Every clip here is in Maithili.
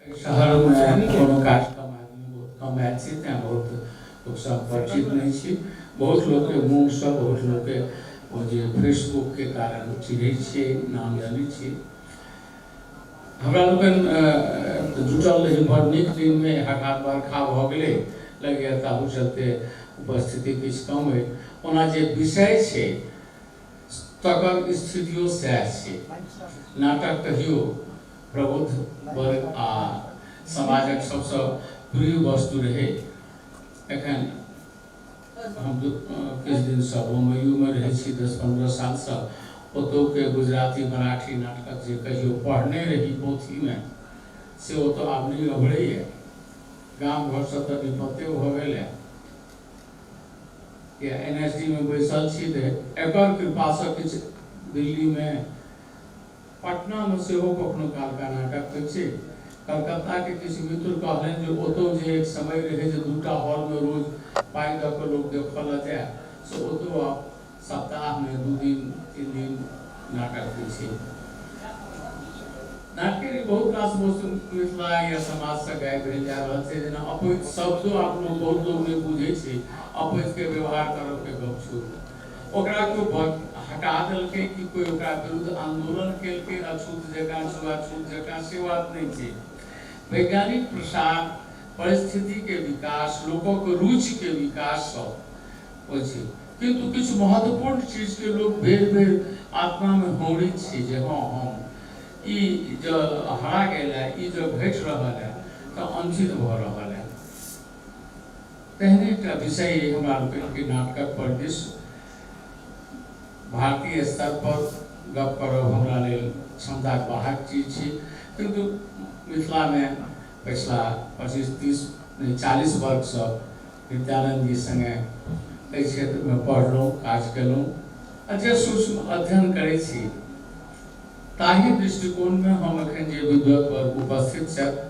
शहरमे कोनो कार्यक्रम आदमी बहुत कम आयल छी, तेँ बहुत लोकसँ हम परिचित नहि छी। बहुत लोकके मुँहसँ, बहुत लोकके ओ जे फेसबुकके कारण चिन्है छियै, नाम जनै छी। हमरा लोकनि जुटल रही बड़ नीक दिनमे, हठात बरखा भऽ गेलै, लगैए ताहू चलते उपस्थिति किछु कम अइ। ओना जे विषय छै तकर स्थितियो सएह छै। नाटक कहियो प्रबुद्ध वर्ग आ समाजक सबसँ प्रिय वस्तु रहै। एखन हम किछु दिनसँ बम्बइयोमे रहै छी, 10-15 सालसँ। ओतहुके गुजराती मराठी नाटकक जे कहियो पढ़ने रही पोथीमे, से ओतऽ आब नहि अभरैए। गाम घरसँ तऽ निपत्ते भऽ गेल। या एन एस डी मे बैसल छी तऽ एकर कृपासँ किछु दिल्लीमे, पटनामे सेहो कखनो कालका नाटक होइ छै। कलकत्ताके किछु मित्र कहलनि जे ओतौ जे एक समय रहै जे 2टा हॉलमे रोज पाइ दऽ कऽ लोक देखऽ लए जाय, से ओतौ आब सप्ताहमे 2 दिन 3 दिन नाटक होइ छै। नाटके बहुत रास वस्तु मिथिला या समाजसँ गायब भेल जा रहल छै। जेना अपैत शब्दो आब लोक, बहुत लोक नहि बुझै छै। अपैतके व्यवहार करबके गप छोड़ू, ओकरा केओ हटा देलकै कि कोइ ओकरा विरुद्ध आन्दोलन केलकै अछूत जकाँ, छुआछूत जकाँ, से बात नहि छै। वैज्ञानिक प्रसार, परिस्थितिके विकास, लोकक रुचिके विकास सब होइ छै, किन्तु किछु महत्वपूर्ण चीजके लोक बेर बेर आत्मामे हौड़ै छै जे हँ, हम ई जँ हरा गेल है, ई जँ घटि रहल है तऽ अनुचित भऽ रहल है। तेहने एकटा विषय अइ हमरा लोकनिके नाटकक परिदृश्य। भारतीय स्तर पर गप करब हमरा लेल क्षमताक बाहरक चीज छी, किन्तु मिथिलामे पछिला 25-30 नहि 40 वर्षसँ नित्यानंद जी संगे एहि क्षेत्रमे पढ़लहुँ, काज केलहुँ आ जे सूक्ष्म अध्ययन करै छी ताहि दृष्टिकोणमे हम एखन जे विद्वत वर्ग उपस्थित छथि,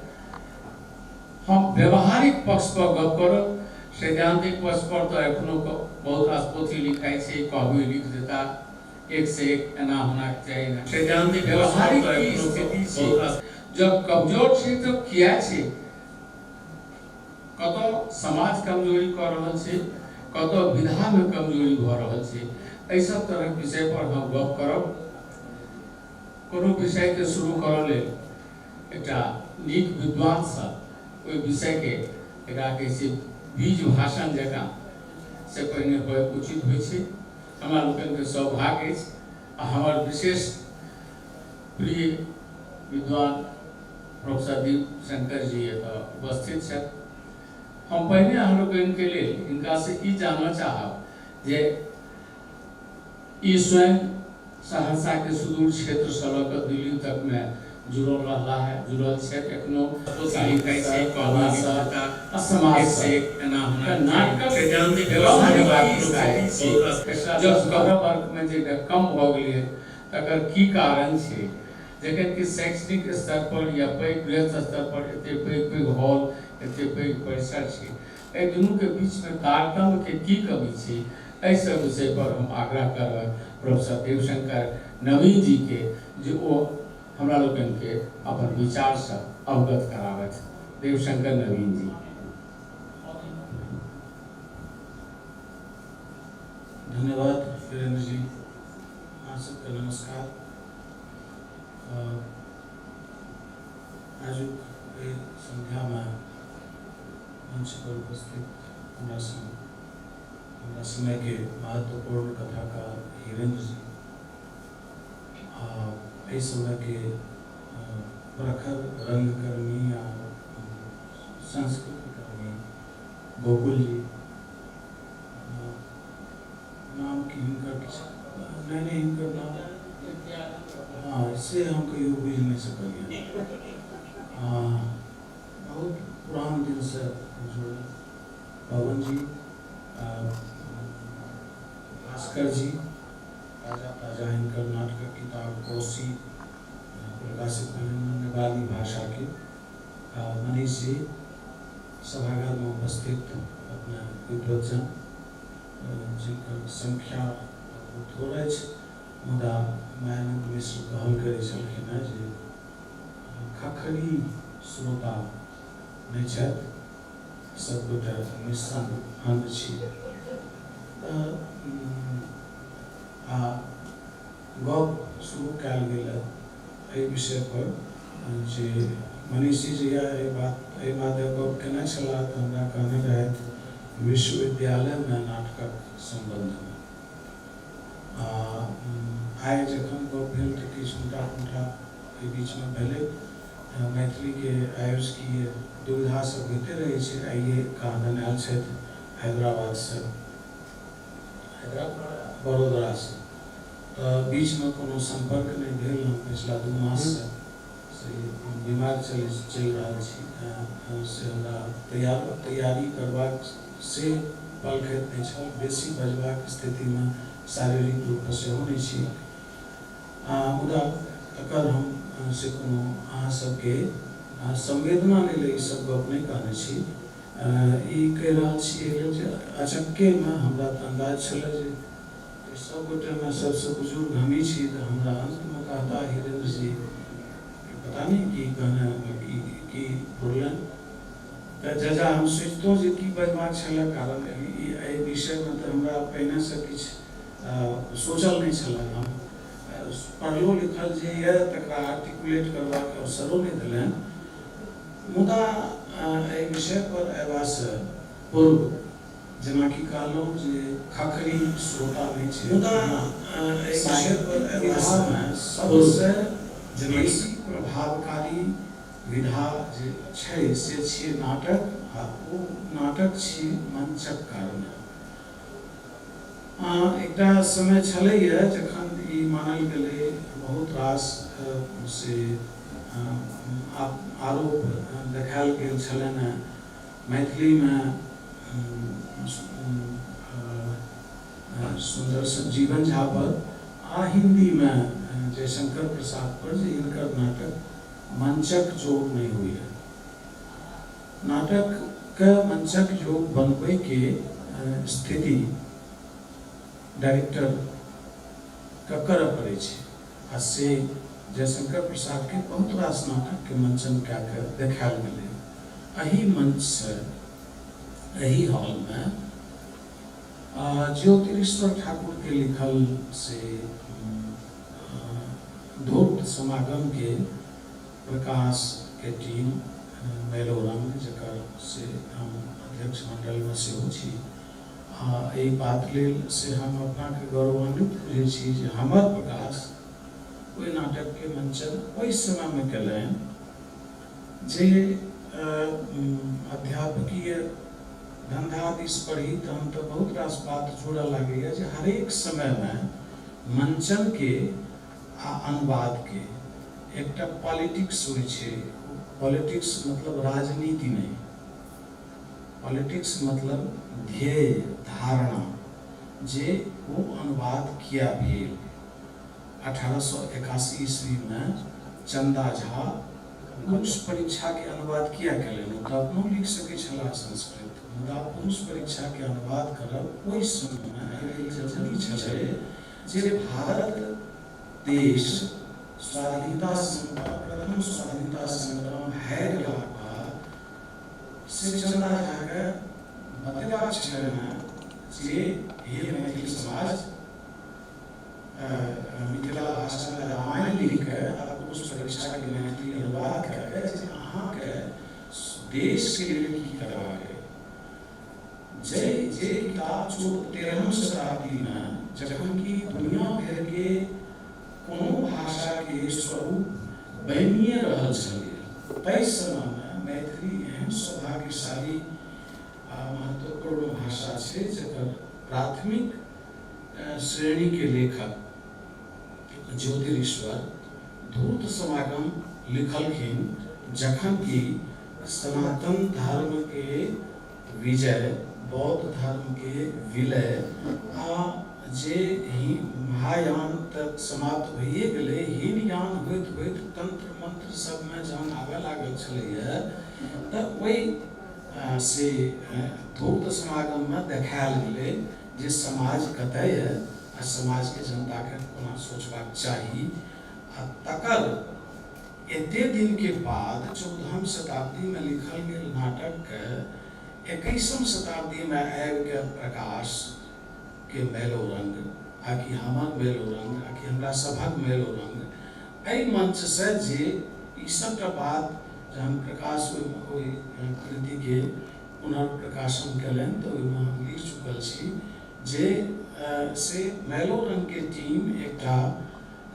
हम व्यवहारिक पक्ष पर गप करब। सैद्धांतिक पक्ष पर तऽ एखनो बहुत रास पोथी लिखाइ छै, कहबै लिख देता एक से एक, एना होना चाही। सैद्धांतिक व्यवहारिक की स्थिति छै, जब कमजोर छै तऽ किया छै, कतऽ समाज कमजोरी कऽ रहल छै, कतऽ विधामे कमजोरी भऽ रहल छै, एहि सब तरहक विषय पर हम गप करब। कोनो विषयके शुरू करऽ लेल एकटा नीक विद्वानसँ ओहि विषयके एकरा कहै छै बीज भाषण जकाँ से पहिने होयब उचित होइ छै। हमरा लोकनिके सौभाग्य अछि आ हमर विशेष प्रिय विद्वान प्रोफेसर दीप शंकर जी एतऽ उपस्थित छथि। हम पहिने अहाँ लोकनिके लेल हिनकासँ ई जानऽ चाहब जे ई स्वयं सहरसा के सुदूर क्षेत्र से लऽ कऽ दिल्ली तक में जुड़ल रहला है, जुड़ल छथि एखनो साहित्य, कला सँ आ समाज सँ। नाटकक जब वर्ग में जे कम भऽ गेलै तकर की कारण छै, जखन कि शैक्षणिक स्तर पर या पैघ वृहत स्तर पर एते पैघ पैघ हॉल, एते पैघ परिसर छै, एहि दुनू के बीच में तारतम्य के की कमी छै? एहि सब विषय पर हम आग्रह करब प्रोफेसर देवशंकर नवीन जी के जे ओ हमरा लोकनि के अपन विचार सँ अवगत कराबथि। देवशंकर नवीन जी। धन्यवाद वीरेंद्र जी, अहाँ सबके नमस्कार। आजुक एहि संध्यामे मंच पर उपस्थित हमरा संग हमरा समयके महत्वपूर्ण कथाकार हीरेन्द्र जी आ एहि समयके प्रखर रंगकर्मी आ संस्कृतिकर्मी गोकुल जी, नाम की हिनकर किछु नहि, नहि हिनकर नाम, हँ, से हम कहियो बुझि नहि सकलियै। हँ, बहुत पुरान दिनसँ जुड़ल पवन जी, भास्कर जी, ताजा ताजा हिनकर नाटकक किताब कोसी प्रकाशित भेलनि नेपाली भाषाके, मनीष जी, सभागारमे उपस्थित अपने विद्वज्जन जिनकर संख्या बहुत थोड़ अछि, मुदा मायानन्द मिश्र कहल करै छलखिन हेँ जे खखरी श्रोता नहि छथि, सबगोटे निस्संग छी। तऽ आ गप शुरू कयल गेल एहि विषय पर जे मनीषी जहिया एहि बात एहि मादे गप केने छलाह तऽ हमरा कहने रहथि विश्वविद्यालयमे नाटकक सम्बन्धमे। आ आइ जखन गप भेल तऽ किछु उनटा पुनटा एहि बीचमे भेलै। मैथिलीके आयोजकीय दुविधा सब होइते रहै छै। आइए कहाँदन आयल छथि हैदराबादसँ, हैदराबाद बड़ोदरासँ, तऽ बीचमे कोनो सम्पर्क नहि भेल। हम पछिला 2 माससँ से बीमार चलि चलि रहल छी, से हमरा तैयारी करबाक से पलखति नहि छल, बेसी बजबाक स्थितिमे शारीरिक रूपसँ सेहो नहि छी। मुदा तकर हम से कोनो अहाँ सबके संवेदना लेल ई सब गप नहि कहने छी। ई कहि रहल छी एहि लेल जे अचक्केमे हमरा तऽ अन्दाज छलै जे सब गोटेमे सबसँ बुजुर्ग हमही छी, तऽ हमरा अन्तमे कहता हिरेन्द्र जी पता नहि की कहने की की पुरलनि। तऽ जजा हम सोचितहुँ जे की बजबाक छलै, कारण एहि विषयमे तऽ हमरा पहिनेसँ किछु सोचल नहि छलै। हम पढ़लो लिखल जे यऽ तकरा आर्टिकुलेट करबाक अवसरो नहि देलनि। मुदा एहि विषय पर अयबासँ पूर्व जेनाकि कहलहुँ जे खखरी श्रोता नहि छै, मुदा एहि विषय पर अयबामे सबसँ बेसी प्रभावकारी विधा जे छै से छियै नाटक, आ ओ नाटक छी मंचक कारण। एकटा समय छलैए जखन ई मानल गेलै, बहुत रास से आरोप देखायल गेल छलनि हेँ मैथिलीमे सुन्दर जीवन झा पर आ हिन्दीमे जयशंकर प्रसाद पर जे हिनकर नाटक मंचक योग नहि होइए। नाटकके मंचक योग बनबैके स्थिति डायरेक्टर के करऽ पड़ै छै, आ से जयशंकर प्रसादके बहुत रास नाटकके मंचन कए कऽ देखायल गेलै। एहि मंचसँ एहि हॉलमे ज्योतिरीश्वर ठाकुरके लिखल से धूर्त समागमके प्रकाशके टीम मैलोरंग, जकर से हम अध्यक्ष मण्डलमे सेहो छी, आ एहि बात लेल से हम अपनाके गौरवान्वित बुझै छी जे हमर प्रकाश ओहि नाटकके मंचन ओहि समयमे कयलनि जे अध्यापकीय धन्धा दिस पढ़ी तहन तऽ बहुत रास बात जुड़ऽ लागैए जे हरेक समयमे मंचनके आ अनुवादके एकटा पॉलिटिक्स होइ छै। पॉलिटिक्स मतलब राजनीति नहि, पॉलिटिक्स मतलब ध्येय धारणा जे ओ अनुवाद किया भेल। 1881 ईस्वीमे चंदा झा पुरुष परीक्षाके अनुवाद किया केलनि? ओ तऽ अपनो लिख सकै छलाह संस्कृत, मुदा पुरुष परीक्षाके अनुवाद करब ओहि समयमे एहि लेल जरूरी छलै जे भारत देश स्वाधीनता संग्राम, प्रथम स्वाधीनता संग्राम हारि गेलाक बाद से चंदा झाके बतेबाक छलनि जे हे मैथिल समाज, मिथिला भाषामे रामायण लिख कऽ आ पुरुष परीक्षाके मैथिली अनुवाद कए कऽ जे अहाँके देशके लेल की करबाक अइ। जे जे किताब 13वीं शताब्दीमे जखन कि दुनिया भरिके कोनो भाषाके स्वरूप बनिए रहल छलै, ताहि समयमे मैथिली एहन सौभाग्यशाली आ महत्वपूर्ण भाषा छै जकर प्राथमिक श्रेणीके लेखक ज्योतिरीश्वर धूर्त समागम लिखलखिन, जखन कि सनातन धर्मके विजय, बौद्ध धर्मके विलय आ जे ही महायान तक समाप्त होइए गेलै, हीनयान होइत होइत तंत्र मंत्र सबमे जहन आबय लागल छलैए तऽ ओहि से धूर्त समागममे देखायल गेलै जे समाज कतय यऽ आ समाजके जनताके कोना सोचबाक चाही, आ तकर एते दिनके बाद 14हम शताब्दीमे लिखल गेल नाटकके 21म शताब्दीमे आबिके प्रकाशके मैलोरंग आ कि हमर मैलोरंग आ कि हमरा सभक मैलोरंग एहि मंचसँ जे ई सबटा बात जहन प्रकाश ओहि कृतिके पुनर्प्रकाशन कयलनि तऽ ओहिमे हम लिख चुकल छी जे से मैलोरंगके टीम एकटा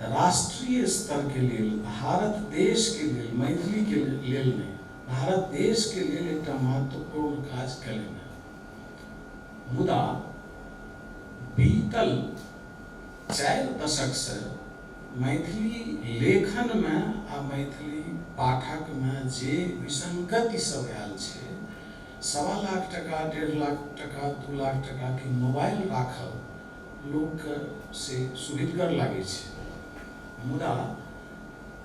राष्ट्रीय स्तरके लेल, भारत देशके लेल, मैथिलीके लेल नहि, भारत देशके लेल एकटा महत्वपूर्ण काज कयलनि हेँ। मुदा बीतल 4 दशकसँ मैथिली लेखनमे आ मैथिली पाठकमे जे विसंगति सब आयल छै, 1.25 लाख टका, 1.5 लाख टका, 2 लाख टकाके मोबाइल राखब लोकके से सुविधगर लागै छै। मुदा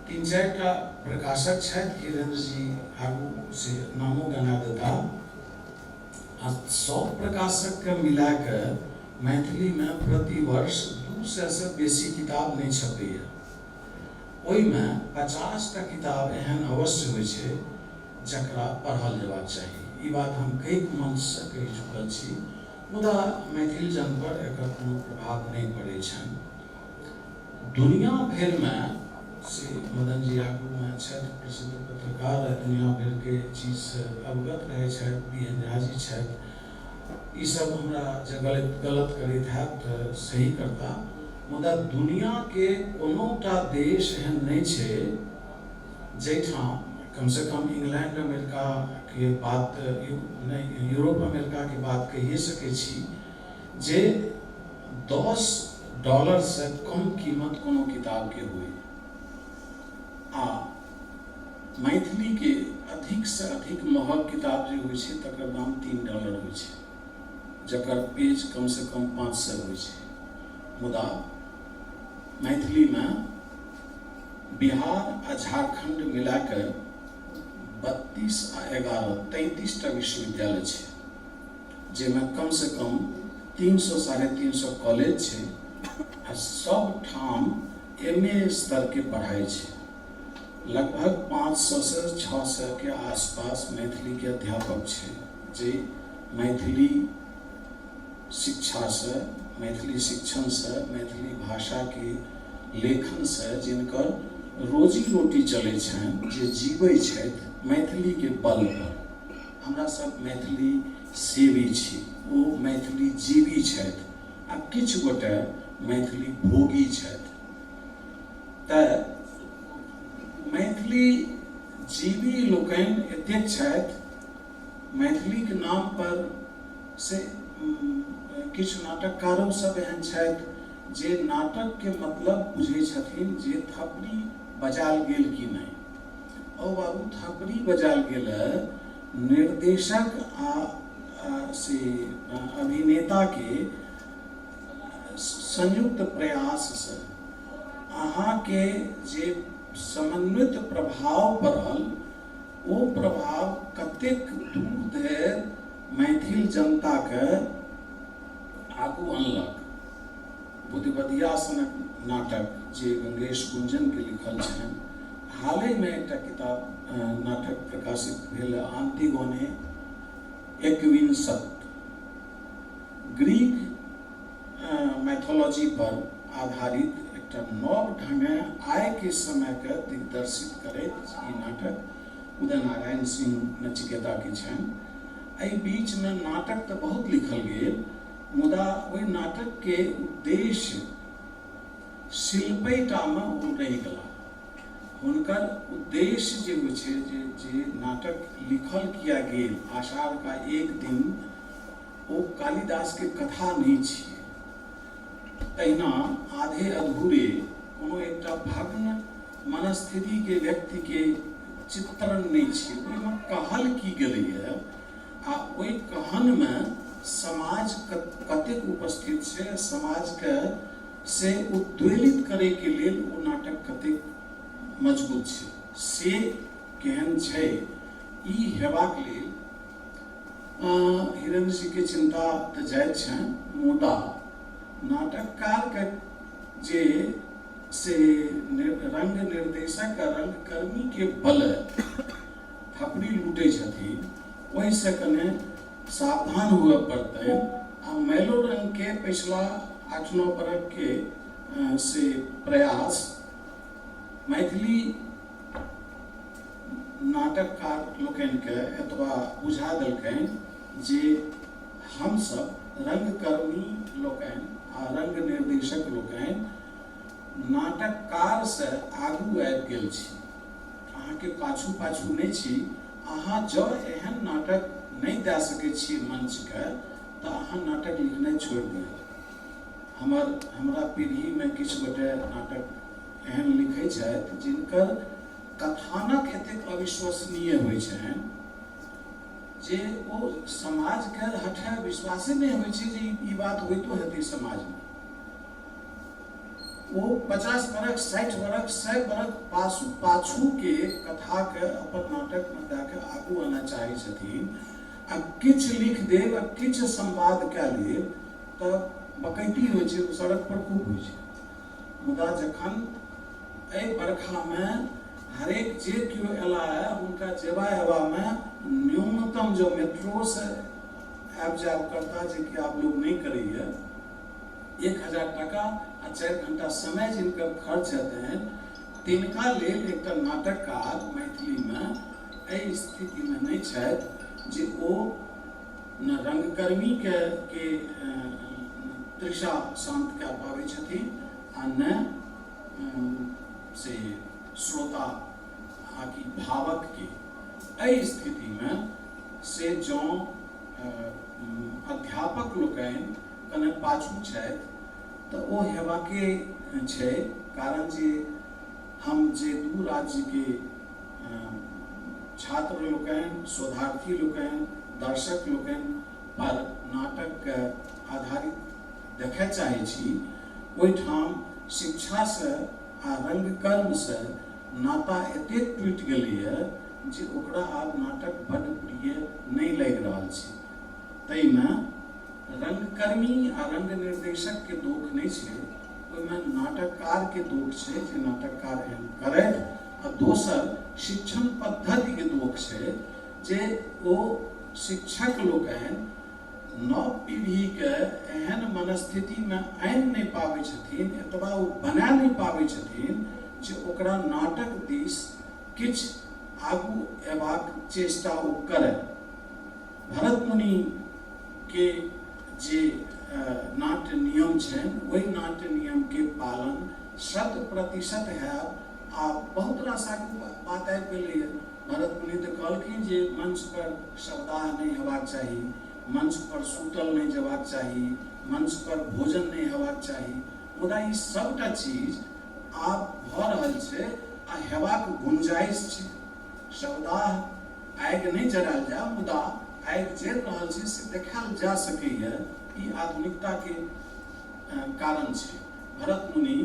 3-4 टा प्रकाशक छथि, हीरेन्द्र जी आगू से नामो गना देता, आ सब प्रकाशकके मिला कऽ मैथिलीमे प्रतिवर्ष 200 से बेसी किताब नहि छपैए। ओहिमे 50 टा किताब एहन अवश्य होइ छै जकरा पढ़ल जेबाक चाही। ई बात हम कैक मंचसँ कहि चुकल छी, मुदा मैथिल जन पर एकर कोनो प्रभाव नहि पड़ै छनि। दुनिया भरिमे से मदन जी आगूमे छथि, प्रसिद्ध पत्रकार आ दुनिया भरिके चीजसँ अवगत रहै छथि, बी एन झा जी छथि, ई सब हमरा जे गलत करैत हैत तऽ सही करता। मुदा दुनियाके कोनोटा देश एहन नहि छै जाहिठाम कमसँ कम इंग्लैंड अमेरिकाके बात नहि, यूरोप अमेरिकाके बात कहिए सकै छी जे $10 से कम कीमत कोनो किताबके हुए आ मैथिलीके अधिक से अधिक महग किताब जे होइ छै तकर दाम $3 होइ छै, जकर पेज कम से कम 500 होइ छै। मुदा मैथिलीमे बिहार आ झारखंड मिला कऽ 32 आ 11 33 टा विश्वविद्यालय छै, जाहिमे कम से कम 300 350 कॉलेज छै आ सब ठाम एम ए स्तरके पढ़ाइ छै। लगभग 500 से 600 के आसपास मैथिलीके अध्यापक छै जे मैथिली शिक्षासँ, मैथिली शिक्षणसँ, मैथिली भाषाके लेखनसँ जिनकर रोजी रोटी चलै छनि, जे जीबै छथि मैथिलीके बल पर। हमरा सब मैथिली सेवी छी, ओ मैथिली जीवी छथि आ किछु गोटे मैथिली भोगी छथि। तऽ मैथिली जीवी लोकनि एतेक छथि, मैथिलीके नाम पर से किछु नाटककारो सब एहन छथि जे नाटकके मतलब बुझै छथिन जे थपड़ी बजायल गेल कि नहि। ओ बाबू थपड़ी बजायल गेल, निर्देशक आ से अभिनेताके संयुक्त प्रयाससँ अहाँके जे समन्वित प्रभाव पड़ल, ओ प्रभाव कतेक दूर धरि मैथिल जनताके आगू अनलक। बुधिबधिया सनक नाटक जे गंगेश गुंजनके लिखल छनि, हालहिमे एकटा किताब नाटक प्रकाशित भेल, आंतिगोने एकविंशत, ग्रीक मैथोलॉजी पर आधारित एकटा नव ढंगे आइके समयके दिग्दर्शित करैत ई नाटक उदय नारायण सिंह नचिकेताके छनि। एहि बीचमे नाटक तऽ बहुत लिखल गेल, मुदा ओहि नाटकके उद्देश्य शिल्पेटामे ओ रहि गेला। हुनकर उद्देश्य जे होइ छै, जे नाटक लिखल किया गेल, आषाढ़ का एक दिन, ओ कालिदास के कथा नहि छियै। तहिना आधे अधूरे कोनो एकटा भग्न मनस्थिति के व्यक्ति के चित्रण नहि छियै। ओहिमे कहल की गेलैए आ ओहि कहनमे समाज कतेक उपस्थित छै, समाजके से उद्वेलित करैके लेल ओ नाटक कतेक मजबूत छै, से केहन छै, ई हेबाक लेल हिरेन्द्र जी के चिंता तऽ जायज छनि, मुदा नाटककारके जे से रंग निर्देशक आ रंगकर्मीके बल थपड़ी लूटै छथिन, ओहिसँ कने सावधान हुअ पड़तनि। आ मैलोरंगके पछिला 8-9 बरखके से प्रयास मैथिली नाटककार लोकनिके एतबा बुझा देलकनि जे हमसब रंगकर्मी लोकनि आ रंग निर्देशक लोकनि नाटककारसँ आगू आबि गेल छी, अहाँके पाछू पाछू नहि छी। अहाँ जँ एहन नाटक नहि दए सकै छी मंचके तऽ अहाँ नाटक लिखनाइ छोड़ि दिअ। हमरा पीढ़ीमे किछु गोटे नाटक एहन लिखै छथि जिनकर कथानक एतेक अविश्वसनीय होइ छनि जे ओ समाजके हठे विश्वासे नहि होइ छै जे ई बात होइतो हेतै समाजमे। ओ 50 बरख 60 बरख 100 बरख पाछूके कथाके अपन नाटकमे दए कऽ आगू आनय चाहै छथिन आ किछु लिख देब आ किछु संवाद कए लेब तऽ बकैती होइ छै, ओ सड़क पर खूब होइ छै। मुदा जखन एहि बरखामे हरेक जे केओ एला है हुनका जेबा अयबामे न्यूनतम जँ मेट्रोसँ आबि जायब करता, जे कि आब लोक नहि करैए, 1000 टाका आ 4 घंटा समय जिनकर खर्च हेतनि तिनका लेल एकटा नाटककार मैथिलीमे एहि स्थितिमे नहि छथि जे ओ न रंगकर्मीके के तृषा शान्त कए पाबै छथिन आ न से श्रोता आ कि भावकके। एहि स्थितिमे से जँ अध्यापक लोकनि कने पाछू छथि तऽ ओ हेबाके छै, कारण जे हम जे दू राज्यके छात्र लोकनि, शोधार्थी लोकनि, दर्शक लोकनि पर नाटकके आधारित देखय चाहै छी, ओहिठाम शिक्षासँ आ रंगकर्मसँ नाता एतेक टूटि गेलैए जे ओकरा आब नाटक बड्ड प्रिय नहि लागि रहल छै। ताहिमे रंगकर्मी आ रंग निर्देशकके दोख नहि छै, ओहिमे नाटककारके दोख छै जे नाटककार एहन करथि, आ दोसर शिक्षण पद्धतिके दोख छै जे ओ शिक्षक लोकनि नव पीढ़ीके एहन मनस्थितिमे आनि नहि पाबै छथिन, एतबा ओ बना नहि पाबै छथिन जे ओकरा नाटक दिस किछु आगू अयबाक चेष्टा ओ करय। भरत मुनि के जे नाट्य नियम छनि ओहि नाट्य नियम के पालन 100% हैब। आ बहुत रास आगू बात आबि गेलैए। भरत मुनि तऽ कहलखिन जे मंच पर शवदाह नहि हेबाक चाही, मंच पर सूतल नहि जेबाक चाही, मंच पर भोजन नहि हेबाक चाही, मुदा ई सबटा चीज आब भऽ रहल छै आ हेबाक गुंजाइश छै। शवदाह आगि नहि जरायल जाय, मुदा आगि जरि रहल छै से देखायल जा सकैए। ई आधुनिकताके कारण छै। भरत मुनि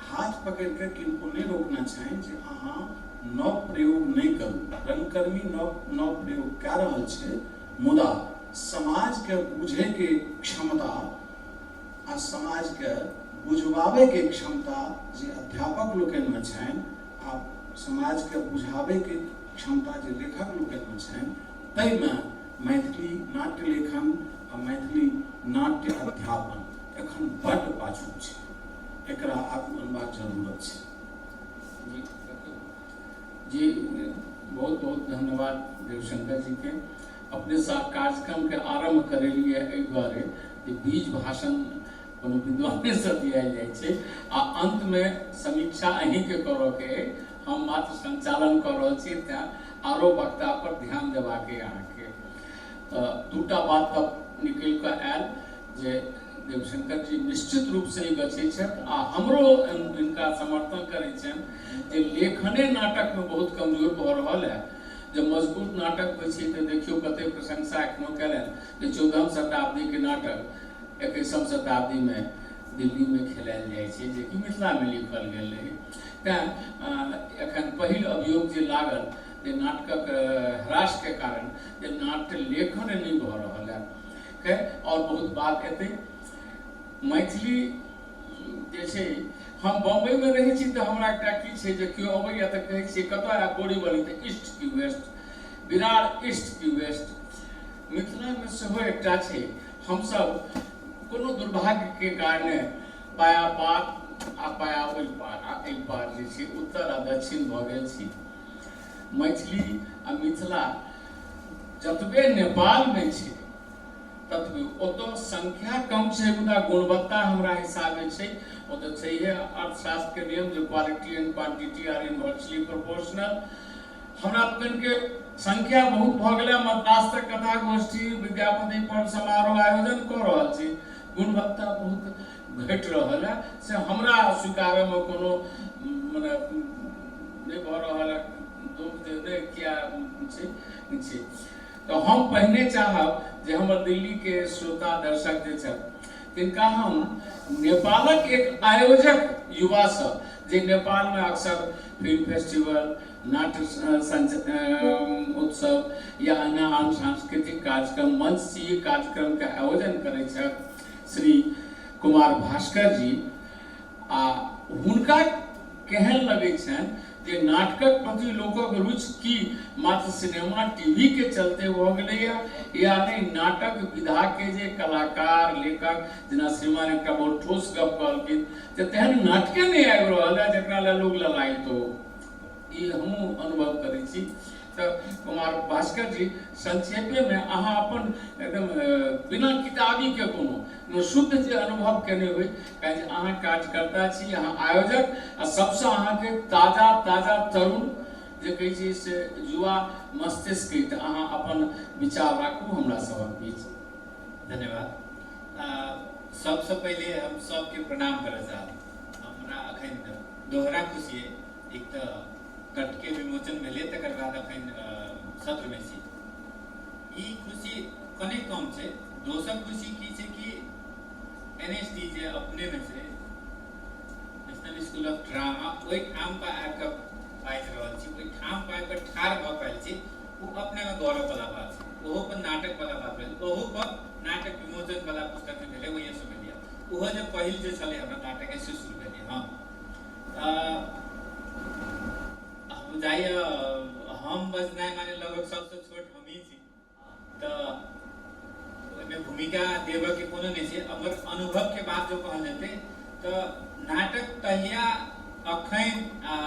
हाथ पकड़ि कऽ किनको नहि रोकने छनि जे अहाँ नव प्रयोग नहि करू। रंगकर्मी नव नव प्रयोग कए रहल छै, मुदा समाजके बुझैके क्षमता आ समाजके बुझबाबैके क्षमता जे अध्यापक लोकनिमे छनि आ समाजके बुझाबैके क्षमता जे लेखक लोकनिमे छनि, ताहिमे मैथिली नाट्य लेखन आ मैथिली नाट्य अध्यापन एखन बड्ड पाछू छै। एकरा आगू अनबाक जरूरत छै। जी जी, बहुत बहुत धन्यवाद देवशंकर जी के। अपने सा कार्यक्रम के आरंभ करेलिए एहि दुआरे जे बीज भाषण कोनो विद्वानेसँ दियायल जाइ छै आ अंतमे समीक्षा अहीँके करऽके अइ, हम मात्र संचालन कऽ रहल छी, तेँ आरो वक्ता पर ध्यान देबाके अहाँके। तऽ दूटा बात तऽ निकलि कऽ आयल जे देवशंकर जी निश्चित रूपसँ ई गछै छथि आ हमरो हिनका समर्थन करै छनि जे लेखने नाटकमे बहुत कमजोर भऽ रहल है। जब मजबूत नाटक होइ छै तऽ देखियौ कतेक प्रशंसा एखनो कयलनि जे 14म शताब्दीके नाटक 21म शताब्दीमे दिल्लीमे खेलायल जाइ छै, जेकि मिथिलामे लिखल गेल रहै। तैँ एखन पहिल अभियोग जे लागल जे नाटकक ह्रासके कारण जे नाट्य लेखन नहि भऽ रहल है। खैर, और बहुत बात एतै। मैथिली जे छै, हम बम्बईमे रहै छी तऽ हमरा एकटा की छै जे केओ अबैया तऽ कहै छियै कतऽ आयब, बोरीवली, तऽ ईस्ट की वेस्ट, विरार ईस्ट की वेस्ट। मिथिलामे सेहो एकटा छै, हमसब कोनो दुर्भाग्यके कारणे पाया पार आ पाया ओहि पार आ एहि पार जे छै उत्तर आ दक्षिण भऽ गेल छी। मैथिली आ मिथिला जतबे नेपालमे छै ततबे ओतऽ संख्या कम छै, मुदा गुणवत्ता हमरा हिसाबे छै। ओ तऽ छैहे अर्थशास्त्रके नियम जे quality and quantity are inversely proportional. हमरा लोकनिके संख्या बहुत भऽ गेलै, मद्रास तक कथा गोष्ठी, विद्यापति पर्व समारोह आयोजन कऽ रहल छी, गुणवत्ता बहुत घटि रहल है, से हमरा स्वीकारऽमे कोनो मने नहि भऽ रहल है, दुख जे नहि किया छै छै। तऽ हम पहिने चाहब जे हमर दिल्लीके श्रोता दर्शक जे छथि तिनका हम नेपालक एक आयोजक युवासँ, जे नेपालमे अक्सर फिल्म फेस्टिवल, नाट्य उत्सव या अन्य आन सांस्कृतिक कार्यक्रम, मंचीय कार्यक्रमके आयोजन करै छथि, श्री कुमार भास्कर जी, आ हुनका केहन लगै छनि जे नाटकक प्रति लोकक रुचि की मात्र सिनेमा टीवी के चलते भऽ गेलैया या नहि, नाटक विधाके जे कलाकार लेखक, जेना श्रीमान एकटा बहुत ठोस गप कहलखिन जे तेहन नाटके नहि आबि रहल है जकरा लए लोग ललायत हो, ई हमहूँ अनुभव करै छी। तऽ कुमार भास्कर जी, संक्षेपेमे अहाँ अपन एकदम बिना किताबीके कोनो शुद्ध जे अनुभव केने होइ, काहे जे अहाँ कार्यकर्ता छी, अहाँ आयोजक, आ सबसँ अहाँके ताजा ताजा तरुण जे कहै छी से युवा मस्तिष्क, तऽ अहाँ अपन विचार राखू हमरा सभक बीच। धन्यवाद। सबसँ पहिले हम सबके प्रणाम करऽ चाहब। हमरा अखन दोहरा खुशी अइ, एक तऽ कटके विमोचन भेलै, तकर बाद अखन सत्रमे छी, ई खुशी कने कम छै। दोसर खुशी की छै कि एनएसडी जे अपनेमे छै, नेशनल स्कूल ऑफ ड्रामा, ओहि ठाम पर आबि कऽ बाजि रहल छी, ओहि ठाम पर आबि कऽ ठाढ़ भऽ पायल छी, ओ अपनेमे गौरववला बात छै। ओहो पर नाटकवला बात भेल, ओहो पर नाटक विमोचनवला पुस्तक जे भेलै ओहिसँ भेलै, ओहो जे पहिल जे छलै हमरा नाटक से शुरू भेलै। हँ, जाइए हम बजनाइ माने लगभग सबसँ छोट हमही छी, तऽ ओहिमे भूमिका देबऽके कोनो नहि छै। हमर अनुभवके बात जो कहल जेतै तऽ नाटक तहिया अखन आ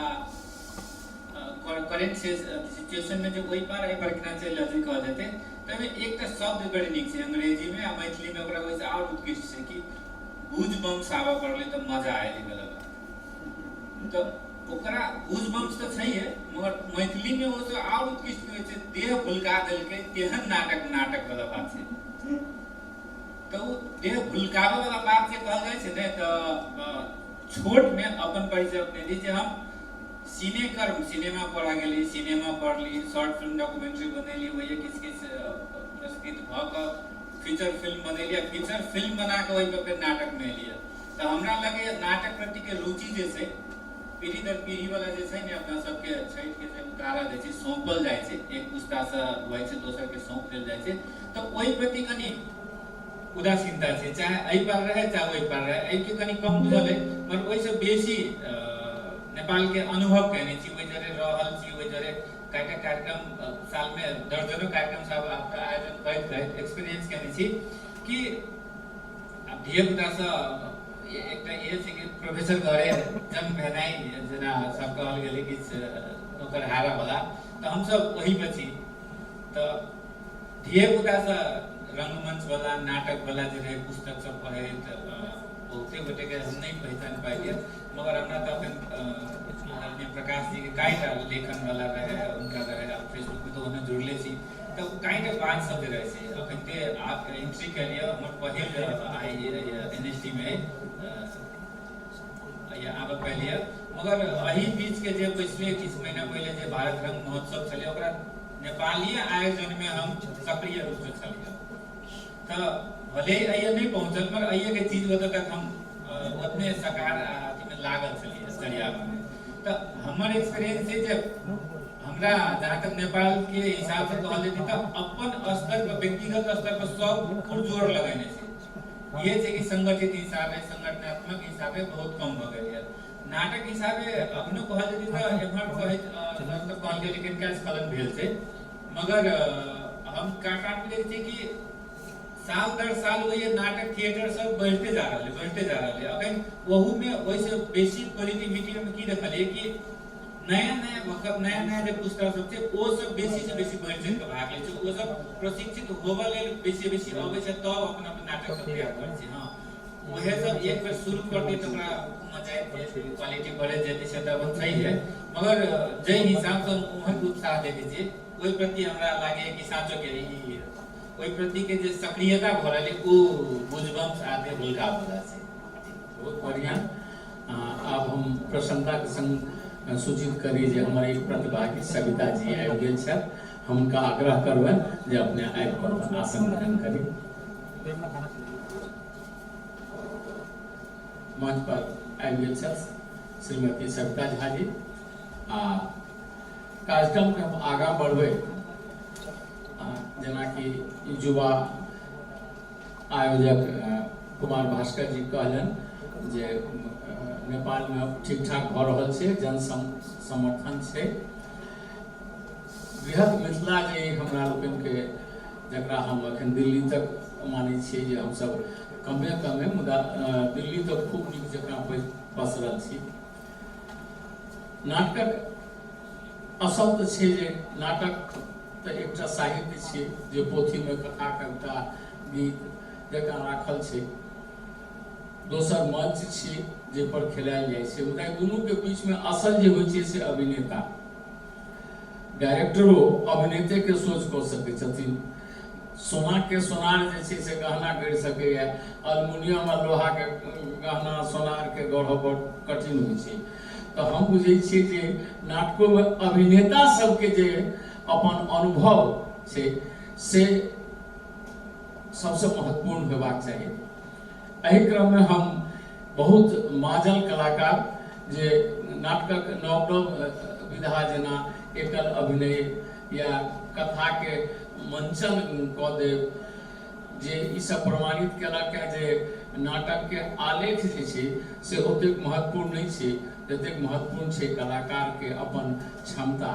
करेंट सिचुएशनमे जे ओहि पार एहि पार केना चलि रहल छै कहल जेतै तऽ ओहिमे एकटा शब्द बड़ नीक छै अंग्रेजीमे आ मैथिलीमे ओकरा ओहिसँ आओर उत्कृष्ट छै कि गूज बम्स आबऽ पड़लै तऽ मजा आयल वला बात। तऽ ओकरा गूज बम्स तऽ छैहे, मगर मैथिलीमे ओ तऽ आओर उत्कृष्ट होइ छै, देह भुलका देलकै तेहन नाटक नाटकवला बात छै। तऽ ओ देह भुलकाबऽवला बात जे कहल जाइ छै ने, तऽ छोटमे अपन परिचय अपने दी जे हम सिनेकर्म, सिनेमा पढ़ऽ गेली, सिनेमा पढ़ली, शॉर्ट फिल्म डॉक्यूमेंट्री बनेली, ओहिए किछु किछु पुरस्कृत भऽ कऽ फीचर फिल्म बनेली आ फीचर फिल्म बना कऽ ओहिपर फेर नाटकमे एलियै। तऽ हमरा लगैए नाटक प्रतिके रुचि जे छै पीढ़ी दर पीढ़ीवला जे छै ने, अपना सबके छठिके जे उतारल जाइ छै, सौंपल जाइ छै, एक पुस्तासँ होइ छै दोसरके सौंप देल जाइ छै, तऽ ओहि प्रति कनि उदासीनता छै, चाहे एहि पार रहै चाहे ओहि पार रहै, एहिके कनि कम बुझल अइ, मगर ओहिसँ बेसी नेपालके अनुभव कयने छी, ओहि जरे रहल छी, ओहि जरे कएटा कार्यक्रम सालमे दर्जनों कार्यक्रम सब आयोजन करैत करैत एक्सपीरियंस कयने छी कि आब धियापुतासँ एकटा इहे छै कि प्रोफेसर घरे जन्म भेनाइ, जेना सब कहल गेलै किछु नोकरहारावला, तऽ हमसब ओहीमे छी। तऽ धियापुतासँ रङ्गमञ्चवला नाटकवला जे रहै पुस्तक सब पढ़ैत बहुते गोटेके हम नहि पहिचान पाइलियै, मगर हमरा तऽ अखन आदरणीय प्रकाश जीके कएटा लेखनवला रहै हुनका रहै, फेसबुकमे तऽ ओहने जुड़ले छी, तऽ कएटा बात सब जे रहै छै। अखन ते आप एंट्री केलियै, हमर पहिल I N S T मे आबऽ पाइलियै, मगर एहि बीचके जे पिछले किछु महीना पहिले जे भारत रंग महोत्सव छलै ओकरा नेपालीय आयोजनमे हम सक्रिय रूपसँ छलियै, तऽ भले अइए नहि पहुँचल पर अइएके चीज ओतऽ तक हम ओतने सकार अथीमे लागल छलियै चरियामे। तऽ हमर एक्सपीरियंस छै जे हमरा जहाँ तक नेपालके हिसाबसँ कहल जेतै तऽ अपन स्तर पर, व्यक्तिगत स्तर पर सब पुरजोर लगेने छै। इहे छै कि संगठित हिसाबे, संगठनात्मक हिसाबे बहुत कम भऽ गेल यऽ। नाटक हिसाबे अखनो कहल जेतै तऽ एम्हर कहैत सर तऽ कहल गेल लेकिन स्खलन भेल छै, मगर हम काठमाण्डू देखै छियै कि साल दर साल ओहि नाटक थिएटर सब बढ़िते जा रहल है, बढ़िते जा रहल है। अखन ओहूमे ओहिसँ बेसी पॉजिटिविटी हम की देखलियै कि नया नया वक्त, नया नया जे पुस्ता सब छै ओ सब बेसी से बेसी बढ़ि चढ़ि कऽ भाग लै छै। ओ सब प्रशिक्षित होबऽ लेल बेसी बेसी अबै छै, तब अपन अपन नाटक सब तैयार करै छै। हँ, उएह सब एक बेर शुरू कर दिए तऽ ओकरा मजा आबि क्वालिटी बढ़ैत जेतै, से तऽ अपन छैहे। मगर जाहि हिसाबसँ हम ओहन उत्साह देखै छियै ओहि प्रति हमरा लागैए कि साँचोके ई ओहि प्रतिके जे सक्रियता भऽ रहल ओ गुजबम्स आदि हुलकावला छै। बहुत बढ़िआँ। आब हम प्रसन्नताके संग सूचित करी जे हमर एक प्रतिभागी सविता जी आबि गेल छथि। हम हुनका आग्रह करबनि जे अपने आबि कऽ अपन आसन ग्रहण करी। मंच पर आबि गेल छथि श्रीमती सविता झा जी। आ कार्यक्रमके हम आगाँ बढ़बै, जेनाकि युवा आयोजक कुमार भास्कर जी कहलनि जे नेपालमे ठीक ठाक भऽ रहल छै, जन समर्थन छै। बृहद मिथिला जे हमरा लोकनिके, जकरा हम अखन दिल्ली तक मानै छियै जे हमसब कमे कमे मुदा दिल्ली तक खूब नीक जकाँ पसरल छी। नाटकक असल तऽ छै जे नाटक तऽ एकटा साहित्य छियै जे पोथीमे कथा कविता गीत जकाँ राखल छै, दोसर मंच छियै जाहिपर खेलायल जाइ छै। मुदा दुनूके बीचमे असल जे होइ छै से अभिनेता, डायरेक्टरो अभिनेतेके सोच कऽ सकै छथिन। सोनाके सोनार जे छै से गहना गढ़ि सकैए, अल्मुनियम आ लोहाके गहना सोनारके गढ़ऽ बड़ कठिन होइ छै। तऽ हम बुझै छियै जे नाटकोमे अभिनेता सबके जे अपन अनुभव छै से सबसँ महत्वपूर्ण होयबाक चाही। एहि क्रममे हम बहुत माजल कलाकार जे नाटकक नव नव विधा जेना एकल अभिनय या कथाके मंचन कऽ देब, जे ई सब प्रमाणित केलक है जे नाटकके आलेख जे छै से ओतेक महत्वपूर्ण नहि छै जतेक महत्वपूर्ण छै कलाकारके अपन क्षमता।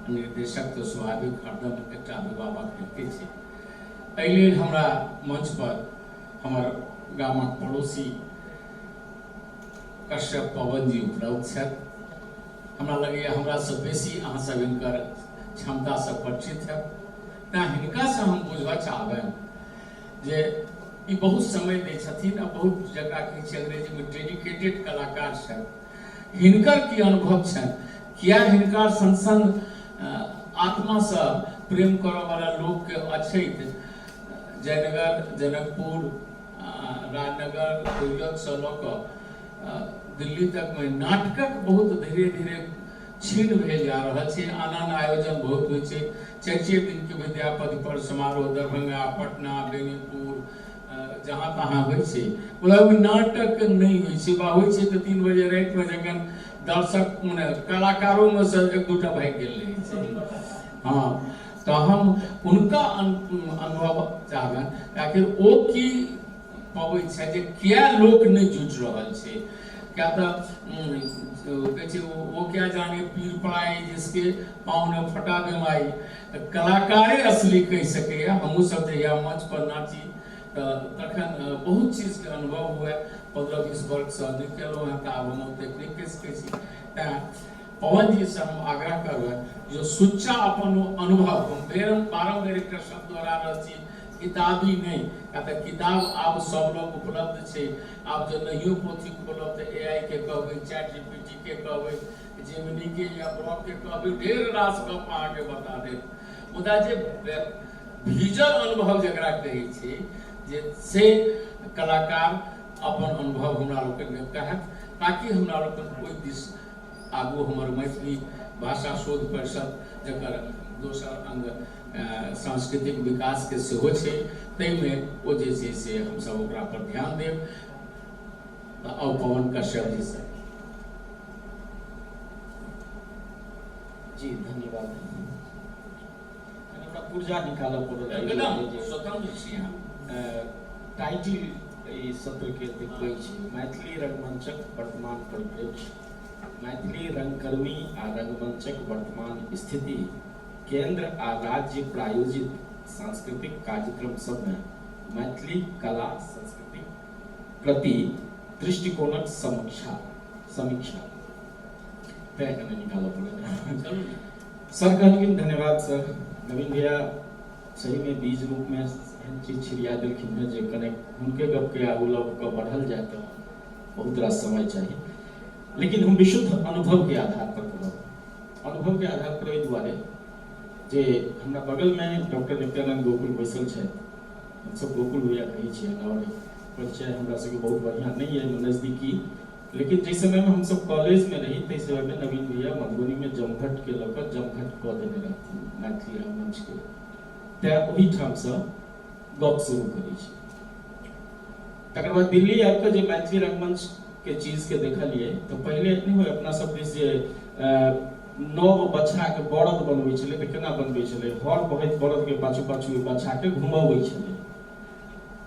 निर्देशक तऽ स्वाभाविक हरदम एकटा अभिभावक होइते छै। एहि लेल हमरा मंच पर हमर गामक पड़ोसी कश्यप पवन जी उपलब्ध छथि। हमरा लगैए हमरासँ बेसी अहाँ सब हिनकर क्षमतासँ परिचित हैब, तैँ हिनकासँ हम बुझऽ चाहबनि जे ई बहुत समय दै छथिन आ बहुत जकरा कहै छै अंग्रेजीमे डेडिकेटेड कलाकार छथि। हिनकर की अनुभव छनि, किया हिनका संग संग आत्मासँ प्रेम करऽवला लोकके अछैत जयनगर, जनकपुर, राजनगर, कोइलखसँ लऽ कऽ दिल्ली तकमे नाटकक बहुत धीरे धीरे क्षीण भेल जा रहल छै। आन आन आयोजन बहुत होइ छै, चारि चारि दिनके विद्यापति पर समारोह दरभंगा, पटना, बेनीपुर जहाँ तहाँ होइ छै, मुदा ओहिमे नाटक नहि होइ छै। बा होइ छै तऽ 3 बजे रातिमे जखन दर्शक मने कलाकारोमे से एक दूटा भागि गेल रहै छै। हँ, तऽ हम हुनका अनुभव चाहबनि आखिर ओ की पबै छै जे किया लोक नहि जुटि रहल छै। क्या तऽ कहै छै वो क्या जाने पीर पड़ाई जिसके पाँव न फटा बेमाई। तऽ कलाकारे असली कहि सकैए। हमहूँ सब जहिया मंच पर नाची तऽ तखन बहुत चीजके अनुभव हुए। 15-20 वर्षसँ नहि केलहुँ हेँ तऽ आब हम ओतेक नहि कहि सकै छी। तैँ पवन जी से हम आग्रह करबै जो सुच्चा अपन ओ अनुभव, हम बारम बेर एकटा शब्द दोहरा रहल छी, किताबी नहि, किया तऽ किताब आब सब लग उपलब्ध छै। आब जँ नहियो पोथी खोलब तऽ AI के कहबै, चैट GPT के कहबै, जेमिनी के या ब्लॉग के कहबै, ढेर रास गप अहाँके बता देत। मुदा जे भीजल अनुभव जकरा कहै छै जे से कलाकार अपन अनुभव हमरा लोकनिके कहत, ताकि हमरा लोकनि ओहि दिस आगू हमर मैथिली भाषा शोध परिषद जकर दोसर अंग सांस्कृतिक विकासके सेहो छै, ताहिमे ओ जे छै से हमसब ओकरा पर ध्यान देब। तऽ आउ पवन कश्यप जी से। जी धन्यवाद। हमरा पुर्जा निकालऽ पड़ल। एकदम स्वतंत्र छी अहाँ। टाइटिल एहि सत्रके देखबै छी। मैथिली रंगमंचक वर्तमान परिप्रेक्ष्य, मैथिली रंगकर्मी आ रंगमंचक वर्तमान स्थिति, केंद्र आ राज्य प्रायोजित सांस्कृतिक कार्यक्रम सबमे मैथिली कला संस्कृतिक प्रति दृष्टिकोणक समीक्षा समीक्षा तैं कने निकालऽ पड़ल। चलू ने। सर कहलखिन धन्यवाद सर। नवीन भैया सहीमे बीज रूपमे एहन चीज छिड़िया देलखिन हेँ जे कने हुनके गपके आगू लऽ कऽ बढ़ल जाय तऽ बहुत रास समय चाही, लेकिन हम विशुद्ध अनुभवके आधार पर कहब। अनुभवके आधार पर एहि दुआरे जे हमरा बगलमे डॉक्टर नित्यानंद गोकुल बैसल छथि, हमसब गोकुल भैया कहै छियनि और परिचय हमरा सबके बहुत बढ़िआँ नहि अइ नजदीकी, लेकिन जाहि समयमे हमसब कॉलेजमे रही ताहि समयमे नवीन भैया मधुबनीमे जमघटके लऽ कऽ जमघट कऽ देने रहथिन मैथिली रंगमंचके, तैँ ओहिठामसँ गप शुरू करै छी। तकर बाद दिल्ली आबि कऽ जे मैथिली रंगमंचके चीजके देखलियै तऽ पहिले नहि होइ अपना सब दिस जे नव बछड़ाके बरद बनबै छलै तऽ केना बनबै छलै, हर बहैत बरदके पाछू पाछू ओहि बछड़ाके घुमबै छलै,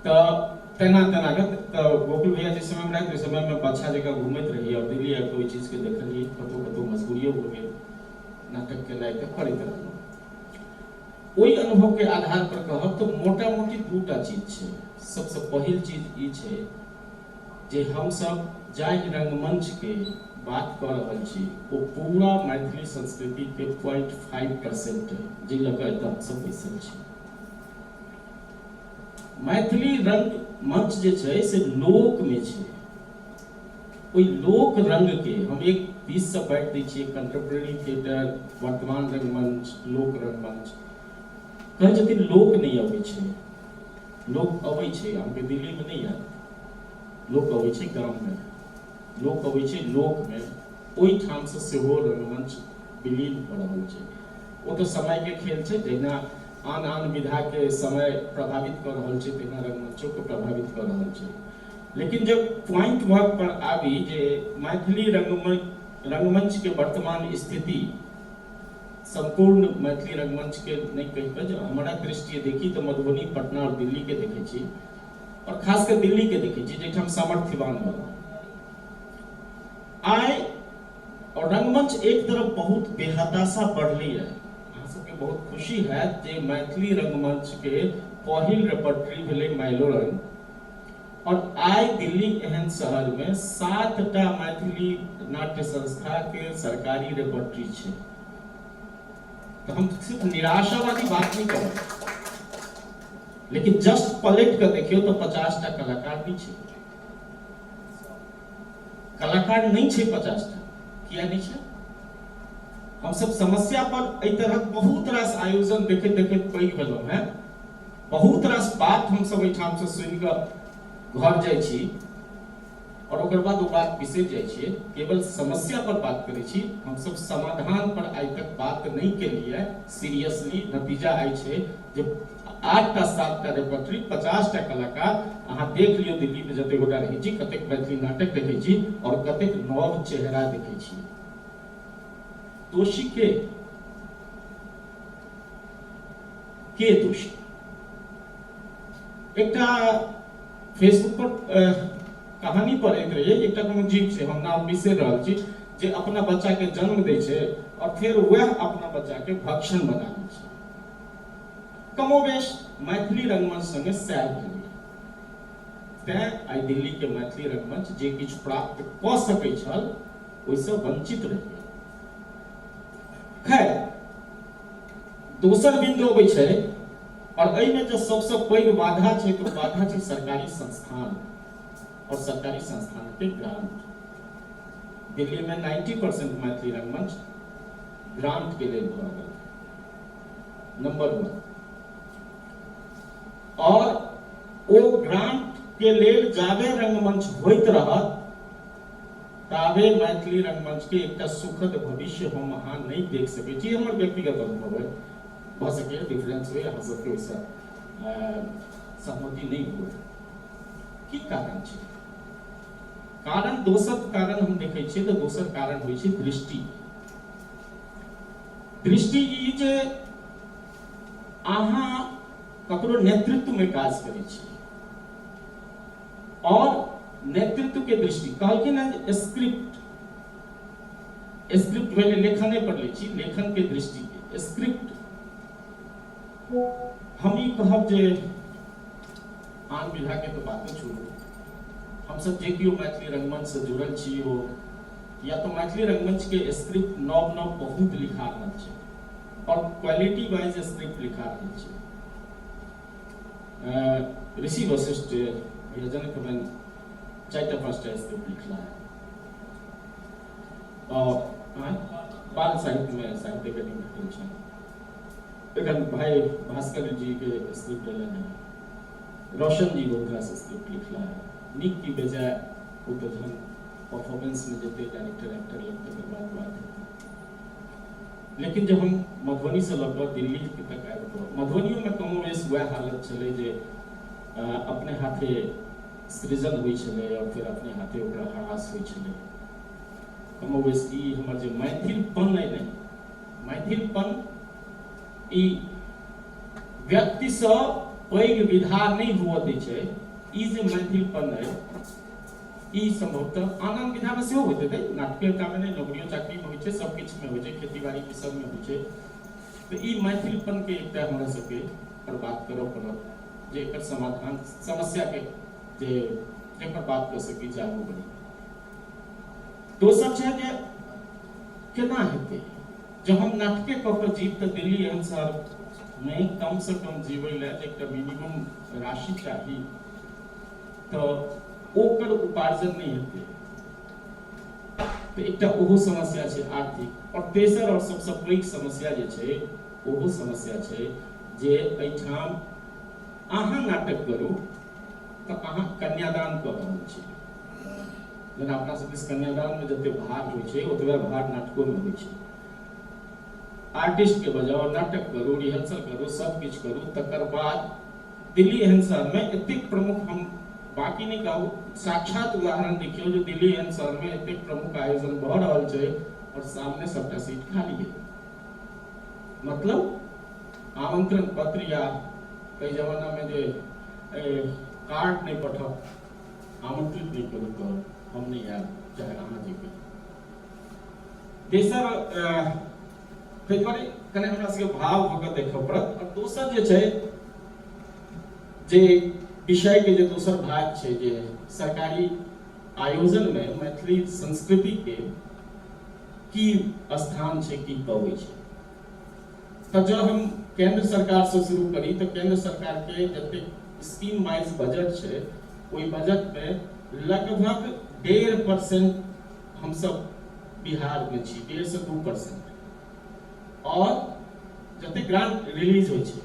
तऽ तेना तेना कऽ तऽ गोकुल भैया जाहि समयमे रहथि ओहि समयमे बच्छा जकाँ घुमैत रही आओर दिल्ली आबि कऽ ओहि चीजके देखलियै, कतहु कतहु मजबूरियो भऽ गेल नाटक केनाइ तऽ करैत रहलहुँ। ओहि अनुभवके आधार पर कहब तऽ मोटा मोटी दूटा चीज छै। सबसँ पहिल चीज ई छै जे हमसब जाहि रंगमंचके बात कऽ रहल छी ओ पूरा मैथिली संस्कृतिके 0.5% जाहि लऽ कऽ एतऽ हमसब बैसल छी। मैथिली रंगमंच जे छै से लोकमे छै, ओहि लोक रंगके हम एक दिससँ बाँटि दै छियै कंटेम्प्रेरी थिएटर, वर्तमान रंगमंच, लोक रंगमंच। कहै छथिन लोक नहि अबै छै, लोक अबै छै, अहाँके दिल्लीमे नहि आयत, लोक अबै छै गाममे, लोक अबै छै लोकमे, ओहिठामसँ सेहो रंगमंच विलीन भऽ रहल छै। ओ तऽ समयके खेल छै, जहिना आन आन विधाके समय प्रभावित कऽ रहल छै तहिना रंगमंचोके प्रभावित कऽ रहल छै। लेकिन जब पॉइंट वर्क पर आबी जे मैथिली रंगमंचके वर्तमान स्थिति, सम्पूर्ण मैथिली रंगमंचके नहि कहि कऽ जे हमरा दृष्टिए देखी तऽ मधुबनी, पटना आओर दिल्लीके देखै छी और खास कऽ दिल्लीके देखै छी जाहिठाम सामर्थ्यवान बला आइ और रंगमंच एक तरफ बहुत बेहताशा बढ़लैए। अहाँ सबके बहुत खुशी हैत जे मैथिली रंगमंचके पहिल रेपर्टरी भेलै मैलोरंग और आइ दिल्ली एहन शहरमे 7टा मैथिली नाट्य संस्थाके सरकारी रेपर्टरी छै। तऽ हम सिर्फ निराशावादी बात नहि करब, लेकिन जस्ट पलटि कऽ देखियौ तऽ 50टा कलाकार नहि छै, कलाकार नहि छै 50टा। किया नहि छै? हमसब समस्या पर एहि तरहक बहुत रास आयोजन देखैत देखैत पैघ भेलहुँ हेँ, बहुत रास बात हमसब एहिठामसँ सुनि कऽ घर जाइ छी और ओकर बाद ओ बात बिसरि जाइ छियै। केवल समस्या पर बात करै छी, हमसब समाधान पर आइ तक बात नहि केलियै सीरियसली। नतीजा आइ छै जे 8टा 7टा रेपर्टरी, 50टा कलाकार, अहाँ देख लियौ दिल्लीमे जते गोटा रहै छी कतेक मैथिली नाटक देखै छी और कतेक नव चेहरा देखै छी। दोषी के के दोषी? एकटा फेसबुक पर कहानी पढ़ैत रहियै, एकटा कोनो जीव छै, हम नाम बिसरि रहल छी, जे अपना बच्चाके जन्म दै छै और फेर वएह अपना बच्चाके भक्षण बना दै छै। कमोबेश मैथिली रंगमंच संगे सएह भेलै, तैं आइ दिल्लीके मैथिली रंगमंच जे किछु प्राप्त कऽ सकै छल ओहिसँ वंचित रहि गेल। खैर, दोसर बिन्दु अबै छै और एहिमे जे सबसँ पैघ बाधा छै तऽ बाधा छै सरकारी संस्थान और सरकारी संस्थानके ग्रांट। दिल्लीमे 90% मैथिली रंगमंच ग्रांटके लेल भऽ रहल है, नंबर 1। और ओ ग्रांट के लेल जाबे रंगमंच होइत रहत ताबे मैथिली रंगमंच के एकटा सुखद भविष्य हम अहाँ नहि देख सकै छी। हमर व्यक्तिगत अनुभव है, भऽ सकैए डिफरेंस होइ, अहाँ सबके ओहिसँ सहमति नहि हुए। की कारण छै? कारण दोसर कारण हम देखै छियै तऽ दोसर कारण होइ छै दृष्टि। दृष्टि ई जे अहाँ ककरो नेतृत्वमे काज करै छी, आओर नेतृत्वके दृष्टि कहलखिन हेँ जे स्क्रिप्ट स्क्रिप्ट भेलै, लेखने पर लै छी, लेखनके दृष्टिके स्क्रिप्ट। हम ई कहब जे आन विधाके तऽ बाते छोड़ू, हमसब जे केओ मैथिली रंगमंचसँ जुड़ल छी ओ या तऽ मैथिली रंगमंचके स्क्रिप्ट नव नव बहुत लिखा रहल छै आओर क्वालिटी वाइज स्क्रिप्ट लिखा रहल छै। ऋषि वशिष्ठ भैया जनक 4टा 5टा स्क्रिप्ट लिखला है और बाल साहित्य में साहित्य अकेडमी भेटल छै। एखन भाई भास्कर जी के स्क्रिप्ट एलनि है, रोशन जी बहुत रास स्क्रिप्ट लिखला है, नीक की बेजाय ओ तऽ जहन परफॉर्मेंस में जेतै डायरेक्टर एक्टर लग तकर बाद बात हेतै। लेकिन जब हम मधुबनी से लऽ कऽ दिल्ली तक आबि कऽ मधुबनियोमे कमोबेश वएह हालत छलै जे अपने हाथे सृजन होइ छलै आओर फेर अपने हाथे ओकरा ह्रास होइ छलै। कमोबेश ई हमर जे मैथिलपन अइ ने, मैथिलपन ई व्यक्तिसँ पैघ विधा नहि हुअ दै छै। ई जे मैथिलपन अइ ई सम्भवतः आन आन विधामे सेहो होइत हेतै, नाटकेटामे नहि, नौकरियो चाकरीमे होइ छै, सब किछुमे होइ छै, खेतीबाड़ी सबमे होइ छै। तऽ ई मैथिलपनके एकटा हमरा सबके पर बात करऽ पड़त जे एकर समाधान समस्याके जे एकर बात कऽ सकी जे आगू बढ़ी। दोसर छै जे केना हेतै जब हम नाटके कऽ कऽ जीब तऽ दिल्ली एहन शहरमे कमसँ कम जीबै लए जे एकटा मिनिमम राशि चाही तऽ ओकर उपार्जन नहि हेतै, तऽ एकटा ओहो समस्या छै आर्थिक। आओर तेसर आओर सबसँ पैघ समस्या जे छै ओहो समस्या छै जे एहिठाम अहाँ नाटक करू तऽ अहाँ कन्यादान कऽ रहल छी। जेना अपना सब दिस कन्यादानमे जते भार होइ छै ओतबे भार नाटकोमे होइ छै। आर्टिस्टके बजाउ, नाटक करू, रिहर्सल करू, सब किछु करू, तकर बाद दिल्ली एहन शहरमे एतेक प्रमुख, हम बाकी नहि कहू, साक्षात उदाहरण देखियौ जे दिल्ली एहन शहरमे एतेक प्रमुख आयोजन भऽ रहल छै और सामने सबटा सीट खाली है। मतलब आमंत्रण पत्र या कई जमाना में जे कार्ड नहीं पठाओ, आमंत्रित नहीं करू तो हम नहीं आयब, चाहे अहाँ जे करी। तेसर ताहि दुआरे कने हमरा सबके भाव भऽ कऽ देखऽ पड़त। और दोसर जे छै जे विषय के जे दोसर भाग छै जे सरकारी आयोजन में मैथिली संस्कृति के की स्थान छै, की पबै छै, तऽ जब हम केंद्र सरकार से शुरू करी तऽ केंद्र सरकार के जतेक स्कीम वाइज बजट छै ओहि बजट में लगभग 1.5% हमसब बिहार में छी, 1.5 से 2%, और जतेक ग्रांट रिलीज होइ छै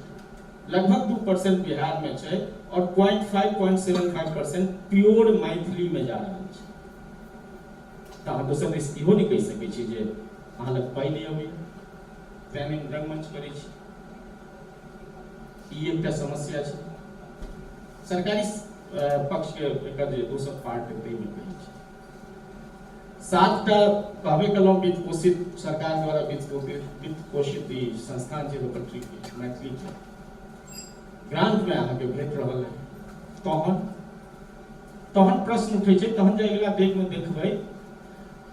लगभग 2% बिहार में छै और 0.5 0.75% प्योर मैथिली में जा रहल छै। तऽ अहाँ दोसर दिस इहो नहि कहि सकै छी जे अहाँ लग पाइ नहि अबैए तेँ नहि रंगमंच करै छी। ई एकटा समस्या छै सरकारी पक्षके एकर जे दोसर पार्ट है ताहिमे कहै छै। 7टा कहबे कयलहुँ वित्त पोषित, सरकार द्वारा वित्त पोषित ई संस्थान छै रोपट्रीके मैथिलीके ग्रांटमे अहाँके भेट रहल है। तहन तहन प्रश्न उठै छै, तहन जे अगिला डेगमे देखबै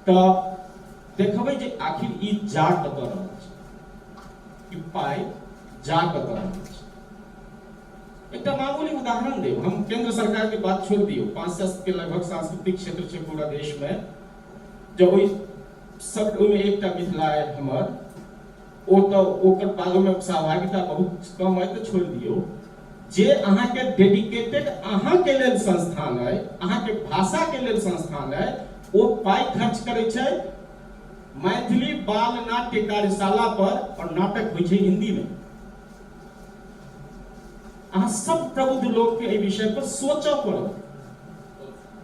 तऽ देखबै जे आखिर ई जा कतऽ रहल छै, ई पाइ जा कतऽ रहल छै। एकटा मामूली उदाहरण देब हम, केंद्र सरकार के बात छोड़ दियौ, 500 के लगभग सांस्कृतिक क्षेत्र छै पूरा देश में, जब ओहि सब ओहिमे एकटा मिथिला है हमर, ओ तऽ ओकर बाद ओहिमे सहभागिता बहुत कम है तऽ छोड़ि दियौ। जे अहाँके डेडिकेटेड अहाँके लेल संस्थान है, अहाँके भाषाके लेल संस्थान है, ओ पाइ खर्च करै छै मैथिली बाल नाट्य कार्यशाला पर और नाटक होइ छै हिंदी में। अहाँ सब प्रबुद्ध लोक के एहि विषय पर सोचऽ पड़त।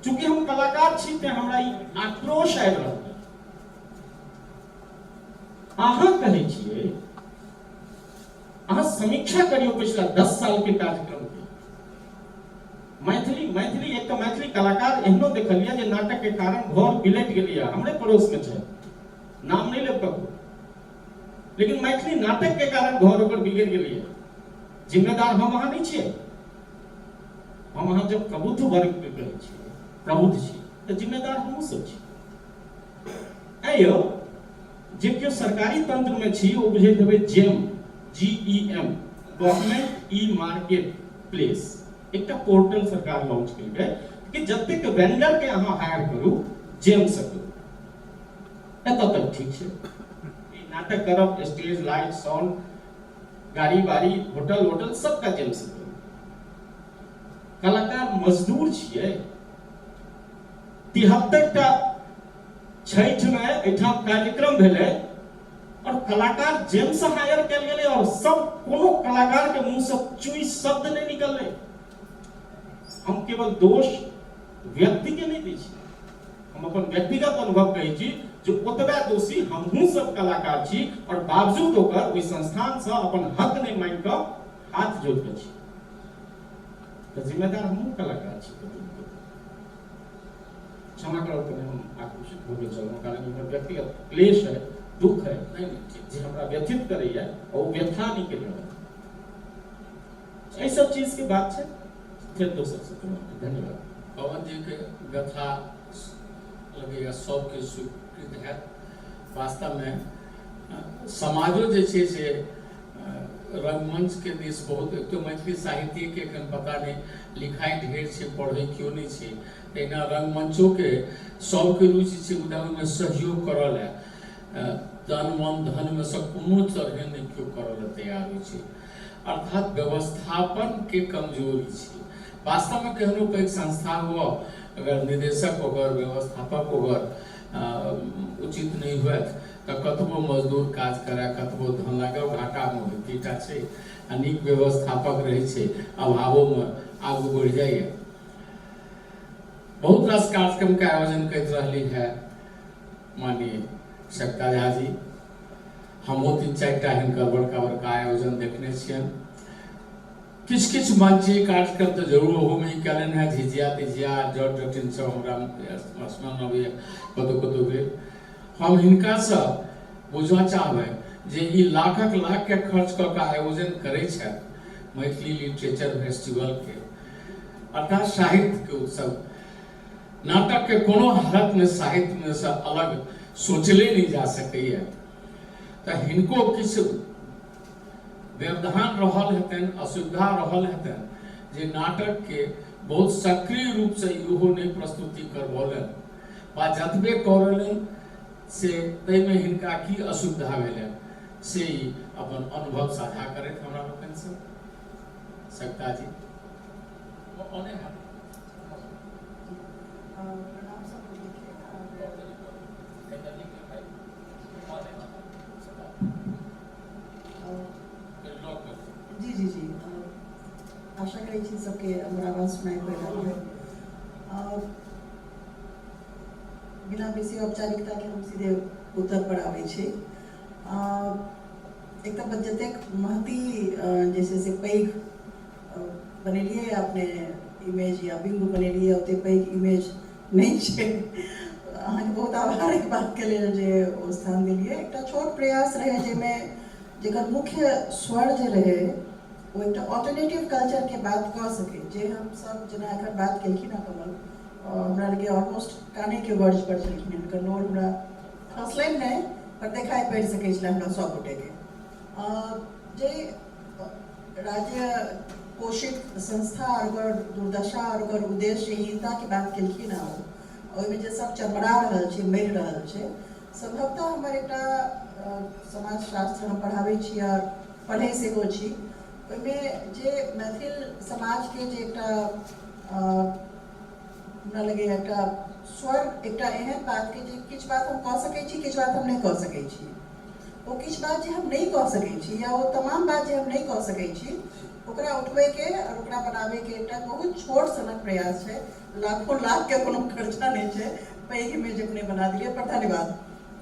चूंकि हम कलाकार छी तें हमरा ई आक्रोश आबि रहल है। अहाँ कहै छियै, अहाँ समीक्षा करियौ पिछला 10 साल के कार्यक्रम के। मैथिली मैथिली एक तऽ मैथिली कलाकार एहनो देखलियै जे नाटक के कारण घर बिलटि गेलैया, हमरे पड़ोस में छै, नाम नहीं लेब ककरो, लेकिन मैथिली नाटक के कारण घर ओकर बिगड़ि गेलैया। जिम्मेदार हम अहाँ नहीं छियै। हम अहाँ जब प्रबुद्ध वर्गके कहै छियै, प्रबुद्ध छी, तऽ जिम्मेदार हमहूँ सब छी। आँय यौ, जे केओ सरकारी तंत्रमे छी ओ बुझैत हेबै GeM, GEM, government e market place, एकटा पोर्टल सरकार लॉन्च केलकै कि जतेक वेंडरके अहाँ हायर करू जेमसँ करू। एतऽ तक ठीक छै। ई नाटक करब, स्टेज, लाइट, साउंड, गाड़ी बाड़ी, होटल वोटल सबटा जेमसँ करू। कलाकार मजदूर छियै। 73 टा छठिमे एहिठाम कार्यक्रम भेलै और कलाकार जेमसँ हायर कयल गेलै और सब कोनो कलाकार के मुंह से चुई शब्द नहीं निकललै। हम केवल दोष व्यक्ति के नहीं दै छी, हम अपन व्यक्तिगत अनुभव कहै छी जे ओतबे दोषी हमहूँ सब कलाकार छी और बावजूद ओकर ओहि संस्थानसँ अपन हक नहि मांगि कऽ हाथ जोड़ि कऽ छी, तऽ जिम्मेदार हमहूँ कलाकार छी। क्षमा करब, कने हम आक्रोशित भऽ गेल छलहुँ, कारण हमर व्यक्तिगत क्लेश है, दुख है, नहीं नहीं ठीक जे हमरा व्यथित करैया और ओ व्यथा निकलि रहल। एहि सब चीज के बात छै। फेर दोसर सत्र में धन्यवाद। पवन जी के व्यथा लगैया सबके स्वीकृत हैत। वास्तवमे समाजो जे छै से रंगमंच के दिस बहुत, एक तो मैथिली साहित्यके एखन पता नहि, लिखाइ ढेर छै, पढ़ै केओ नहि छै। तहिना रंगमंचोके सबके रुचि छै, मुदा ओहिमे सहयोग करऽ लए तन मन धनमे सँ कोनो तरहे नहि केओ करऽ लए तैयार होइ छै। अर्थात व्यवस्थापनके कमजोरी छै। वास्तवमे केहनो पैघ संस्था हुअ, अगर निदेशक ओकर, व्यवस्थापक ओकर उचित नहि हुए तऽ कतबो मजदूर काज करए, कतबो धन लागए, घाटामे होइते टा छै। आ नीक व्यवस्थापक रहै छै, अभावोमे आगू बढ़ि जाइए। बहुत रास कार्यक्रमके आयोजन करैत रहली है माननीय सविता झा जी। हमहूँ 3-4 टा हिनकर बड़का बड़का आयोजन देखने छियनि। किछु किछु मंचीय कार्यक्रम तऽ जरूर ओहोमे ई कयलनि हेँ, झिझिया तिझिया जट जटिन सब हमरा स्मरण अबैए कतहु कतहु भेल। हम हिनकासँ बुझऽ चाहबनि जे ई लाखक लाखके खर्च कऽ कऽ आयोजन करै छथि मैथिली लिटरेचर फेस्टिवलके, अर्थात साहित्यके उत्सव। नाटकके कोनो हालतमे साहित्यमे सँ अलग सोचले नहि जा सकैए। तऽ हिनको किछु व्यवधान रहल हेतनि, असुविधा रहल हेतनि जे नाटकके बहुत सक्रिय रूपसँ इहो नहि प्रस्तुति करबौलनि, वा जतबे करौलनि से ताहिमे हिनका की असुविधा भेलनि से ई अपन अनुभव साझा करैत हमरा लोकनिसँ। सविता जी ऑने हैत। प्रणाम सब गोटेके। जी जी जी, आशा करै छी सबके हमर आवाज सुनाई पड़ि रहल है। बिना बेसी औपचारिकताके हम सीधे उत्तर पर आबै छी। एक तऽ जतेक महती जे छै से पैघ बनेलियै अपने इमेज या बिम्ब बनेलियै, ओतेक पैघ इमेज नहि छै। अहाँके बहुत आभार एहि बातके लेल जे ओ स्थान देलियै। एकटा छोट प्रयास रहै जाहिमे जकर मुख्य स्वर जे रहै ओ एकटा ऑल्टरनेटिव कल्चरके बात कऽ सकै, जे हमसब जेना एखन बात केलखिन हँ कमल, हमरा लगे ऑलमोस्ट कानेके वर्ज पर छलखिन, हुनकर नोर हमरा खसलनि नहि पर देखाइ पड़ि सकै छलै हमरा सब गोटेके। जे राज्य पोषित संस्था और ओकर दुर्दशा और ओकर उद्देश्यहीनताके बात केलखिन हँ, ओहिमे जे सब चमरा रहल छै, मरि रहल छै, सम्भवतः हमर एकटा समाजशास्त्र हम पढ़ाबै छी आओर पढ़ै सेहो छी, ओहिमे जे मैथिल समाजके जे एकटा हमरा लगैए एकटा स्वर, एकटा एहन बातके जे किछु बात हम कऽ सकै छी, किछु बात हम नहि कऽ सकै छी, ओ किछु बात जे हम नहि कऽ सकै छी या ओ तमाम बात जे हम नहि कऽ सकै छी ओकरा उठबैके आओर ओकरा बनाबैके एकटा बहुत छोट सनक प्रयास छै। लाखों लाखके कोनो खर्चा नहि छै, पैघ इमेज अपने बना देलियै, पर धन्यवाद।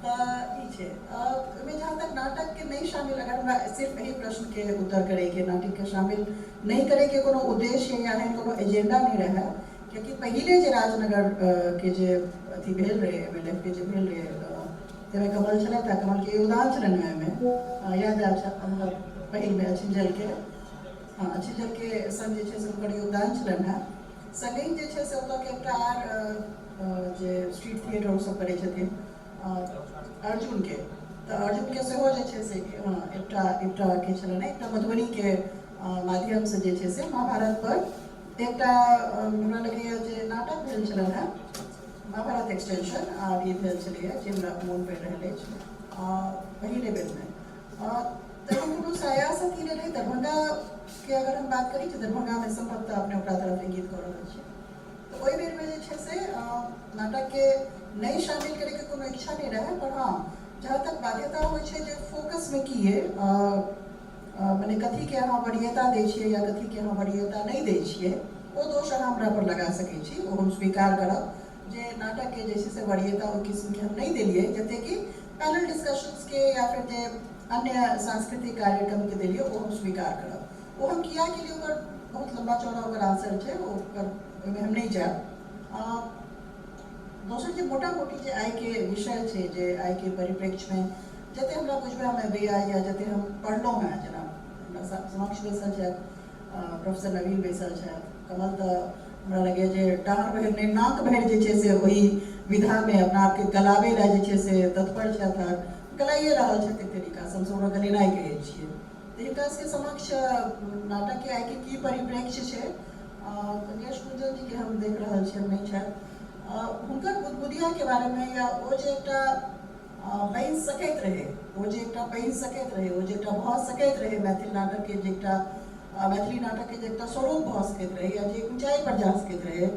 तऽ ई छै। ओहिमे जहाँ तक नाटकके नहि शामिल, अगर हमरा सिर्फ एहि प्रश्नके उत्तर करैके, नाटकके शामिल नहि करैके कोनो उद्देश्य या एहन कोनो एजेंडा नहि रहै, कियाकि पहिले जे राजनगर के जे अथी भेल रहै, MLF के जे भेल रहै, ताहिमे कमल छलथि आ कमलके योगदान छलनि ओहिमे, याद आयल छल हमरा पहिलमे अछिंजलके, हँ अछिंजलके संग जे छै से हुनकर योगदान छलनि हेँ। सङ्गहि जे छै से ओतयके एकटा आर जे स्ट्रीट थिएटर ओसभ करै छथिन अर्जुनके, तऽ अर्जुनके सेहो जे छै से एकटा एकटा के छलनि, एकटा मधुबनीके माध्यमसँ जे छै से महाभारत पर एकटा हमरा लगैए जे नाटक भेल छलनि हेँ, महाभारत एक्सटेंशन आर ई भेल छलैए जे हमरा मोन पड़ि रहल अछि पहिले बेरमे। तखन कोनो सायास अथी नहि रहै। दरभंगाके अगर हम बात करी तऽ दरभंगामे सम्भवतः अपने ओकरा तरफ इंगित कऽ रहल छी, तऽ ओहि बेरमे जे छै से नाटकके नहि शामिल करैके कोनो इच्छा नहि रहै। पर हँ, जहाँ तक बाध्यता होइ छै जे फोकसमे की अइ, मने कथीके अहाँ वरीयता दै छियै या कथीके अहाँ वरीयता नहि दै छियै, ओ दोष अहाँ हमरा पर लगा सकै छी, ओ हम स्वीकार करब जे नाटकके जे छै से वरीयता ओहि किस्मके हम नहि देलियै जतेक कि पैनल डिस्कशंसके या फेर जे अन्य सांस्कृतिक कार्यक्रमके देलियै, ओ हम स्वीकार करब। ओ हम किया केलियै, ओकर बहुत लम्बा चौड़ा ओकर आंसर छै, ओकर ओहिमे हम नहि जायब। दोसर जे मोटा मोटी जे आइके विषय छै, जे आइके परिप्रेक्ष्यमे जते हमरा बुझबामे अबैए या जते हम पढ़लहुँ हेँ, जेना हमरा समक्ष बैसल छथि प्रोफेसर नवीन बैसल छथि, कमल, तऽ हमरा लगैए जे डाँड़ भरि नहि, नाक भरि जे छै से ओहि विधामे अपना आपके गलाबै लए जे छै से तत्पर छथि आर गलाइए रहल छथि। एक तरीकासँ हमसभ ओकरा गलेनाइ कहै छियै। तऽ हिनका सबके समक्ष नाटकके आइके की परिप्रेक्ष्य छै, गणेश कुंजन जीके हम देख रहल छियै, नहि छथि, हुनकर बुदबुदियाके बारेमे या ओ जे एकटा बनि सकैत रहै, ओ जे एकटा बनि सकैत रहै, ओ जे एकटा भऽ सकैत रहै, मैथिल नाटकके जे एकटा मैथिली नाटकके जे एकटा स्वरूप भऽ सकैत रहै या जे ऊँचाइ पर जा सकैत रहै,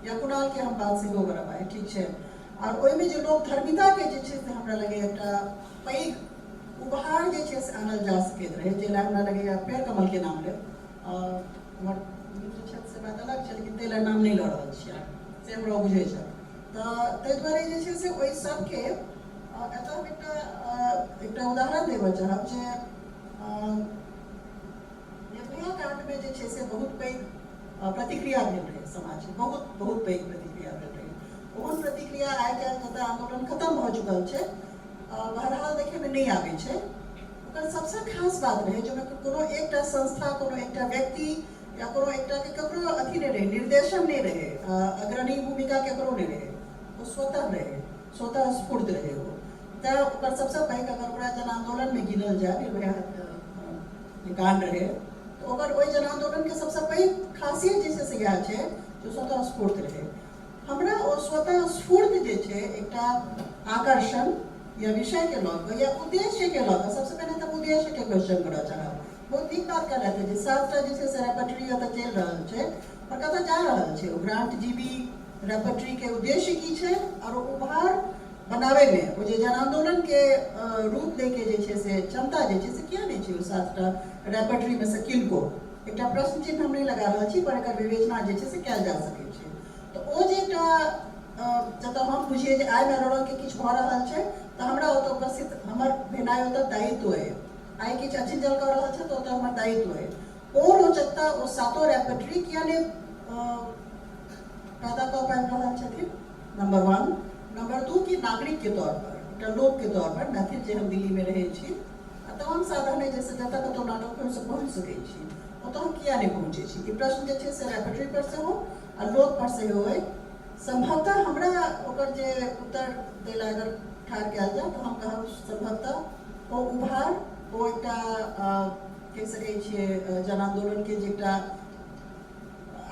या कुणालके हम बात सेहो करब आइ, ठीक छै। आओर ओहिमे जे लोक धर्मिताके जे छै से हमरा लगैए एकटा पैघ उपहार जे छै से आनल जा सकैत रहै, जाहि लए हमरा लगैए फेर कमलके नाम लेब। हमर मित्र छथि से बात अलग छै, लेकिन ताहि लए नाम नहि लऽ रहल छियै, से हमरा बुझै छथि। तऽ ताहि दुआरे जे छै से ओहि सबके एतऽ हम एकटा एकटा उदाहरण देबऽ चाहब जे निर्भया कांडमे जे छै से बहुत पैघ प्रतिक्रिया भेल रहै समाजमे, बहुत बहुत पैघ प्रतिक्रिया भेल रहै। ओहन प्रतिक्रिया आइ काल्हि जतऽ आन्दोलन खतम भऽ चुकल छै, बहरहाल देखैमे नहि आबै छै। ओकर सबसँ खास बात रहै जे ओहिमे कोनो एकटा संस्था, कोनो एकटा व्यक्ति या कोनो एकटाके ककरो अथी नहि रहै, निर्देशन नहि रहै, अग्रणी भूमिका ककरो नहि रहै, ओ स्वतः रहै, स्वतः स्फूर्त रहै ओ। तैँ ओकर सबसँ पैघ अगर ओकरा जन आन्दोलनमे गिनल जाय, निर्भया जे कांड रहै, तऽ ओकर ओहि जन आन्दोलनके सबसँ पैघ खासियत जे छै से इएह छै जे स्वतः स्फूर्त रहै। हमरा ओ स्वतः स्फूर्त जे छै एकटा आकर्षण या विषयके लऽ कऽ या उद्देश्यके लऽ कऽ, सबसँ पहिने तऽ उद्देश्यके क्वेश्चन करऽ चाहब। बहुत नीक बात कहलथि जे 7टा जे छै से रेपर्टरी एतऽ चलि रहल छै, पर कतऽ जा रहल छै ओ ग्रांट जीबी रेपर्टरीके उद्देश्य की छै? आओर ओ उपहार बनाबैमे ओ जे जन आन्दोलनके रूप दैके जे छै से क्षमता जे छै से किया नहि छै ओ 7टा रेपर्टरीमे से किनको? एकटा प्रश्न चिन्ह हम नहि लगा रहल छी, पर एकर विवेचना जे छै से कयल जा सकै छै। तऽ ओ जे एकटा जतऽ हम बुझियै जे आइ मैलोरंगके किछु भऽ रहल छै तऽ हमरा ओतऽ उपस्थित हमर भेनाइ ओतऽ दायित्व अइ, आइ किछु अछिंजल कऽ रहल छै तऽ ओतऽ हमर दायित्व अइ, ओ रोचकता ओ सातो रेपर्टरी किया नहि पैदा कऽ पाबि रहल छथिन? नंबर 1। नंबर 2 कि नागरिकके तौर पर, एकटा लोकके तौर पर, मैथिल जे हम दिल्लीमे रहै छी आ तमाम साधन अइ जाहिसँ जतऽ कतहु नाटक होइसँ पहुँचि सकै छी, ओतऽ हम किया नहि पहुँचै छी? ई प्रश्न जे छै से रेपर्टरी पर सेहो आ लोक पर सेहो अइ। सम्भवतः हमरा ओकर जे उत्तर दै लए अगर ठाढ़ कयल जाय तऽ हम कहब सम्भवतः ओ उभार, ओ एकटा कहि सकै छियै जन आन्दोलनके जे एकटा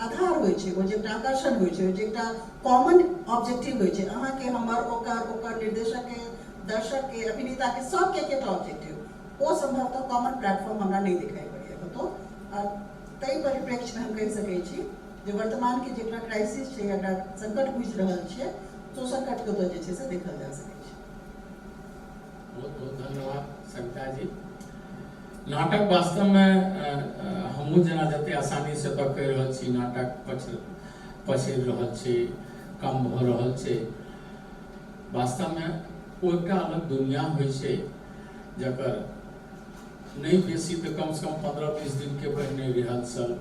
आधार होइ छै, ओ जे एकटा आकर्षण होइ छै, ओ जे एकटा कॉमन ऑब्जेक्टिव होइ छै, अहाँके, हमर, ओकर, ओकर निर्देशकके, दर्शकके, अभिनेताके, सबके एकेटा ऑब्जेक्टिव, ओ सम्भवतः कॉमन प्लेटफॉर्म हमरा नहि दिखाई पड़ैए कतहु। आ ताहि परिप्रेक्ष्यमे हम कहि सकै छी जे वर्तमानके जे एकटा क्राइसिस छै, एकरा संकट बुझि रहल छियै, तो संकटके ओतऽ जे छै से देखल जा सकै छै। बहुत बहुत धन्यवाद सविता जी। नाटक वास्तवमे हमहूँ जेना जते आसानीसँ तऽ कहि रहल छी नाटक पछड़ि रहल छै, कम भऽ रहल छै, वास्तवमे ओ एकटा अलग दुनिया होइ छै जकर नहि बेसी तऽ कमसँ कम 15-20 दिनके पहिने रिहर्सल,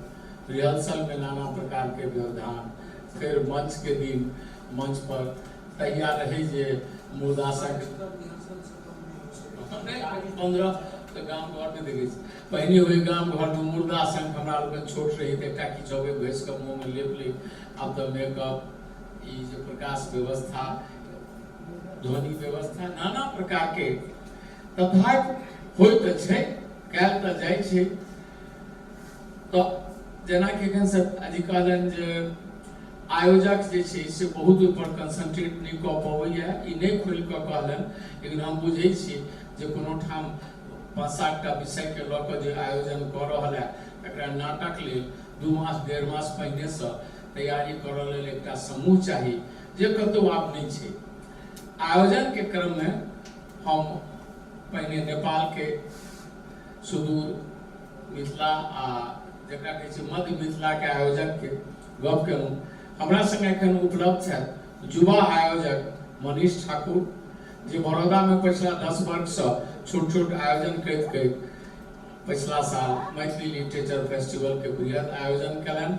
रिहर्सलमे नाना प्रकारके व्यवधान, फेर मंचके दिन मंच पर तहिया रहै जे मुर्दा संग 15 तऽ गाम घरमे देखै छी। पहिने ओहि गाम घरमे मुर्दा शंख, हमरा लोकनि छोट रही तऽ एकटा किछु अबै घसि कऽ मुँहमे लेप ली। आब तऽ मेकअप, ई जे प्रकाश व्यवस्था, ध्वनि व्यवस्था, नाना प्रकारके, तथापि होइ तऽ छै, कयल तऽ जाइ छै। तऽ जेनाकि एखन सब अजी कहलनि जे आयोजक जे छै से बहुत ओहिपर कंसंट्रेट नहि कऽ पबैए, ई नहि खोलि कऽ कहलनि, लेकिन हम बुझै छी जे कोनो ठाम 5-7 टा विषयके लऽ कऽ जे आयोजन कऽ रहल है, तकरा नाटक लेल 2 मास 1.5 मास पहिनेसँ तैयारी करऽ लेल एकटा समूह चाही, जे कतहु आब नहि छै। आयोजनके क्रममे हम पहिने नेपालके सुदूर मिथिला आ जकरा कहै छै मध्य मिथिलाके आयोजकके गप केलहुँ। हमरा संगे एखन उपलब्ध छथि युवा आयोजक मनीष ठाकुर, जे बड़ौदामे पछिला 10 वर्षसँ छोट छोट आयोजन करैत करैत पछिला साल मैथिली लिटरेचर फेस्टिवलके बृहद आयोजन कयलनि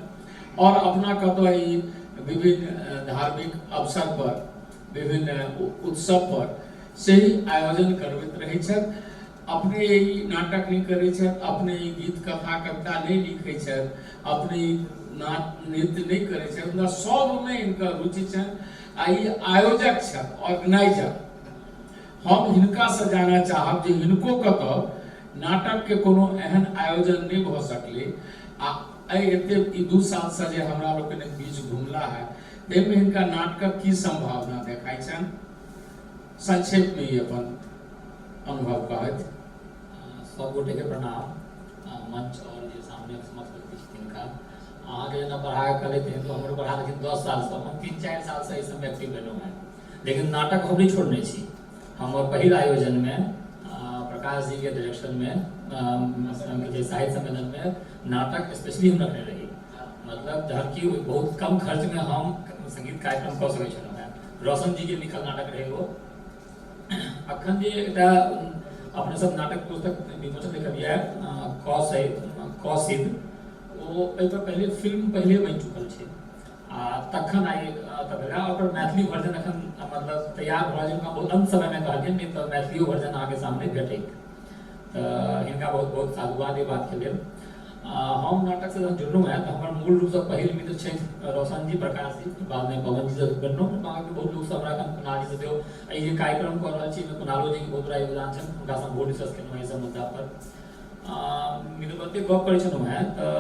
और अपना कतऽ ई विभिन्न धार्मिक अवसर पर, विभिन्न उत्सव पर सेही आयोजन करबैत रहै छथि। अपने ई नाटक नहि करै छथि, अपने ई गीत कथा कविता नहि लिखै छथि, अपने ई नाच नृत्य नहि करै छथि, मुदा सबमे हिनकर रुचि छनि आ ई आयोजक छथि, ऑर्गेनाइजर। हम हिनकासँ जानऽ चाहब जे हिनको कतऽ नाटकके कोनो एहन आयोजन नहि भऽ सकलै आ एहि एते ई 2 सालसँ जे हमरा लोकनिक बीच घुमला है, ताहिमे हिनका नाटकक की सम्भावना देखाइ छनि। संक्षेपमे ई अपन अनुभव कहथि। सब गोटेके प्रणाम। मंच और जे सामने समक्ष व्यक्ति छथिन तिनका। अहाँके जेना बढ़ा कऽ कहले तऽ हमरो बढ़ा देलखिन 10 सालसँ, हम 3-4 सालसँ एहि सबमे एक्टिव भेलहुँ हेँ, लेकिन नाटक हम नहि छोड़ने छी। हमर पहिल आयोजनमे प्रकाश जीके डायरेक्शनमे जे साहित्य सम्मेलनमे नाटक स्पेशली हम रखने रही, मतलब जहन कि बहुत कम खर्चमे हम संगीत कार्यक्रम कऽ सकै छलहुँ हेँ। रोशन जीके लिखल नाटक रहै ओ। अखन जे एकटा अपने सब नाटक पुस्तक विमोचन देखलियै, क सिद्ध, ओ एहिपर पहिले फिल्म पहिले बनि चुकल छै आ तखन आइ तऽ भेलै। ओकर मैथिली वर्जन अखन मतलब तैयार भऽ रहल छै। हुनका बहुत अन्त समयमे कहलियनि, नहि तऽ मैथिलियो वर्जन अहाँके सामने भेटैत। तऽ हिनका बहुत बहुत साधुवाद एहि बातके लेल। हम नाटकसँ जहन जुड़लहुँ हेँ तऽ हमर मूल रूपसँ पहिल मित्र छथि रोशन जी, प्रकाश जी, बादमे पवन जीसँ बनलहुँ, बादमे बहुत लोकसँ हमरा एखन कुणाल जीसँ सेहो एहि जे कार्यक्रम कऽ रहल छी एहिमे कुणालो जीके बहुत बड़ा योगदान छनि, हुनकासँ हम बहुत डिस्कस केलहुँ एहि सब मुद्दापर। मित्रवते गप करै छलहुँ हेँ तऽ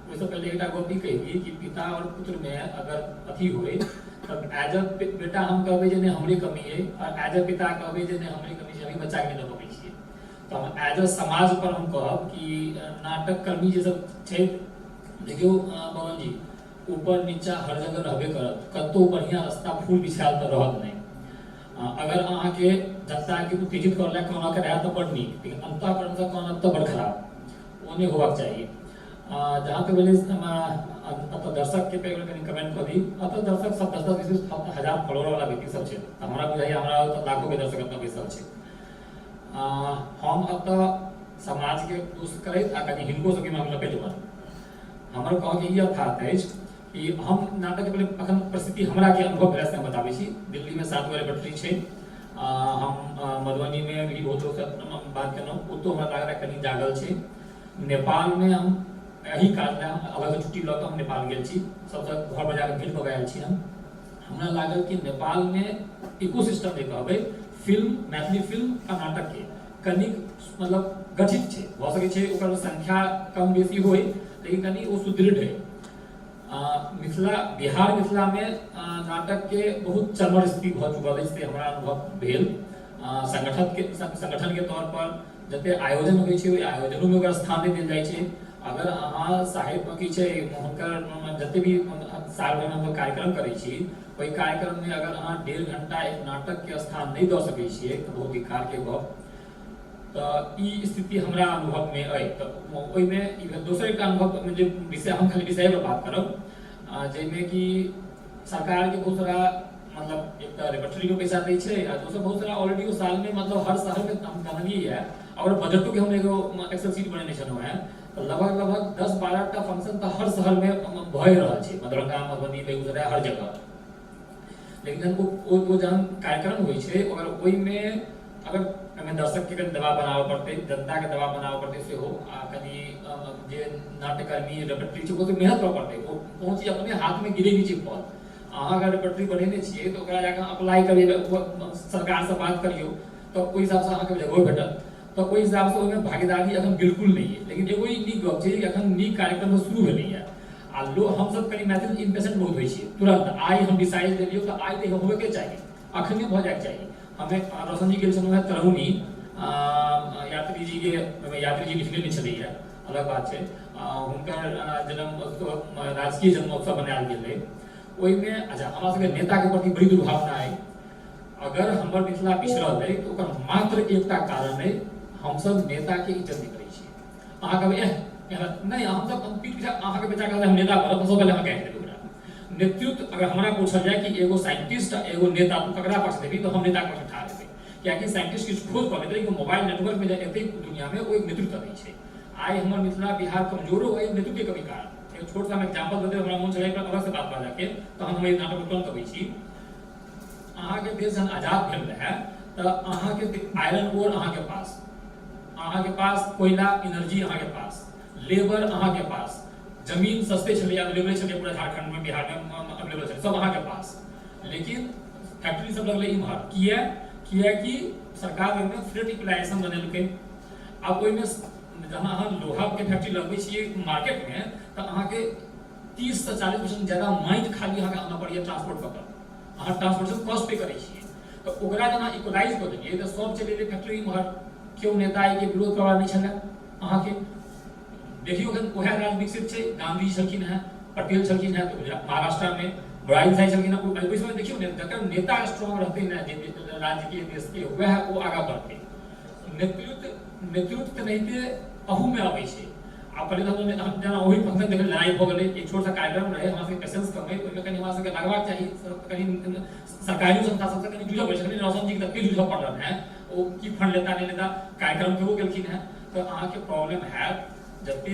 ओहिसँ पहिले एकटा गप ई कहि दी कि पिता आओर पुत्रमे अगर अथी होइ तऽ एज अ बेटा हम कहबै जे नहि हमरे कमी अइ, आओर एज अ पिता कहबै जे नहि हमरे कमी छै, हमही बच्चाके नहि लऽ पबै छियै। तऽ हम एज अ समाज पर हम कहब कि नाटक कर्मी जे सब छै, देखियौ पवन जी, ऊपर नीचा हर जगह रहबे करत, कतहु बढ़िआँ रास्ता फूल बिछायल तऽ रहत नहि। अगर अहाँके जनताके उत्तेजित करऽ लए कानऽके रहए तऽ बड्ड नीक, लेकिन अन्तःकरणसँ कानब तऽ बड्ड खराब, ओ नहि होबाक चाही। जहाँ तक भेलै एतऽ दर्शकके पे कनि कमेंट कऽ दी। एतऽ दर्शक सब 10-10 20-20 हजार फॉलोअर वाला व्यक्ति सब छै, तऽ हमरा बुझाइए हमरा ओतऽ लाखोके दर्शक एतऽ बैसल छै। हम एतऽ समाजके दोष करैत आ कनि हिनको सबके हम लपेटबनि। हमर कहऽके ई अर्थात अछि कि हम नाटकके पहिले अखन परिस्थिति हमरा के अनुभव भेल से हम बताबै छी। दिल्लीमे 7 गो रेपर्टरी छै। हम मधुबनीमे भी बहुत लोकसँ बात केलहुँ, ओतौ हमरा लागल कनि जागल छै। नेपालमे हम एहि काज लए अलगसँ छुट्टी लऽ कऽ हम नेपाल गेल छी, सबसँ घर पर जाकऽ भेँट कऽ कऽ आयल छी हम। हमरा लागल कि नेपालमे इकोसिस्टम जे कहबै फिल्म, मैथिली फिल्म आ नाटकके कनिक मतलब गठित छै, भऽ सकै छै ओकर संख्या कम बेसी होइ, लेकिन कनि ओ सुदृढ़ है। मिथिला बिहार मिथिलामे नाटकके बहुत चरमर स्थिति भऽ चुकल अछि से हमरा अनुभव भेल। संगठनके तौर पर जते आयोजन होइ छै ओहि आयोजनोमे ओकर स्थान नहि देल जाइ छै। अगर अहाँ साहित्यमे की छै हुनकर जते भी साल भरिमे हमसब कार्यक्रम करै छी, ओहि कार्यक्रममे अगर अहाँ 1.5 घंटा एक नाटकके स्थान नहि दऽ सकै छियै तऽ बहुत धिक्कारके गप। तऽ ई स्थिति हमरा अनुभवमे अइ। तऽ ओहिमे ई भेल। दोसर एकटा अनुभव जे विषय हम खाली विषय पर बात करब, जाहिमे कि सरकारके बहुत सारा मतलब एक तऽ रेपर्टरीमे पैसा दै छै आ दोसर बहुत सारा ऑलरेडी ओ सालमे मतलब हर शहरमे हम गनलियै और बजटोके हम एगो एक्सेल शीट बनेने छलहुँ हेँ, तऽ लगभग लगभग 10-12 टा फंक्शन तऽ हर शहरमे भए रहल छै, दरभंगा, मधुबनी, बेगूसराय, हर जगह। लेकिन जहन ओ जहन कार्यक्रम होइ छै अगर ओहिमे अगर ओहिमे दर्शकके कनि दबाव बनाबऽ पड़तै, जनताके दबाव बनाबऽ पड़तै सेहो, आ कनि जे नाट्यकर्मी रेपर्टरी छै ओकरो मेहनत करऽ पड़तै। ओ कोनो चीज अपने हाथमे गिरै नहि छै फल। अहाँ अगर रेपर्टरी बनेने छियै तऽ ओकरा जाकऽ अप्लाई करियौ, सरकारसँ बात करियौ, तऽ ओहि हिसाबसँ अहाँके जगहो भेटत। तऽ ओहि हिसाबसँ ओहिमे भागीदारी एखन बिल्कुल नहि अइ। लेकिन एगो ई नीक गप छै कि एखन नीक कार्यक्रम सब शुरू भेलैए आ लो हमसब कनि मैथिल इम्पेशेंट बहुत होइ छियै। तुरन्त आइ हम डिसाइड लेलियौ तऽ आइ तऽ होबेके चाही, अखने भऽ जाइके चाही। हमे रोशन जी गेल छलहुँ हेँ तरौनी, यात्री जीके ओहिमे यात्री जी लिखने नहि छलैए, अलग बात छै। हुनकर जन्म राजकीय जन्मोत्सव मनायल गेल रहै ओहिमे। अच्छा, हमरा सबके नेताके प्रति बड़ी दुर्भावना अइ। अगर हमर मिथिला पिछड़ल अइ तऽ ओकर मात्र एकटा कारण अइ, हमसब नेताके इज्जत नहि करै छियै। अहाँ कहबै एह नहि, हमसब पीठ पीछा अहाँके बेटा कहबै हम नेता बनब, सबसँ पहिले अहाँ गारि देबै ओकरा। नेतृत्व अगर हमरा पूछल जाय कि एगो साइंटिस्ट आ एगो नेता तू ककरा पक्ष देबही, तऽ हम नेताके पक्ष ठाढ़ हेबै, कियाकि साइंटिस्ट किछु खोज कऽ लेतै, लेकिन मोबाइल नेटवर्कमे जे एतै दुनियामे ओ एक नेतृत्व अनै छै। आइ हमर मिथिला बिहार कमजोरो अइ नेतृत्वके कमी कारण। एक छोट सा हम एग्जाम्पल दऽ देब, हमरा मोन छलै अलगसँ बात बाजऽके, तहन हम एहि नाटकमे तुरन्त अबै छी। अहाँके देश जहन आजाद भेल रहै तऽ अहाँके आयरन ओर अहाँके पास, अहाँके पास कोयला एनर्जी अहाँके पास, लेबर अहाँके पास, जमीन सस्ते छलै, अवेलेबल छलै पूरा झारखण्डमे बिहारमे अवेलेबल छलै, सब अहाँके पास। लेकिन फैक्ट्री सब लगलै इम्हर, किया? कियाकि सरकार ओहिमे फ्रेट इक्वलाइजेशन बनेलकै। आब ओहिमे जहाँ अहाँ लोहाके फैक्ट्री लगबै छियै मार्केटमे तऽ अहाँके 30 से 40% ज्यादा माटि खाली अहाँके आनऽ पड़ैए ट्रांसपोर्ट कऽ कऽ, अहाँ ट्रांसपोर्टेशन कॉस्ट पे करै छियै। तऽ ओकरा जेना इक्वलाइज कऽ देलियै तऽ सब चलि एलै फैक्ट्री इम्हर, केओ नेता एहिके विरोध करऽ नहि छलै। अहाँके देखियौ एखन उएह राज्य विकसित छै। गांधी छलखिन हेँ, पटेल छलखिन हेँ तऽ गुजरात महाराष्ट्रमे, मोरारजी देसाई छलखिन हेँ ओहि समय। देखियौ ने, जकर नेता स्ट्रांग रहतै ने जे राज्यके देशके, वएह ओ आगाँ बढ़तै। नेतृत्व नेतृत्व तऽ नहिते अहूमे अबै छै। आब पहिले तऽ हम जेना ओहि फंक्शन देखल, लड़ाइ भऽ गेलै। एक छोट सा कार्यक्रम रहै, हमरा सबके पेशेंस कम अइ, ओहिमे कनि हमरा सबके लगबाक चाही, कनि सरकारी संस्था सबसँ कनि जूझऽ पड़ै छै। कनि रोशन जीके तते जूझऽ पड़ल हेँ, ओ की फंड लेता नहि लेता, कार्यक्रम केबो केलखिन हेँ। तऽ अहाँके प्रॉब्लम हैत जते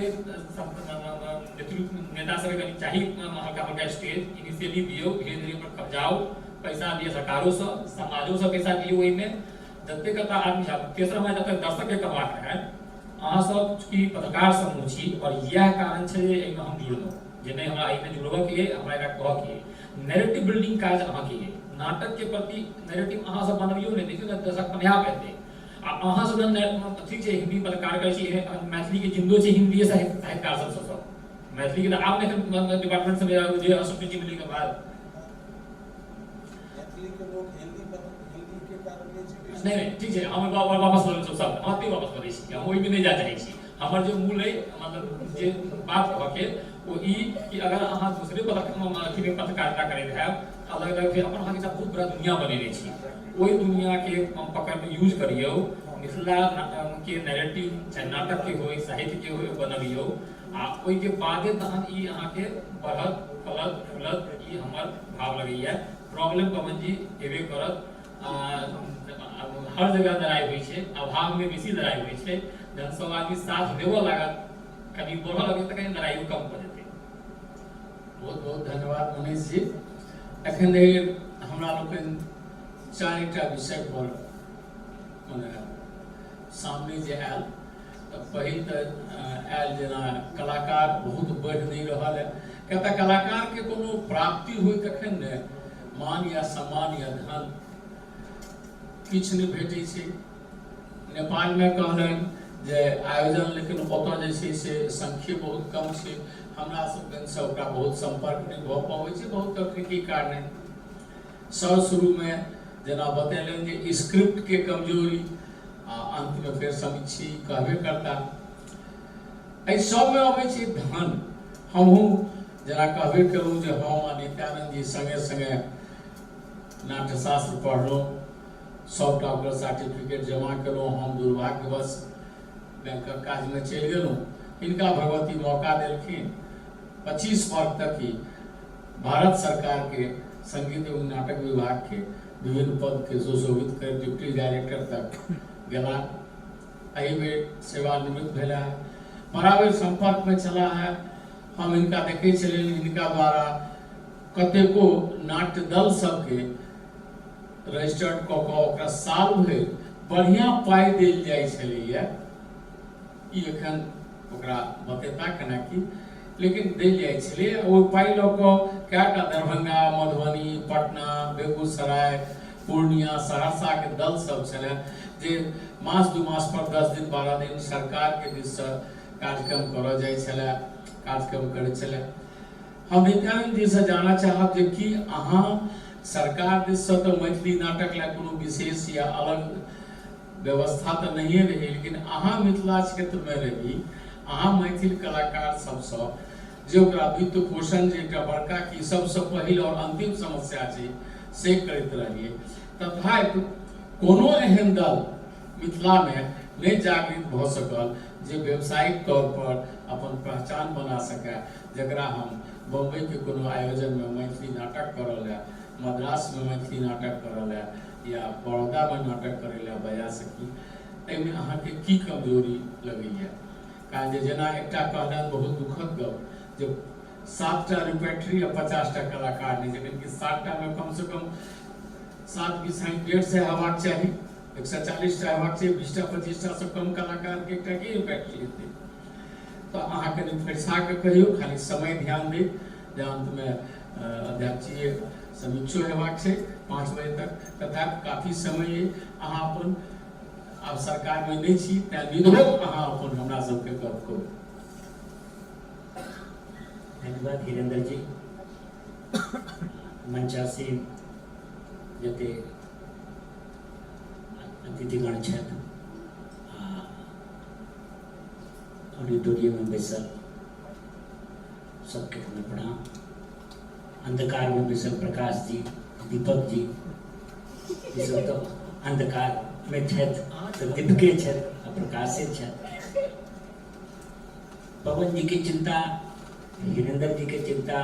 नेतृत्व नेता सबके कनि चाही हल्का फुल्का स्टेज इनिशियली दियौ, धीरे धीरे ओकर कब्जाउ, पैसा लिअ सरकारोसँ, समाजोसँ पैसा लियौ। ओहिमे जते कतऽ आदमी छै। तेसर, हमरा जतऽ दर्शकके कहबाक रहै, अहाँ सब चूँकि पत्रकार समूह छी आओर इएह कारण छै जे एहिमे हम जुड़लहुँ, जे नहि हमरा एहिमे जुड़बऽके अइ, हमरा एकरा कहऽके अइ, नैरेटिव बिल्डिंग काज अहाँके अइ। नाटकके प्रति नैरेटिव अहाँ सब बनबियौ ने, देखियौ ने दर्शक अपने आप एतै। आ अहाँ सब जहन ठीक छै हिन्दी पत्रकार करै छी, मैथिलीके जिन्दो छै हिन्दीए साहित्यकार सब सब मैथिलीके तऽ आब ने डिपार्टमेंट सब जे अशोक जी मिलैके बाद नहि नहि, ठीक छै, हम वापस लऽ लेब सब, हम एतै वापस करै छी, हम ओहिमे नहि जाय चाहै छी। हमर जे मूल अइ, मतलब जे बात कहऽके ओ ई कि अगर अहाँ दोसरे अथीमे पत्रकारिता करैत हैब, अलग अलग फेर अपन अहाँके एकटा बहुत बड़ा दुनिया बनेने छी, ओहि दुनियाके पकड़मे यूज करियौ, मिथिला के नैरेटिव चाहे नाटकके होइ, साहित्यके होइ, बनबियौ आ ओहिके बादे तहन ई अहाँके बढ़त, फलत, फूलत, ई हमर भाव लगैए। प्रॉब्लम पवन जी एबे करत, हर जगह लड़ाइ होइ छै, अभावमे बेसी लड़ाइ होइ छै। जहन सब आदमी साथ देबऽ लागत, कनि बढ़ऽ लगत, तऽ कनि लड़ाइयो कम भऽ जेतै। बहुत बहुत धन्यवाद मनीष जी। एखन धरि हमरा लोकनि चारिटा विषय पर मने सामने जे आयल, तऽ पहिल तऽ आयल जेना कलाकार बहुत बढ़ि नहि रहल है, किया तऽ कलाकारके कोनो प्राप्ति होइ तखन ने मान या सम्मान या धन, किछु नहि भेटै छै। नेपालमे कहलनि जे आयोजन, लेकिन ओतऽ जे छै से संख्ये बहुत कम छै, हमरा सबसँ ओकरा बहुत सम्पर्क नहि भऽ पबै छै बहुत तकनीकी कारणे। सर शुरूमे जेना बतेलनि जे स्क्रिप्टके कमजोरी, आ अन्तमे फेर समीक्षी कहबे करता। एहि सबमे अबै छै धन। हमहूँ जेना कहबे केलहुँ जे हम आ नित्यानंद जी सङ्गे सङ्गे नाट्यशास्त्र पढ़लहुँ, सभटा ओकर सर्टिफिकेट जमा केलहुँ। हम दुर्भाग्यवश बैंकक काजमे चलि गेलहुँ, हिनका भगवती मौका देलखिन। 25 वर्ष तक ही भारत सरकारके संगीत एवं नाटक विभागके विभिन्न पदके सुशोभित कर डिप्टी डायरेक्टर तक गेला। एहि बेर सेवानिवृत्त भेला है। बराबर सम्पर्कमे छला है। हम हिनका देखै छलियनि, हिनका द्वारा कतेको नाट्य दल सबके रजिस्टर्ड कऽ कऽ ओकरा साल भरि बढ़िआँ पाइ देल जाइ छलैए। ई एखन ओकरा बतेता केना की, लेकिन देल जाइ छलै। ओ पाइ लऽ कऽ कएटा दरभंगा, मधुबनी, पटना, बेगूसराय, पूर्णिया, सहरसाके दल सब छलै जे मास 2 मास पर 10 दिन 12 दिन सरकारके दिससँ कार्यक्रम करऽ जाइ छलै, कार्यक्रम करै छलै। हम नित्यानंद जीसँ जानऽ चाहब जे की अहाँ सरकार दिससँ तऽ मैथिली नाटक लए कोनो विशेष या अलग व्यवस्था तऽ नहिए रहै, लेकिन अहाँ मिथिला क्षेत्रमे रही, अहाँ मैथिल कलाकार सबसँ जे ओकरा वित्त पोषण जे एकटा बड़का की सबसँ पहिल आओर अन्तिम समस्या छै से करैत रहलियै, तथापि कोनो एहन दल मिथिलामे नहि जागृत भऽ सकल जे व्यावसायिक तौर पर अपन पहचान बना सकए, जकरा हम बम्बईके कोनो आयोजनमे मैथिली नाटक करऽ लए, मद्रासमे मैथिली नाटक करऽ लए या बड़ौदामे नाटक करै लए बजा सकी। एहिमे अहाँके की कमजोरी लगैए? कारण जे जेना एकटा कहलनि बहुत दुखद गप जे 7टा रिपेट्री आ 50टा कलाकार नहि, जखन कि 7टामे कमसँ कम 7 20 150 हेबाक चाही, 140टा हेबाक चाही, 20टा 25टासँ कम कलाकारके एकटा की रिपेट्री हेतै? तऽ अहाँ कनि फरिछा कऽ कहियौ, खाली समय ध्यान दैत जे अन्तमे अध्यक्षीय समीक्षो हेबाक छै 5 बजे तक, तथापि काफी समय अइ। अहाँ अपन आब सरकारमे नहि छी तैँ निधोक अहाँ अपन हमरा सबके गप कहू। धन्यवाद हिरेंद्र जी। मंचासीन जते अतिथिगण छथि आ ऑडिटोरियममे बैसल सबके हमर प्रणाम। अंधकारमे बैसल प्रकाश जी, दीपक जी, ई सब तऽ अंधकारमे छथि तऽ दीपके छथि आ प्रकाशे छथि। पवन जी के चिंता, हिरेंद्र जी के चिंता,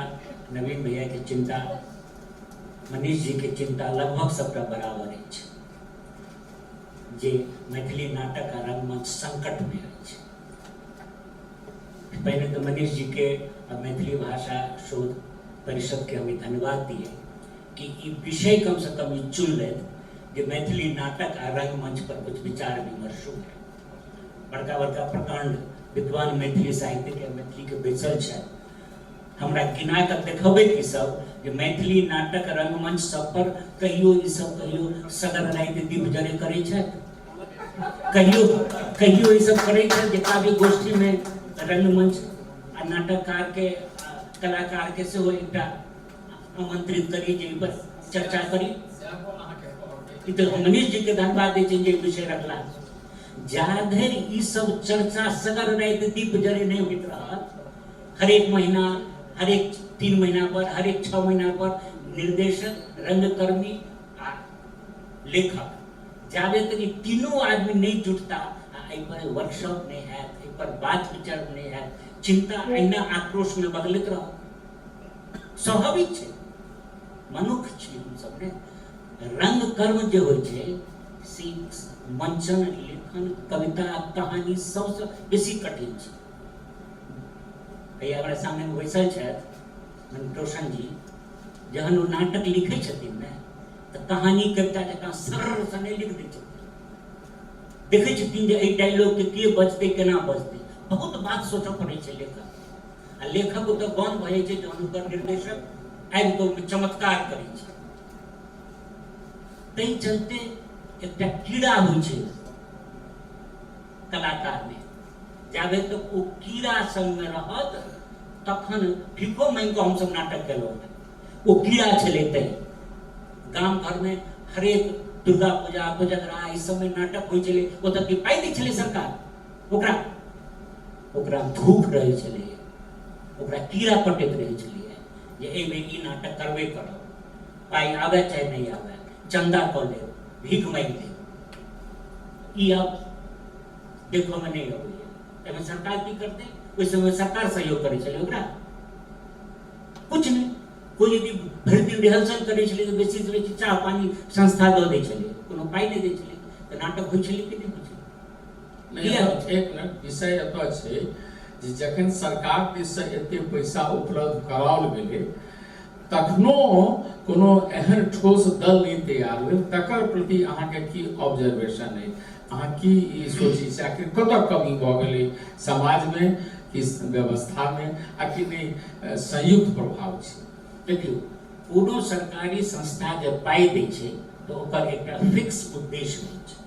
नवीन भैया के चिंता, मनीष जी के चिंता लगभग सबटा बराबर अछि जे मैथिली नाटक आ रंगमंच संकट में अछि। पहिने तऽ मनीष जी के आ मैथिली भाषा शोध परिषद के हम धन्यवाद दिए कि ई विषय कम से कम ई चुनलथि जे मैथिली नाटक आ रंगमंच पर कुछ विचार विमर्श हो। बड़का बड़का प्रकांड विद्वान मैथिली साहित्य के मैथिली के बैसल छथि, हमरा गिना कऽ देखबै ई सब जे मैथिली नाटक रंगमंच सब पर कहियो ई सब कहियो सगर राति दीप जरे करै छथि, कहियो कहियो ई सब करै छथि जे काव्य गोष्ठी में रंगमंच आ नाटककार के कलाकार के सेहो एकटा आमंत्रित करी जे पर चर्चा करी। ई तऽ मनीष जी के धन्यवाद दै छियनि जे विषय रखला। जा धरि ई सब चर्चा सगर राति दीप जरे नहि होइत रहत, हरेक महीना, हरेक 3 महीना पर, हरेक 6 महीना पर निर्देशक, रंगकर्मी आ लेखक जाबे तक ई तीनों आदमी नहि जुटता आ एहि पर वर्कशॉप नहि हैत, एहि पर बात विचार नहि हैत, चिंता अहिना आक्रोश में बदलैत रहत। स्वाभाविक छै, मनुख छी हमसब ने। रंगकर्म जे होइ छै से मंचन, लेखन, कविता, कहानी सबसँ बेसी कठिन छै। भैया हमरा सामनेमे बैसल छथि रोशन जी, जहन ओ नाटक लिखै छथिन ने तऽ कहानी कविता जकाँ सरसँ नहि लिख दै छथिन, देखै छथिन जे एहि डायलॉगके के बजतै, केना बजतै, बहुत बात सोचऽ पड़ै छै लेखक। आ लेखक ओतऽ गौण भऽ जाइ छै जहन ओकर निर्देशक आबि कऽ ओहिमे चमत्कार करै छै। ताहि चलते एकटा कीड़ा होइ छै कलाकारमे, जाबे तक ओ कीड़ा संगमे रहत तखन भीखो मांगि कऽ हमसब नाटक केलहुँ हेँ, ओ कीड़ा छलै। तैँ गाम घरमे हरेक दुर्गा पूजा, कोजगरा, ई सबमे नाटक होइ छलै, ओतऽ की पाइ दै छलै सरकार? ओकरा ओकरा भूख रहै छलै, ओकरा कीड़ा कटैत रहै छलैए जे एहिमे ई नाटक करबे करब, पाइ आबै चाहे नहि आबै, चन्दा कऽ लेब, भीख मांगि लेब। ई आब देखऽमे नहि अबैए। एहिमे सरकार की करतै? ओहि समय सरकार सहयोग करै छलै ओकरा? कुछ नहि। कोइ यदि भरि दिन रिहर्सल करै छलै तऽ बेसीसँ बेसी चाह पानि संस्था दऽ दै छलै, कोनो पाइ नहि दै छलै। तऽ नाटक होइ छलै कि नहि होइ छलै? नहि, एक मिनट, विषय एतऽ छै जे जखन सरकार दिससँ एते पैसा उपलब्ध कराओल गेलै तखनो कोनो एहन ठोस दल नहि तैयार भेल, तकर प्रति अहाँके की ऑब्जर्वेशन अइ, अहाँ की ई सोचै छी, आखिर कतऽ कमी भऽ गेलै समाजमे कि व्यवस्थामे आ कि नहि संयुक्त प्रभाव छै? देखियौ, कोनो सरकारी संस्था जे पाइ दै छै तऽ ओकर एकटा फिक्स उद्देश्य होइ छै।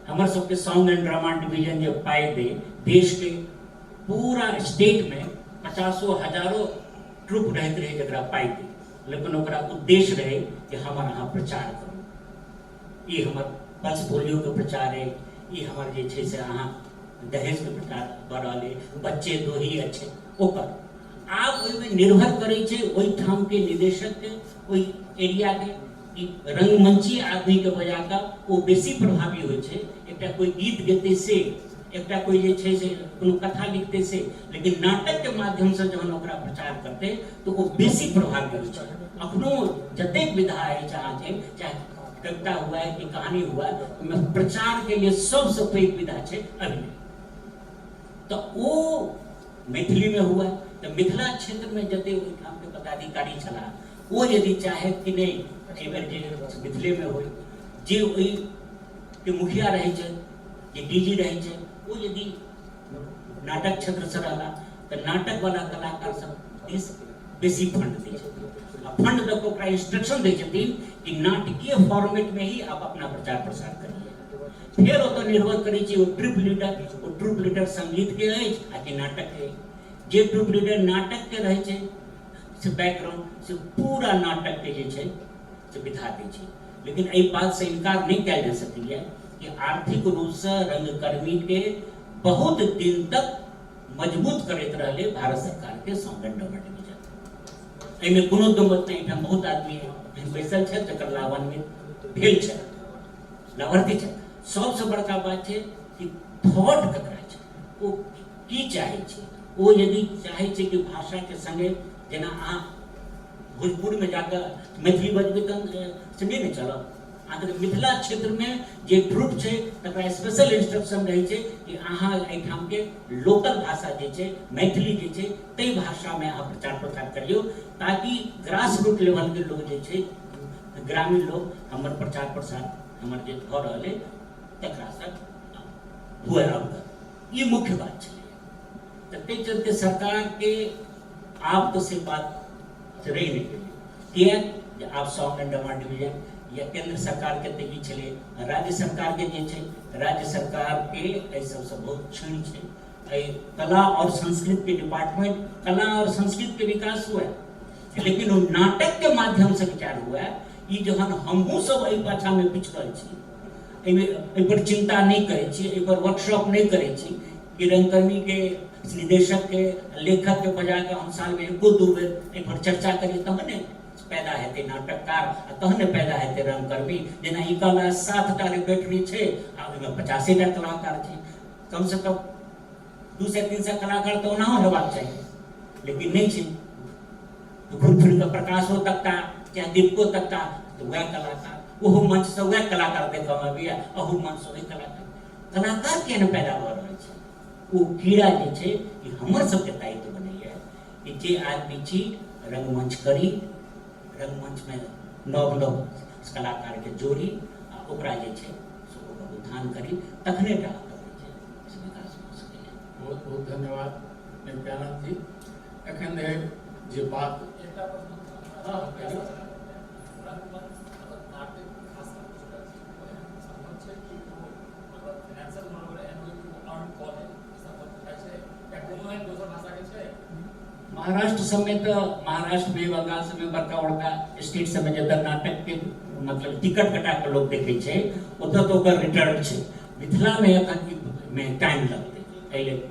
हमर सबके सॉन्ग एंड ड्रामा डिवीजन जे पाइ दै, देशके पूरा स्टेटमे पचासो हजारो ट्रुप रहैत रहै जकरा पाइ दै, लेकिन ओकरा उद्देश्य रहै कि हमर अहाँ प्रचार करू, ई हमर पल्स पोलियोके प्रचार अइ, ई हमर जे छै से अहाँ दहेजके प्रचार भऽ रहल अइ, बच्चे दो ही अच्छे, ओकर आब ओहिमे निर्भर करै छै ओहिठामके निदेशकके, ओहि एरियाके, कि रंगमंचीय आदमीके बजा कऽ ओ बेसी प्रभावी होइ छै। एकटा कोइ गीत गेतै से, एकटा कोइ जे छै से कोनो कथा लिखतै से, लेकिन नाटकके माध्यमसँ जहन ओकरा प्रचार करतै तऽ ओ बेसी प्रभावी होइ छै। अखनो जतेक विधा अछि अहाँके, चाहे कविता हुए कि कहानी हुए, ओहिमे प्रचारके लिए सबसँ पैघ विधा छै अभिनय। तऽ ओ मैथिलीमे हुए तऽ मिथिला क्षेत्रमे जतेक ओहिठामके पदाधिकारी छलाह, ओ यदि चाहैत कि नहि एहिबेर जे मिथिलेमे होइ, जे ओहिके मुखिया रहै छथि, जे डी जी रहै छथि, ओ यदि नाटक क्षेत्रसँ रहला तऽ नाटकवला कलाकार सब दिस बेसी फंड दै छथिन, आ फंड दऽ कऽ ओकरा इंस्ट्रक्शन दै छथिन कि नाटकीय फॉर्मेटमे ही आप अपना प्रचार प्रसार करिए। फेर ओतऽ निर्भर करै छै ओ ट्रिप लीडर, ओ ट्रुप लीडर संगीतके अछि आ कि नाटकके। जे ट्रुप लीडर नाटकके रहै छै से बैकग्राउंड से पूरा नाटकके जे छै से बिठा दै छै। लेकिन एहि बातसँ इनकार नहि कयल जा सकैए कि आर्थिक रूपसँ रंगकर्मीके बहुत दिन तक मजबूत करैत रहलै भारत सरकारके सॉन्ग एंड ड्रामा डिवीजन। एहिमे कोनो दू मत नहि, एहिठाम बहुत आदमी एहन बैसल छथि जकर लाभान्वित भेल छथि, लाभार्थी छथि। सबसँ बड़का बात छै कि थॉट ककरा छै, ओ की चाहै छै। ओ यदि चाहै छै कि भाषाके सङ्गे, जेना अहाँ भोजपुरमे जाकऽ मैथिली बजबै तहन से नहि ने चलत। अहाँके मिथिला क्षेत्रमे जे ट्रुप छै तकरा स्पेशल इंस्ट्रक्शन रहै छै कि अहाँ एहिठामके लोकल भाषा जे छै मैथिली जे छै ताहि भाषामे अहाँ प्रचार प्रसार करियौ, ताकि ग्रास रूट लेवलके लोक जे छै, ग्रामीण लोक, हमर प्रचार प्रसार हमर जे भऽ रहल अइ तकरासँ हुए अवगत। ई मुख्य बात छलै। तऽ ताहि चलते सरकारके आब तऽ से बात रहि नहि गेलै, किएक जे आब सॉन्ग एंड ड्रामा डिवीजन या केन्द्र सरकारके तऽ ई छलै, राज्य सरकारके जे छै, राज्य सरकारके एहि सबसँ बहुत क्षीण छै। एहि कला आओर संस्कृतिके डिपार्टमेंट, कला आओर संस्कृतिके विकास हुए, लेकिन ओ नाटकके माध्यमसँ विचार हुए। ई जहन हमहूँ सब एहि पाछाँमे पिछड़ल छी, एहिमे एहिपर चिन्ता नहि करै छी, एहिपर वर्कशॉप नहि करै छी कि रंगकर्मीके, निदेशकके, लेखकके बजा कऽ हम सालमे एको दू बेर एहिपर चर्चा करी, तहन ने पैदा हेतै नाटककार आ तहन ने पैदा हेतै रंगकर्मी। जेना ई कहला 7टा रिपेटरी छै आ ओहिमे 50टा कलाकार छै, कमसँ कम 200-300 कलाकार तऽ ओनाहो हेबाक चाही, लेकिन नहि छै। घुरि फिर कऽ प्रकाशो तकता चाहे दीपको तकता तऽ वएह कलाकार, ओहो मंचसँ वएह कलाकार देखऽमे अबैया, अहू मंचसँ वएह कलाकार। कलाकार किया नहि पैदा भऽ रहल छै? ओ कीड़ा जे छै ई हमर सबके दायित्व बनैया कि जे आदमी छी रंगमंच करी, रंगमंचमे नव नव कलाकारके जोड़ी आ ओकरा जे छै से ओकर उत्थान करी, तखने टा जे छै से विकास भऽ सकैया। बहुत बहुत धन्यवाद नित्यानंद जी। एखन धरि जे बात एकटा प्रश्न हँ, कहियौ। रंगमंच मतलब नाटक खास कर पूछि रहल छी, ओ एहन सम्भव छै कि ओ मतलब फाइनेंशियल मोड एहन होइ कि ओ अर्न कऽ ले, ई सम्भव बुझाइ छै या कोनो एहन दोसर भाषाके छै? महाराष्ट्र सबमे तऽ, महाराष्ट्रमे, बंगाल सबमे, बड़का बड़का स्टेट सबमे जतऽ नाटकके मतलब टिकट कटा कऽ लोक देखै छै ओतऽ तऽ ओकर रिटर्न छै। मिथिलामे एखन मे टाइम लगतै एहि लेल।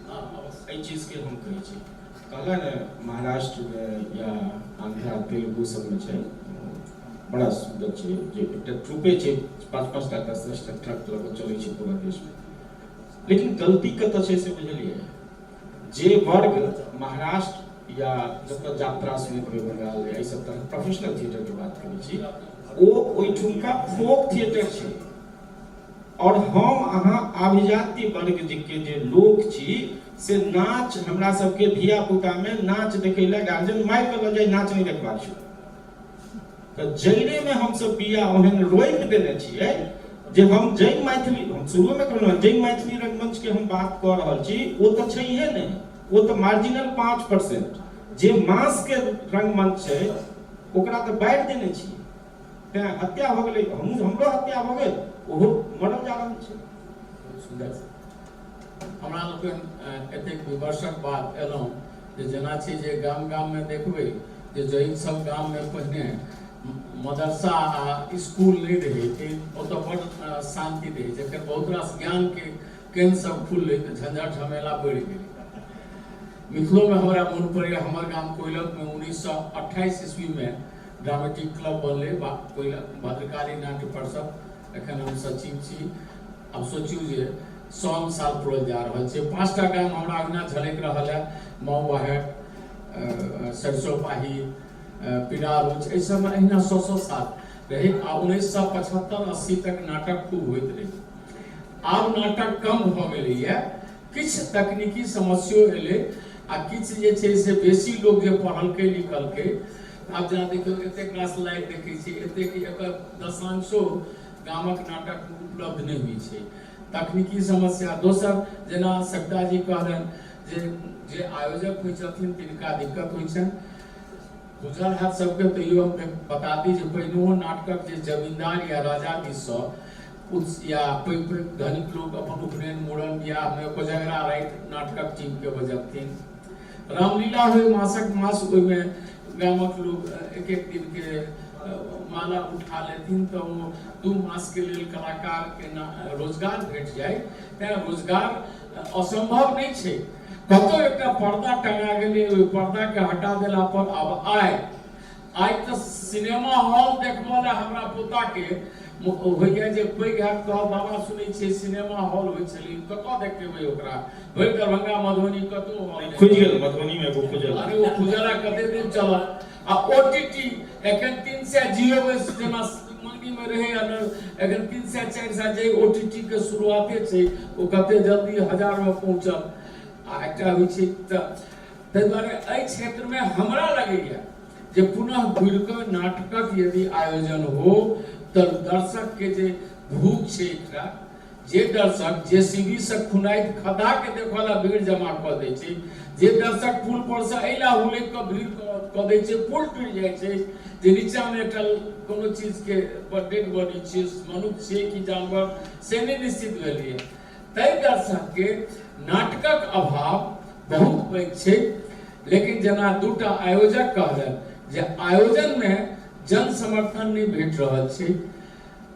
हँ, एहि चीजके हम कहै छी, कहला ने महाराष्ट्रमे या आन्ध्रा तेलुगु सबमे छै, बड़ा सुन्दर छै जे एकटा ट्रुपे छै, 5-5टा 10-10टा ट्रक लऽ कऽ चलै छै पूरा देशमे। लेकिन गलती कतऽ छै से बुझलियै? जे वर्ग महाराष्ट्र या जतऽ यात्रा सुनैत हेबै बंगाल या एहि सब तरह प्रोफेशनल थिएटरके बात करै छी, ओ ओहिठुमका फोक थिएटर छै, और हम अहाँ आभिजात्य वर्ग के जे लोक छी से नाच हमरा सबके धिया पुता में नाच देखै लए गार्जियन मारि कऽ लऽ जाय, नाच नहि देखबाक छौ। तऽ जड़िमे हमसब बिया ओहन रोपि देने छियै जे हम जाहि मैथिली, हम शुरूमे कहलहुँ, जाहि मैथिली रंगमंचके हम बात कऽ रहल छी ओ तऽ छैहे नहि, ओ तऽ मार्जिनल 5% जे मासके रंगमंच छै ओकरा तऽ बारि देने छियै। तेँ हत्या भऽ गेलै, हमरो हत्या भऽ गेल, ओहो मरल जा रहल छै। बहुत सुन्दर। हमरा लोकनि एतेक विमर्शक बाद एलहुँ जे जेना छै जे गाम गाममे देखबै जे जहि सब गाममे पहिने मदरसा आ स्कूल नहि रहै ते ओतऽ बड़ शान्ति रहै, जखन बहुत रास ज्ञानके केन्द्र सब खुललै तऽ झंझट झमेला बढ़ि गेलै। मिथिलोमे हमरा मोन पड़ैए हमर गाम कोइलखमे 1928 ईस्वीमे ड्रामेटिक क्लब बनलै, कोइलख भद्रकाली नाट्य परिषद, एखन हम सचिव छी। आब सोचियौ जे 100 साल पूरल जा रहल छै। 5टा गाम हमरा ओहिना झलकि रहल है, मऊआहट, सरिसोपाही, पिरारुच, एहि सबमे अहिना 100 साल रहै। आ 1975-80 तक नाटक खूब होइत रहै। आब नाटक कम भऽ गेलैए, किछु तकनीकी समस्यो एलै आ किछु जे छै से बेसी लोक जे पढ़लकै लिखलकै। आब जेना देखियौ एतेक रास लाइव देखै छियै, एतेक एकर दशांशो गामक नाटक उपलब्ध नहि होइ छै, तकनीकी समस्या। दोसर जेना सविताजी कहलनि जे जे आयोजक होइ छथिन तिनका दिक्कत होइ छनि, बुझल हैत सबके, तैयो हम बता दी जे पहिनहो नाटकक जे जमींदार या राजा दिससँ या पैघ पैघ धनिक लोक अपन उपनयन मूड़न बियाहमे कोजगरा राति नाटकक टीमके बजबथिन। रामलीला होइ मासक मास, ओहिमे गामक लोक एक एक दिनके माला उठा लेथिन तऽ ओ 2 मासके लेल कलाकारके रोजगार भेट जाय। तैँ रोजगार असम्भव नहि छै। कतौ एकटा पर्दा टंगा गेलै, ओहि पर्दाके हटा देला पर आब आइ आइ तऽ सिनेमा हॉल देखबऽ लए हमरा पोताके होइए जे पैघ हैत कहब बाबा सुनै छियै सिनेमा हॉल होइ छलै, कतऽ देखेबै ओकरा? भरि दरभंगा मधुबनी कतौ हॉल खुजि गेल, मधुबनीमे एगो खुजल। अरे ओ खुजला कते दिन चलत? आ OTT एखन 300 जियो जेना मंगनीमे रहै, एखन 300-400 जे OTT के शुरुआते छै ओ कते जल्दी 1000मे पहुँचल। आ एकटा होइ छै तऽ ताहि दुआरे एहि क्षेत्रमे हमरा लगैए जे पुनः घुरि कऽ नाटकक यदि आयोजन हो तऽ दर्शकके जे भूख छै एकटा, जे दर्शक JCB से खुनाइत खद्दाके देखऽ ला भीड़ जमा कऽ दै छै, जे दर्शक पुल पर से अइला हुलकि कऽ भीड़ कऽ दै छै, पुल टूटि जाइ छै, जे नीचाँमे एकटा कोनो चीजके डेड बॉडी छियै, मनुष्य छियै कि जानवर से नहि निश्चित भेलैए, ताहि दर्शकके नाटकक अभाव बहुत पैघ छै। लेकिन जेना 2टा आयोजक कहलनि जे आयोजनमे जन समर्थन नहि भेट रहल छै,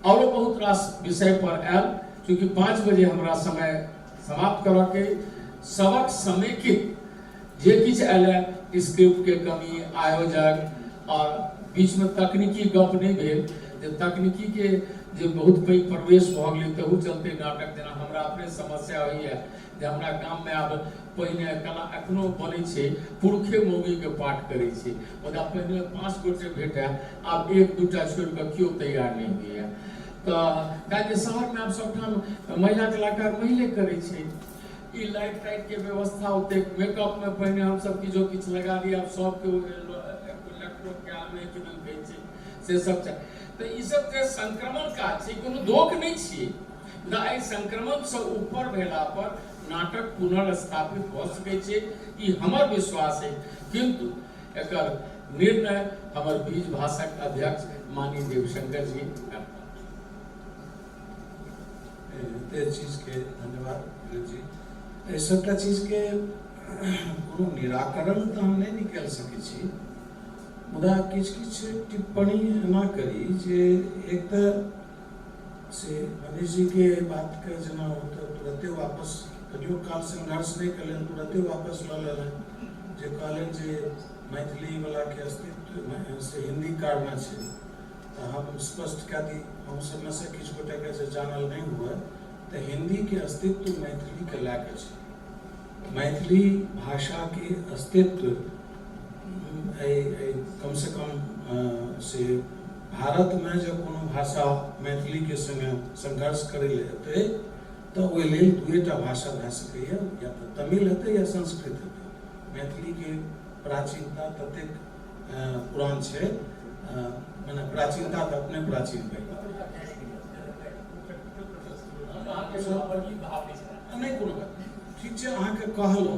औरो बहुत रास विषय पर आयल। चूँकि 5 बजे हमरा समय समाप्त करऽके, सबक समेकित जे किछु आयल है, स्क्रिप्ट के कमी, आयोजक और बीचमे तकनीकी गप नहि भेल, जे तकनीकी के जे बहुत पैघ प्रवेश भऽ गेलै तहू चलते नाटक, जेना हमरा अपने समस्या होइए जे हमरा गाममे आब पहिने कला एखनो बनै छै पुरखे मौगीके पाठ करै छै, मुदा पहिने 5 गोटे भेटए, आब 1-2टा छोड़ि कऽ केओ तैयार नहि होइए। तऽ कारण जे शहरमे आब सबठाम महिला कलाकार महिले करै छै। ई लाइट ताइट के व्यवस्था ओतेक, मेकअपमे पहिने हमसब किछो किछु लगा दिए, आब सबके इलेक्ट्रो आबै कि नहि कहै छै से सब छै। तऽ ई सब जे संक्रमण काज छै, कोनो दोख नहि छियै, मुदा एहि संक्रमणसँ ऊपर भेला पर नाटक पुनर्स्थापित भऽ सकै छै, ई हमर विश्वास है। किंतु एकर निर्णय हमर बीज भाषाक अध्यक्ष माननीय देवशंकर जी करता। एते चीजके धन्यवाद जी। एहि सबटा चीजके कोनो निराकरण तऽ हम नहि निकालि सकै छी, मुदा किछु किछु टिप्पणी एना करी जे एक तऽ से मनीष जीके बातके जेना ओ तऽ तुरते वापस कहियो काल संघर्ष नहि कयलनि, तुरते वापस लऽ लेलनि जे कहलनि जे मैथिली वलाके अस्तित्व से हिन्दी कारण छै। तऽ हम स्पष्ट कए दी, हम सबमे से किछु गोटेके जे जानल नहि हुए तऽ हिन्दीके अस्तित्व मैथिलीके लए कऽ छै। मैथिली भाषाके अस्तित्व एहि कमसँ कम से भारतमे जब कोनो भाषा मैथिलीके सङ्गे संघर्ष करै लए एतै तऽ ओहि लेल दुएटा भाषा भए सकैए, या तऽ तमिल हेतै या संस्कृत हेतै। मैथिलीके प्राचीनता ततेक पुरान छै, मने प्राचीनता तऽ अपने प्राचीन भेल। नहि कोनो बात नहि, ठीक छै, अहाँके कहलहुँ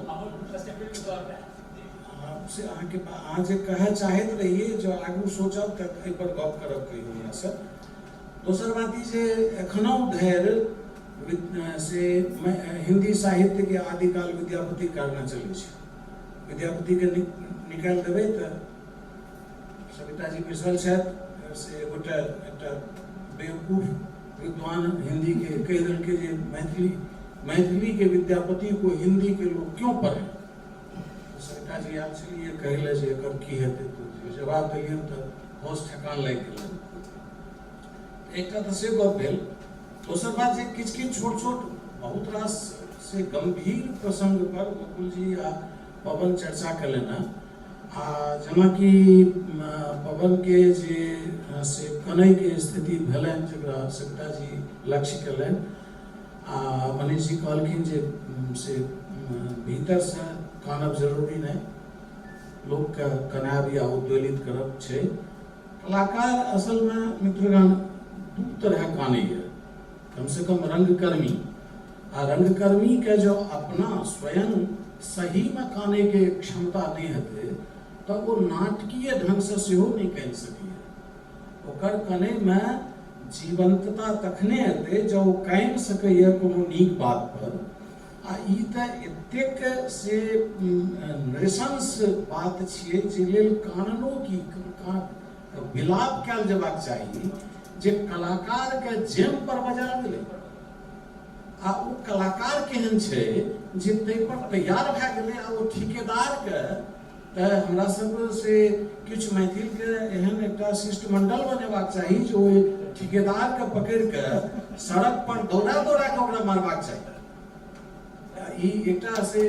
से अहाँके अहाँ जे कहय चाहैत रहियै, जँ आगू सोचब तऽ एहिपर गप करब कहियो हमरासँ। दोसर बात ई जे एखनहु धरि से हिन्दी साहित्यके आदिकाल विद्यापतिक कारणे चलै छै। विद्यापतिके निकालि देबै तऽ सविताजी बैसल छथि, से एगोटा एकटा बेवकूफ विद्वान हिन्दीके कहि देलकै जे मैथिली के विद्यापति को हिंदी के लोग क्यों पढ़े। सविता जी आयल छलियै कहै लए जे एकर की हेतै, तऽ जवाब देलियनि तऽ होश ठेकान लागि गेलनि। एकटा तऽ से गप भेल। दोसर बात जे किछु किछु छोट छोट बहुत रास से गम्भीर प्रसंग पर गोकुल जी आ पवन चर्चा केलनि हँ। आ जेनाकि पवन के जे से कनैके स्थिति भेलनि, जकरा सविता जी लक्ष्य केलनि, आ मनीष जी कहलखिन जे से भीतरसँ कानब जरूरी नहि, लोकके कनायब या उद्वेलित करब छै। कलाकार असलमे मित्रगण दू तरह कानैए, कमसँ कम रंगकर्मी, आ रंगकर्मीके जँ अपना स्वयं सहीमे कानैके क्षमता नहि हेतै तऽ ओ नाटकीय ढङ्गसँ सेहो नहि कानि सकैए। ओकर कनैमे जीवन्तता तखने एतै जँ ओ कानि सकैए कोनो नीक बात पर। आ ई तऽ एतेक से नृशंस बात छियै जे लेल काननो की विलाप कयल जेबाक चाही जे कलाकारके जेम पर बजायल गेलै, आ ओ कलाकार केहन छै जे ताहि पर तैयार भए गेलै। आ ओ ठिकेदारके तऽ हमरा सब से किछु मैथिलके एहन एकटा शिष्टमंडल बनेबाक चाही जे ओहि ठिकेदारके पकड़ि कऽ सड़क पर दौड़ा दौड़ा कऽ ओकरा मारबाक चाही। ई एकटा से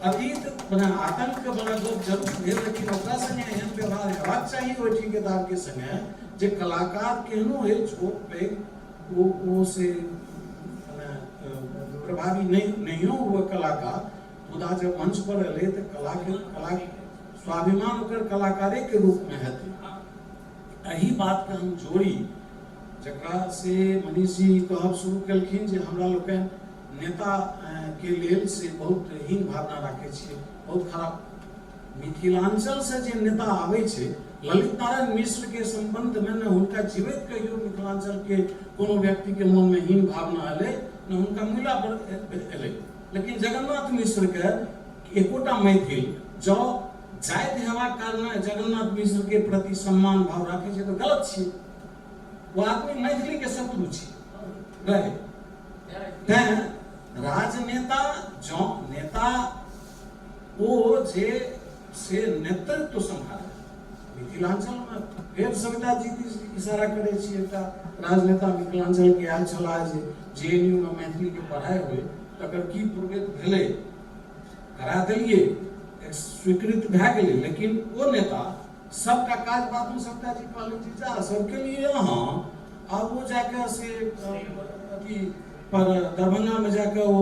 अतीत मने आतंक वाला गप जरूर भेल, लेकिन ओकरा संगे एहन व्यवहार हेबाक चाही ओहि ठिकेदारके संगे जे कलाकार केहनो होइ छोट पैघ ओ से मने प्रभावी नहि नहियो हुए कलाकार, मुदा जब मंच पर एलै तऽ कला के कला स्वाभिमान ओकर कलाकारे के रूप में हेतै। एहि बात के हम जोड़ी जकरा से मनीष जी कहब शुरू केलखिन जे हमरा लोकनि नेता के लेल से बहुत हीन भावना राखै छियै, बहुत खराब। मिथिलांचल से जे नेता आबै छै, ललित नारायण मिश्र के संबंध में ने हुनका जीवित कहियो मिथिलांचल के कोनो व्यक्ति के मन में हीन भावना एलै, ने हुनका मुइला पर एलै। लेकिन जगन्नाथ मिश्र के एकोटा मैथिल जँ जाति हेबाक कारण जगन्नाथ मिश्र के प्रति सम्मान भाव राखै छै तऽ गलत छियै, ओ आदमी मैथिली के शत्रु छी रहे। तैं राजनेता जँ नेता ओ जे से नेतृत्व सम्हारे, मिथिलांचल में फेर सविता जी दिस इशारा करै छी, एकटा राजनेता मिथिलांचल के आयल छलाह जे जेएनयू में मैथिली के पढ़ाई हुए, तकर की प्रगति भेलै, करा देलियै, स्वीकृत भए गेलै, लेकिन ओ नेता सबटा काज बादमे सविता जी कहलनि जे जा सबके लिए अहाँ, आ ओ जाके से अथी पर दरभंगामे जाके ओ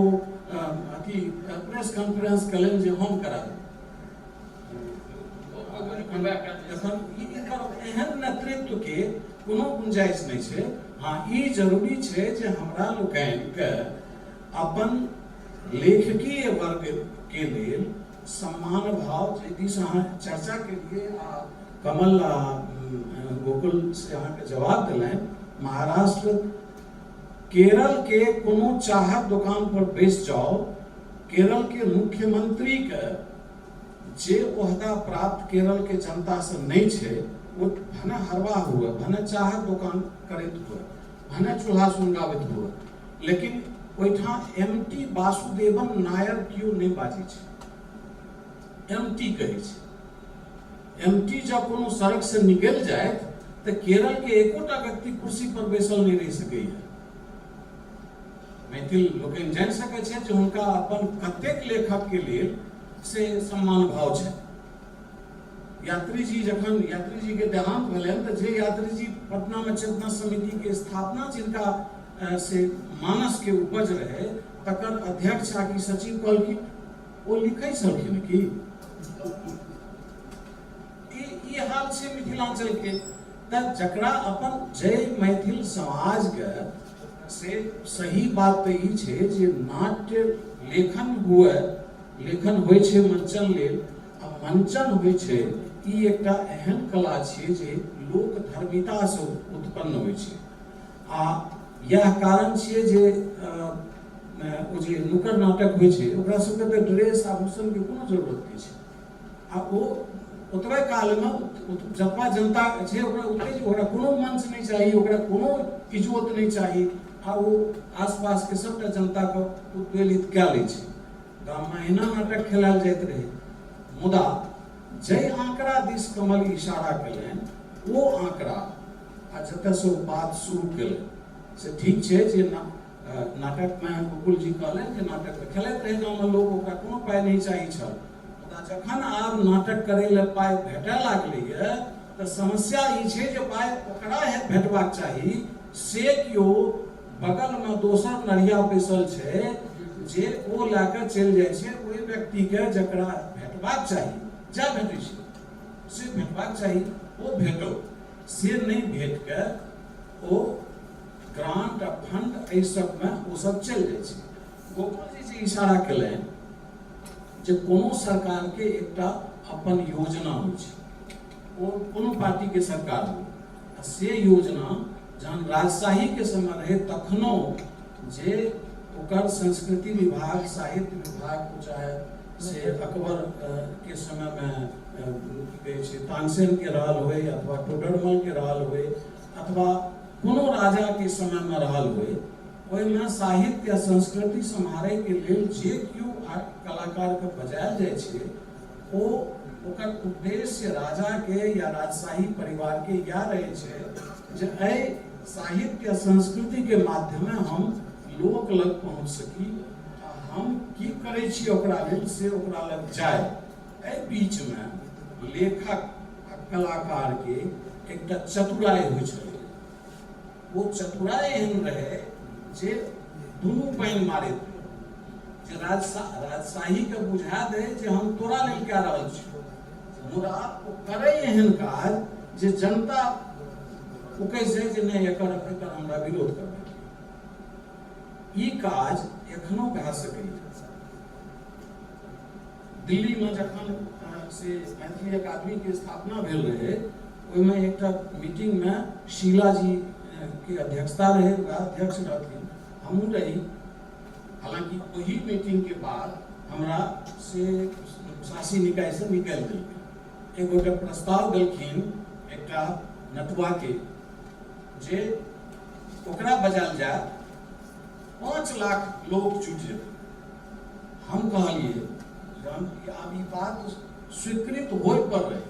अथी प्रेस कॉन्फ्रेंस केलनि जे हम करा देब। एखन एहन नेतृत्व के कोनो गुंजाइश नहि छै। हाँ, ई जरूरी छै जे हमरा लोकनिके अपन लेखकीय वर्ग के लेल सम्मान भाव जे दिस अहाँ चर्चा केलियै आ कमल आ गोकुल से अहाँके जवाब देलनि, महाराष्ट्र केरल के कोनो चाहक दोकान पर बैस जाओ, केरल के मुख्यमंत्री के जे ओहदा प्राप्त केरल के जनता से नहीं छै, वो भने हरवा हुए, भने चाहक दोकान करैत हुए, भने चूल्हा सुनगाबैत हुए, लेकिन ओहिठाम एम टी वासुदेवन नायर केओ नहि बाजै छै, एम टी कहै छै। एम टी जब कोनो सड़क से निकलि जायत तऽ केरल के एकोटा व्यक्ति कुर्सी पर बैसल नहि रहि सकैए। मैथिल लोकनि जानि सकै छथि जे हुनका अपन कतेक लेखक के लेल से सम्मान भाव छै। यात्री जी जखन यात्री जी के देहांत भेलनि तऽ जे यात्री जी पटना में चेतना समिति के स्थापना जिनका से मानसके उपज रहै तकर अध्यक्ष आ कि सचिव कहलखिन, ओ लिखै छलखिन की? ई हाल छै मिथिलांचलके। तऽ जकरा अपन जय मैथिल समाजके से सही बात तऽ ई छै जे नाट्य लेखन हुए, लेखन होइ छै मंचन लेल, आ मंचन होइ छै, ई एकटा एहन कला छियै जे लोक धर्मितासँ उत्पन्न होइ छै। आ इएह कारण छियै जे ओ जे नुक्कड़ नाटक होइ छै ओकरा सबके तऽ ड्रेस आभूषणके कोनो जरूरत नहि छै, आ ओ ओतबे कालमे जतबा जनता छै ओकरा ओते, ओकरा कोनो मंच नहि चाही, ओकरा कोनो इजोत नहि चाही, आ ओ आसपासके सबटा जनताके उद्वेलित कए लै छै। गाममे एहिना नाटक खेलायल जाइत रहै। मुदा जाहि आंकड़ा दिस कमल इशारा केलनि ओ आंकड़ा आ जतयसँ ओ बात शुरू केलनि से ठीक छै जे नाटकमे गोकुल जी कहलनि जे नाटक तऽ खेलाइत रहै गाममे लोक, ओकरा कोनो पाइ नहि चाही छल। मुदा जखन आब नाटक करै लए पाइ भेटय लागलैए तऽ समस्या ई छै जे पाइ ओकरा भेटबाक चाही से केओ बगलमे दोसर नढ़िया बैसल छै जे ओ लए कऽ चलि जाइ छै। ओहि व्यक्तिके जकरा भेटबाक चाही, जा भेटै छै से भेटबाक चाही, ओ भेटो से नहि भेट कऽ ओ ग्रांट आ फंड एहि सबमे ओ सब चलि जाइ छै। गोकुल जी जे इशारा केलनि जे कोनो सरकारके एकटा अपन योजना होइ छै, ओ कोनो पार्टीके सरकार हो, आ से योजना जहन राजशाहीके समय रहै तखनो जे ओकर संस्कृति विभाग, साहित्य विभाग, चाहे से अकबर के समयमे की कहै छै तानसेनके रहल होइ अथवा टोडरमलके रहल होइ अथवा कोनो राजाके समयमे रहल होइ, ओहिमे साहित्य आ संस्कृति सम्हारैके लेल जे केओ कलाकारके बजायल जाइ छै ओ ओकर उद्देश्य राजाके या राजशाही परिवारके इएह रहै छै जे एहि साहित्य आ संस्कृतिके माध्यमे हम लोक लग पहुँच सकी आ हम की करै छी ओकरा लेल से ओकरा लग जाय। एहि बीचमे लेखक आ कलाकारके एकटा चतुराइ होइ छलै, ओ चतुराइ एहन रहै जे दुनू पानि मारैत रहै, जे राजशाहीके बुझा दै जे हम तोरा लेल कए रहल छी, मुदा ओ करै एहन काज जे जनता उकसि जाय जे नहि एकर एकर हमरा विरोध करबाक। ई काज एखनो भए सकैए। दिल्लीमे जखन से मैथिली अकादमीके स्थापना भेल रहै ओहिमे एकटा मीटिंगमे शीला जी के अध्यक्षता रहै, वएह अध्यक्ष रहथिन, हमहूँ रही। हालांकि ओही मीटिंग के बाद हमरा से शासी निकायसँ निकालि देलकै। एक गोटे प्रस्ताव देलखिन एकटा नटुआके जे ओकरा बजायल जाय, 5 लाख लोक जुटि जेतै। हम कहलियै जहन आब ई बात स्वीकृत होय पर रहै,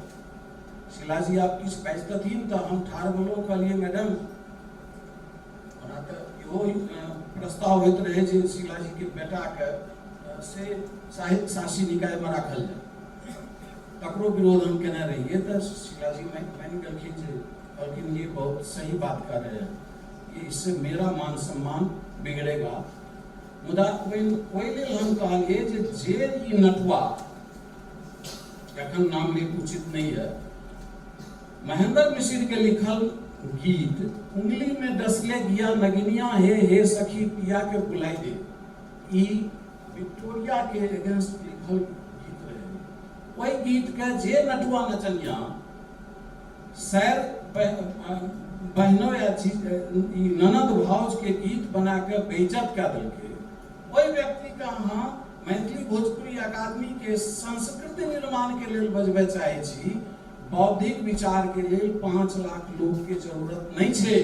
शिलाजी आब किछु बाजितथिन तऽ हम ठाढ़ भेलहुँ, कहलियै मैडम, ओना तऽ इहो प्रस्ताव होइत रहै जे शिलाजीके बेटाके से साहित्य शासी निकायमे राखल जाय, तकरो विरोध हम केने रहियै। तऽ शिलाजी मानि गेलखिन जे कहलखिन ये बहुत सही बात कर रहे हैं, ये इससे मेरा मान सम्मान बिगड़ेगा। मुदा ओहि लेल हम कहलियै जे जे ई नटुआ, एखन नाम लेब उचित नहीं है, महेंद्र मिश्र के लिखल गीत उंगली में डसले गिया नगिनिया हे हे सखी पिया के बुलाई दे, ई विक्टोरिया के अगेंस्ट लिखल गीत रहे। ओहि गीत के जे नटुआ नचनिया सैर बहनो या ई ननद भाउज के गीत बना के बेइज्जत कए देलकै, ओहि व्यक्ति के अहाँ मैथिली भोजपुरी अकादमी के संस्कृति निर्माण के लेल बजबय चाहै छी। बौद्धिक विचार के लेल 5 लाख लोक के जरूरत नहीं छै,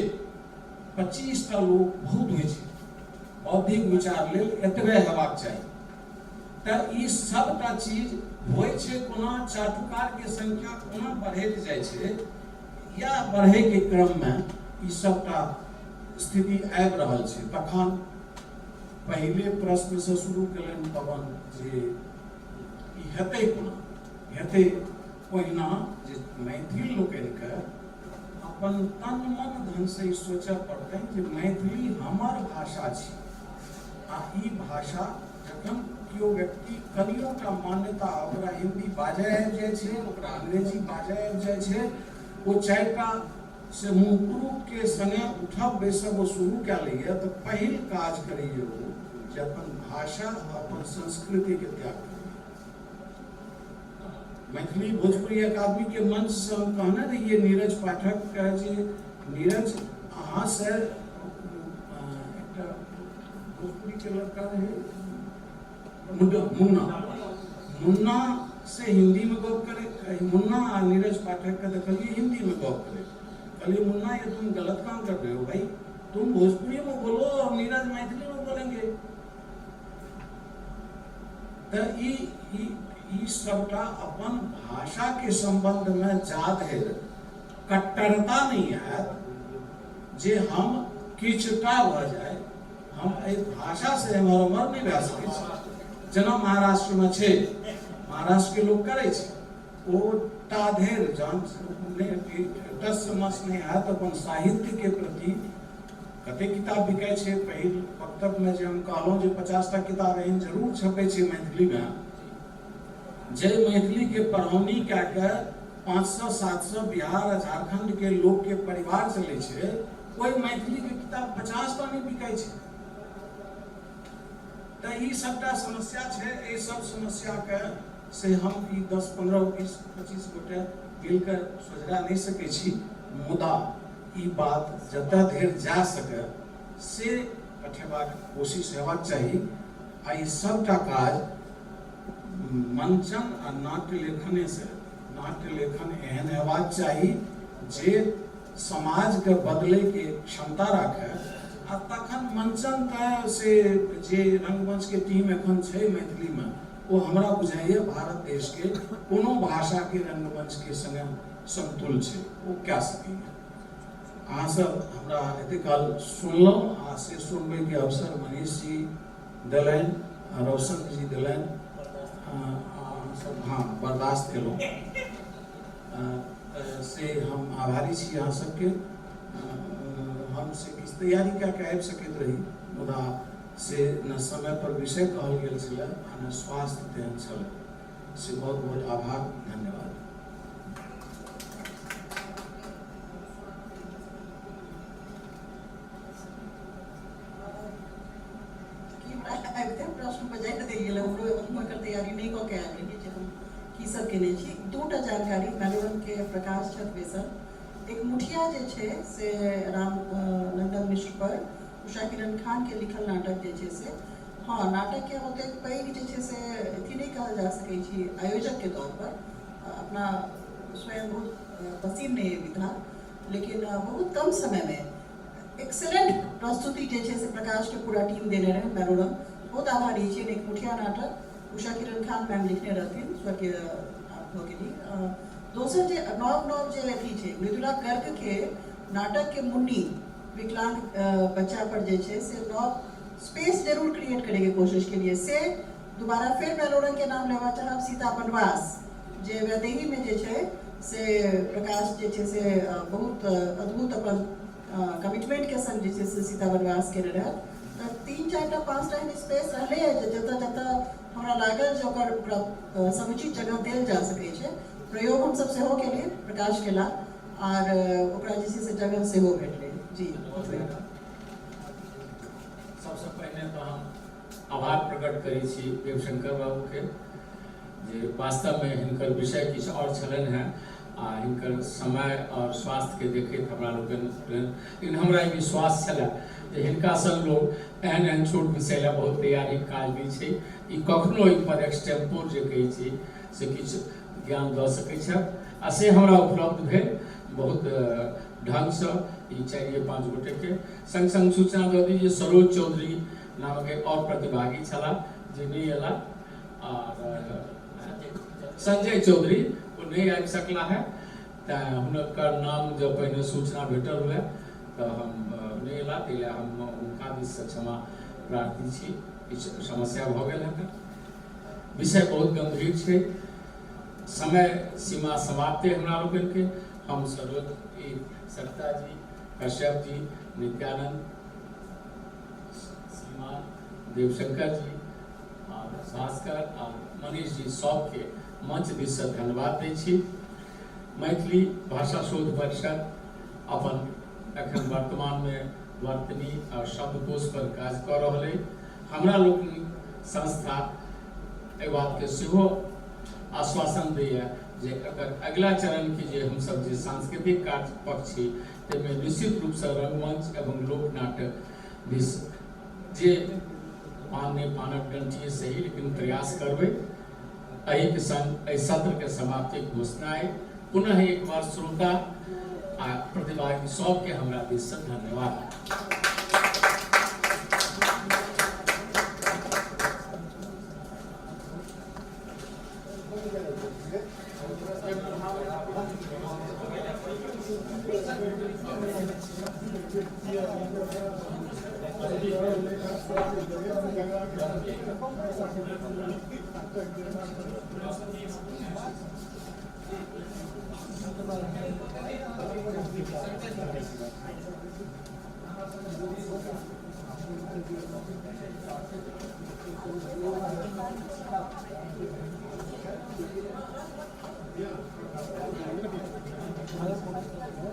25 टा लोक बहुत होइ छै। बौद्धिक विचार लेल एतबे हेबाक चाही। तऽ ई सबटा चीज होइ छै कोना, चाटुकार के संख्या कोना बढ़ैत जाइ छै, या बढ़ै के क्रम में ई सबटा स्थिति आबि रहल छै। तखन पहिले प्रश्न से शुरू केलनि पवन जे ई हेतै कोना, हेतै ओहिना जे मैथिल लोकनिके अपन तन मन धन से ई सोचऽ पड़तनि जे मैथिली हमर भाषा छी आ ई भाषा जखन केओ व्यक्ति कनियो टा मान्यता ओकरा हिन्दी बाजय आबि जाइ छै, ओकरा अंग्रेजी बाजय आबि जाइ छै, ओ चारिटा से मुँहपुरुखके सङ्गे उठब बैसब ओ शुरू कए लैए तऽ पहिल काज करैए ओ जे अपन भाषा आ अपन संस्कृतिके त्याग करैए। मैथिली भोजपुरी अकादमी के मंच से हम कहने रहिए नीरज पाठक के जे नीरज अहाँ से एकटा भोजपुरी के लड़का रहे मुन्ना, मुन्ना मुन्ना से हिंदी में गप करे, मुन्ना आ नीरज पाठक के देखलिए हिंदी में गप करे, कहलिए मुन्ना ये तुम गलत काम कर रहे हो भाई, तुम भोजपुरी में बोलो और नीरज मैथिली में बोलेंगे। तऽ ई ई ई सबटा अपन भाषा के संबंध में जा धरि कट्टरता नहीं आयत जे हम किछुटा भऽ जाय, हम एहि भाषा से एम्हर ओम्हर नहि भए सकै छी। जेना महाराष्ट्र में छै, महाराष्ट्र के लोग करै छै, ओ ता धरि जहन टस मस नहि हैत अपन साहित्य के प्रति। कते किताब बिकाइ छै, पहिल वक्तव्यमे जे हम कहलहुँ जे 50टा किताब एहन जरूर छपै छै मैथिलीमे, जे मैथिलीके पढ़ौनी कए कऽ 500-700 बिहार आ झारखण्डके लोकके परिवार चलै छै, ओहि मैथिलीके किताब 50टा नहि बिकाइ छै। तऽ ई सबटा समस्या छै। एहि सब समस्याके से हम ई 10 15 20 25 गोटे मिलके सोझरा नहि सकै छी, मुदा ई बात जतऽ धरि जा सकै से पठेबाक कोशिश हेबाक चाही। आ ई सबटा काज मंचन आ नाट्य लेखने से, नाट्य लेखन एहन हेबाक चाही जे समाजके बदलैके क्षमता राखै, आ तखन मंचन तऽ से जे रंगमंचके टीम एखन छै मैथिलीमे, ओ हमरा बुझाइए भारत देशके कोनो भाषाके रंगमंचके सङ्गे समतुल छै, ओ कए सकैए। अहाँ सब हमरा एते काल सुनलहुँ आ से सुनबैके अवसर मनीष जी देलनि आ रोशन जी देलनि, अहाँ सब हँ बर्दाश्त केलहुँ, से हम आभारी छी अहाँ सबके। हम से किछु तैयारी कए कऽ आबि सकैत रही, मुदा से न समय पर विषय कहल गेल छलै आ न स्वास्थ्य तेहन छलै। से बहुत बहुत आभार, धन्यवाद। आबिते प्रश्न पर जाइत देल गेल, हमरो हम एकर तैयारी नहि कऽ के आयल रही जे हम की सब केने छी। दूटा जानकारी, मैलोरंग के प्रकाश छथि बैसल, एक मुठिया जे छै से राम नंदन मिश्र पर उषा किरण खान के लिखल नाटक जे छै से, हँ नाटक के ओतेक पैघ जे छै से अथी नहि कहल जा सकै छी आयोजक के तौर पर, अपना स्वयं बहुत पसीन नहि अइ विधा, लेकिन बहुत कम समय में एक्सेलेंट प्रस्तुति जे छै से प्रकाश के पूरा टीम देने रहै मैलोरंग, बहुत आभारी छियनि। एक मुठिया नाटक उषा किरण खान मैम लिखने रहथिन, स्वर्गीय आब भऽ गेली। दोसर जे नव नव जे अथी छै मृदुला गर्ग के नाटक के मुन्नी विकलांग बच्चा पर जे छै से नव स्पेस जरूर क्रिएट करे के कोशिश के लिए, से दोबारा फेर मैलोरंग के नाम लेवा चाहब। सीता वनवास जे वैदेही में जे छै से प्रकाश जे छै से बहुत अद्भुत अपन कमिटमेंट के संग जे छै से सीता वनवास केने रहत। तऽ 3 4 5टा एहन स्पेस रहलै जे जतऽ जतऽ हमरा लागल जे ओकर ओकरा समुचित जगह देल जा सकै छै, प्रयोग हमसब सेहो केलियै, प्रकाश केला आर ओकरा जे छै से जगह सेहो भेटलै। जी सबसँ पहिने तऽ हम आभार प्रकट करै छी देवशंकर बाबूके, जे वास्तवमे हिनकर विषय किछु आओर छलनि हेँ आ हिनकर समय आओर स्वास्थ्यके देखैत हमरा लोकनि, लेकिन हमरा ई विश्वास छलए जे हिनका सन लोक एहन एहन छोट विषय लए बहुत तैयारीके काज नहि छै, ई कखनो एहिपर एक्सटेम्पोर जे कहै छी से किछु ज्ञान दऽ सकै छथि, आ से हमरा उपलब्ध भेल बहुत ढङ्गसँ ई 4-5 गोटेके संग संग सूचना दऽ दी जे सरोज चौधरी नामक एक आओर प्रतिभागी छलाह जे नहि अयलाह, आर संजय चौधरी ओ नहि आबि सकला है, तैँ हुनकर नाम जब पहिने सूचना भेटल हुए तऽ हम नहि अयला, ताहि लए हम हुनका दिससँ क्षमा प्रार्थी छी, किछु समस्या भऽ गेल हेतै। विषय बहुत गम्भीर छै, समय सीमा समाप्त हमरा लोकनिके, हम सरोज ई सरिता जी, कश्यप जी, नित्यानंद श्रीमान, देवशंकर जी आओर भास्कर आओर मनीष जी सबके मंच दिससँ धन्यवाद दै छी। मैथिली भाषा शोध परिषद अपन एखन वर्तमानमे वर्तनी आओर शब्दकोश पर काज कऽ रहल अइ। हमरा लोकनिक संस्था एहि बातके सेहो आश्वासन दैए जे एकर अगिला चरणके जे हमसब जे सांस्कृतिक कार्य पक्ष छी ताहिमे निश्चित रूपसँ रंगमंच एवं लोक नाटक दिस जे पान नहि पानक डंटिए सही लेकिन प्रयास करबै। एहिके संग एहि सत्रके समाप्तिक घोषणा अइ। पुनः एक बार श्रोता आ प्रतिभागी सबके हमरा दिससँ धन्यवाद।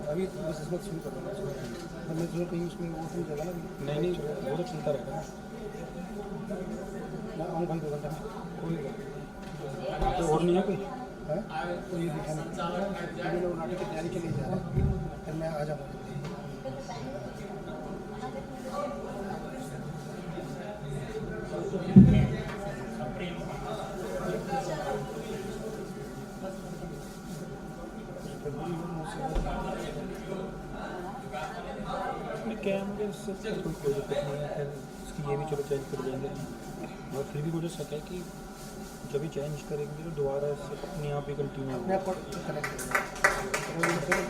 अभी बस इसमें शुरू कर दूँगा, मैं जो कहीं उसमें वो हो जाएगा ना। नहीं नहीं, वो तो चलता रहेगा ना। मैं आऊँ भाई 2 घंटे में, कोई तो और नहीं है कोई है तो ये दिखा नहीं, लोग नाटक की तैयारी के लिए जा रहे हैं, फिर मैं आ जाऊँगा। कैमरे से कोई कोई दिक्कत नहीं है, खैर इसकी ये भी चलो चेंज कर देंगे, मगर फिर भी मुझे शक है कि जब भी चेंज करेंगे तो दोबारा इससे अपने आप ही कंटिन्यू अपने आप कनेक्ट करेंगे,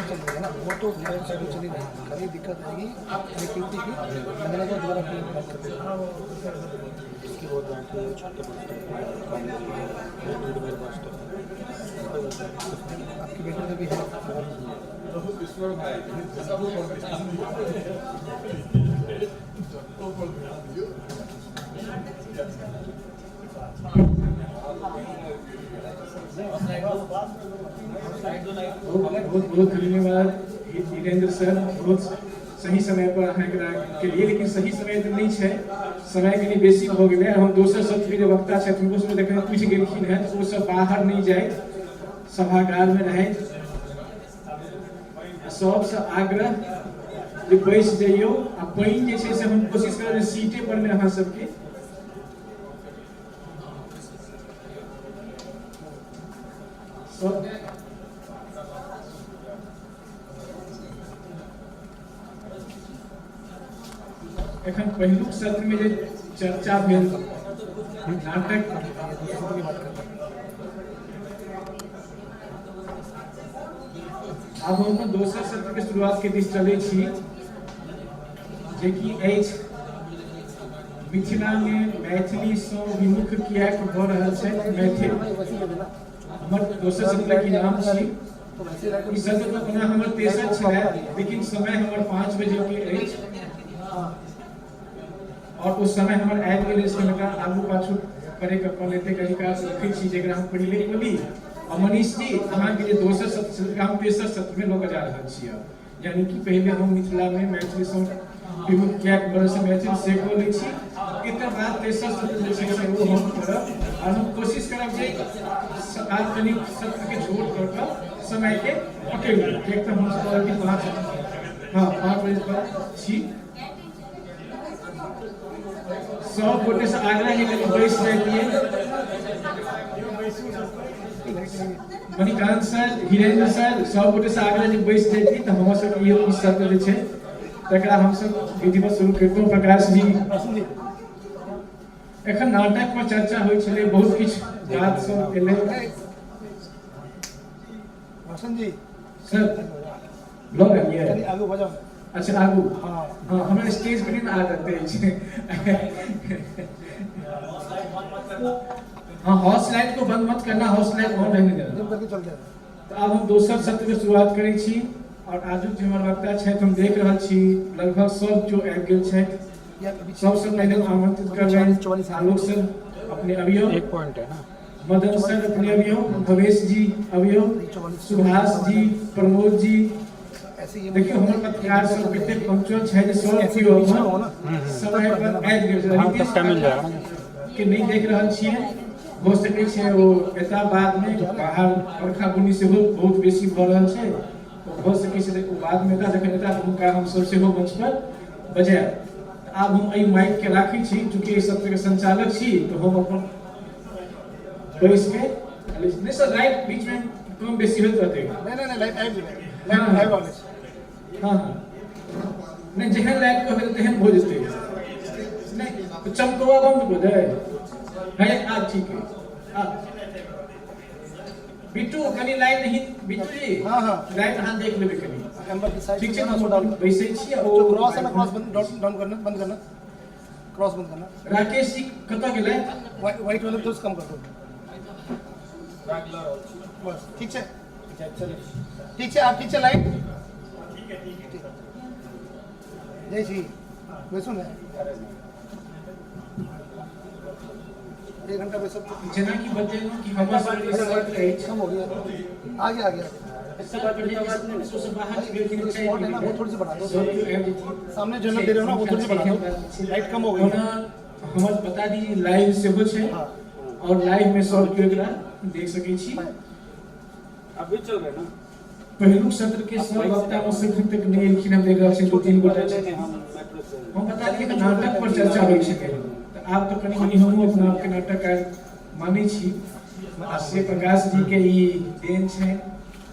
चल रही है ना वो तो खैर चली रही है, खाली दिक्कत आएगी कनेक्टिविटी की, मैंने तो दोबारा फिर बंद कर दिया। इसकी बहुत बैटरी है, छोटे बजता है, दूध मेरे पास तो है, आपकी बैटरी तो भी है। बहुत बहुत धन्यवाद धीरेन्द्र सर, बहुत सही समय पर अहाँ एकरा के लिए, लेकिन सही समय तऽ नहि छै, समय कनि बेसी भऽ गेलै। हम दोसर सत्रके जे वक्ता छथि हुनको सबके जखन पूछि गेलखिन हेँ तऽ ओ सब बाहर नहि जाइत, सभागारमे रहथि। सबसँ आग्रह जे बैस जइयौ आ पानि जे छै से हम कोशिश करब जे सीटे पर मे अहाँ सबके सब एखन पहिलुक सत्र में जे चर्चा भेल नाटक आब हम अपन दोसर सत्र के शुरुआत के दिस चलै छी जेकि अछि मिथिला में मैथिली सँ विमुख किएक भऽ रहल छै मैथिल। हमर दोसर सत्र के नाम छी। ई सत्र तऽ ओना हमर तेसर छलै, लेकिन समय हमर 5 बजे के अछि और उस समय हमर आबि गेल अछि, कनिका आगू पाछू करैके पड़ल, एतेक अधिकार रखै छी जेकरा हम पहिले बोली। और मनीष जी अहाँके जे दोसर सत्र छलै हम तेसर सत्रमे लऽ कऽ जा रहल छी आब, यानी कि पहिले हम मिथिलामे मैथिली सँ विमुख किएक भऽ रहल छै मैथिल से कऽ लै छी, एकर बाद तेसर सत्र जे छै से ओ हम करब और हम कोशिश करब जे आब कनि सत्रके छोट कऽ कऽ समयके पकड़ि ली, किएक तऽ हमसभ ऑलरेडी 5 बजे पर छी। सब गोटे से आग्रह है कनि बैस जाइए। मणिकांत सर, हीरेंद्र सर, सब गोटे से आग्रह जे बैस जाइए तऽ हमर सबके इहो ई सत्र जे छै तकरा हमसब विधिवत शुरू करितहुँ। प्रकाश जी, एखन नाटक पर चर्चा होइ छलै, बहुत किछु बात सब एलै। रोशन जी सर लऽ गेलियै आगू बजाउ। अच्छा आगू, हाँ हाँ, हमरा स्टेज पर नहि आदत अछि। हाँ, हाउस लाइट को बंद मत करना, हाउस लाइट ऑन रहने देना। करके चलते हैं। तो अब हम दोसर सत्र के शुरुआत करै छी। आओर आजुक जे हमर वक्ता छथि, हम देख रहल छी लगभग सब केओ आबि गेल छथि। सबसँ पहिने हम आमंत्रित करबनि आलोक सर, अपने अबियौ। एक पॉइंट है ना। मदन सर अपने अबियौ, भवेश जी अबियौ, सुभाष जी, प्रमोद जी। देखियौ हमर पत्रकार सब कते पंक्चुअल छै जे सब केओ अपन समय पर आबि गेल छै। हाँ, तब मिल जाएगा ना। के नहि देख रहल छियै, हो सकै छै ओ एता बादमे, बाहर बरखा बुनी सेहो बहुत बेसी भऽ रहल छै, भऽ सकै छै ओ बादमे एता। जखन एता तऽ हुनका हमसब सेहो मंच पर बजायब। तऽ आब हम एहि माइक के राखै छी, चूँकि एहि सत्रके संचालक छी तऽ हम अपन बैसके नहि सर, लाइट बीचमे कम बेसी होइत रहतै। नहि नहि नहि, लाइट आबि गेलै, लाइट आबि रहल अछि। हँ हँ, नहि, जेहन लाइट कहबै तेहन भऽ जेतै। नहि तऽ चमकौआ बन्द कऽ दे है। आब ठीक है। आब बिट्टू कनि लाइट नहीं, बिट्टू जी। हाँ हाँ। लाइट अहाँ देख लेबै कनि। एम्बर के साइड। ठीक छै, हम अपन बैसै छी आ ओ जो क्रॉस है ना, क्रॉस बंद, डाउन करना, बंद करना, क्रॉस बंद करना। राकेश जी कतऽ गेलै? वाइट वाला थोड़ा कम कर दो बस। ठीक छै, ठीक छै, आब ठीक छै लाइट। जय छी, बैसू ने, एक घंटा बैसब। जेनाकि बतेलहुँ कि हमर सबके सत्र अछि। कम हो गया, आ गया, आ गया। सबसँ बाहर गेलखिन। स्पॉट है ना, वो थोड़ी सी बढ़ा दो। सब केओ आबि जेथिन। सामने जो दे रहे हो ना, वो थोड़ी सी बढ़ा दो, लाइट कम हो गई। ओना हमर बता दी, लाइव सेहो छै और लाइव में सब केओ एकरा देख सकै छी। अभी चल रहे ना। पहिलुक सत्र के सब वक्ता में से एखन तक नहि एलखिन, हम देख रहल छी दू तीन गोटा नहीं छथिन। नहीं, हम मेट्रो से। हम बता दिए कि नाटक पर चर्चा होइ छै तऽ आब तऽ कनि मनि हमहूँ अपना आपके नाटककार मानै छी आ से प्रकाश जी के ई देन छै।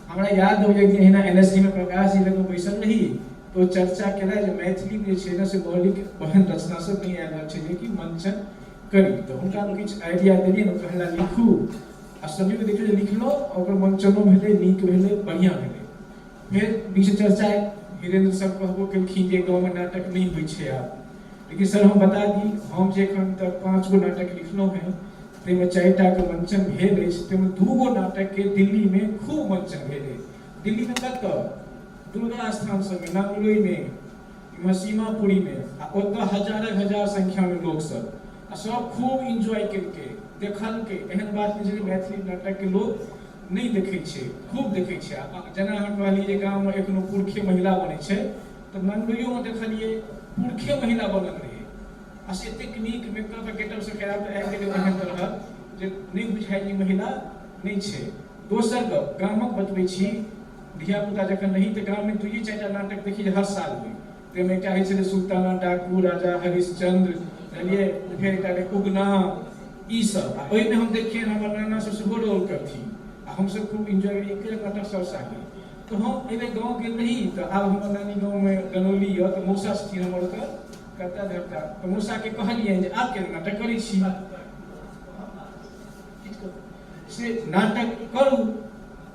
हमरा याद होइए कि एहिना एन एस डी में प्रकाश जी लग बैसल रही तऽ ओ चर्चा केला जे मैथिलीमे जे छै ने से मौलिक ओहन रचना सब नहि आबि रहल छै जेकि मंचन करी। तऽ हुनका हम किछु आइडिया देलियनि, ओ कहला लिखू आ संयोग देखियौ जे लिखलहुँ, ओकर मंचनो भेलै, नीक भेलै, बढ़िआँ भेलै। फेर बीच चर्चा वीरेंद्र सर कहबो केलखिन जे गाँवमे नाटक नहि होइ छै आब। लेकिन सर हम बता दी, हम जे एखन तक 5 गो नाटक लिखलहुँ हेँ ताहिमे 4टाके मंचन भेल अछि, ताहिमे 2 गो नाटकके दिल्लीमे खूब मंचन भेल अछि। दिल्लीमे कतऽ? दुर्गा स्थान सबमे, नांगलोईमे, इम्हर सीमापुरीमे, आ ओतऽ हजारक हजार संख्यामे लोकसब आ सब खूब इंजॉय केलकै, देखलकै। एहन बात नहि छै जे मैथिली नाटकके लोक नहि देखै छै, खूब देखै छै। आ जेना अहाँ कहलियै जे गाममे एखनो पुरखे महिला बनै छै, तऽ नांगलोइयोमे देखलियै पुरखे महिला बनल रहै आ से एतेक नीक मेकअप आ गेटअप सब खराब तऽ आबि गेलै एहन तरहक जे नहि बुझाइ जे महिला नहि छै। दोसर गप गामक बतबै छी, धियापुता जखन रही तऽ गाममे दुइए चारिटा नाटक देखी जे हर साल होइ। ताहिमे एकटा होइ छलै सुल्ताना डाकू, राजा हरिश्चंद्र, बुझलियै, फेर एकटा रहै उगना, ई सब। आ ओहिमे हम देखियै हमर नाना सब सेहो रोल करथिन आ हमसब खूब इन्जॉय करी, एके नाटक सब साल होइ। तऽ हम एहि बेर गाँव गेल रही तऽ आब हमर नानी गाँवमे गनौली यऽ, तऽ मौसा छथिन हमर ओतऽ कर्ता धर्ता, तऽ मौसाके कहलियनि जे आब केना नाटक करै छी से नाटक करू,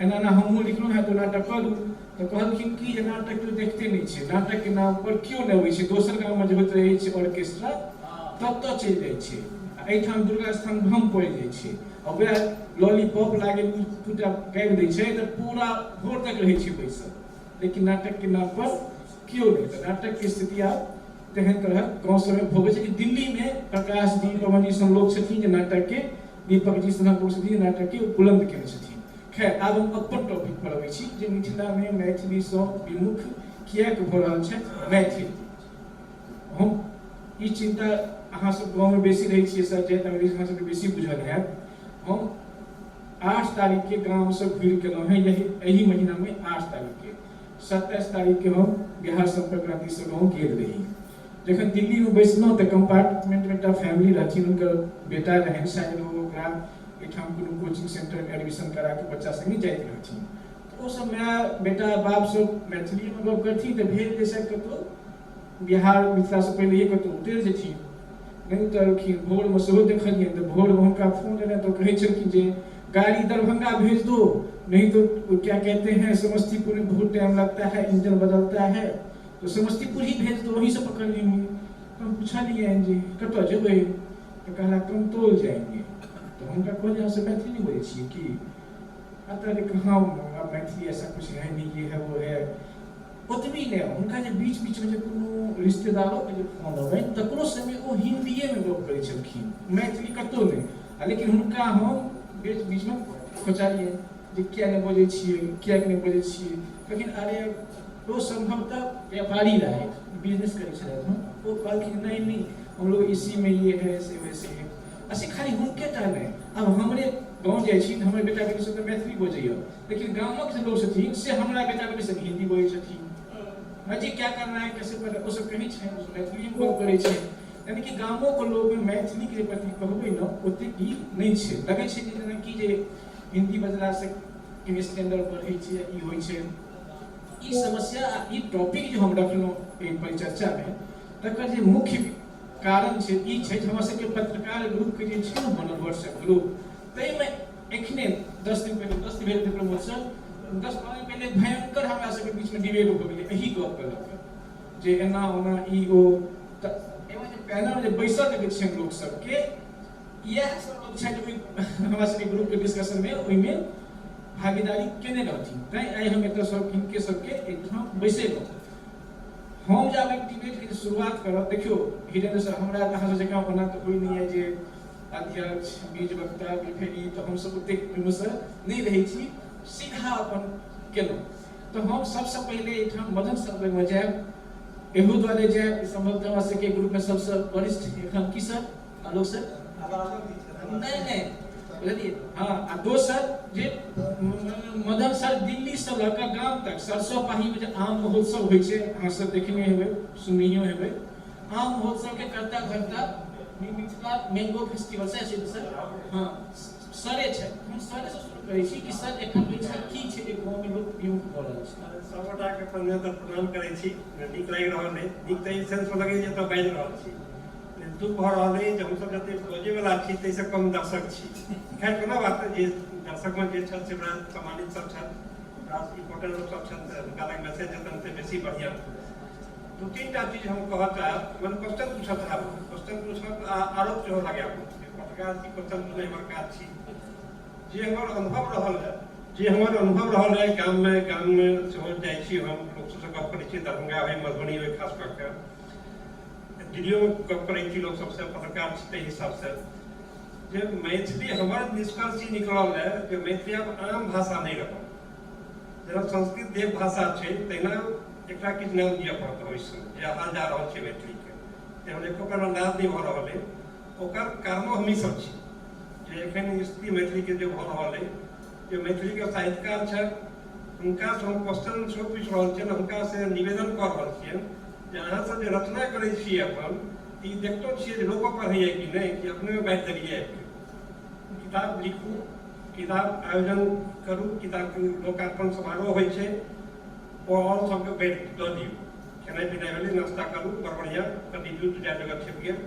एना एना हमहूँ लिखलहुँ हेँ तऽ नाटक करू। तऽ कहलखिन कि जे नाटक केओ देखते नहि छै, नाटकके नाम पर केओ नहि अबै छै, दोसर गाममे जे होइत रहै छै ऑर्केस्ट्रा ततऽ चलि जाइ छै आ एहिठाम दुर्गा स्थान भ्रम पड़ि जाइ छै आ वएह लॉलीपॉप लागल दूटा गाबि दै छै तऽ पूरा भोर तक रहै छै बैसल, लेकिन नाटकके नाम पर केओ नहि। तऽ नाटकके स्थिति आब तेहन तरहक गाँव सबमे भोगै छै कि दिल्लीमे प्रकाश जी, पवन जी सन लोक छथिन जे नाटकके, दीपक जी सनक लोक छथिन जे नाटकके बुलंद केने छथिन। खैर, आब हम अपन टॉपिक पर अबै छी जे मिथिलामे मैथिलीसँ विमुख किएक भऽ रहल छथि मैथिल। हम ई चिन्ता, अहाँ सब गाँवमे बेसी रहै छियै सर, जाइत अंग्रेज अहाँ सबके बेसी बुझल हैत। हम 8 तारीखके गामसँ घुरि गेलहुँ हेँ, यही एहि महीनामे 8 तारीखके। 27 तारीखके हम बिहार सम्पर्क क्रान्तिसँ गाँव गेल रही। जखन दिल्लीमे बैसलहुँ तऽ कम्पार्टमेंटमे एकटा फैमिली रहथिन, हुनकर बेटा रहनि, शायद ओ ओकरा एहिठाम कोनो कोचिंग सेंटरमे एडमिशन कराके बच्चा संगे जाइत रहथिन। तऽ ओसभ माय बेटा बाप सब मैथिलीमे गप करथिन, तऽ भेल जे शायद कतहु बिहार मिथिलासँ पहिलैए कतहु उतरि जेथिन। नहि उतरलखिन। भोरमे सेहो देखलियनि तऽ भोरमे हुनका फोन एलनि तऽ ओ कहै छलखिन जे गाड़ी दरभंगा भेज दो, नहीं तो क्या कहते हैं समस्तीपुर में बहुत टाइम लगता है, इंजन बदलता है, तो समस्तीपुर ही भेज दो, वहीं से पकड़ लेंगे। तऽ हम पुछलियनि जे कतऽ जेबै? तऽ कहला कमतौल जाएंगे। तऽ हुनका कहलियै अहाँ सब मैथिली नहि बजै छियै की? आ तऽ कहाँ मैथिली ऐसा कुछ है नहीं, ये है वो है। ओतबी नहि, हुनका जे बीच बीचमे जे कोनो रिश्तेदारोके जे फोन अबनि तकरो संगे ओ हिन्दीएमे गप करै छलखिन, मैथिली कतहु नहि। आ लेकिन हुनका हम बीच बीचमे खोचारियनि जे किया नहि बजै छियै, किएक नहि बजै छियै। कहलखिन अरे ओ सम्भवतः व्यापारी रहथि, बिजनेस करै छलथि हँ। ओ कहलखिन नहीं नहीं हम लोग इसी में ये है ऐसे वैसे है। आ से खाली हुनके टा नहि, आब हमरे गाँव जाइ छी तऽ हमर बेटा बेटी सब तऽ मैथिली बजैए, लेकिन गामक जे लोक छथिन से हमरा बेटा बेटी संग हिन्दी बजै छथिन। हाँ जी क्या करना है कैसे करना, ओ सब कहै छनि, ओ सब मैथिलीमे गप करै छै। यानी कि गामोके लोकमे मैथिलीके जे प्रति कहबै ने ओतेक ई नहि छै। लगै छै जे जेनाकि जे हिन्दी बजलासँ कनि स्टैंडर्ड बढ़ै छै या ई होइ छै। ई समस्या आ ई टॉपिक जे हम रखलहुँ एहि परिचर्चामे तकर जे मुख्य कारण छै ई छै जे हमरा सबके पत्रकार ग्रुपके जे छै ने बनल व्हाट्सएप ग्रुप, ताहिमे एखने 10 दिन पहिले, 10 दिन भेल प्रमोद सर, 10-15 दिन पहिले भयंकर हमरा सबके बीचमे डिबेट भऽ गेलै एही गपके लऽ कऽ जे एना ओना ई ओ। तऽ एहिमे जे पैनल जे बैसल देखै छियनि लोक सबके, इएह सब लोक छथि ओहि हमरा सबके ग्रुपके डिस्कशनमे ओहिमे भागीदारी केने रहथिन। तैँ आइ हम एतऽ सब हिनके सबके एहिठाम बैसेलहुँ। हम जे आब एक डिबेटके जे शुरुआत करब, देखियौ हिरेन्द्र सर, हमरा अहाँ सब जकाँ ओना तऽ होइ नहि यऽ जे अध्यक्ष बीज वक्ता फेर ई, तऽ हमसब ओतेक ओहिमेसँ नहि रहै छी, सीधा अपन केलहुँ। तऽ हम सबसँ पहिले एहिठाम मदन सर लगमे जायब, एहू दुआरे जायब सम्भवतः हमरा सबके ग्रुपमे सबसँ वरिष्ठ एखन की सर आलोक सर नहि नहि बुझलियै। हँ, आ दोसर जे मदन सर दिल्लीसँ लऽ कऽ गाम तक सरसो पाहीमे जे आम महोत्सव होइ छै, अहाँ सब देखने हेबै सुननहियो हेबै, आम महोत्सवके कर्ता धर्ता मिथिला मैंगो फेस्टिवल सएह छै सर? हँ सरे छै। हम सरेसँ शुरू करै छी कि सर एखन इच्छा की छै जे गाँवमे लोक विमुख भऽ रहल छै? सबगोटाके पहिने तऽ प्रणाम करै छी। नीक लागि रहल अइ, नीक तऽ ई सेन्समे लगैए जे एतऽ बाजि रहल छी, दुख भऽ रहल अइ जे हमसब जतेक बजैवला छी ताहिसँ कम दर्शक छी। खैर कोनो बात नहि, जे दर्शकमे जे छथि से बड़ा सम्मानित सब छथि, बड़ा इम्पोर्टेंट लोक सब छथि, हुनका लग मैसेज जेतनि से बेसी बढ़िआँ। 2-3 टा चीज हम कहऽ चाहब, मने क्वेश्चन पूछऽ चाहब, क्वेश्चन पूछब आ आरोप सेहो लगायब। पत्रकार छी, क्वेश्चन पूछनाइ हमर काज छी। जे हमर अनुभव रहल है, जे हमर अनुभव रहल है गाममे सेहो जाइ छी हम, लोक सबसँ गप करै छी, दरभंगा होइ मधुबनी होइ, खास कऽ के दिल्लियोमे गप करै छी लोक सबसँ, पत्रकार छी ताहि हिसाबसँ जे मैथिली हमर निष्कर्ष ई निकलल है जे मैथिली आब आम भाषा नहि रहल। जेना संस्कृत देव भाषा छै तहिना एकरा किछु नाम दिअ पड़त भविष्यमे, जे हाल जा रहल छै मैथिलीके, जे हमरा एको बेर अन्दाज नहि भऽ रहल अइ। ओकर कारणो हमही सब छी जे एखन स्थिति मैथिलीके जे भऽ रहल अइ, जे मैथिलीके साहित्यकार छथि हुनकासँ हम क्वेश्चन सेहो पूछि रहल छियनि, हुनकासँ निवेदन कऽ रहल छियनि जे अहाँसब जे रचना करै छी अपन, ई देखतो छियै जे लोको पढ़ैए कि नहि, कि अपनेमे बाँटि देलियै आबिके। किताब लिखू, किताब आयोजन करू, किताबके लोकार्पण समारोह होइ छै, ओ आओर सबके बाँटि दऽ दियौ। खेनाइ पिनाइ भेलै, नाश्ता करू, बड़ बढ़िआँ, ओकर रिव्यू 2-4 जगह छपि गेल।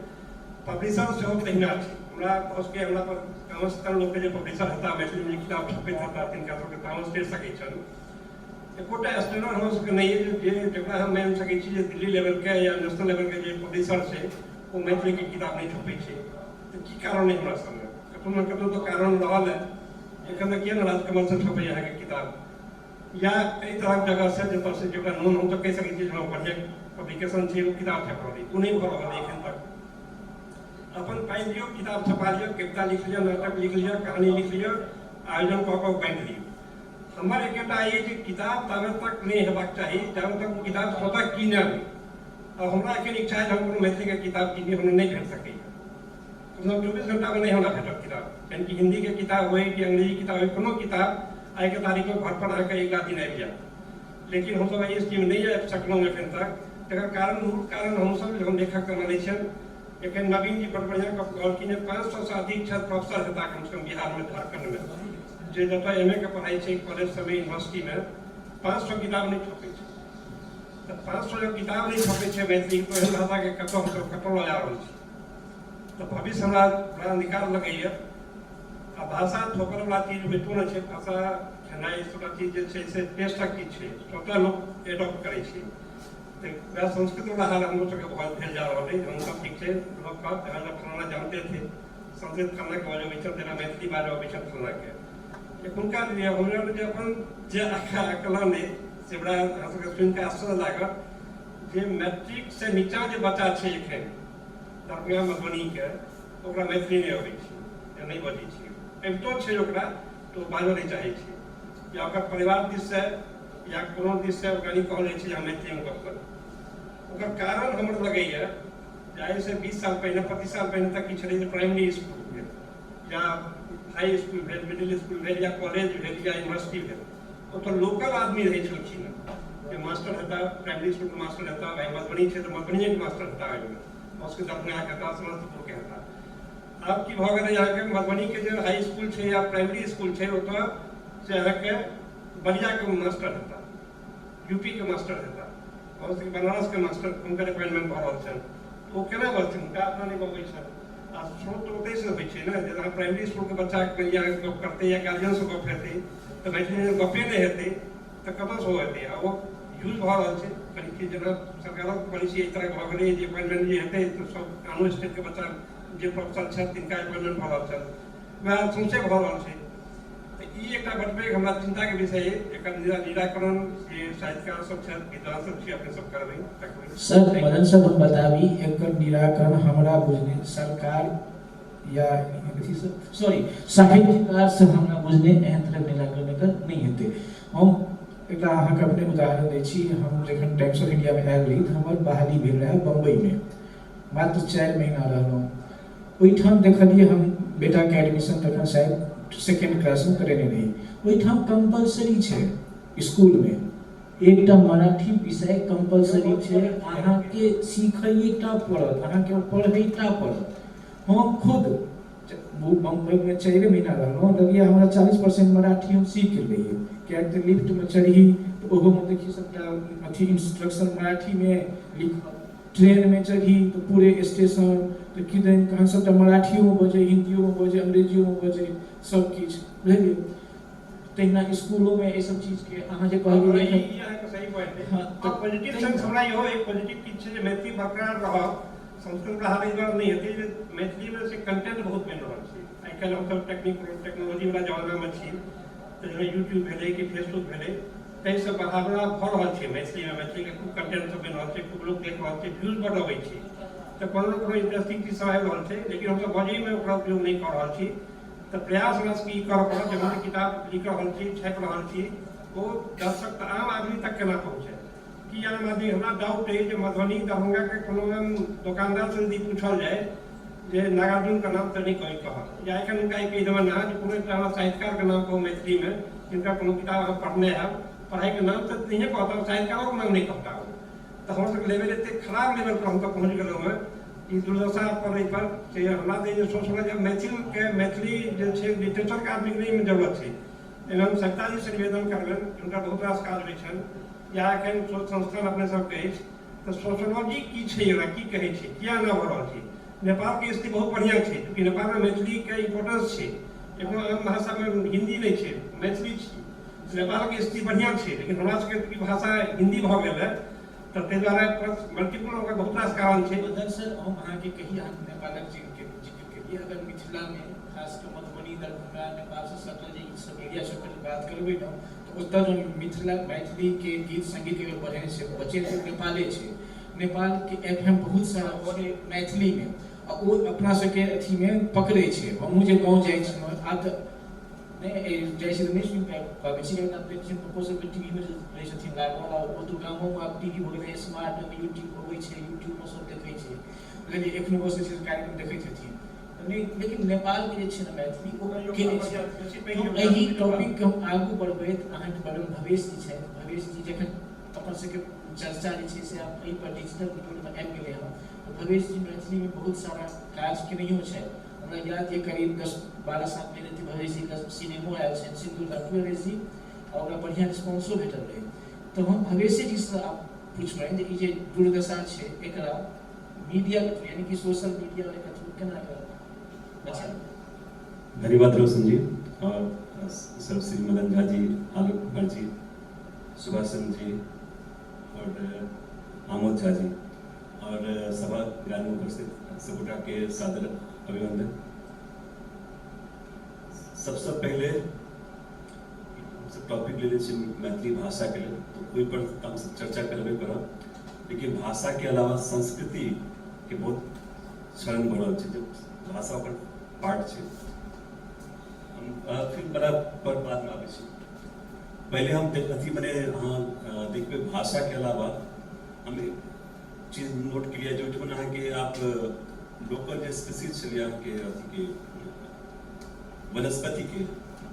पब्लिशर सेहो तहिना छै, हमरा भऽ सकैए हमरा पर तामस तहन लोकके जे पब्लिशर हेताह मैथिलीमे जे किताब छपैत हेताह तिनका सबके तामस चढ़ि सकै छनि। एकोटा स्टैंडर्ड हमरा सबके नहि अछि जे जकरा हम मानि सकै छी जे दिल्ली लेवलके या नेशनल लेवलके जे पब्लिशर छै ओ मैथिलीके किताब नहि छपै छै। तऽ की कारण अइ हमरा सबमे? कतहु ने कतहु तऽ कारण रहल है। एखन तक किए ने राजकमलसँ छपैए अहाँके किताब या एहि तरहक जगहसँ जतऽसँ जकरा नोन हम तऽ कहि सकै छी जे हँ बढ़िआँ पब्लिकेशन छै ओ किताब छपि रहल अइ, ओ नहि भऽ रहल अइ एखन तक। अपन पाइ दियौ, किताब छपा लिअ, कविता लिख लिअ, नाटक लिख लिअ, कहानी लिख लिअ, आयोजन कऽ कऽ बाँटि दियौ। हमर एकेटा ई जे किताब ताबे तक नहि हेबाक चाही जाबे तक ओ किताब स्वतः कीनल। आब हमरा एखन इच्छा है जे हम कोनो मैथिलीके किताब कीनी, हमरा नहि भेट सकैए। मतलब 24 घंटामे नहि हमरा भेटत किताब, यानी कि हिन्दीके किताब होइ कि अंग्रेजी किताब होइ, कोनो किताब आइके तारीखमे घर पर अहाँके अगिला दिन आबि जायत। लेकिन हमसब एहि स्थितिमे नहि आबि सकलहुँ एखन तक। तकर कारण, मूल कारण हमसब हम लेखकके मानै छियनि। एखन नवीन जी बड़ बढ़िआँ गप कहलखिन जे 500 अधिक छात्र प्रोफेसर हेता कमसँ कम बिहारमे, झारखण्डमे, जे जतऽ एम ए के पढ़ाइ छै कॉलेज सबमे, यूनिवर्सिटीमे 500 किताब नहि छपै छै। तऽ 500 जब किताब नहि छपै छै मैथिली, तऽ एहन भाषाके कतऽ हमसब कतऽ लऽ जा रहल छी? तऽ भविष्य हमरा बड़ा अंधकार लगैए। आ भाषा थोपलवला चीज होइतो नहि छै। भाषा खेनाइ सबटा चीज जे छै से टेस्टक चीज छै, स्वतः लोक एडॉप्ट करै छै। तऽ वएह संस्कृतवला हाल हमरो सबके भऽ भेल जा रहल अइ। हमसब ठीक छै, लोक कहत जहाँ फलाना जानते थे संस्कृत फलानाके बाजऽ अबै छल, तेना मैथिली बाजऽ अबै छल फलानाके। एखुनका लिए हमरा जे अपन जे आकलन अइ से हमरा अहाँ सबके सुनिकऽ आश्चर्य लागत जे मैट्रिकसँ नीचाँ जे बच्चा छै एखन दरभंगा मधुबनीके, ओकरा मैथिली नहि अबै छै या नहि बजै छै। अबितो छै ओकरा तऽ ओ बाजऽ नहि चाहै छै, या ओकर परिवार दिससँ या कोनो दिससँ ओकरा नहि कहल जाइ छै जे अहाँ मैथिलीमे गप करू। ओकर कारण हमर लगैए जे आइसँ 20 साल पहिने, 25 साल पहिने तक की छलै जे प्राइमरी इसकुल भेल या हाई इसकुल भेल, मिडिल इसकुल भेल या कॉलेज भेल या यूनिवर्सिटी भेल, ओतऽ लोकल आदमी रहै छलखिन हेँ जे मास्टर हेता, प्राइमरी इसकुलके मास्टर हेता, भाइ मधुबनी छै तऽ मधुबनिएके मास्टर हेता, ओहिमे उसके दरभंगाके हेता, समस्तीपुरके हेता। आब की भऽ गेलै, अहाँके मधुबनीके जे हाई इसकुल छै या प्राइमरी इसकुल छै ओतऽ से अहाँके बलियाके मास्टर हेता, यूपीके मास्टर हेता, बहुत बनारसके मास्टर, हुनकर अपॉइंटमेंट भऽ रहल छनि। ओ केना बजथिन? हुनका अपना नहि बजै छनि। आ स्रोत तऽ ओतहिसँ होइ छै ने। जे अहाँ प्राइमरी इसकुलके बच्चाके मानि लिअ अहाँके गप करतै या गार्जियनसँ गप हेतै तऽ मैथिलीमे गपे नहि हेतै तऽ कतऽसँ ओ हेतै? आ ओ यूज भऽ रहल छै कनि कि जेना सरकारक पॉलिसी एहि तरहक भऽ गेलै जे अपॉइंटमेंट जे हेतै तऽ सब आनो स्टेटके बच्चा जे प्रोफेसर छथि तिनका अपॉइंटमेंट भऽ रहल छनि, वएह सौंसे भऽ रहल छै। तऽ ई एकटा बड पैघ हमरा चिन्ताके विषय अइ। एकर निराकरण जे साहित्यकार सब छथि, विद्वान सब छी, अपने सब करबै, तकबै। सर, मदन सर, हम बताबी, एकर निराकरण हमरा बुझने सरकार या अथी सॉरी साहित्यकार से हमरा बुझने एहन तरहक निराकरण एकर नहि हेतै। हम एकटा अहाँके अपने उदाहरण दै छी। हम जखन टाइम्स ऑफ इंडियामे आयल रही तऽ हमर बहाली भेल रहए बम्बईमे, मात्र 4 महीना रहलहुँ ओहिठाम। देखलियै, हम बेटाके एडमिशन तखन शायद सेकेंड क्लासमे करेने रही। ओहिठाम कम्पलसरी छै, इसकुलमे एकटा मराठी विषय कम्पलसरी छै, अहाँके सीखैएटा पड़त, अहाँके पढ़ैटा पड़त। हम खुद बम्बईमे 4 महीना रहलहुँ, लगैए हमरा 40% मराठी हम सीख गेल रहियै, किएक तऽ लिफ्टमे चढ़ी तऽ ओहोमे देखी सबटा अथी इंस्ट्रक्शन मराठीमे लिखल, ट्रेनमे चढ़ी तऽ पूरे स्टेशन तऽ किदन कहाँ सबटा मराठियोमे बजै, हिन्दियोमे बजै, अंग्रेजियोमे बजै, सब किछु, बुझलियै? तहिना इसकुलोमे एहि सब चीजके अहाँ जे कहलियै। ई अहाँके सही पॉइंट है। तऽ पॉजिटिव सेंस हमरा इहो एक पॉजिटिव चीज छै जे मैथिली बरकरार रहत। संस्कृत पढ़ाबै दुआरे नहि हेतै जे मैथिलीमे से कंटेंट बहुत बनि रहल छै। आइ काल्हि हमसब टेक्नोलॉजी वाला जमानामे छी, तऽ जेना यूट्यूब भेलै कि फेसबुक भेलै, ताहिसँ बढ़ावा भऽ रहल छै मैथिलीमे। मैथिलीके खूब कंटेंट सब बनि रहल छै, खूब लोक देख रहल छै, व्यूज बड अबै छै, तऽ कोनो ने कोनो इंटरेस्टिंग चीज सब आबि रहल छै, लेकिन हमसब बजैमे ओकरा उपयोग नहि कऽ रहल छी। तऽ प्रयास हमरा सबके ई करऽ पड़त जे हम जे किताब लिख रहल छी, छापि रहल छी, ओ दर्शक तऽ आम आदमी तक केना पहुँचे? की आम आदमी, हमरा डाउट अइ जे मधुबनी दरभंगाके कोनो दोकानदारसँ यदि पूछल जाय जे नागार्जुनके नाम तऽ नहि कोइ कहत, या एखन हुनका ई कहि देबनि अहाँ जे कोनो एकटा हमरा साहित्यकारके नाम कहू मैथिलीमे जिनका कोनो किताब अहाँ पढ़ने हैब, पढ़ाइके नाम तऽ नहिए कहता, साहित्यकारोके नाम नहि कहता ओ। तऽ हमर सबके लेवल एतेक खराब लेवल पर हमसब पहुँच गेलहुँ हेँ। ई दुर्दशा पर एहिपर से हमरा तऽ जे सोच जे मैथिलके मैथिली जे छै लिटरेचरके आदमीके नहि जरूरत छै। एहिमे हम सविताजीसँ निवेदन करबनि, हुनका बहुत रास काज होइ छनि, या एखन शोध संस्थान अपने सबके अछि, तऽ सोशोलॉजी की छै, एकरा की कहै छै, किया एना भऽ रहल छै? नेपालके स्थिति बहुत बढ़िआँ छै, चूँकि नेपालमे मैथिलीके इम्पोर्टेंस छै। एखनो आम भाषामे हिन्दी नहि छै, मैथिली छी। नेपालके स्थिति बढ़िआँ छै, लेकिन हमरा सबके भाषा हिन्दी भऽ गेल है, तऽ ताहि दुआरे मल्टीपल ओकर बहुत रास कारण छै। मदन सर, हम अहाँके कही, अहाँ नेपालक जिक्र केलियै, अगर मिथिलामे खास कऽ मधुबनी दरभंगा नेपालसँ सटल जे ई सब एरिया सबके बात करबै ने, तऽ ओतऽ जो मिथिला मैथिलीके गीत सङ्गीतके अगर बढ़ेने छै, बचेने नेपाले छै। नेपालके एफ एम बहुत सारा छै मैथिलीमे, आ ओ अपना सबके अथीमे पकड़ै छै। हमहूँ जे गाँव जाइ छलहुँ, आब तऽ नहि जाइ छी तऽ नहि सुनि पाबै छी, लेकिन आब देखै छी पप्पो सबके टीवीमे जे रहै छथिन लागल, आ ओ तऽ गामोमे आब टीवी भऽ गेलै स्मार्ट, ओहिमे यूट्यूब अबै छै, यूट्यूबमे सब देखै छै, बुझलियै? एखनो हो सकै छै कार्यक्रम देखैत हेथिन नहि, लेकिन नेपालके जे छै ने मैथिली ओ केने छै। हम एहि टॉपिकके हम आगू बढ़बैत अहाँके बगलमे भवेश जी छथि। भवेश जी, जखन अपन सबके चर्चा जे छै से आब एहि पर डिजिटल मोडमे आबि गेलै हँ, तऽ भवेश जी मैथिलीमे बहुत सारा काज केनहियो छथि। हमरा याद ये करीब 10-12 साल पहिले भवेश जीके सिनेमो आयल छनि सिन्दूर भवेश जी, आ ओकरा बढ़िआँ रिस्पॉन्सो भेटल रहै। तऽ हम भवेशे जीसँ आब पुछबनि जे ई जे दुर्दशा छै एकरा मीडिया के थ्रू, यानी कि सोशल मीडिया के थ्रू केना एकरा बचाएल? धन्यवाद रोशन जी और सर्वश्री मदन झा जी, आलोक कुमार जी, सुभाष चंद्र जी और आमोद झा जी और सभागार में उपस्थित सबगोटा के सादर अभिनंदन। सबसे पहले हमसब हमसब टॉपिक लेने छी मैथिली भाषाके लेल, तऽ ओहिपर तऽ हमसब चर्चा करबे करब, लेकिन भाषाके अलावा संस्कृतिके बहुत क्षरण भऽ रहल छै, जे भाषा ओकर पार्ट छै। हम फिल्म बला पर बादमे आबै छी। पहिले हम अथी मने अहाँ देखबै, भाषाके अलावा हम एक चीज नोट केलियै जे ओहिठमन अहाँके आब लोकल जे स्पीसीज छलै अहाँके अथीके वनस्पतिके,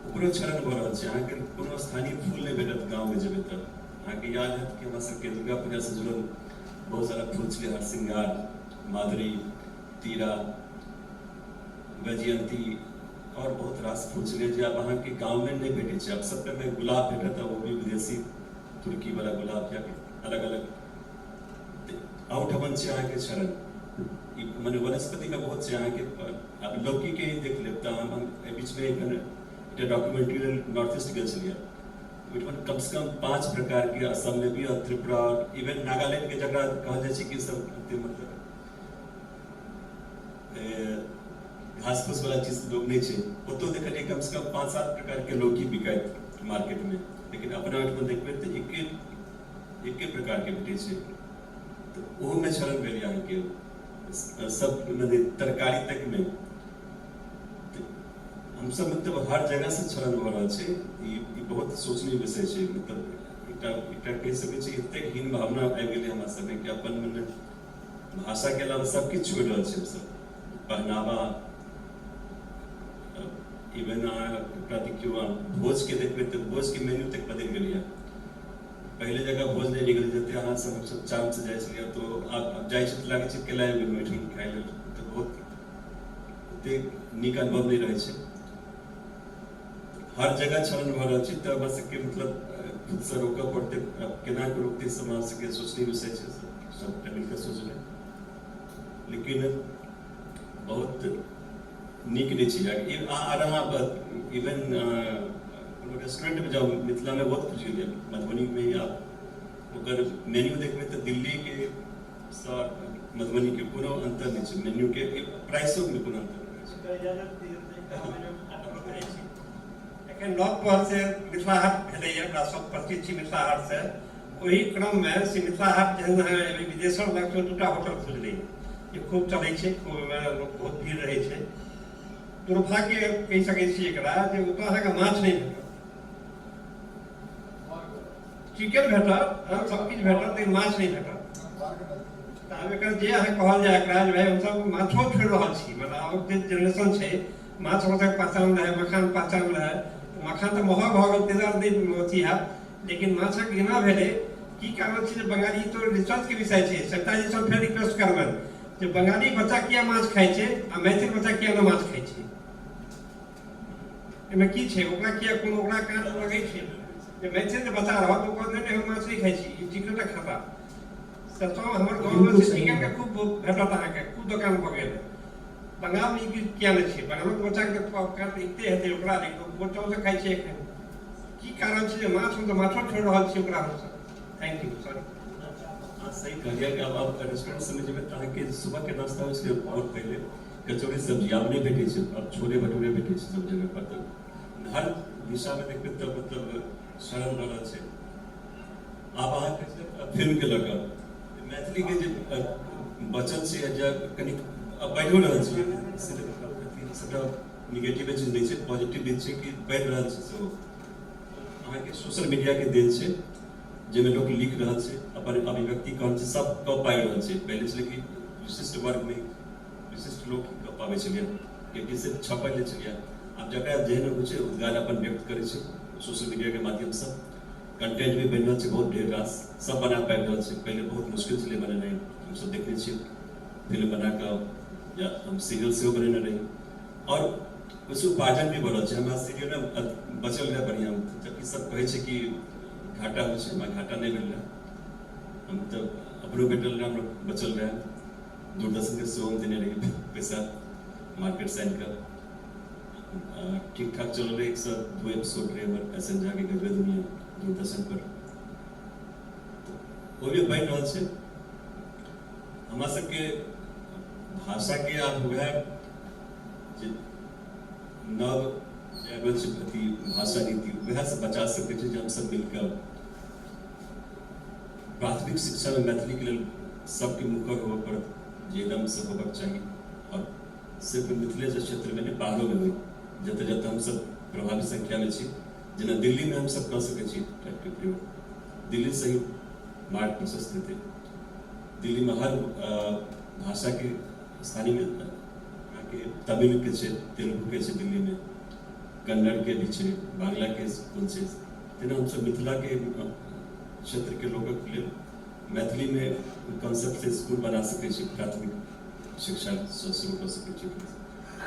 ओकरो क्षरण भऽ रहल छै। अहाँके कोनो स्थानीय फूल नहि भेटत गाँवमे जेबै तऽ। अहाँके याद हैत कि हमरा सबके दुर्गा पूजासँ जुड़ल बहुत सारा फूल छलै, हरसिंगार, माधुरी, तीरा, वैजयंती आओर बहुत रास फूल छलै जे आब अहाँके गाँवमे नहि भेटै छै। आब सबटामे गुलाब भेटत, वो भी विदेशी तुर्की वाला गुलाब या अलग अलग। अहुठमन छै अहाँके क्षरण ई मने वनस्पतिमे बहुत छै अहाँके। आब लौकीके ही देख लेब तऽ हम एहि बीचमे एखन एकटा डॉक्यूमेंट्री लेल नॉर्थ ईस्ट गेल छलियै। ओहिठमन कमसँ कम 5 प्रकारके असममे भी और त्रिपुरा, इवन नागालैंडके, जकरा कहल जाइ छै कि सब मतलब घास फूस वाला चीज लोग नहि छै, ओतौ देखलियै कमसँ कम 5-7 प्रकारके लौकी बिकाइत मार्केटमे। लेकिन अपना ओहिठमन देखबै तऽ एके एके प्रकारके भेटै छै। तऽ ओहोमे क्षरण भेल अहाँके सब मने तरकारी तकमे। हमसब मतलब हर जगहसँ क्षरण भऽ रहल छै। ई बहुत सोचनीय विषय छै। मतलब एकटा एकटा कहि सकै छी, एतेक हीन भावना आबि गेलै हमरा सबमे कि अपन मने भाषाके अलावा सब किछु छोड़ि रहल छै हमसब। पहनावा, इवन अहाँ एकरा देखियौ, अहाँ भोजके देखबै तऽ भोजके मेन्यू तक बदलि गेलैए। पहिले जगह भोज नहि निकलै जते अहाँ सब हमसब चार्मसँ जाइ छलियै, तो आब जाइ छै तऽ लागै छै केला आबि गेलहुँ एहिठाम खाइ लेल। तऽ बहुत ओतेक नीक अनुभव नहि रहै छै। हर जगह क्षरण भऽ रहल छै। तऽ हमरा सबके मतलब खुदसँ रोकऽ पड़तै। केना कऽ रोकतै, सब हमरा सबके सोचनीय विषय छै। सबटा मिलकऽ सोचबै, लेकिन बहुत नीक नहि छै। आर अहाँ इवन कोनो रेस्टोरेंटमे जाउ, मिथिलामे बहुत खुजि गेल, मधुबनीमे आप ओकर मेन्यू देखबै तऽ दिल्लीके सँ मधुबनीके कोनो अन्तर नहि छै। मेन्यूके, प्राइसोमे कोनो अन्तर नहि छै। एखन नव पहल से मिथिला हाट भेलैए। हमरा सब परिचित छी मिथिला हाटसँ। ओहि क्रममे से मिथिला हाट जेहन अहाँ एबै, विदेशर लग दूटा होटल खुजलै जे खूब चलै छै, खूब ओहिमे लोक बहुत भीड़ रहै छै। दुर्भाग्य कहि सकै छी एकरा जे ओतऽ अहाँके माछ नहि भेटत, चिकन भेटत, हँ, सब किछु भेटत, लेकिन माछ नहि भेटत। तऽ आब एकर जे अहाँ कहल जाय एकरा जे भाइ हमसब माछो छोड़ि रहल छी। मतलब आबक जे जेनरेशन छै, माछ हमरा सबके पहचान रहै, मखान पहचान रहै। मखान तऽ महग भऽ गेल, ताहि दुआरे नहि अथी हैत, लेकिन माछक एना भेलै, की कारण छै जे बंगाली, तो रिसर्चके विषय छै। सविताजी सब फेर रिक्वेस्ट करबनि जे बंगाली बच्चा किया माछ खाइ छै आ मैथिल बच्चा किया नहि माछ खाइ छै? एहिमे की छै? ओकरा किया कोनो ओकरा कान लगै छै जे मैथिल जे बच्चा रहत, ओ कहत, "नहि, हम माछ नहि खाइ छी, ई चिकन खाता।" सरसों हमर गाँवमे से चिकनके खूब भेटत अहाँके, खूब दोकान भऽ गेल। बंगालमे ई किया नहि छै? बंगालक बच्चाके तऽ कान लगिते हेतै ओकरा, लेकिन ओ चावसँ खाइ छै एखन। की कारण छै जे माछ हम तऽ माछो छोड़ि रहल छी ओकरा हमसब? Thank you, sorry. अहाँ सही कहलियै कि आब रेस्टोरेंट सबमे जेबै तऽ अहाँके सुबहके नाश्ता होइ छै बहुत पहिले कचौड़ी सब्जी, आब नहि भेटै छै। आब छोले भटूरे भेटै छै सब जगह पर। तऽ हर दिशामे देखबै तऽ मतलब क्षरण भऽ रहल छै। आब अहाँके फिल्मके लऽ कऽ मैथिलीके जे बचल छै, जे कनिक आब बढ़िओ रहल छै, सबटा निगेटिव चीज नहि छै, पॉजिटिव भी छै कि बढ़ि रहल छै, सेहो अहाँके सोशल मीडियाके देन छै, जाहिमे लोक लिख रहल छै, अपन अभिव्यक्ति कऽ रहल छै, सब कऽ पाबि रहल छै। पहिले छलै कि विशिष्ट वर्गमे विशिष्ट लोक ही कऽ पाबै छलियै, कियाकि सिर्फ छपै लै छलियै। आब जकरा जेहन होइ छै, उद्गार अपन व्यक्त करै छै सोशल मीडियाके माध्यमसँ। कंटेंट भी बनि रहल छै बहुत ढेर रास, सब बना पाबि रहल छै। पहिले बहुत मुश्किल छलै बनेनाइ। हमसब देखने छियै फिल्म बना कऽ या हम सीरियल सेहो बनेने रही आओर ओहिसँ उपार्जन भी बढ़ल छै। हमरा सीरियलमे बचल रहै बढ़िआँ, जबकि सब कहै छै कि घाटा होइ छै। हमरा घाटा नहि भेल रहै। हम तऽ अपनो भेटल रहै, हमरा बचल रहै, दूरदर्शनके सेहो हम देने रही पैसा मार्केट आनि कऽ। ठीक ठाक चलल रहै। 102 एपिसोड रहै हमर एस एन झाके गजबे दुनिया दूरदर्शन पर। तऽ ओहिमे बढ़ि रहल छै। हमरा सबके भाषाके आब वएह जे नव आबि रहल छै अथी भाषा नीति, वएहसँ बचा सकै छै जे हमसब मिलकऽ प्राथमिक शिक्षामे मैथिलीके लेल सबके मुखर होबऽ पड़त, जे एकदमसँ होबक चाही। आओर सिर्फ मिथिले क्षेत्रमे नहि, बाहरोमे होइ, जतऽ जतऽ हमसब प्रभावी संख्यामे छी। जेना दिल्लीमे हमसब कऽ सकै छी टाइपके प्रयोग, दिल्लीसँ ही मार्ग प्रशस्त हेतै। दिल्लीमे हर भाषाके स्थानीय, अहाँके तमिलके छै, तेलुगुके छै, दिल्लीमे कन्नड़के भी छै, बांग्लाके कोन छै। तेना हमसब मिथिलाके क्षेत्रके लोकक लेल मैथिलीमे कॉन्सेप्टसँ स्कूल बना सकै छी, प्राथमिक शिक्षासँ शुरू कऽ सकै छी।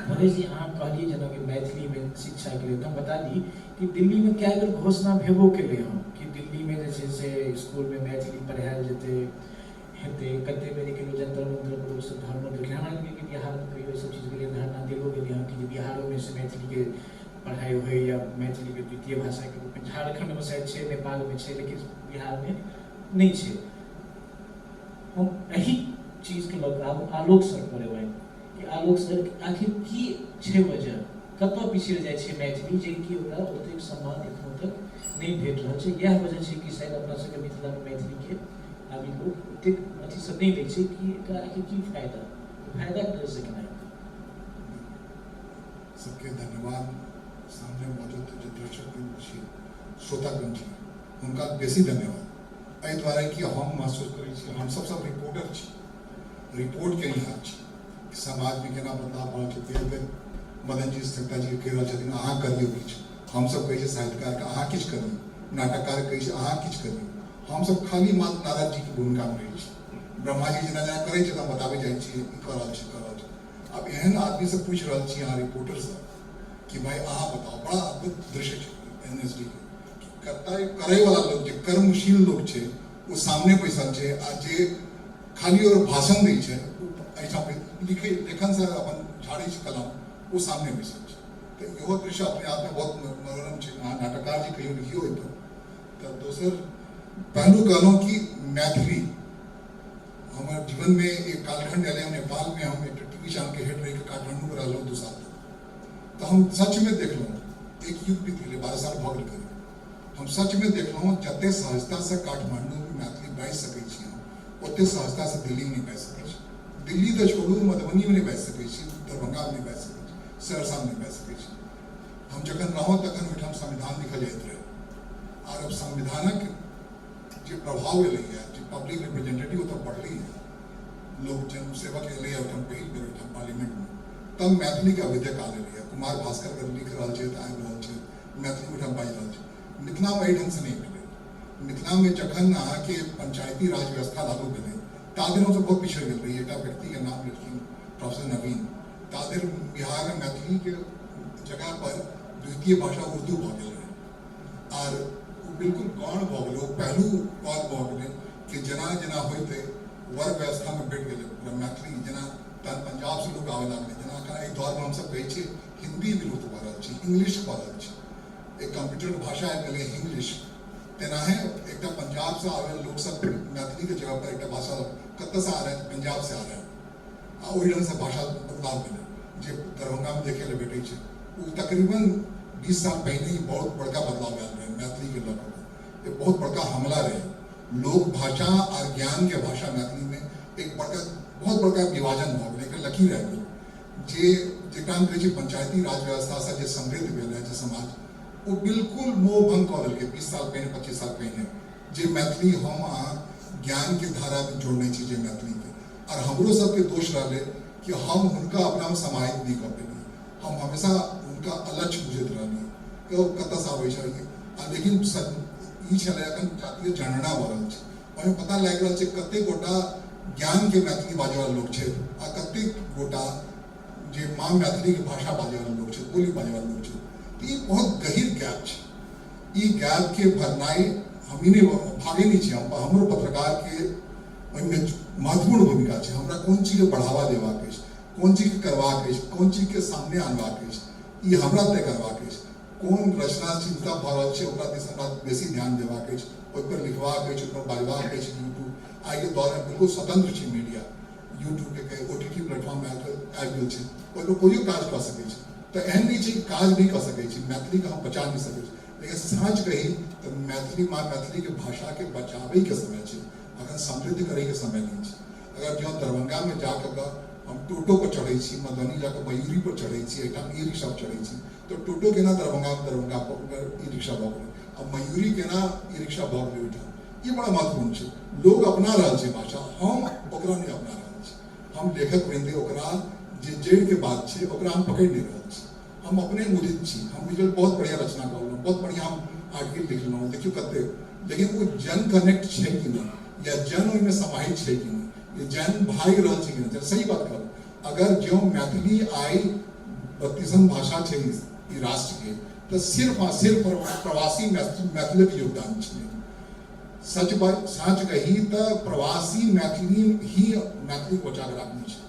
मनीष जी, अहाँ कहलियै जेनाकि मैथिलीमे शिक्षाके लेल, तऽ हम बता दी कि दिल्लीमे कए बेर घोषणा भेबो केलै हँ कि दिल्लीमे जे छै से इसकुलमे मैथिली पढ़ायल जेतै, हेतै। कते बेर एके बेर जंतर मंतर पर लोकसब धरनो देलखिन। हमरा लगैए कि बिहारमे कहियो एहि सब चीजके लेल धरना देलो गेलै हँ कि जे बिहारोमे से मैथिलीके पढ़ाइ होइ या मैथिलीके द्वितीय भाषाके रूपमे। झारखण्डमे शायद छै, नेपालमे छै, लेकिन बिहारमे नहि छै। हम एहि चीजके लऽ कऽ आब आलोक सर पर एबनि कि आलोक सर, आखिर की छै वजह, कतऽ पिछड़ि जाइ छै मैथिली जे कि ओकरा ओतेक सम्मान एखनो तक नहि भेट रहल छै? इएह वजह छै कि शायद अपना सबके मिथिलामे मैथिलीके आब ई लोक ओतेक अथीसँ नहि लै छै कि एकरा आखिर की फायदा, फायदाके नजरसँ केना हेतै? सबके धन्यवाद। सामने मौजूद जे दर्शकगण छी, श्रोतागण छी, हुनका बेसी धन्यवाद एहि दुआरे कि हम महसूस करै छी, हम सब सब रिपोर्टर छी, रिपोर्ट केनिहार छी कि समाजमे केना बदलाव भऽ रहल छै। बेर बेर मदन जी, सरिता जी कहि रहल छथिन, अहाँ करियौ किछु। हमसब कहै छियै साहित्यकारके, अहाँ किछु करियौ। नाटककार कहै छै, अहाँ किछु करियौ। हमसब खाली मात्र नारद जीके भूमिकामे रहै छी। ब्रह्मा जी जेना जेना करै छथि, हम बताबै जाइ छियै, ई कऽ रहल छी, कऽ रहल छी। आब एहन आदमीसँ पूछि रहल छी अहाँ रिपोर्टरसँ कि भाइ अहाँ बताउ। बड़ा अद्भुत दृश्य छै NSD के कि कर्ता करैवला लोक, जे कर्मशील लोक छै, ओ सामने बैसल छै आ जे खाली और भाषण दै छै, ओ एहिठाम लिखै लेखनसँ अपन झाड़ै छै कलम, ओ सामने बैसल छै। तऽ इहो दृश्य अपने आपमे बहुत मनोरम छै। अहाँ नाटककार जी कहियो लिखियौ एहिपर। तऽ दोसर पहलू कहलहुँ कि मैथिली हमर जीवनमे एक कालखंड एलै। नेपालमे हम एकटा टीवी चैनलके हेड रहिके काठमाण्डूमे रहलहुँ 2 साल तक। तऽ हम सचमे देखलहुँ, एक युग बीत गेलै, 12 साल भऽ गेल करीब। हम सचमे देखलहुँ, जते सहजतासँ काठमाण्डूमे मैथिली बाजि सकै छी हम, ओते सहजतासँ दिल्लीमे नहि बाजि सकै छी। दिल्ली तऽ छोड़ू, मधुबनीमे नहि बाजि सकै छी, दरभंगामे नहि बाजि सकै छी, सहरसामे नहि बाजि सकै छी। हम जखन रहौं तखन ओहिठाम संविधान लिखल जाइत रहै। आर अब संविधानक जे प्रभाव एलैए, जे पब्लिक रिप्रेजेंटेटिव ओतऽ बढ़लैए, लोक जनसेवक एलैए ओहिठाम पहिल बेर ओहिठाम पार्लियामेंटमे, तब मैथिलीके अभ्युदय काल एलैए। कुमार भास्कर अगर लिख रहल छथि, आबि रहल छथि, मैथिली ओहिठाम बाजि रहल छै। मिथिलामे एहि ढङ्गसँ नहि भेलै। मिथिलामे जखन अहाँके पंचायती राज व्यवस्था लागू भेलै, ता धरि हमसब बहुत पिछड़ि गेल रही। एकटा व्यक्तिके नाम लेलखिन प्रोफेसर नवीन। ता धरि बिहारमे मैथिलीके जगह पर द्वितीय भाषा उर्दू भऽ गेल रहै आर ओ बिल्कुल गौण भऽ गेलै। ओ पहलू गौण भऽ गेलै कि जेना जेना होइते वर्ग व्यवस्थामे भेट गेलै पूरा मैथिली। जेना तहन पंजाबसँ लोक आबय लागलै। जेना एखन एहि दौरमे हमसब कहै छियै हिन्दी विलुप्त भऽ रहल छै, इंग्लिश भऽ रहल छै, एक कम्प्यूटरके भाषा आबि गेलै इंग्लिश, तेनाहे एकटा पंजाबसँ आबै लोकसब मैथिलीके जगह पर एकटा भाषा कतऽसँ आ रहा है, पंजाब से आ रहा है, आ ओहि ढङ्गसँ भाषा बदलाव भेलै जे दरभंगामे देखै लए भेटै छै। ओ तकरीबन 20 साल पहिने ही बहुत बड़का बदलाव आयल रहै मैथिलीके लऽ कऽ। एक बहुत बड़का हमला रहै। लोक भाषा आर ज्ञानके भाषा मैथिलीमे एक बड़का, बहुत बड़का विभाजन भऽ गेलै, एक लकीर आबि गेलै जे जेकरा हम कहै छी पंचायती राज व्यवस्थासँ जे समृद्ध भेल है जे समाज, ओ बिल्कुल मोह भंग कऽ देलकै 20 साल पहिने, 25 साल पहिने। जे मैथिली हम अहाँ ज्ञानके धारामे जोड़ने छी जे मैथिलीके, आर हमरो सबके दोष रहलै कि हम हुनका अपनामे समाहित नहि कऽ पेलियै। हम हमेशा हुनका अलक्ष्य बुझैत रहलियै कि ओ कतऽसँ आबै छै। आ लेकिन ई छलै, एखन जातीय जनगणना भऽ रहल छै, ओहिमे पता लागि रहल छै कतेक गोटा ज्ञानके मैथिली बाजैवला लोक छथि आ कतेक गोटा जे माँ मैथिलीके भाषा बाजैवला लोक छथि, बोली बाजैवला लोक छथि। तऽ ई बहुत गहीर गैप छै। ई गैपके भरनाइ हम ई नहि भागै नहि छी हम, हमरो पत्रकारके ओहिमे महत्वपूर्ण भूमिका छै। हमरा कोन चीजके बढ़ावा देबाक अछि, कोन चीजके करबाक अछि, कोन चीजके सामने आनबाक अछि, ई हमरा तय करबाक अछि। कोन रचनाशीलता भऽ रहल छै, ओकरा दिस हमरा बेसी ध्यान देबाक अछि, ओहिपर लिखबाक अछि, ओहिपर बाजबाक अछि। यूट्यूब आइके दौरमे बिल्कुल स्वतंत्र छै मीडिया, यूट्यूबके OTT platform आबि गेल छै, ओहिपर कोइयो काज कऽ सकै छै। तऽ एहन नहि छै कि काज नहि कऽ सकै छी, मैथिलीके हम बचा नहि सकै छी, लेकिन साँच कही तऽ मैथिली माँ मैथिलीके भाषाके बचाबैके समय छै, अखन समृद्ध करैके समय नहि छै। अगर जँ दरभंगामे जा कऽ हम टोटो पर चढ़ै छी, मधुबनी जाकऽ मयूरी पर चढ़ै छी, एहिठाम ई रिक्शा पर चढ़ै छी, तऽ टोटो केना दरभंगा दरभंगा ई रिक्शा भऽ गेलै आ मयूरी केना ई रिक्शा भऽ गेलै ओहिठाम, ई बड़ा महत्वपूर्ण छै। लोक अपना रहल छै भाषा, हम ओकरा नहि अपना रहल छी। हम लेखक वृन्द ओकरा जे जड़िके बात छै ओकरा हम पकड़ि नहि रहल छी। हम अपने मुदित छी, हम बुझल बहुत बढ़िआँ रचना कऽ लेलहुँ, बहुत बढ़िआँ हम आर्टिकल लिख लेलहुँ, देखियौ कतेक, लेकिन ओ जन कनेक्ट छै कि नहि, या जन ओहिमे समाहित छै कि नहि, या जन भागि रहल छै कि नहि। सही बात कहलहुँ, अगर ज्यों मैथिली आइ 32 भाषा छै ई राष्ट्रके, तऽ सिर्फ आ सिर्फ प्रवासी मैथिलीक योगदान छै। सच साँच कही तऽ प्रवासी मैथिली ही मैथिलीके बचा कऽ राखने छै,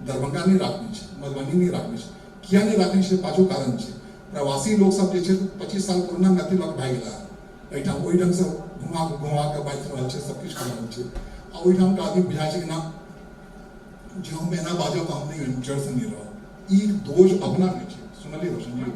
दरभंगा नहि राखने छै, मधुबनी नहि राखने छै। किया नहि राखने छै, पाछू कारण छै। प्रवासी लोक सब जे छै 25 साल पुरना मैथिली लऽ कऽ भागि गेला एहिठाम, ओहि ढङ्गसँ घुमा घुमा कऽ बाजि रहल छै, सब किछु कऽ रहल छै, आ ओहिठामके आदमी बुझाइ छै कि ना जे हम एना बाजब तऽ हम नहि जड़सँ नहि रहब। ई दोष अपना नहि छै। सुनलियै रोशन जी,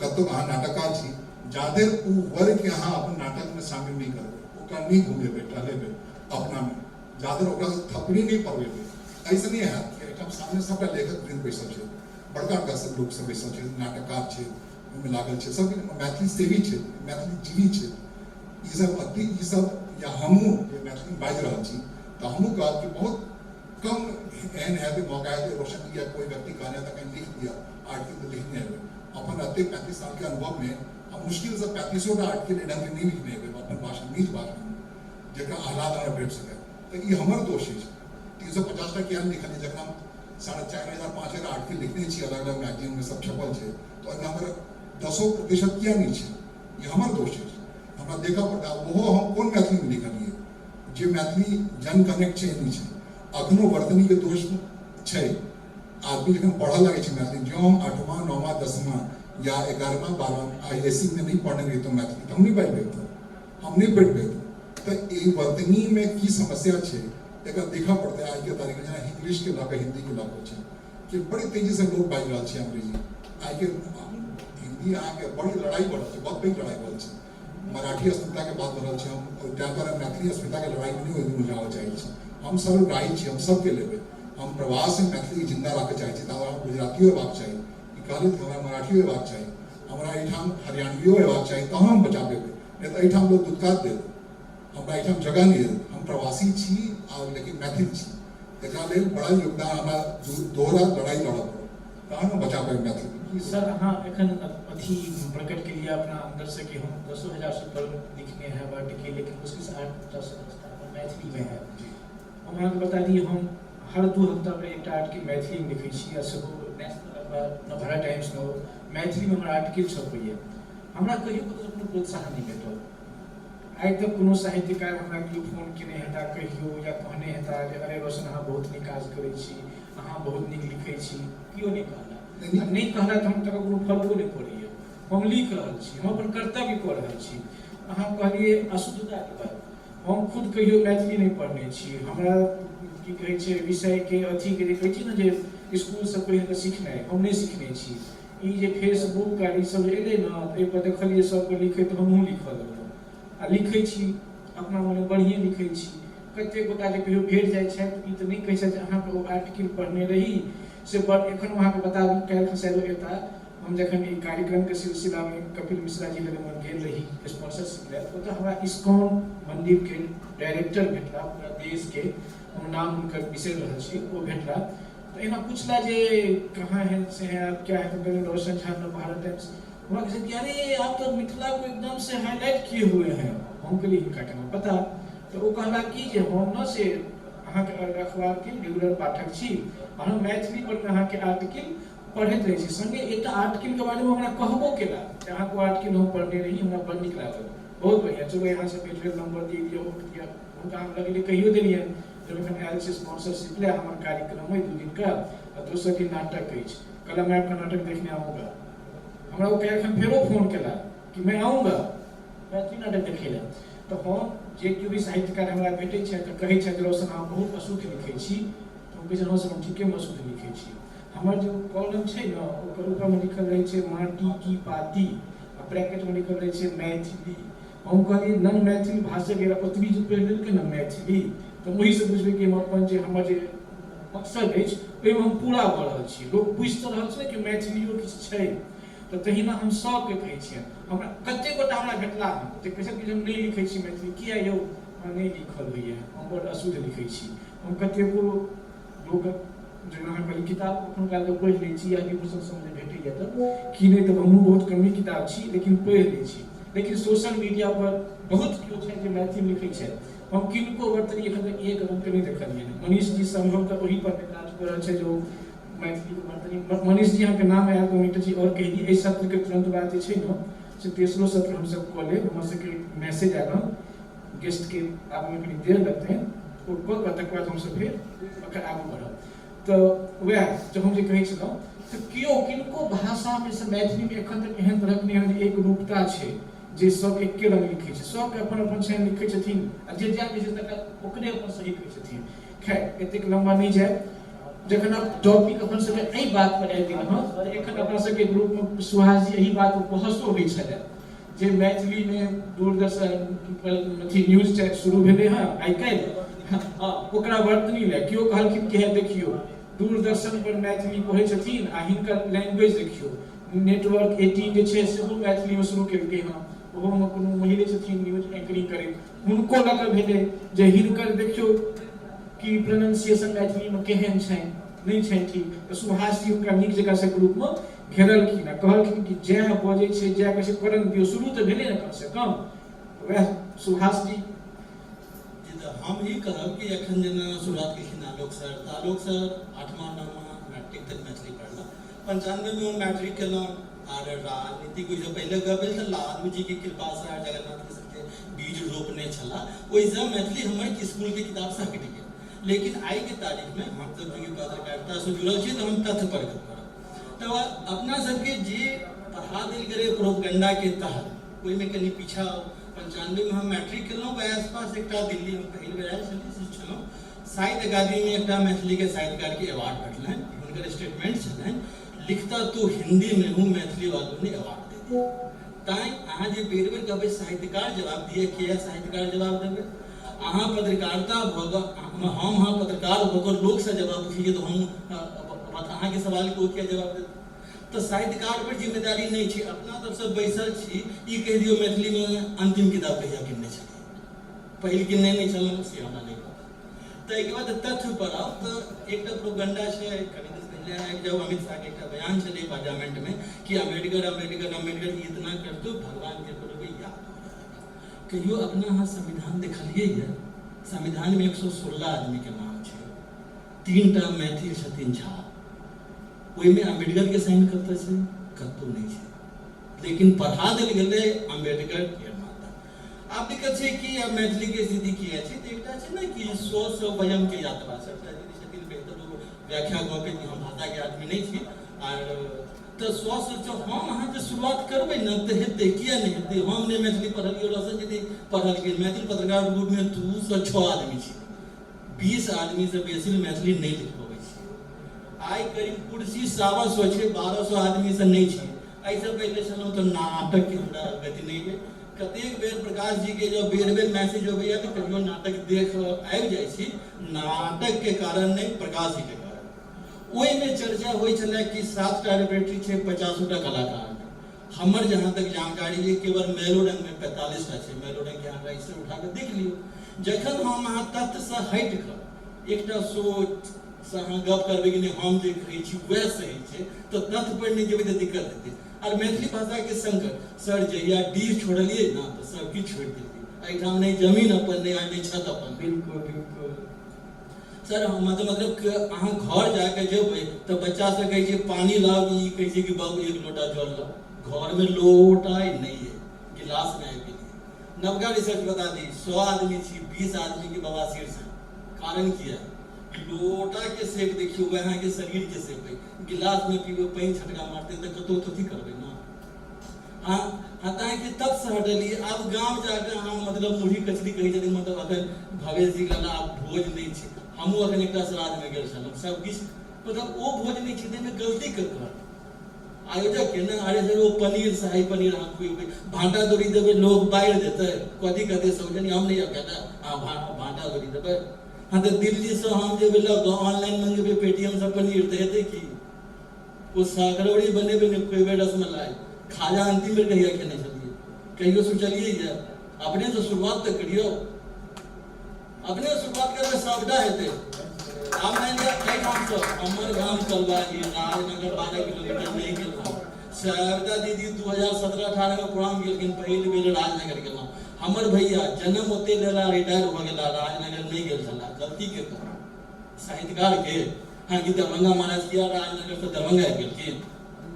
कतहु अहाँ नाटककार छी, जाधरि ओ वर्गके अहाँ अपन नाटकमे शामिल नहि करबै, ओकरा नहि घुमेबै टहलेबै अपनामे, जाधरि ओकरासँ थपड़ी नहि पड़बेबै, एहिसँ नहि हैत कि एहिठाम सामने सबटा लेखक वृन्द बैसल छै, बड़का बड़का सब लोक सब बैसल छै, नाटककार छै, ओहिमे लागल छै, सब मैथिली सेवी छै, मैथिली जीवी छै, ई सब अति ई सब या हमहूँ जे मैथिली बाजि रहल छी तऽ हमहूँ कहब कि बहुत कम एहन हेतै मौका हेतै रोशन जी या कोइ व्यक्ति कहने तऽ कहीं लिख दिअ आर्टिकल तऽ लिखने हेबै। अपन एते 35 सालके अनुभवमे हम मुश्किलसँ 35टा आर्टिकल एहि ढङ्गके नहि लिखने हेबै अपन भाषा, निज भाषामे, जकरा आह्लाद हमरा भेट सकै। तऽ ई हमर दोष अछि। 350टा किया नहि लिखलियै, जखन हम 4500 5000 आर्टिकल लिखने छी, अलग अलग मैगजीनमे सब छपल छै, तऽ ओहिमे हमर 10% किया नहि छै? ई हमर दोष अछि, हमरा देखऽ पड़तै। ओहो हम कोन मैथिलीमे लिखलियै, जे मैथिली जन कनेक्ट छै नहि छै। अखनो वर्तनीके दोष छै। आदमी जखन पढ़ऽ लागै छै मैथिली, जँ हम 8वां 9वां 10वां या 11वां 12वां ISC मे नहि पढ़ने रहितहुँ मैथिली तऽ हम नहि बाजि पबितहुँ, हम नहि पढ़ि पबितहुँ। तऽ एहि वर्तनीमे की समस्या छै एकर देखऽ पड़तै। आइके तारीखमे जेना इंग्लिशके लऽ कऽ हिन्दीके लऽ कऽ छै कि बड़ी तेजीसँ लोक बाजि रहल छै अंग्रेजी, आइके हिन्दी अहाँके बड़ी लड़ाइ भऽ रहल छै, बहुत पैघ लड़ाइ भऽ रहल छै। मराठी अस्मिताके बात भऽ रहल छै, हम ताहि दुआरे मैथिली अस्मिताके लड़ाइमे नहि ओहि उलझाबऽ चाहै छी। हम सर्वग्राही छी, हम सबके लेबै। हम प्रवासमे मैथिलीके जिन्दा राखऽ चाहै छी, ताहि दुआरे हमरा गुजरातियो अयबाक चाही, ई कहलियै तऽ हमरा मराठियो अयबाक चाही, हमरा एहिठाम हरियाणवियो अयबाक चाही, तहन हम बचा पेबै, नहि तऽ एहिठाम लोक दुत्कार देत, हमरा एहिठाम जगह नहि देत। हम प्रवासी छी आ लेकिन मैथिल छी, एकरा लेल बड़ा योगदान हमरा दोहरा लड़ाइ लड़ऽ पड़त, तहन हम बचा पाबि मैथिली। सर अहाँ एखन अथी प्रकट केलियै अपना अंदर से कि हम 10,000 से ऊपर लिखने हैं आर्टिकल, लेकिन मुश्किल से 8टा 10टा मैथिलीमे है। हम अहाँके बता दी, हम हर 2 हफ्ता पर एकटा आर्टिकल मैथिलीमे लिखै छी, आ सेहो नेशनल अखबार नवभारत टाइम्समे मैथिलीमे हमर आर्टिकल छपैए। हमरा कहियो कतौसँ कोनो प्रोत्साहन नहि भेटल आइ तक। कोनो साहित्यकार हमरा केओ फोन केने हेता कहियो या कहने हेता जे अरे रोशन अहाँ बहुत नीक काज करै छी, अहाँ बहुत नीक लिखै छी, केओ नहि कहला। आ नहि कहला तऽ हम तकर कोनो फर्को नहि पड़ैए। हम लिख रहल छी, हम अपन कर्तव्य कऽ रहल छी। अहाँ कहलियै अशुद्धताके बात, हम खुद कहियो मैथिली नहि पढ़ने छी। हमरा की कहै छै विषयके अथीके जे कहै छी ने जे इसकुलसँ पढ़ि कऽ सिखनाइ, हम नहि सिखने छी। ई जे फेसबुक आर ई सब जे एलै ने, एहिपर देखलियै सबके लिखैत, हमहूँ लिखऽ लगलहुँ आ लिखै छी, अपना मने बढ़िएँ लिखै छी। कतेक गोटा जे कहियो भेट जाइ छथि, ई तऽ नहि कहै छथि जे अहाँके ओ आर्टिकल पढ़ने रही से बड़। एखन अहाँके बता दी, काल्हि शायद ओ एता, हम जखन ई कार्यक्रमके सिलसिलामे कपिल मिश्रा जी लग गेल रही स्पॉन्सरशिप लए, ओतऽ हमरा इस्कॉन मन्दिरके डायरेक्टर भेटला, पूरा देशके, हम नाम हुनकर बिसरि रहल छी, ओ भेटला तऽ एना पूछला जे कहाँ है से है आप, क्या है, तो रोशन झा नवभारत टाइम्स। हमरा कहै कि अरे आप तो मिथिला को एकदम से हाईलाइट किए हुए हैं। हम कहलियै हिनका केना पता? तऽ ओ कहला कि जे हम ने से अहाँके अखबारके रेगुलर पाठक छी आ हम मैथिली पर अहाँके आर्टिकल पढ़ैत रहै छी। सङ्गे एकटा आर्टिकलके बारेमे हमरा कहबो केला जे अहाँके ओ आर्टिकल हम पढ़ने रही, हमरा बड़ नीक लागल, बहुत बढ़िआँ, चलो यहाँसँ भेट भेल, नम्बर दे दिअ, ओ दिअ। हुनका हम लगले कहियो देलियनि जब एखन आयल छी स्पॉन्सरशिप लए, हमर कार्यक्रम अइ 2 दिनका आ दोसर दिन नाटक अछि, कल मैं आपका नाटक देखने आऊँगा। हमरा ओ काल्हिखन फेरो फोन केला कि मैं आऊँगा मैथिली नाटक देखै लए। तऽ हम जे केओ भी साहित्यकार हमरा भेटै छथि तऽ कहै छथि रोशन अहाँ बहुत अशुद्ध लिखै छी, तऽ हम कहै छी हँ सर हम ठीकेमे अशुद्ध लिखै छी। हमर जे कॉलम छै ने ओकर ऊपरमे लिखल रहै छै माटी की पाती आ ब्रैकेटमे लिखल रहै छै मैथिली। हम कहलियै नन मैथिल भाषक ओतबी जे पढ़ि लेलकै ने मैथिली तऽ ओहीसँ बुझबै कि हम अपन जे हमर जे मकसद अछि ओहिमे हम पूरा भऽ रहल छी। लोक बुझि तऽ रहल छै ने कि मैथिलियो किछु छै। तऽ तहिना हम सबके कहै छियनि। हमरा कतेक गोटा हमरा भेटला हँ जे कहै छथि कि हम नहि लिखै छी मैथिली, किया यौ? हमरा नहि लिखल होइए, हम बड़ अशुद्ध लिखै छी। हम कतेको लोकक जेना अहाँ कहलियै किताब कखनो कालके पढ़ि लै छी या विभूषण सब जे भेटैए तऽ की नहि तऽ हमहूँ बहुत कमे किताब छी लेकिन पढ़ि लै छी। लेकिन सोशल मीडिया पर बहुत केओ छथि जे मैथिली लिखै छथि, हम किनको वर्तनी एखन तक एक रंगके नहि देखलियनि। मनीष जी सम्भवतः ओहि पर काज कऽ रहल छथि जे ओ मैथिलीके वर्तनी। मनीष जी अहाँके नाम आयल तऽ हम एकटा चीज आओर कहि दी, एहि सत्रके तुरन्त बाद जे छै ने से तेसरो सत्र हमसब कऽ लेब। हमर सबके मैसेज आयल हँ, गेस्टके आबैमे कनि देर लगतै, ओ कऽ कऽ तकर बाद हमसब फेर ओकर आगू बढ़ब। तऽ वएह जे हम जे कहै छलहुँ तऽ केओ किनको भाषामे से मैथिलीमे एखन तक एहन तरहक नहि हन जे एक रूपता छै जे सब एके रंग लिखै छै, सबके अपन अपन छनि लिखै छथिन आ जे जाए जे तकरा ओकरे अपन सही कहै छथिन। खैर एतेक लम्बा नहि जायब, जखन आब टॉपिक अपन सबके एहि बात पर आबि गेल हँ तऽ एखन अपना सबके ग्रुपमे सुहास जी एहि बात पर बहसो होइ छलै जे मैथिलीमे दूरदर्शन अथी न्यूज चैनल शुरू भेलै हँ आइ काल्हि, हँ ओकरा वर्तनी लए केओ कहलखिन कि हे देखियौ दूरदर्शन पर मैथिली पढ़ै छथिन आ हिनकर लैंग्वेज देखियौ, नेटवर्क 18 जे छै सेहो मैथिलीमे शुरू केलकै हँ, ओहोमे कोनो महिले छथिन न्यूज एंकरिंग करैत, हुनको लऽ कऽ भेलै जे हिनकर देखियौ कि प्रोनाउंसिएशन मैथिलीमे केहन छनि नहि छनि ठीक। तऽ सुभाष जी हुनका नीक जकाँ से ग्रुपमे घेरलखिन आ कहलखिन कि जएह बजै छै जएह कहै छै करन दियौ, शुरू तऽ भेलै ने कमसँ कम। वएह सुभाष जी जी। तऽ हम ई कहब कि एखन जेना शुरुआत केलखिन आलोक सर, तऽ आलोक सर 8वां 9वां मैट्रिक तक मैथिली पढ़ला, 95मे हम मैट्रिक केलहुँ आर राजनीतिक ओहिसँ पहिले गप भेल तऽ लालू जीके कृपासँ आर जगन्नाथ मिश्र जे बीज रोपने छलाह ओहिसँ मैथिली हमर स्कूलके किताबसँ हटि गेल। लेकिन आइके तारीखमे हमसब चूँकि पत्रकारितासँ जुड़ल छी तऽ हम तथ्य पर गप करब। तऽ अपना सबके जे पढ़ा देल गेलै प्रोपगंडाके तहत ओहिमे कनि पीछा 95मे हम मैट्रिक केलहुँ, वएह आसपास एकटा दिल्ली हम पहिल बेर आयल छलियै से छलहुँ, साहित्य अकादमीमे एकटा मैथिलीके साहित्यकारके अवार्ड भेटलनि। हुनकर स्टेटमेंट छलनि लिखता तो हिंदी में हूँ मैथिली वालों ने अवार्ड दे दिया। तैँ अहाँ जे बेर बेर कहबै साहित्यकार जवाब दिए, किया साहित्यकार जवाब देबै? अहाँ पत्रकारिता भऽ कऽ हम अहाँ पत्रकार भऽ कऽ लोकसँ जवाब पूछै छियै तऽ हम अहाँके सवालके ओ किया जवाब देतै? तऽ साहित्यकार पर जिम्मेदारी नहि छै। अपना सबसँ बैसल छी ई कहि दियौ मैथिलीमे अन्तिम किताब कहिया किनने छलियै, पहिल किनने नहि छलहुँ से हमरा नहि पता। ताहिके बाद तथ्य पर आउ तऽ एकटा प्रोगंडा छै, कनि दिन पहिले आबि जाउ अमित शाहके एकटा बयान छलै पार्लियामेंटमे कि अम्बेडकर अम्बेडकर अम्बेडकर इतना कर दो भगवान के करोगे याद हो जाएगा। कहियो अपना अहाँ संविधान देखलियै यऽ? संविधानमे 116 आदमीके नाम छै, 3टा मैथिल छथिन झा, ओहिमे अम्बेडकरके साइन कतऽ छै? कतहु नहि छै। लेकिन पढ़ा देल गेलै अम्बेडकर के माता। आब दिक्कत छै कि आब मैथिलीके स्थिति किया छै तऽ एकटा छै ने कि स्व सँ वयमके यात्रा सरिता जी छथिन बेहतर ओ व्याख्या कऽ के हम भाषाके आदमी नहि छी आर तऽ स्व सँ हम अहाँ जे शुरुआत करबै ने तऽ हेतै, किया नहि हेतै? हम नहि मैथिली पढ़लियै, रोशन जी नहि पढ़लखिन। मैथिल पत्रकार ग्रुपमे 2 सँ 6 आदमी छी, 20 आदमीसँ बेसी मैथिली नहि लिख पबै छी। आइ करीब कुर्सी 125 छै, 1200 आदमीसँ नहि छै। एहिसँ पहिले छलहुँ तऽ नाटकके हमरा अवगति नहि अइ। कतेक बेर प्रकाश जी के जब बेर बेर मैसेज अबैया तऽ कहियो नाटक देख आबि जाइ छी, नाटकके कारण नहि प्रकाश जी के कारण। ओहिमे चर्चा होइ छलै कि 7टा रेपर्टरी छै, 50टा कलाकार। हमर जहाँ तक जानकारी अइ केवल मैलोरंगमे 45टा छै। मैलोरंगके अहाँ रजिस्टर उठा कऽ देख लियौ। जखन हम अहाँ तथ्यसँ हटि कऽ एकटा सोचसँ अहाँ गप करबै कि नहि हम जे कहै छी वएह सही छै तऽ तथ्य पर नहि जेबै तऽ दिक्कत हेतै। आर मैथिली भाषाके संकट सर जहिया डीह छोड़लियै ने तऽ सब किछु छोड़ि देलियै। एहिठाम नहि जमीन अपन नहि नहि छत अपन। बिल्कुल बिल्कुल सर। मतलब अहाँ घर जाके जेबै तऽ बच्चा सब कहै छै पानी लाउ, ई कहै छै कि बाबू एक लोटा जल लाउ। घरमे लोटा नहि है, गिलासमे आबि गेलियै। नवका रिसर्च बता दी 100 आदमी छी, 20 आदमीके बवासीर छै। कारण किया? लोटाके शेप देखियौ वएह अहाँके शरीरके शेप है। गिलासमे पीबै पानि झटका मारतै तऽ कतहु तऽ अथी करबै ने। हँ हँ तऽ अहाँके तबसँ हटलियै। आब गाम जाकऽ अहाँ मतलब मुरही कचरी कहै छथिन, मतलब अखन भवेश जी कहला आब भोज नहि छै। हमहूँ अखन एकटा श्राद्धमे गेल छलहुँ, सब किछु मतलब ओ भोज नहि छै ताहिमे गलती ककर आयोजक के ने। अरे सर, ओ पनीर, शाही पनीर अहाँ खुएबै, भाँटा दौरी देबै, लोग बाढ़ि देतै, कथी कहतै सौजनी, हम नहि आब खाय, अहाँ भाँटा दौरी देबै। हँ, तऽ दिल्लीसँ हम जेबै लऽ कऽ, ऑनलाइन मंगेबै पेटीएमसँ पनीर, तऽ हेतै की? ओ सकरौरी बनेबै ने, खुएबै रसमलाई। खाजा अन्तिम बेर कहिया खेने छलियै? कहियो सोचलियै? यऽ अपनेसँ शुरुआत तऽ करियौ। अपने शुरुआत करबै, सबटा हेतै। आब मानि लिअ एहिठामसँ हमर गाम कलवाही, राजनगर 12 किलोमीटर, नहि गेलहुँ। शारदा दीदी 2017-18 मे प्रोग्राम गेलखिन, पहिल बेर राजनगर गेलहुँ। हमर भैया जन्म ओते लेला, रिटायर भऽ गेला, राजनगर नहि गेल छलाह। गलती के कर? साहित्यकार के? हाँ कि दरभंगा महाराज किया राजनगर से दरभंगा आबि गेलखिन?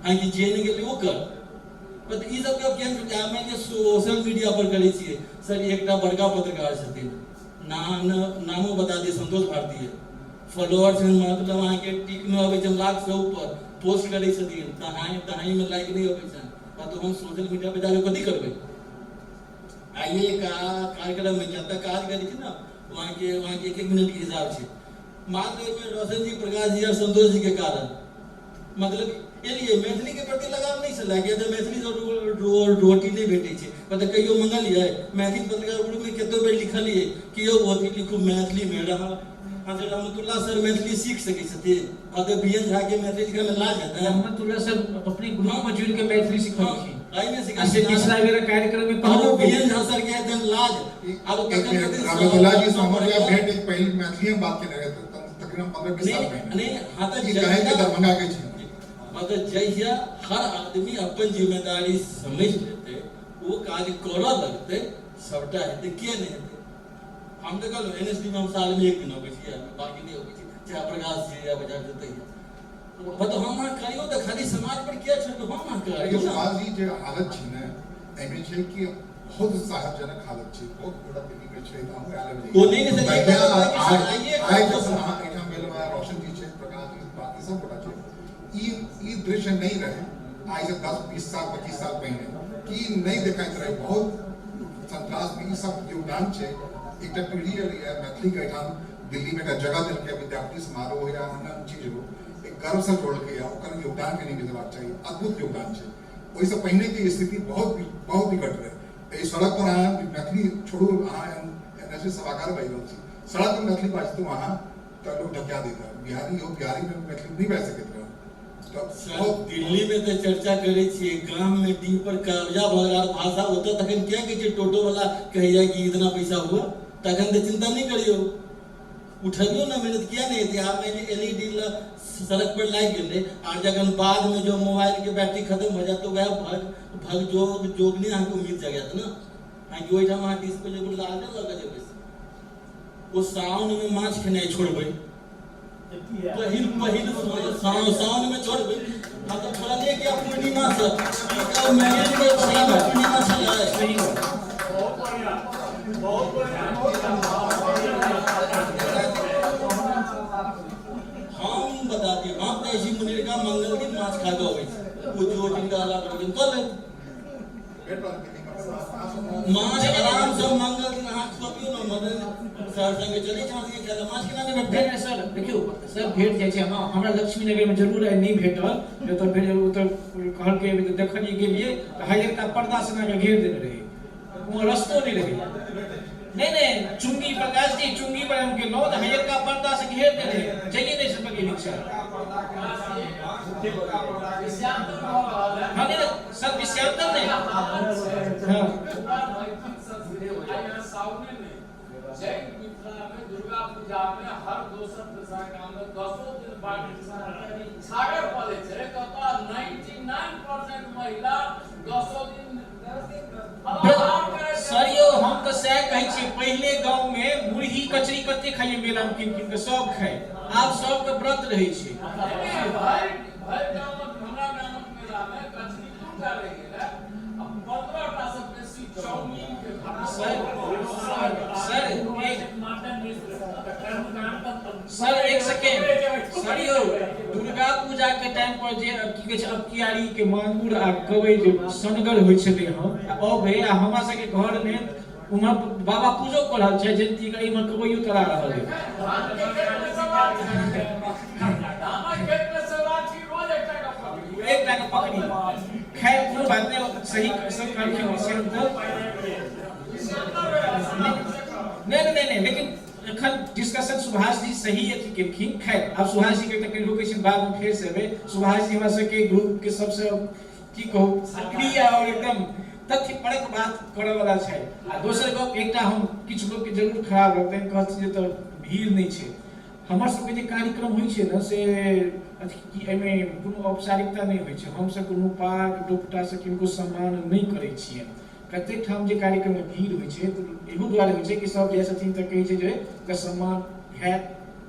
हाँ कि जे नहि गेलै ओकर तऽ ई सबके अब केहन? मानि लिअ सोशल मीडिया पर करै छियै सर। एकटा बड़का पत्रकार छथिन, नाम नामो बता दिए, संतोष भारतीय, फॉलोअर्स मतलब अहाँके टिकमे अबै छनि लाखसँ ऊपर। पोस्ट करै छथिन, तहाइ तहाइमे लाइक नहि अबै छनि। तऽ हम सोशल मीडिया पर जाके कथी करबै? आइए कार्यक्रममे जतऽ काज करै छी ने, वहाँके एक एक मिनटके हिसाब छै। मात्र एहिमे रोशन जी, प्रकाश जी आओर संतोष जी के कारण मतलब एलियै। मैथिलीके प्रति लगाव नहि छलै, किया तऽ मैथिलीसँ रोटी नहि भेटै छै। मतलब कहियो मंगलियै? मैथिली पत्रकार ग्रुपमे कतेक बेर लिखलियै कि यौ, अथी लिखू मैथिलीमे। रह हाँ, रहमतुल्ला सर मैथिली सीख सकै छथिन? हँ, तऽ बी एन झाके मैथिली लिखैमे लाज हेतै? रहमतुल्ला सर अपने ग्रुप में जुड़ के मैथिली सिखलखिन। एहिमे आ से पिछला बेर कार्यक्रम में कहबो। बी एन झा सर के हेतनि लाज? आब तखन रहमतुल्ला जी से हमर या भेंट एक पहिल मैथिली में बात केने रहे, तकरीबन 15-20 साल पहिने। नहि, हाँ, तऽ ई कहे के दरभंगा के छी। मतलब जहिया हर आदमी अपन जिम्मेदारी समझ लेतै, ओ काज करऽ लगतै, सबटा हेतै। किया नहि हेतै? हम तऽ कहलहुँ, एन एस डी मे हम सालमे एक दिन अबै छी, बाकी नहि अबै छी, चाहे प्रकाश जी या बजार जेतै। मतलब हम अहाँ करियौ तऽ खाली समाज पर किया छोड़बै? हम अहाँ करियौ। सुभाष जी, जे हालत छै ने, एहिमे छै कि बहुत उत्साहजनक हालत छै। बहुत गोटा दिल्ली में छै, तऽ हमहूँ आयल। ओ नहि ने सर, आइ जखन अहाँ एहिठाम भेल, रोशन जी छै, प्रकाश जी, बाकी सब गोटा छै, ई ई दृश्य नहि रहे आइ से 10, 20 साल, 25 साल पहिने कि नहि देखाइत रहे। बहुत संत्रास में ई सब योगदान छै। एकटा पीढ़ी एलैए, मैथिलीके एहिठाम दिल्लीमे एकटा जगह देलकै, विद्यापति समारोह हो या अन्य अन्य चीज हो, एक गर्वसँ जोड़लकै, ओकर योगदानके नहि बिसरबाक चाही। अद्भुत योगदान छै। ओहिसँ पहिनेके स्थिति बहुत बहुत विकट रहै। एहि सड़क पर अहाँ मैथिली छोड़ू, अहाँ एन एस सभागार बाजि रहल छी, सड़क पर मैथिली बाजतहुँ अहाँ तऽ लोक धकिया दैत, बिहारी हो। बिहारीमे मैथिली नहि बाजि सकैत रहै। सर, दिल्ली में तऽ चर्चा करै छियै, गाम में डीह पर कब्जा भऽ गेल भाषा ओतऽ, तखन किया कहै छै? टोटो वाला कहैया कि इतना पैसा हुआ, तखन तऽ चिंता नहि करियौ, उठबियौ ने मेहनत, किया नहि हेतै? आब मानि एल ई डी सड़क पर लागि गेलै, आर जखन बादमे जो मोबाइलके बैटरी खत्म भऽ जायत तऽ वएह भग भग जोग जोगने अहाँके उम्मीद जगायत ने। अहाँके ओहिठाम अहाँ डिस्पोजेबल लालटेन लऽ कऽ जेबै? ओ साउनमे माछ खेनाइ छोड़बै? पहिल पहिल साउन साउनमे छोड़बै? हाँ, तऽ छोड़लियै किया पूर्णिमा से? मैरिज में पूर्णिमा छलै। सही बात। बहुत बढ़िया, बहुत बढ़िया। हम बता दी, हम जाइ छी मुनिरका, मंगल दिन माछ खा कऽ अबै छी। ओ जो जिनका अलग भोजन कऽ लेत माछ आरामसँ। मंगल दिन अहाँ खुअबियौ ने, मदन सर संगे चलै छी अहाँ संगे खाय लए, माछ केना नहि भेटतै? नहि सर, देखियौ सर, भेट जाइ छै। हँ, हमरा लक्ष्मी नगरमे जरूर आइ नहि भेटल, जतऽ भेट ओतऽ कहलकै, देखलियै, गेलियै तऽ हरियरका पर्दा से एनाके घेर देने रहै, वहाँ रस्तो नहि रहै। नहि नहि, चुंगी, प्रकाश जी, चुंगी पर हम गेलहुँ तऽ हरियरका पर्दा से घेर देने रहै, जाइए नहि सकलियै रिक्शा। हाँ, नहीं सर, विषयांतर नहीं, हाँ। जय मिथिला में दुर्गा पूजा में हर दोसर तेसर गाम में दसो दिन बाटी छागर पड़ै छै, तऽ 99% महिला दसो दिन फलाहार करै छै। सर यौ, हम तऽ सएह कहै छियै। पहिले गाँवमे मुरही कचरी कते खाइए, मेलामे कीन कीन कऽ सब खाइ। आब सबके व्रत रहै छै। भरि भरि गामक, हमरा गामक मेलामे कचरी 2 टा रहि गेलै आ 15 टा से बेसी चाउमीन के। सर, सर, एक सर, एक सेकेंड सर। यौ, दुर्गा पूजा के टाइम पर जे की कहै छै, अबकियारी के मांगुर आ कबै जे सनगर होइ छलै हँ, आ अबै आ हमरा सबके घर मे उम्हर बाबा पूजो कऽ रहल छै जयन्ती के, एहिमे कबैयो तरा रहल है। धान के खेत मे सवाल छै, धानक सही सब कहलखिन विषय। नहि नहि नहि, लेकिन एखन डिस्कशन सुभाष जी सही अथी केलखिन। खैर आब सुभाष जी के तऽ कनि रोकै छियनि, बादमे फेर से एबै। सुभाष जी हमरा सबके ग्रुप के सबसँ की कहू सक्रिय और एकदम तथ्यपरक बात करऽ वाला छै। आ दोसर गप एकटा हम किछु लोकके जरूर खराब लगतनि, कहथिन जे तऽ भीड़ नहि छै। हमर सबके जे कार्यक्रम होइ छै ने से अथी की एहिमे कोनो औपचारिकता नहि होइ छै। हमसब कोनो पाग डोपटासँ किनको सम्मान नहि करै छियै। कतेक ठाम जे कार्यक्रममे भीड़ होइ छै तऽ इहो दुआरे होइ छै कि सब जाइ छथिन तऽ कहै छै जे ओकर सम्मान हैत,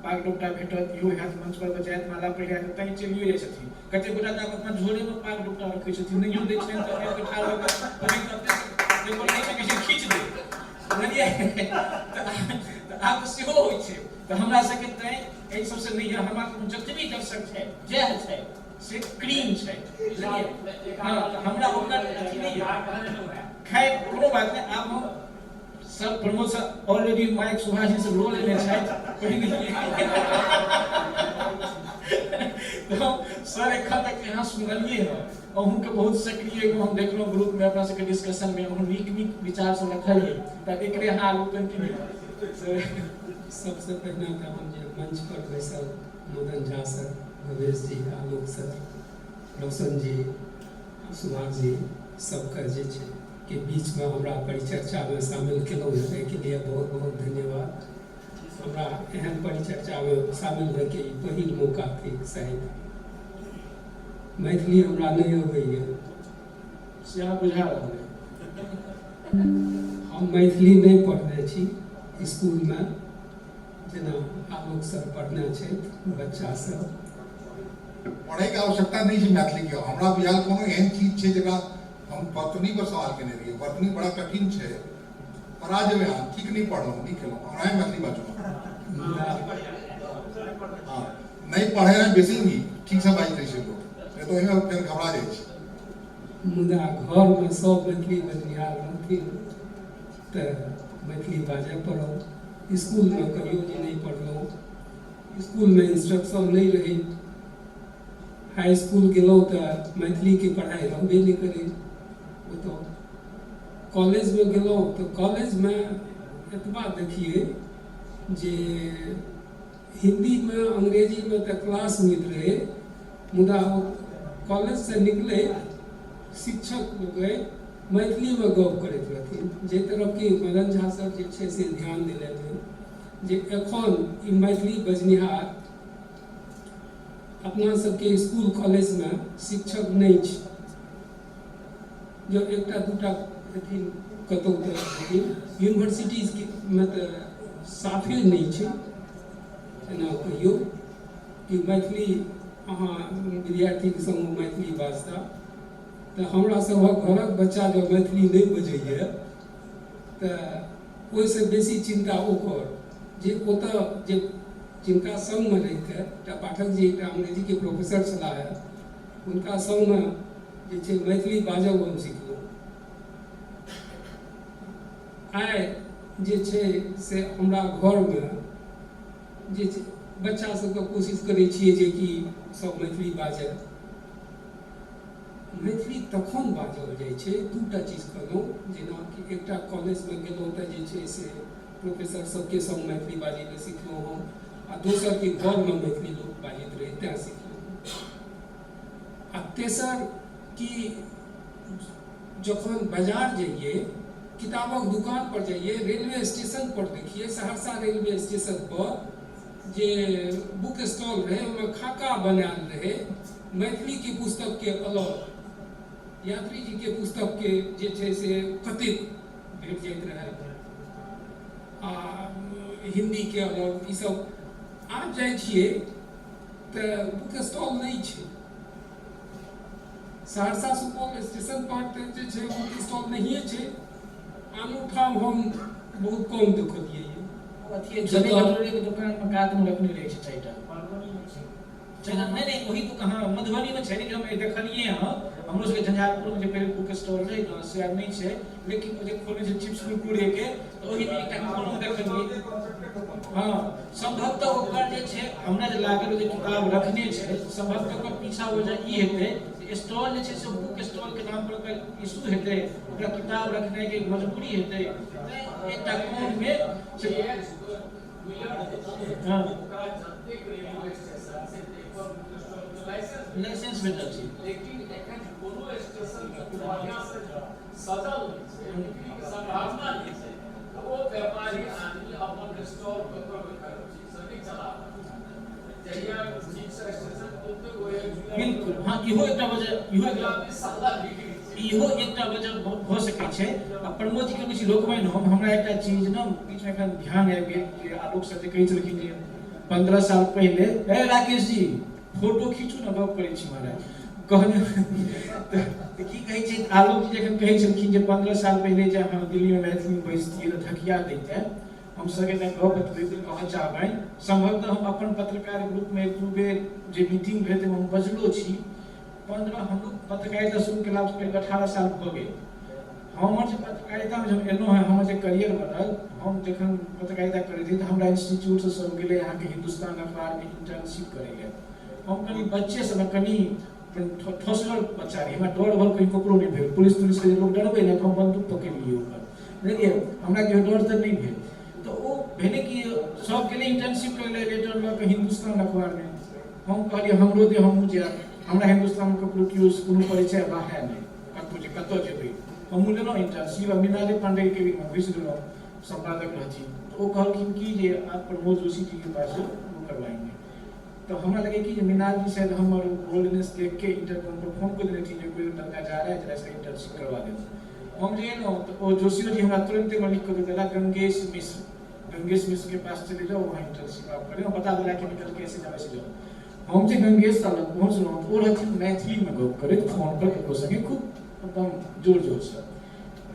पाग डोपटा भेटत, इहो हैत, मंच पर बजायत, माला पहिरायत, तैँ चलियो जाइ छथिन। कतेक गोटा तऽ आब अपना झोरेमे पाग डोपटा रखै छथिन, नहियो दै छनि तऽ आबि कऽ ठाढ़ भऽ कऽ खींच दे, बुझलियै? तऽ आब सेहो होइ छै। तऽ हमरा सबके तैँ एहि सबसँ नहि यऽ। हमरा जतबी दर्शक छै जएह छै से क्रीम छै, बुझलियै? हँ, तऽ हमरा ओकर अथी नहि यऽ। खैर कोनो बात नहि, आब हम sir Pramod sir already mic Subhash ji से लो लेने छथि पहिने। तऽ सर एखन तक अहाँ सुनलियै हँ, अहूँके बहुत सक्रिय एगो हम देखलहुँ ग्रुपमे अपना सबके डिस्कशनमे, अहूँ नीक नीक विचार सब रखलियै, तऽ एकरे अहाँ आगू कंटिन्यू। सबसँ पहिने तऽ हम जे मंच पर बैसल मदन झा सर, भवेश जी, आलोक सर, रोशन जी, सुभाष जी सबके जे छै के बीचमे हमरा परिचर्चामे शामिल केलहुँ हेँ, एहिके लिए बहुत बहुत धन्यवाद। हमरा एहन परिचर्चामे शामिल होइके ई पहिल मौका थिक। शायद मैथिली हमरा नहि अबैए से अहाँ बुझा रहल अइ। हम मैथिली नहि पढ़ने छी इसकुलमे, जेना आलोक सर पढ़ने छथि बच्चा सब। पढ़ैके आवश्यकता नहि छै मैथिलीके। हमरा बुझायल कोनो एहन चीज छै जकरा हम वर्तनी पर सवाल केने रहियै, वर्तनी बड़ा कठिन छै, पढ़ा जेबै अहाँ, ठीक नहि पढ़लहुँ, नीक केलहुँ, ओनाहे मैथिली बाजू। हँ, नहि पढ़े रहै बेसी नीक, ठीकसँ बाजि दै छै लोक, नहि तऽ ओहिमे फेर घबरा जाइ छै। मुदा घरमे सब मैथिली बजनिहार रहथिन तऽ मैथिली बाजय पड़ल। इसकुलमे कहियो जे नहि पढ़लहुँ, इसकुलमे इंस्ट्रक्शन नहि रहै। हाई इसकुल गेलहुँ तऽ मैथिलीके पढ़ाइ रहबे नहि करै। ओतऽ कॉलेजमे गेलहुँ तऽ कॉलेजमे एतबा देखियै जे हिन्दीमे अंग्रेजीमे तऽ क्लास होइत रहै, मुदा ओ कॉलेजसँ निकलै शिक्षक लोकनि मैथिलीमे गप करैत रहथिन। जाहि तरफ कि मदन झा सर जे छै से ध्यान देलनि हँ जे एखन ई मैथिली बजनिहार अपना सबके इसकुल कॉलेजमे शिक्षक नहि छै। जँ एकटा दूटा हेथिन कतहु तऽ हेथिन, यूनिवर्सिटीजमे तऽ साफे नहि छै। एना कहियौ कि मैथिली अहाँ विद्यार्थीके सङ्ग मैथिली बाजता तऽ हमरा सभक घरक बच्चा जँ मैथिली नहि बजैए तऽ ओहिसँ बेसी चिन्ता ओकर जे ओतऽ जे जिनका सङ्गमे रहिके एकटा पाठक जी एकटा अंग्रेजीके प्रोफेसर छलाह हे, हुनका सङ्गमे जे छै मैथिली बाजब हम सिखलहुँ। आइ जे छै से हमरा घरमे जे छै बच्चा सबके कोशिश करै छियै जे कि सब मैथिली बाजय। मैथिली तखन बाजल जाइ छै, दूटा चीज कहलहुँ, जेनाकि एकटा कॉलेजमे गेलहुँ तऽ जे छै से प्रोफेसर सबके सङ्ग मैथिली बाजै लए सिखलहुँ हम, आ दोसर कि घरमे मैथिली लोक बाजैत रहै तैँ सिखलहुँ। आ तेसर कि जखन बाजार जइए, किताबक दुकान पर जइए, रेलवे स्टेशन पर देखिए, सहरसा रेलवे स्टेशन पर जे बुक स्टॉल रहै ओहिमे खाका बनायल रहै मैथिलीके पुस्तकके अलग, यात्री जीके पुस्तकके जे छै से कतेक भेट जाइत रहै, आ हिन्दीके अलग, ईसब। आब जाइ छियै तऽ बुक स्टॉल नहि छै। सहरसा सुपौल स्टेशन पर तऽ जे छै बुक स्टॉल नहिए छै, आनो ठाम हम बहुत कम देखलियै। अथी छोले भटूरे के दुकान में कात में रखने रहे छै चारिटा। नहि नहि, ओही दुकान, हँ, मधुबनीमे छै, लेकिन हम देखलियै हँ। हमरो सबके झंझारपुरमे जे पहिले बुक स्टॉल रहै ने, से आब नहि छै, लेकिन ओ जे खोलने छै चिप्स कुरकुरेके, तऽ ओहिमे एकटा कोनो देखलियै। हँ, सम्भवतः ओकर जे छै, हमरा जे लागल, ओ जे किताब रखने छै, सम्भवतः ओकर पीछा वजह ई हेतै, स्टॉल जे छै से बुक स्टॉलके नाम पर ओकर इशू हेतै, ओकरा किताब रखनाइके मजबूरी हेतै, तैँ एकटा कोनमे। हँ, लाइसेंस भेटल छै। लेकिन एखन कोनो स्टेशन बढ़िआँ से सजल नहि छै, बिक्रीके संभावना नहि छै, तऽ ओ व्यापारी आदमी अपन स्टॉल कतौ ठीक से नहि चला रहल। जहिया ठीक से स्टेशन खुलतै, ओ बिल्कुल, हँ, इहो एकटा वजह भऽ सकै छै। आ प्रमोद जी के किछु रोकबनि हम। हमरा एकटा चीज ने बीचमे एखन ध्यान आबि गेल जे आलोक सर जे कहै छलखिन जे 15 साल पहिले, ए राकेश जी, फोटो खींचू ने, गप करै छी महाराज, कहने तऽ की कहै छै। आलोक जी जखन कहै छलखिन जे 15 साल पहिले जे अहाँ दिल्लीमे मैथिलीमे बैसतियै तऽ धकिया दैते, हम सबके एकटा गप बतबैत कहऽ चाहबनि। सम्भवतः हम अपन पत्रकार ग्रुपमे एक दू बेर जे मीटिंग भेल, ताहिमे हम बजलो छी। 15, हमरो पत्रकारिता शुरू केला करीब 18 साल भऽ गेल। हमर जे पत्रकारितामे जब एलहुँ हँ, हमर जे करियर बनल, हम जखन पत्रकारिता करैत रही तऽ हमरा इंस्टीट्यूटसँ सब गेलै अहाँके हिन्दुस्तान अखबारमे इंटर्नशिप करै लए। हम कनि बच्चेसँ ने कनि ठोसगर बच्चा रही। हमरा डर भर कहीं ककरो नहि भेल। पुलिस तुलिसके जे लोक डरबै ने, तऽ हम बन्दूक पकड़ि लियै ओकर, बुझलियै? हमरा केओ डर तऽ नहि भेल। तऽ ओ भेलै कि सब गेलै इंटर्नशिप करै लए लेटर लऽ कऽ हिन्दुस्तान अखबारमे। हम कहलियै, हमरो दे, हमहूँ जायब। हमरा हिन्दुस्तानमे ककरो केओ कोनो परिचय रहए नहि कतहु जे कतऽ जेबै। हमहूँ लेलहुँ इंटर्नशिप आ मृणाली पांडे के केबिनमे घुसि गेलहुँ। सम्पादक रहथिन, तऽ ओ कहलखिन कि जे आप प्रमोद जोशी जी के पास जाओ, वो करवाएंगे। तऽ हमरा लगे कि जे मृणाल जी शायद हमर बोल्डनेस देख के इंटरकॉम पर फोन कऽ देने जे कोई लड़का जा रहा है, जरा इसका इंटर्नशिप करवा देना। हम जे एलहुँ तऽ ओ जोशी जी हमरा तुरंते लिख कऽ दे देला, गंगेश मिश्र, गंगेश मिश्र के पास चले जाओ, वहाँ इंटर्नशिप आप करें। बता देला कि निकल के ऐसे जाओ, ऐसे जाओ। हम जे गंगेश लग पहुँचलहुँ तऽ ओ रहथिन मैथिलीमे गप करैत फोन पर ककरो संगे खूब एकदम जोर जोरसँ।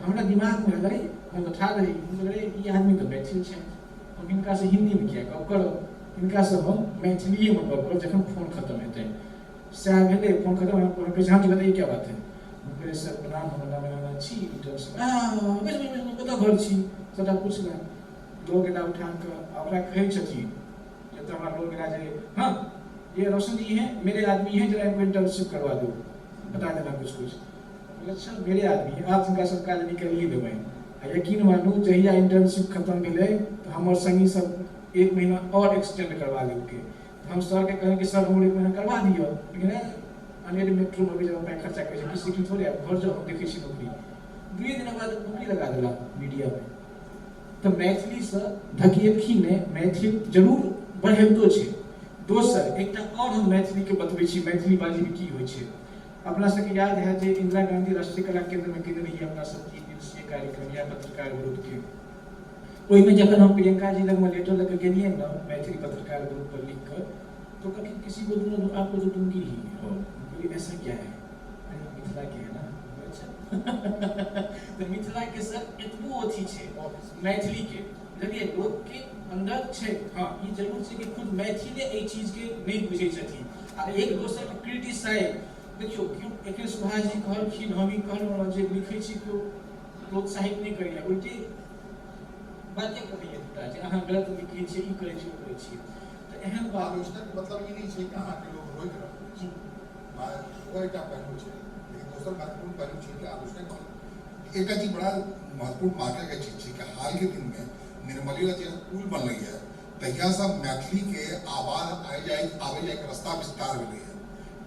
हमरा दिमागमे एलै, हम तऽ ठाढ़ रही, हम कहलियै, ई आदमी तऽ मैथिल छै, हम हिनकासँ हिन्दीमे किया गप करब? हिनकासँ हम मैथिलीएमे गप करब जखन फोन खतम हेतै। सएह भेलै। फोन खतम, हम कहै छै, हाँ जी, बताइए, क्या बात है? हम कहलियै, सर प्रणाम, हमर नाम एना छी, इंटर्नशिप, कतऽ घर छी, सबटा पुछलनि। लोग एला उठा कऽ आ ओकरा कहै छथिन, जतऽ हमरा लोग एला जे हाँ, ये रोशन जी हैं, मेरे आदमी हैं, जरा इनको इंटर्नशिप करवा दो, बता देना कुछ कुछ। अच्छा, मेरे आदमी हैं, आप हुनका सब काज निकालिए देबै। आ यकीन मानू, जहिया इंटर्नशिप खत्म भेलै तऽ हमर संगी सब एक महीना आओर एक्सटेंड करवा लेलकै। तऽ हम सरके कहलियै कि सर, हमर एक महीना करवा दिअ। लेकिन अनेर मेट्रोमे अभी जब पाइ खर्चा करै छै, किसी की थोड़े, घर जाओ, हम देखै छी नौकरी। 2 दिन बाद नौकरी लगा देला मीडियामे। तऽ मैथिलीसँ धकिएलखिन नहि, मैथिल जरूर बढ़ेबतो छै। दोसर एकटा आओर हम मैथिलीके बतबै छी, मैथिली बाजैमे की होइ छै। अपना सबके याद है जे इंदिरा गांधी राष्ट्रीय कला केंद्रमे केने रहियै अपना सब 3 दिवसीय कार्यक्रम या पत्रकार ग्रुपके। ओहिमे जखन हम प्रियंका जी लगमे लेटर लऽ कऽ गेलियै ने, मैथिली पत्रकार ग्रुप पर लिख कऽ, तो कहलखिन, किसी को दूँ, आपको तो दूंगी ही। और बोली, ऐसा क्या है? अरे, हम मिथिला के है ना। अच्छा, तऽ मिथिला के सर एतबो अथी छै मैथिली के, बुझलियै, लोकके अन्दर छै। हँ, ई जरूर छै कि खुद मैथिले एहि चीजके नहि बुझै छथिन आ एक दोसरके क्रिटिसाइज। देखियौ, केओ एखन सुभाष जी कहलखिन, हम ई कहलहुँ जे लिखै छी, केओ प्रोत्साहित नहि करैए, उल्टे बाते कहैए दूटा जे अहाँ गलत लिखै छियै, ई करै छियै, ओ करै छियै। तऽ एहन बात आलोचनाके मतलब ई नहि छै कि अहाँके लोक रोकि रहल छै। ओ एकटा पहलू छै, लेकिन दोसर महत्वपूर्ण पहलू छै कि आलोचना एकटा चीज बड़ा महत्वपूर्ण मार्करके चीज छै कि हालके दिनमे निर्मली जे पुल बनलै है, तहियासँ मैथिलीके आवाज आइ जाय आबै जायके रास्ता विस्तार भेलै है।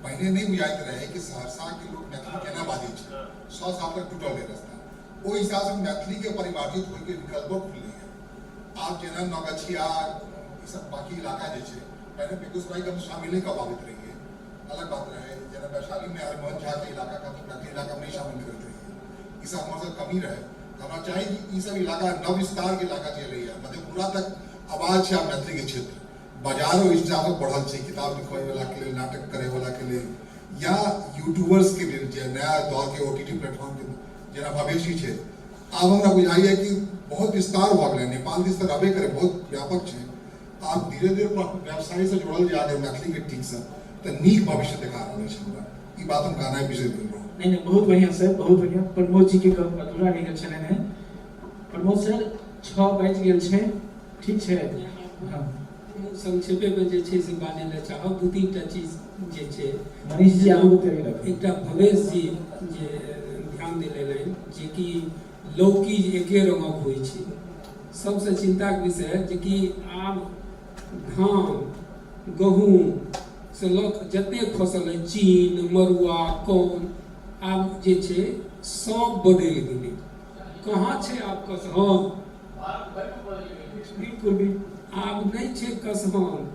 पहिने नहि बुझाइत रहै कि सहरसाके लोक मैथिली केना बाजै छै। 100 साल तक टूटल रहै रास्ता। ओहि हिसाबसँ मैथिलीके परिमार्जित होइके विकल्पो खुललै है। आब जेना नवगछिया, ई सब बाकी इलाका जे छै, पहिने बेगूसरायके हम शामिल नहि कऽ पाबैत रहियै, अलग बात रहै। जेना वैशालीमे हरिमोहन झाके इलाकाके हमसब मैथिली इलाकामे नहि शामिल करैत रहियै। ई सब हमर सब कमी रहै। तऽ हमरा चाही कि ई सब इलाका नव विस्तारके इलाका जे एलैए, मधेपुरा तक आवाज छै आब मैथिलीके। क्षेत्र बाजार ओहि हिसाबसँ बढ़ल छै, किताब लिखबैवलाके लेल, नाटक करैवलाके लेल या यूट्यूबर्सके लेल, जे नया दौरके ओटीटी प्लेटफॉर्मके जेना भवेशी छै। आब हमरा बुझाइए कि बहुत विस्तार भऽ गेलै। नेपाल दिस तऽ रहबे करै, बहुत व्यापक छै। आब धीरे धीरे व्यवसायसँ जुड़ल जाय अगर मैथिलीके ठीकसँ तऽ नीक भविष्य देखा रहल अछि हमरा। ई बात हम कहनाइ बिसरि गेल रहौं। नहि नहि, बहुत बढ़िआँ सर, बहुत बढ़िआँ। प्रमोद जीके गप अधूरा रहि गेल छलनि हेँ। प्रमोद सर, 6 बाजि गेल छै, ठीक छै? हँ। संक्षेपेमे जे छै से बाजै लए चाहब दू तीन टा चीज जे छै। मनीष जी आगू तैयारी राखू। एकटा भवेश जी जे ध्यान दिलेलनि जेकि लौकी एके रङ्गक होइ छै। सबसँ चिन्ताके विषय जेकि आब धान गहूँम से लऽ कऽ जतेक फसल अइ, चीन मड़ुआ कौन, आब जे छै सब बदलि गेलै। कहाँ छै आब कसहन? बिल्कुल बिल्कुल, आब नहि छै कसहन।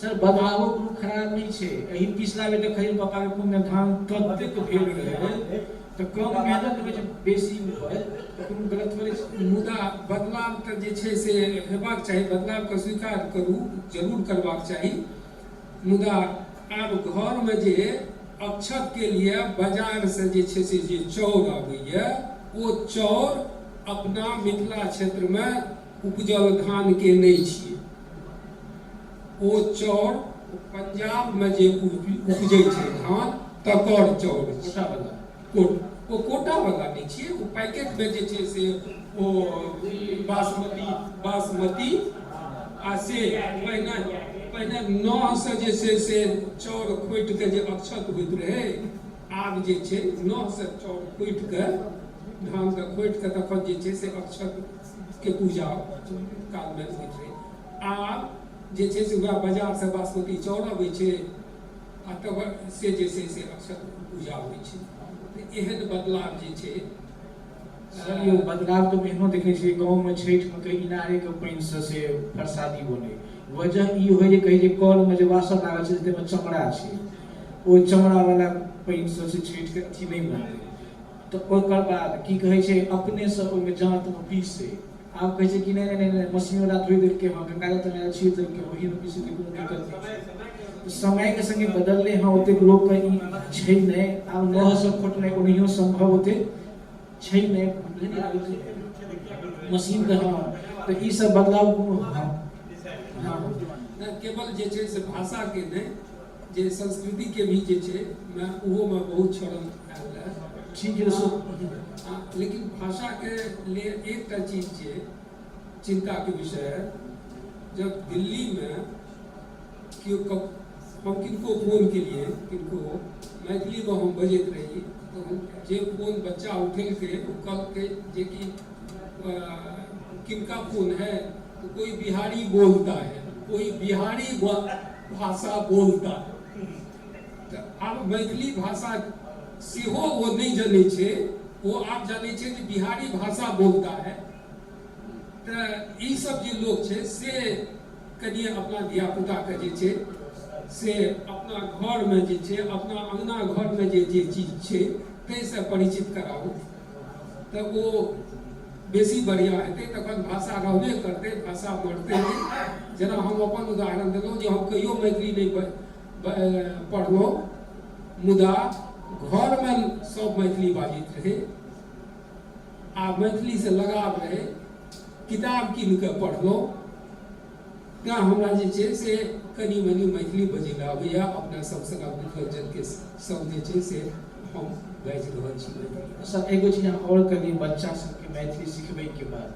सर, बदलावो कोनो खराब नहि छै। एहि पिछला बेर देखलियै पापाके कोन धान ततेक भेल रहै तऽ कम मेहनत मे जे बेसी होय तऽ कोनो गलत थोड़े छै। मुदा बदलाव तऽ जे छै से हेबाक चाही, बदलावके स्वीकार करू, जरूर करबाक चाही। मुदा आब घरमे जे अक्षतके लिए बाजारसँ जे छै से जे चाउर आबैए, ओ चाउर अपना मिथिला क्षेत्रमे उपजल धानके नहि छियै। ओ चाउर पंजाबमे जे उपजै छै धान तकर चाउर कोटावला। ओ कोटावला नहि छियै, ओ पैकेटमे जे छै से ओ बासमती बासमती आ से पहिने पहिने नहसँ जे छै से चाउर खोटि कऽ जे अक्षत होइत रहै, आब जे छै नहसँ चाउर खोटि कऽ धानके खोटि कऽ तखन जे छै से अक्षतके पूजा कालमे होइत रहै। आब जे छै से वएह बाजारसँ बासमती चाउर अबै छै आ तकर से जे छै से अक्षत पूजा होइ छै। तऽ एहन बदलाव जे छै। सर यौ, बदलाव तऽ एहनो देखै छियै गाँवमे छठिमे कहीं इनारेके पानिसँ से प्रसादी बनै। वजह ई होइ जे कहै जे कलमे जे वासर लागल छै ताहिमे चमड़ा छै, ओ चमड़ावला पानिसँ से छठिके अथी नहि बनतै। तऽ ओकर बाद की कहै छै अपनेसँ ओहिमे जाँतमे पीसै। आब कहै छै कि नहि नहि नहि, मशीनवला धोइ देलकै हँ, गंगाजल तंगाजल छीट देलकै, ओहीमे पीसै तऽ कोनो दिक्कत नहि छै। तऽ समयके सङ्गे बदललै हँ, ओतेक लोकके ई छै नहि। आब नहसँ खोटनाइ ओनाहियो सम्भव ओतेक छै नहि, मशीनके। हँ, तऽ ई सब बदलाव कोनो। हँ हँ, केवल जे छै से भाषाके नहि, जे संस्कृतिके भी जे छै ओहोमे बहुत क्षरण आयल है। ठीक है। लेकिन भाषाके लिए एकटा चीज जे चिंता के विषय है, जब दिल्ली में केओ हम किनको फोन केलिए, किनको मैथिलीमे हम बजैत रही, तऽ हम जे फोन बच्चा उठेलकै ओ कहलकै जेकि किनका फोन है, तो कोई बिहारी बोलता है, कोई बिहारी भाषा बोलता है। तऽ आब मैथिली भाषा सेहो ओ नहि जनै छै, ओ आब जानै छै जे बिहारी भाषा बोलता है। तऽ ई सब जे लोक छै से कनि अपना धियापुताके जे छै से अपना घरमे जे छै, अपना अङ्गना घरमे जे जे चीज छै ताहिसँ परिचित कराउ तऽ ओ बेसी बढ़िआँ हेतै। तखन भाषा रहबे करतै, भाषा मरतै नहि। जेना हम अपन उदाहरण देलहुँ जे हम कहियो मैथिली नहि पढ़लहुँ, मुदा घरमे सब मैथिली बाजैत रहै आ मैथिलीसँ लगाव रहै, किताब कीन कऽ पढ़लहुँ, तेँ हमरा जे छै से कनि मनि मैथिली बजै लए अबैए। अपना सब सङ्ग मिथिलाञ्चलके सब जे छै से हम बाजि रहल छी मैथिली। सर, एगो चीज अहाँ आओर कहलियै बच्चा सबके मैथिली सिखबैके बात,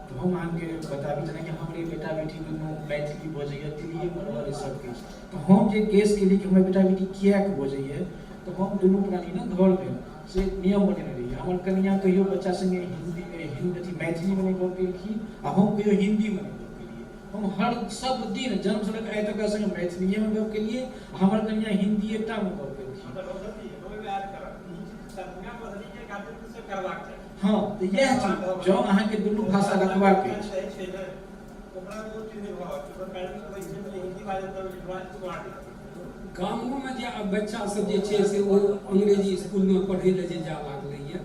तऽ हम अहाँके बताबी जेनाकि हमरे बेटा बेटी दुनू मैथिली बजैए, दिल्लीएमे रहल सब किछु। तऽ हम जे गेस केलियै कि हमर बेटा बेटी किएक बजैए, तऽ हम दुनू प्राणी ने घरमे से नियम बनेने रहियै। हमर कनिया कहियो बच्चा सङ्गे हिन्दी अथी मैथिलीमे नहि गप केलखिन आ हम कहियो हिन्दीमे नहि गप केलियै। हम हर सब दिन जन्मसँ लऽ कऽ आइ तक ओकरा सङ्गे मैथिलीएमे गप केलियै, हमर कनिया हिन्दीएटामे गप केलखिन। हँ, तऽ इएह चीज जँ अहाँके दुनू भाषा रखबाक अछि। गामोमे जे आब बच्चा सब जे छै से ओ अंग्रेजी इसकुलमे पढ़ै लए जे जा लागलैए,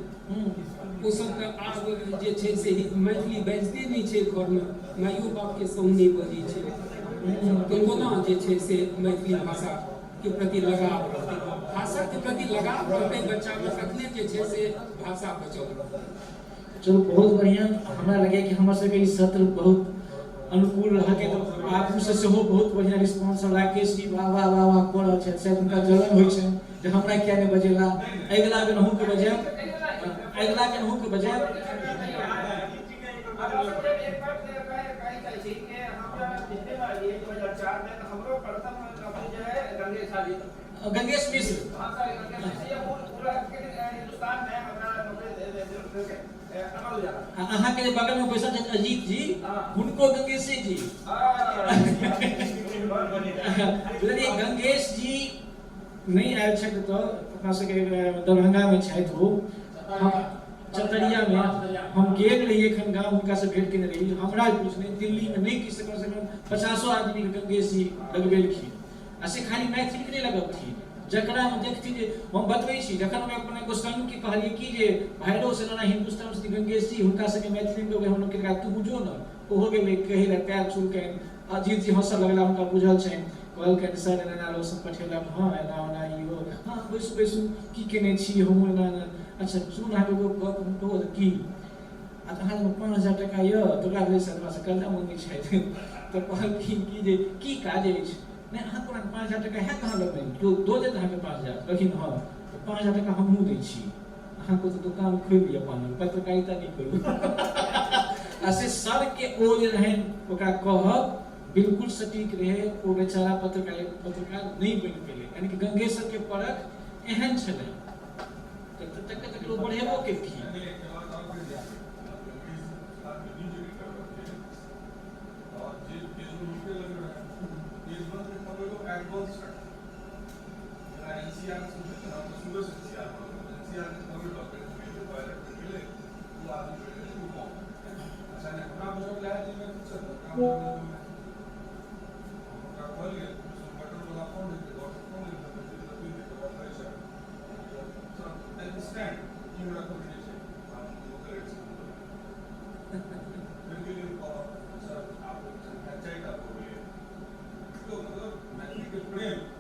ओ सब तऽ आब जे छै से मैथिली बाजिते नहि छै घरमे, माइयो बापके संग नहि बजै छै, तऽ कोना जे छै से मैथिली भाषाके प्रति लगाव रहतै? भाषाके प्रति लगाव रहतै बच्चामे तखने जे छै से भाषा बचल रहतै। चलू, बहुत बढ़िआँ। हमरा लगैए कि हमर सबके ई सत्र बहुत अनुकूल रहल। आगूसँ सेहो बहुत बढ़िआँ रिस्पॉन्स। राकेश जी वाह वाह वाह वाह कऽ रहल छथि, शायद हुनका जलन होइ छनि जे हमरा किया नहि बजेला। अगिला बेर अहूँके बजायब, अगिला बेर अहूँके बजायब। गंगेश मिश्र। अहाँके जे बगलमे बैसल छथि अजीत जी, हुनको गंगेशे जी। बुझलियै, गंगेश जी नहि आयल छथि तऽ अपना सबके दरभंगामे छथि ओ, चतरियामे। हम गेल रही एखन गाम, हुनकासँ भेंट केने रही। हमरा पूछने दिल्लीमे नहि कि कमसँ कम 50 आदमीके गंगेश जी लगबेलखिन। आ से खाली मैथिलीके नहि लगबथिन, जकरामे देखथिन जे हम बतबै छी। जखन हम अपना गोस्वामीके कहलियै कि जे भाइरो से एना हिन्दुस्तान से गंगेश जी, हुनका संगे मैथिलीमे गबै, हम लोग तू बुझो ने, ओहो गेलै कहै लए, पैर छुलकनि। अजीत जी हँसऽ लगला, हुनका बुझल छनि। कहलकनि सर एना एना रोशन पठेलक, हँ एना ओना इहो, हँ बैसू बैसू, की केने छी, हमहूँ एना एना। अच्छा सुनू ने, अहाँके एगो गप हम कहू की, आ तऽ अहाँ लग 5000 टाका यऽ तऽ ओकरा भेलै सर हमरासँ कर्जा मङ्गै छथि। तऽ कहलखिन कि जे की काज अछि? नहि अहाँ कोना 5000 टाका हैत अहाँ लगमे, केओ दऽ देत अहाँके 5000? कहलखिन हँ, तऽ 5000 टाका हमहूँ दै छी अहाँके, तऽ दोकान खोलि लिअ पानक, पत्रकारिता नहि करू। आ से सरके ओ जे रहनि ओकरा कहब बिल्कुल सटीक रहै। ओ बेचारा पत्रकार पत्रकार नहि बनि पेलै, यानी कि गंगेश्वरके परख एहन छलै तऽ तकर तकर ओ बढ़ेबो केलखिन।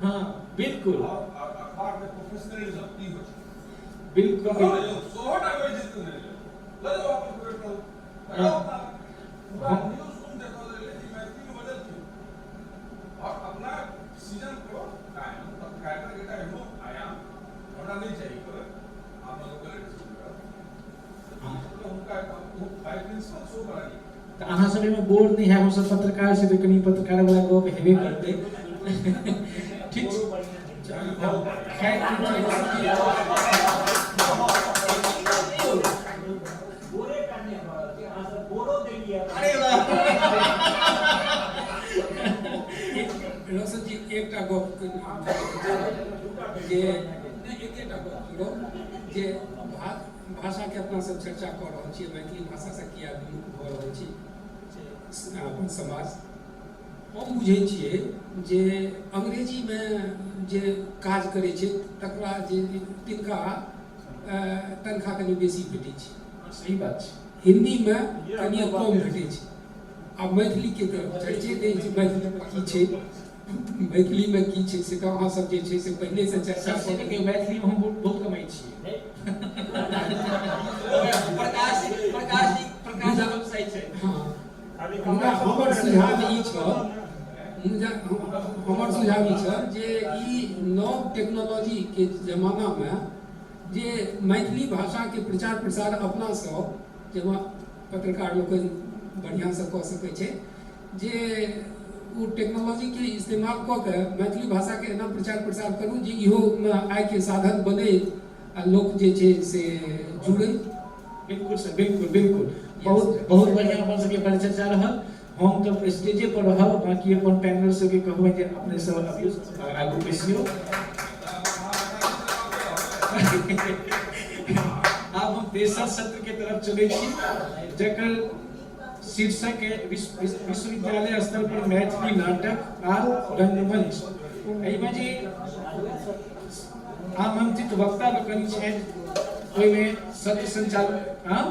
हँ बिल्कुल बिल्कुल। तऽ अहाँ सब एहिमे बोर नहि हैब, हमसब पत्रकार छी तऽ कनि पत्रकार वाला गप हेबे करतै। ठीक छै, खैर रोशन जी, एकटा गप जे नहि, एकेटा गप जोड़ब जे भाषाके अपना सब चर्चा कऽ रहल छियै, मैथिली भाषासँ किया विमुख भऽ रहल छी अपन समाज। हम बुझै छियै जे अंग्रेजीमे जे काज करै छै तकरा जे तिनका तनख्वाह कनि बेसी भेटै छै। सही बात छै। हिन्दीमे कनि कम भेटै छै। आ मैथिलीके तऽ चर्चे नहि छै, मैथिली की छै, मैथिलीमे की छै से तऽ अहाँ सब जे छै से पहिलेसँ चर्चा कऽ। मैथिलीमे हम बहुत कमाइ छियै। प्रकाश प्रकाश जी, प्रकाश जी सही छै। हँ, मुदा हमर सुझाव ई छल, हमर सुझाव ई छल जे ई नव टेक्नोलॉजीके जमानामे जे मैथिली भाषाके प्रचार प्रसार अपना सब जाहिमे पत्रकार लोकनि बढ़िआँसँ कऽ सकै छै, जे ओ टेक्नोलॉजीके इस्तेमाल कऽ के मैथिली भाषाके एना प्रचार प्रसार करू जे इहोमे आयके साधन बनै आ लोक जे छै से जुड़ै। बिल्कुल सर, बिल्कुल बिल्कुल, बहुत बहुत बढ़िआँ अपन सबके परिचर्चा रहल। हम तऽ स्टेजे पर रहब, बाँकी अपन पैनल सबके कहबै जे अपने सब अबियौ, आगू बैसियौ। आब हम तेसर सत्र के तरफ चलै छी, जकर शीर्षक है विश्वविद्यालय स्तर पर मैथिली नाटक आ रंगमंच। एहिमे जे आमंत्रित वक्ता लोकनि छथि ओहिमे सत्र संचालक, हाँ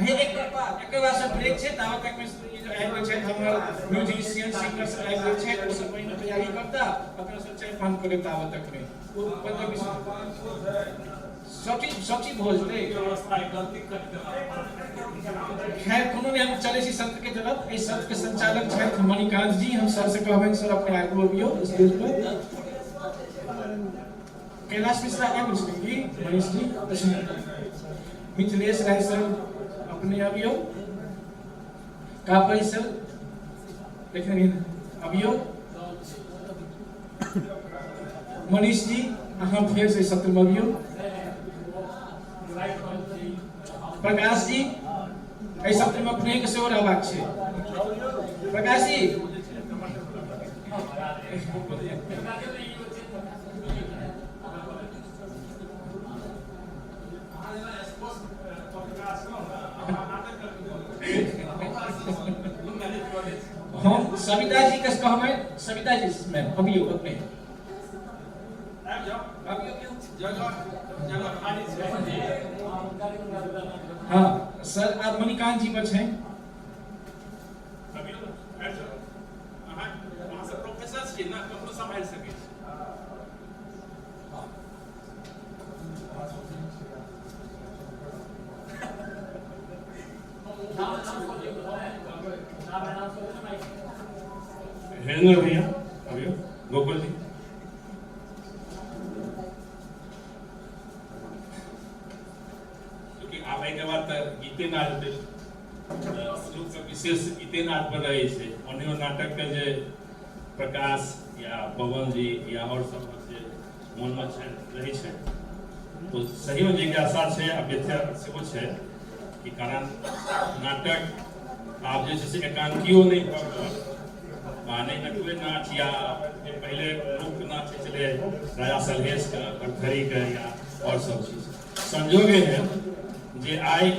एकर बाद से ब्रेक छै, ताबत तक में आबि गेल छथि, हमर म्यूजिशियन सिंगर सब आबि गेल छथि, ओ सब पहिने तैयारी करता, अपना सब चाय पान कऽ लेब ताबत तक मे। ओ 15-20 सब चीज भऽ जेतै। खैर कोनो नहि, हम चलै छी सत्र के तरफ। एहि सत्र के संचालक छथि मणिकांत जी। हम सर से कहबनि, सर अपने आगू अबियौ स्टेज पर। कैलाश मिश्रा आबि गेल छथिन की? मनीष जी, मिथिलेश राय सर अपने अबियौ, कापड़ी सर देखने अबियौ, मनीष जी अहाँ फेर से सत्र में अबियौ, प्रकाश जी एहि सत्र में अपने के सेहो रहबाक छै। प्रकाश जी हम सविता जी के कहबै, सविता जी मैम अबियौ अपने। हाँ सर, आप मणिकांत जी पर छे। प्रोफेसर छियै ना, ककरो सम्हारि सकै छी। हेन्द्र भैया अबियौ, गोकुल जी। चूँकि आब एहिके बाद तऽ गीते नाच हेतै, लोकके विशेष गीते नाच पर रहै छै। ओनाहियो नाटकके जे प्रकाश या पवन जी या आओर सबक जे मोनमे छनि रहै छै, तो सहीमे जिज्ञासा छै आ व्यथा सेहो छै कि कारण नाटक आब जे छै से एकांकियो नहि भऽ कऽ आ नहि नटुए नाच या जे पहिले लोक नाच होइ छलै राजा सलहेशके, भरथरीके या आओर सब चीज। संजोग एहन जे आइ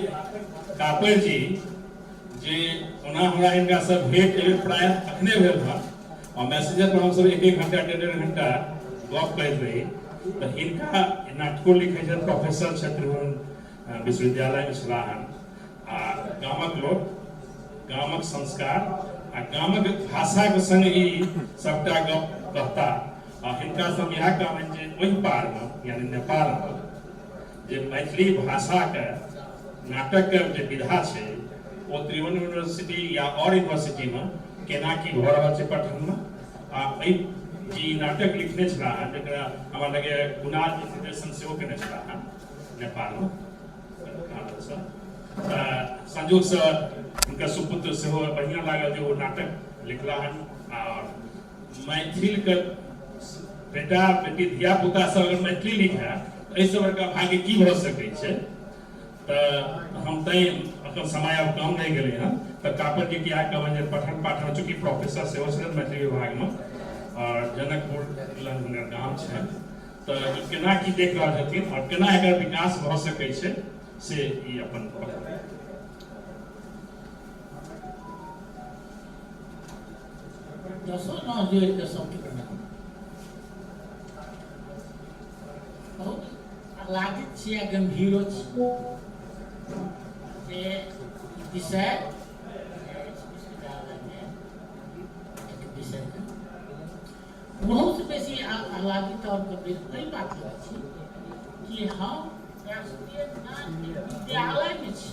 कापड़ जी जे ओना हमरा हिनकासँ भेंट एहि प्रायः अखने भेल हँ आ मैसेंजर पर हमसब एक एक घंटा डेढ़ डेढ़ घंटा गप करैत रही, तऽ हिनका नाटको लिखै छथि, प्रोफेसर छथि, त्रिभुवन विश्वविद्यालयमे छलाह हन आ गामक लोक, गामक संस्कार आ गामक भाषाके संग ई सबटा गप कहता। आ हिनकासँ हम इएह कहबनि जे ओहि पारमे यानी नेपालमे जे मैथिली भाषाके नाटकके जे विधा छै ओ त्रिभुवन यूनिवर्सिटी या आओर यूनिवर्सिटीमे केना की भऽ रहल छै पठनमे। आ एहि जे नाटक लिखने छलाह हँ जकरा हमरा लगैए कुणाल जी निर्देशन सेहो केने छलाह हँ नेपालमे, तऽ संजोगसँ हुनकर सुपुत्र सेहो बढ़िआँ लागल जे ओ नाटक लिखला हन। आओर मैथिलके बेटा बेटी धियापुता सब अगर मैथिली लिखए तऽ एहिसँ बड़का भाग्य की भऽ सकै छै। तऽ हम तैँ एखन समय आब कम रहि गेलै हँ, तऽ कापड़के इएह कहबनि जे पठन पाठन, चूँकि प्रोफेसर सेहो छलनि मैथिली विभागमे आओर जनकपुर लग हुनकर गाम छनि, तऽ ई केना की देख रहल छथिन आओर केना एकर विकास भऽ सकै छै से ई अपन दसो नौ जोड़ि कऽ सबके प्रणाम। बहुत आह्लादित छी आ गंभीरो छी जे विषय विश्वविद्यालयमे विषयके बहुत बेसी आह्लादित आओर गंभीर एहि बात लग छी कि हम राष्ट्रीय नाट्य विद्यालयमे छी।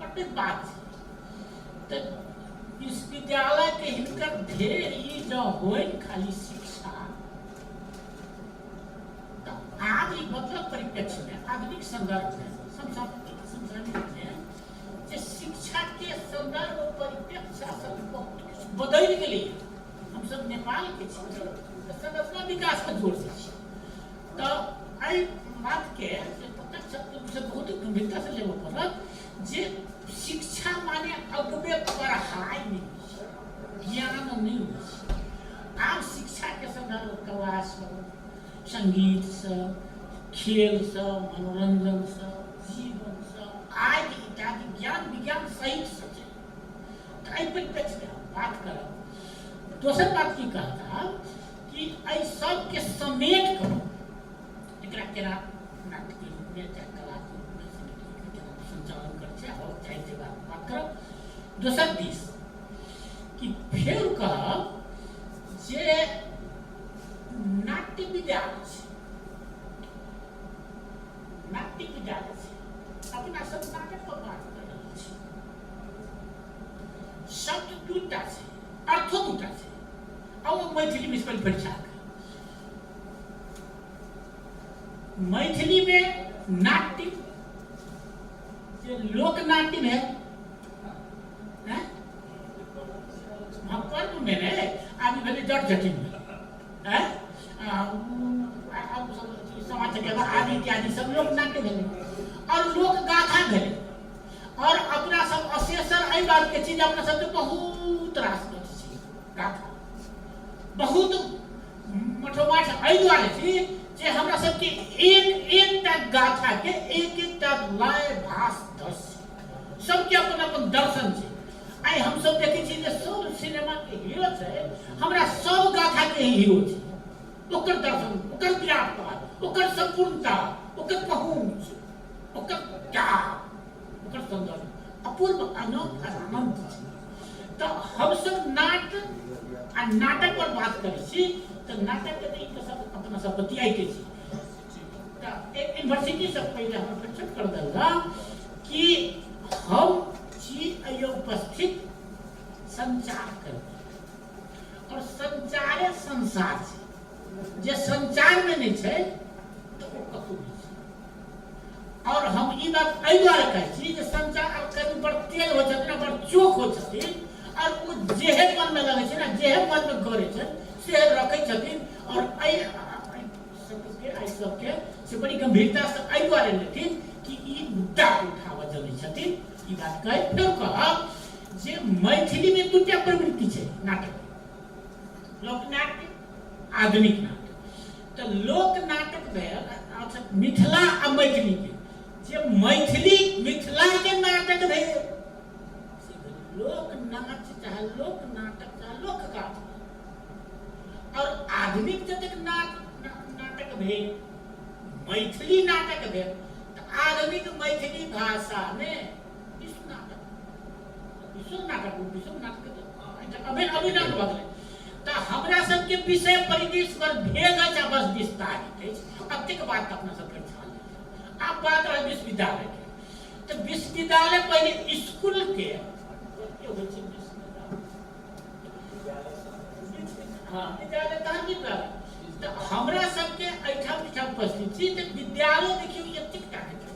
बड्ड बात छै तऽ विश्वविद्यालयके हिनकर ढेर ई जँ होइन खाली शिक्षा, तऽ आब ई बदलल परिप्रेक्ष्यमे आधुनिक सन्दर्भमे समसामयिकमे जे शिक्षाके सन्दर्भ परिप्रेक्ष्य सब बहुत किछु बदलि गेलै। हमसब नेपालके छी तऽ संरचना विकासपर जोर दै छी, तऽ एहि बातके से प्रत्यक्ष रूपसँ बहुत गंभीरतासँ लेबऽ पड़त जे शिक्षा माने अगबे पढ़ाइ नहि होइ छै, ज्ञान नहि होइ छै। आब शिक्षाके सन्दर्भ कलासँ, सङ्गीतसँ, खेलसँ, मनोरञ्जनसँ, जीवनसँ आदि इत्यादि ज्ञान विज्ञान सहितसँ छै। तऽ एहि परिप्रेक्ष्यमे हम बात करब। दोसर बात की कहता कि एहि सबके समेट कऽ एकरा केना नाटकके रूपमे चाहे कलाके रूपमे सङ्गीतके रूपमे केना संचालन करै छै, आओर चाहे जे बात करब। दोसर दिस कि फेर कहब जे नाट्य विद्यालय छै, नाट्य विद्यालय छै, अपना सब नाटक पर बात कर रहल छी। शब्द दूटा छै, अर्थो दूटा छै, आ ओ मैथिली में फरिछा कऽ मैथिली में नाट्य जे लोक नाट्य भेल, हाँ पर्व में ने आदमी भेलै जट जटिन भेल, सामा चकेवा आदि इत्यादि सब लोक नाट्य भेलै और लोक गाथा भेलै। और अपना सब अशेषर एहि बात के चीज अपना सबके बहुत रास छी गाथा बहुत मठोमाठ एहि दुआरे छी जे हमरा सबके एक एकटा गाथा के एक एकटा लय भास दस सबके अपन अपन दर्शन छै। आइ हम सब देखै छी जे सब सिनेमा के हीरो छै, हमरा सब गाथा के ही हीरो छै, ओकर दर्शन, ओकर विराटता, ओकर संपूर्णता, ओकर पहुँच, ओकर त्याग, ओकर सौंदर्य अपूर्व अनोख अनंत छै। तऽ हमसब नाट आ नाटक पर बात करै छी तऽ नाटक के तऽ सब अपना सब बतियाइते छी। तऽ एक यूनिवर्सिटी से पहिले हम परिचित कर देल कि हम छी एहि उपस्थित संचार कर्मी और संचारे संसार छै, जे संचार में नहीं छै तऽ ओ कतौ नहीं छै। और हम ई बात एहि दुआरे कहै छी जे संचार कर्मी बड़ तेज होइ छथिन, बड़ चोख होइ छथिन और ओ जेहे मन में लगै छै ने, जेहे मन में गड़ै छै से रखै छथिन। और एहि सबके एहि सबके से बड़ी गंभीरता से एहि दुआरे लेथिन कि ई मुद्दा उठाबऽ जनै छथिन। ई बात कहि फेर कहब जे मैथिली में दूटा प्रवृत्ति छै नाटक, लोक नाट्य, आधुनिक नाटक। तऽ लोक नाटक भेल अच्छा मिथिला आ मैथिली के, जे मैथिली मिथिला के नाटक भेल लोक नाच चाहे लोक नाटक चाहे लोक गाथा। और आधुनिक जतेक नाटक भेल मैथिली नाटक भेल तऽ आधुनिक मैथिली भाषा में विश्व नाटक, विश्व नाटक, विश्व नाटक अभी अभी नाटक भऽ गेलै। तऽ हमरा सबके विषय परिवेश पर भेद अछि आ बस विस्तारित अछि, अतेक बात अपना सब फरिछा लेलियै। आब बात रहल विश्वविद्यालय के, तऽ विश्वविद्यालय पहिले स्कूल के होइ छै विश्वविद्यालय, हाँ विद्यालय तहन विद्यालय। तऽ हमरा सबके एहिठाम एहिठाम उपस्थित छी तऽ विद्यालय देखियौ एतेक टा के छै,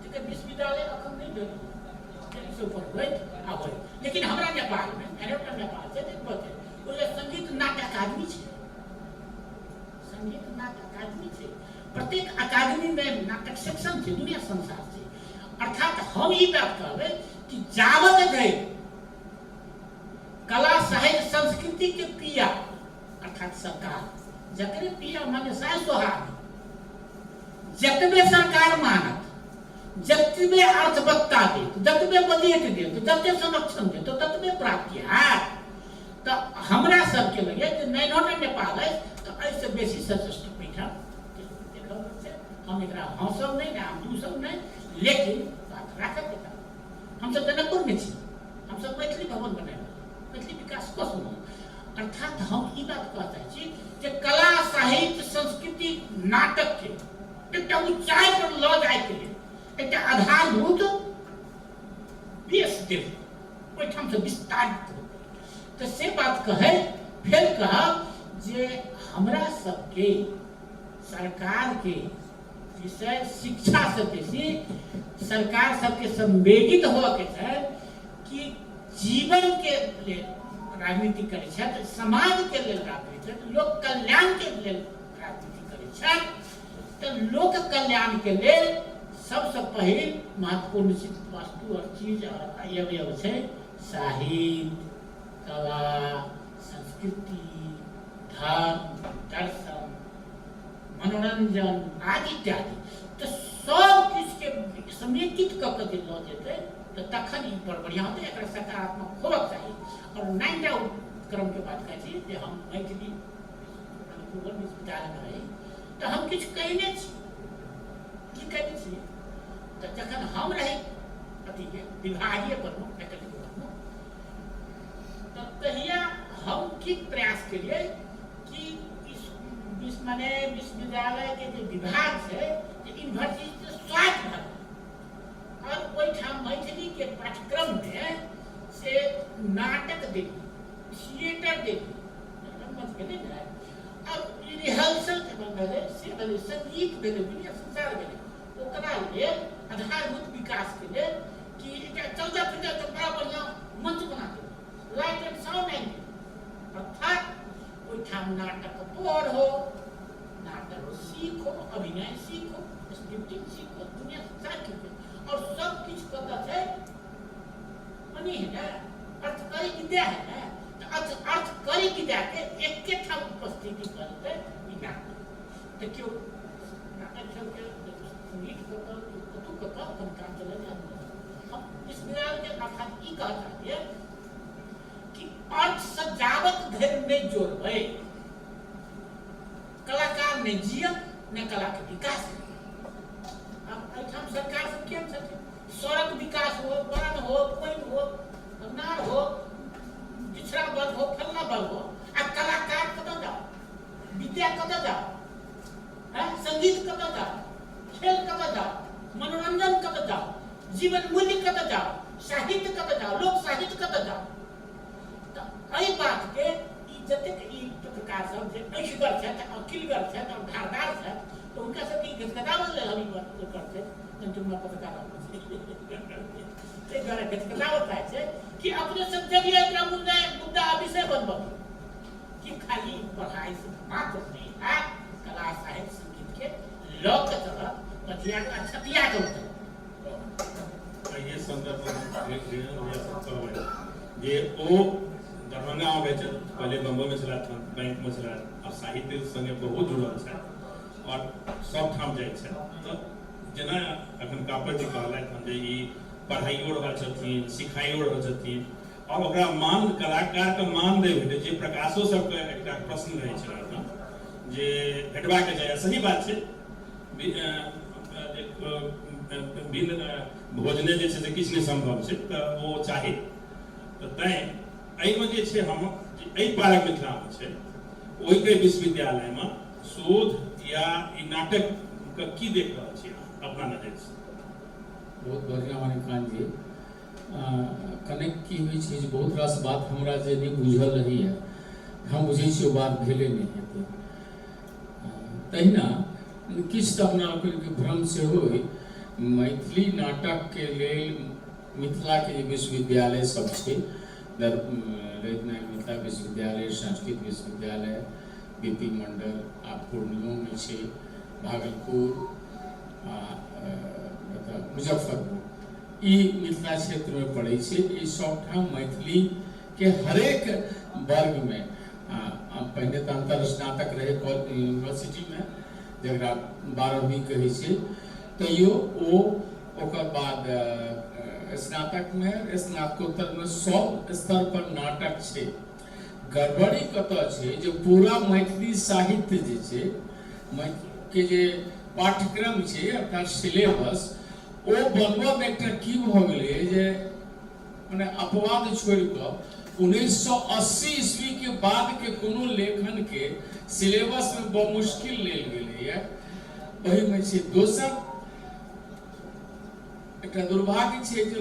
तकर विश्वविद्यालय अखन नहि भेल ऊपर होइत आ होइत, लेकिन हमरा नेपाल में एना नेपाल छै बते ओहि संगीत नाट्य अकादमी छै, संगीत नाट्य अकादमी छै, प्रत्येक अकादमी में नाटक सेक्शन छै, दुनिया संसार छै। अर्थात हम ई बात कहबै कि जावत धरि कला साहित्य संस्कृति के पिया अर्थात सरकार, जकरे पिया माने साय सोहाग, जतबे सरकार मानत, जतबे अर्थवत्ता देत, जतबे बजट देत, जते संरक्षण देत, ततबे प्राप्ति हैत। तऽ हमरा सबके लगैए जे नैनोटा नेपाल अछि तऽ एहिसँ बेसी सशक्त पीठा देखल छै। हम एकरा हँसब नहि ने हम दूसब नहि, लेकिन बात राखब। हमसब जनकपुरमे छी, हमसब मैथिली भवन बनेलहुँ, मैथिली विकास कोष बनल। अर्थात हम ई बात कहऽ चाहै छी जे कला साहित्य संस्कृति नाटक के एकटा ऊंचाई पर लऽ जायके लेल एकटा आधारभूत बेस देल, ओहिठामसँ विस्तारित होतै। तऽ से बात कहै फेर कहब जे हमरा सबके सरकारके विषय शिक्षा से बेसी सरकार सबके संवेदित होअके छै कि जीवन के लेल राजनीति करै छथि, समाज के लेल राजनीति छथि, लोक कल्याण के लेल राजनीति करै छथि। तऽ लोक कल्याण के लेल सबसँ पहिल महत्वपूर्ण वस्तु और चीज और अवयव छै साहित्य, कला, संस्कृति, धर्म, दर्शन, मनोरंजन आदि इत्यादि। तऽ सब किछुके समेकित कऽ कऽ जे लऽ जेतै तऽ तखन ई बड़ बढ़िआँ होतै, एकरा सकारात्मक होबक चाही। और 9टा उपक्रमके बात कहै छी जे हम मैथिली विश्वविद्यालयमे रही तऽ हम किछु कयने छी। की कयने छी तऽ जखन हम रही अथीके विभागीय प्रमुख, फैकल्टीके प्रमुख, की प्रयास केलिए कि इस माने विश्वविद्यालय के जे विभाग छै जे यूनिवर्सिटी से स्वायत्त भऽ गेल और ओहिठाम मैथिली के पाठ्यक्रम में से नाटक देली, थिएटर देली, रंगमंच भेलै ने, अब ई रिहर्सल जे भेलै से भेलै, संगीत भेलै, दुनिया संसार भेलै, ओकरा लेल आधारभूत विकास के लेल कि एकटा चलता फिरता तऽ बड़ा बढ़िया मंच बना देबै, लाइट एंड साउंड आनि देबै, अर्थात ओहिठाम नाटक पढ़ो, नाटक सीखो, अभिनय सीखो, स्क्रिप्टिंग सीखो, दुनिया संसार सीखो, और सब किछु कतऽ छै मनी है ना, अर्थकरी विद्या है ना, तऽ अर्थकरी विद्या के एके ठाम उपस्थिति भऽ जेतै ई नाटक। तऽ केओ नाटक खेलके संगीत कऽ कऽ कतहु कऽ कऽ अपन काम चलै छै। हम विश्वविद्यालय के अर्थात ई कहऽ चाहलियै कि अर्थ से जाबत धरि नहि जोड़बै कलाकार नहि जियत, नहि कला के विकास हेतै। आब एहिठाम सरकार सब केहन छथिन, सड़क विकास हो, बान्ह हो, पानि हो, नार हो, पिछड़ा वर्ग हो, फलना वर्ग हो, आ कलाकार कतऽ जाओ, विद्या कतऽ जाओ, संगीत कतऽ जाओ, खेल कतऽ जाओ, मनोरंजन कतऽ जाओ, जीवन मूल्य कतऽ जाओ, साहित्य कतऽ जाओ, लोक साहित्य कतऽ जाओ। तऽ एहि बात के ई जतेक ई पत्रकार सब जे अखिगर छथि, अकिलगर छथि और धारदार छथि, तऽ हुनका सबके ई गजगजाबऽ लेल हम ई बात करतै, जहन पत्रकार ताहि दुआरे गजगजाबऽ चाहै छै कि अपने सब जरिए एकरा मुद्दा आ विषय बनबऽ कि खाली पढ़ाई से मात्र नहीं है, कला साहित्य संगीत के लऽ के चलत, पथिया के छतिया के उतरत। एहि संदर्भ में जे ओ दरभंगा आबै छथि, पहिले बम्बई में छलथि, बैंक में छलथि, आ साहित्य संगे बहुत जुड़ल छथि और सब ठाम जाइ छथि। तऽ जेना अखन कापड़ जी कहलथि हन जे ई पढ़ाइयो रहल छथिन, सिखाइयो रहल छथिन, और ओकरा मान कलाकार के मान नहि भेटै जे प्रकाशो सबके एकटा प्रश्न रहै छल हन जे भेटबाक चाही। सही बात छै, बिन भोजने जे छै से किछु नहि सम्भव छै, तऽ ओ चाही। तऽ तैँ एहिमे जे छै हम एहि पारक मिथिलामे छै ओहिके विश्वविद्यालयमे शोध या ई नाटकके की देख रहल छी अहाँ अपना नजरिसँ? बहुत बढ़िआँ मणिकांत जी। कनेक की होइ छै जे बहुत रास बात हमरा जे नहि बुझल रहैए, हम बुझै छियै ओ बात भेले नहि हेतै। तहिना किछु तऽ अपना लोकनिके भ्रम सेहो अइ। मैथिली नाटकके लेल मिथिलाके जे विश्वविद्यालय सब छै, मिथिला विश्वविद्यालय, संस्कृत विश्वविद्यालय, बी.पी. मंडल, आ पूर्णियोमे छै, भागलपुर आ मुजफ्फरपुर, ई मिथिला क्षेत्रमे पड़ै छै। ई सबठाम मैथिलीके हरेक वर्गमे, पहिने तऽ अंतर स्नातक रहै यूनिवर्सिटीमे, जकरा 12वीं कहै छै, तैयो ओ ओकर बाद स्नातकमे, स्नातकोत्तरमे सब स्तर पर नाटक छै। गड़बड़ी कतऽ छै जे पूरा मैथिली साहित्य जे छै, के जे पाठ्यक्रम छै अर्थात सिलेबस, ओ बनबऽमे एकटा की भऽ गेलै जे मने अपवाद छोड़ि कऽ 1980 ईस्वी के बाद के कोनो लेखन के सिलेबस में बमुश्किल लेल गेलैए, ओहिमे छै। दोसर एकटा दुर्भाग्य छै जे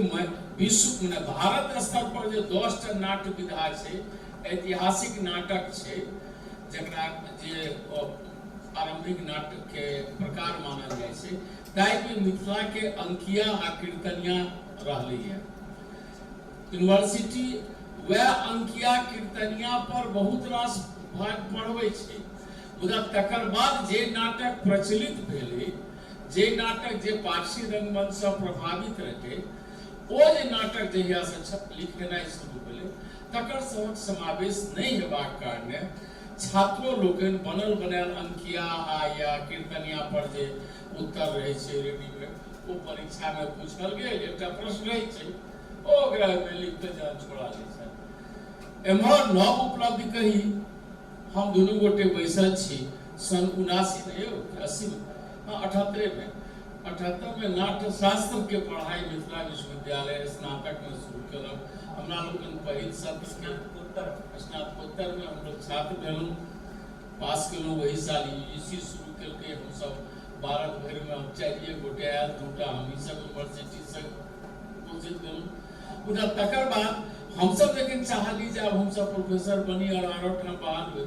विश्व मने भारत स्तर पर जे 10टा नाट्य विधा छै, ऐतिहासिक नाटक छै, जकरा जे आरंभिक नाटक के प्रकार मानल जाइ छै, ताहिमे मिथिला के अंकिया आ कीर्तनिया रहलैए। यूनिवर्सिटी वएह अंकिया कीर्तनिया पर बहुत रास भाग पढ़बै छै, मुदा तकर बाद जे नाटक प्रचलित भेलै, जे नाटक जे पारसी रंगमंचसँ प्रभावित रहै, ओ जे नाटक जहियासँ लिखेनाइ शुरू भेलै, तकर सभक समावेश नहि हेबाक कारणे छात्रो लोकनि बनल बनायल अंकिया आ या कीर्तनिया पर जे उत्तर रहै छै रेडीमेड, ओ परीक्षामे पूछल गेल, एकटा प्रश्न रहै छै, ओ ओकरा ओहिमे लिख कऽ जान छोड़ा लै छै। एम्हर नव उपलब्धि कही, हम दुनू गोटे बैसल छी सन 79 नहि यौ, 80 में, हाँ 78 में 1978 मे नाट्यशास्त्र के पढ़ाई मिथिला विश्वविद्यालय स्नातक में शुरू केलक। हमरा लोकनि पहिल सत्र के स्नातकोत्तर में हम लोग छात्र भेलहुँ, पास केलहुँ। वही साल यूजीसी शुरू केलकै। हमसब भारत भरि में हम 4 गोटे आयल, 2टा हमही सब यूनिवर्सिटी से घोषित भेलहुँ। मुदा तकर बाद हमसब लेकिन चाहली जे आब हमसब प्रोफेसर बनी और आरो ठाम बहाल हुए।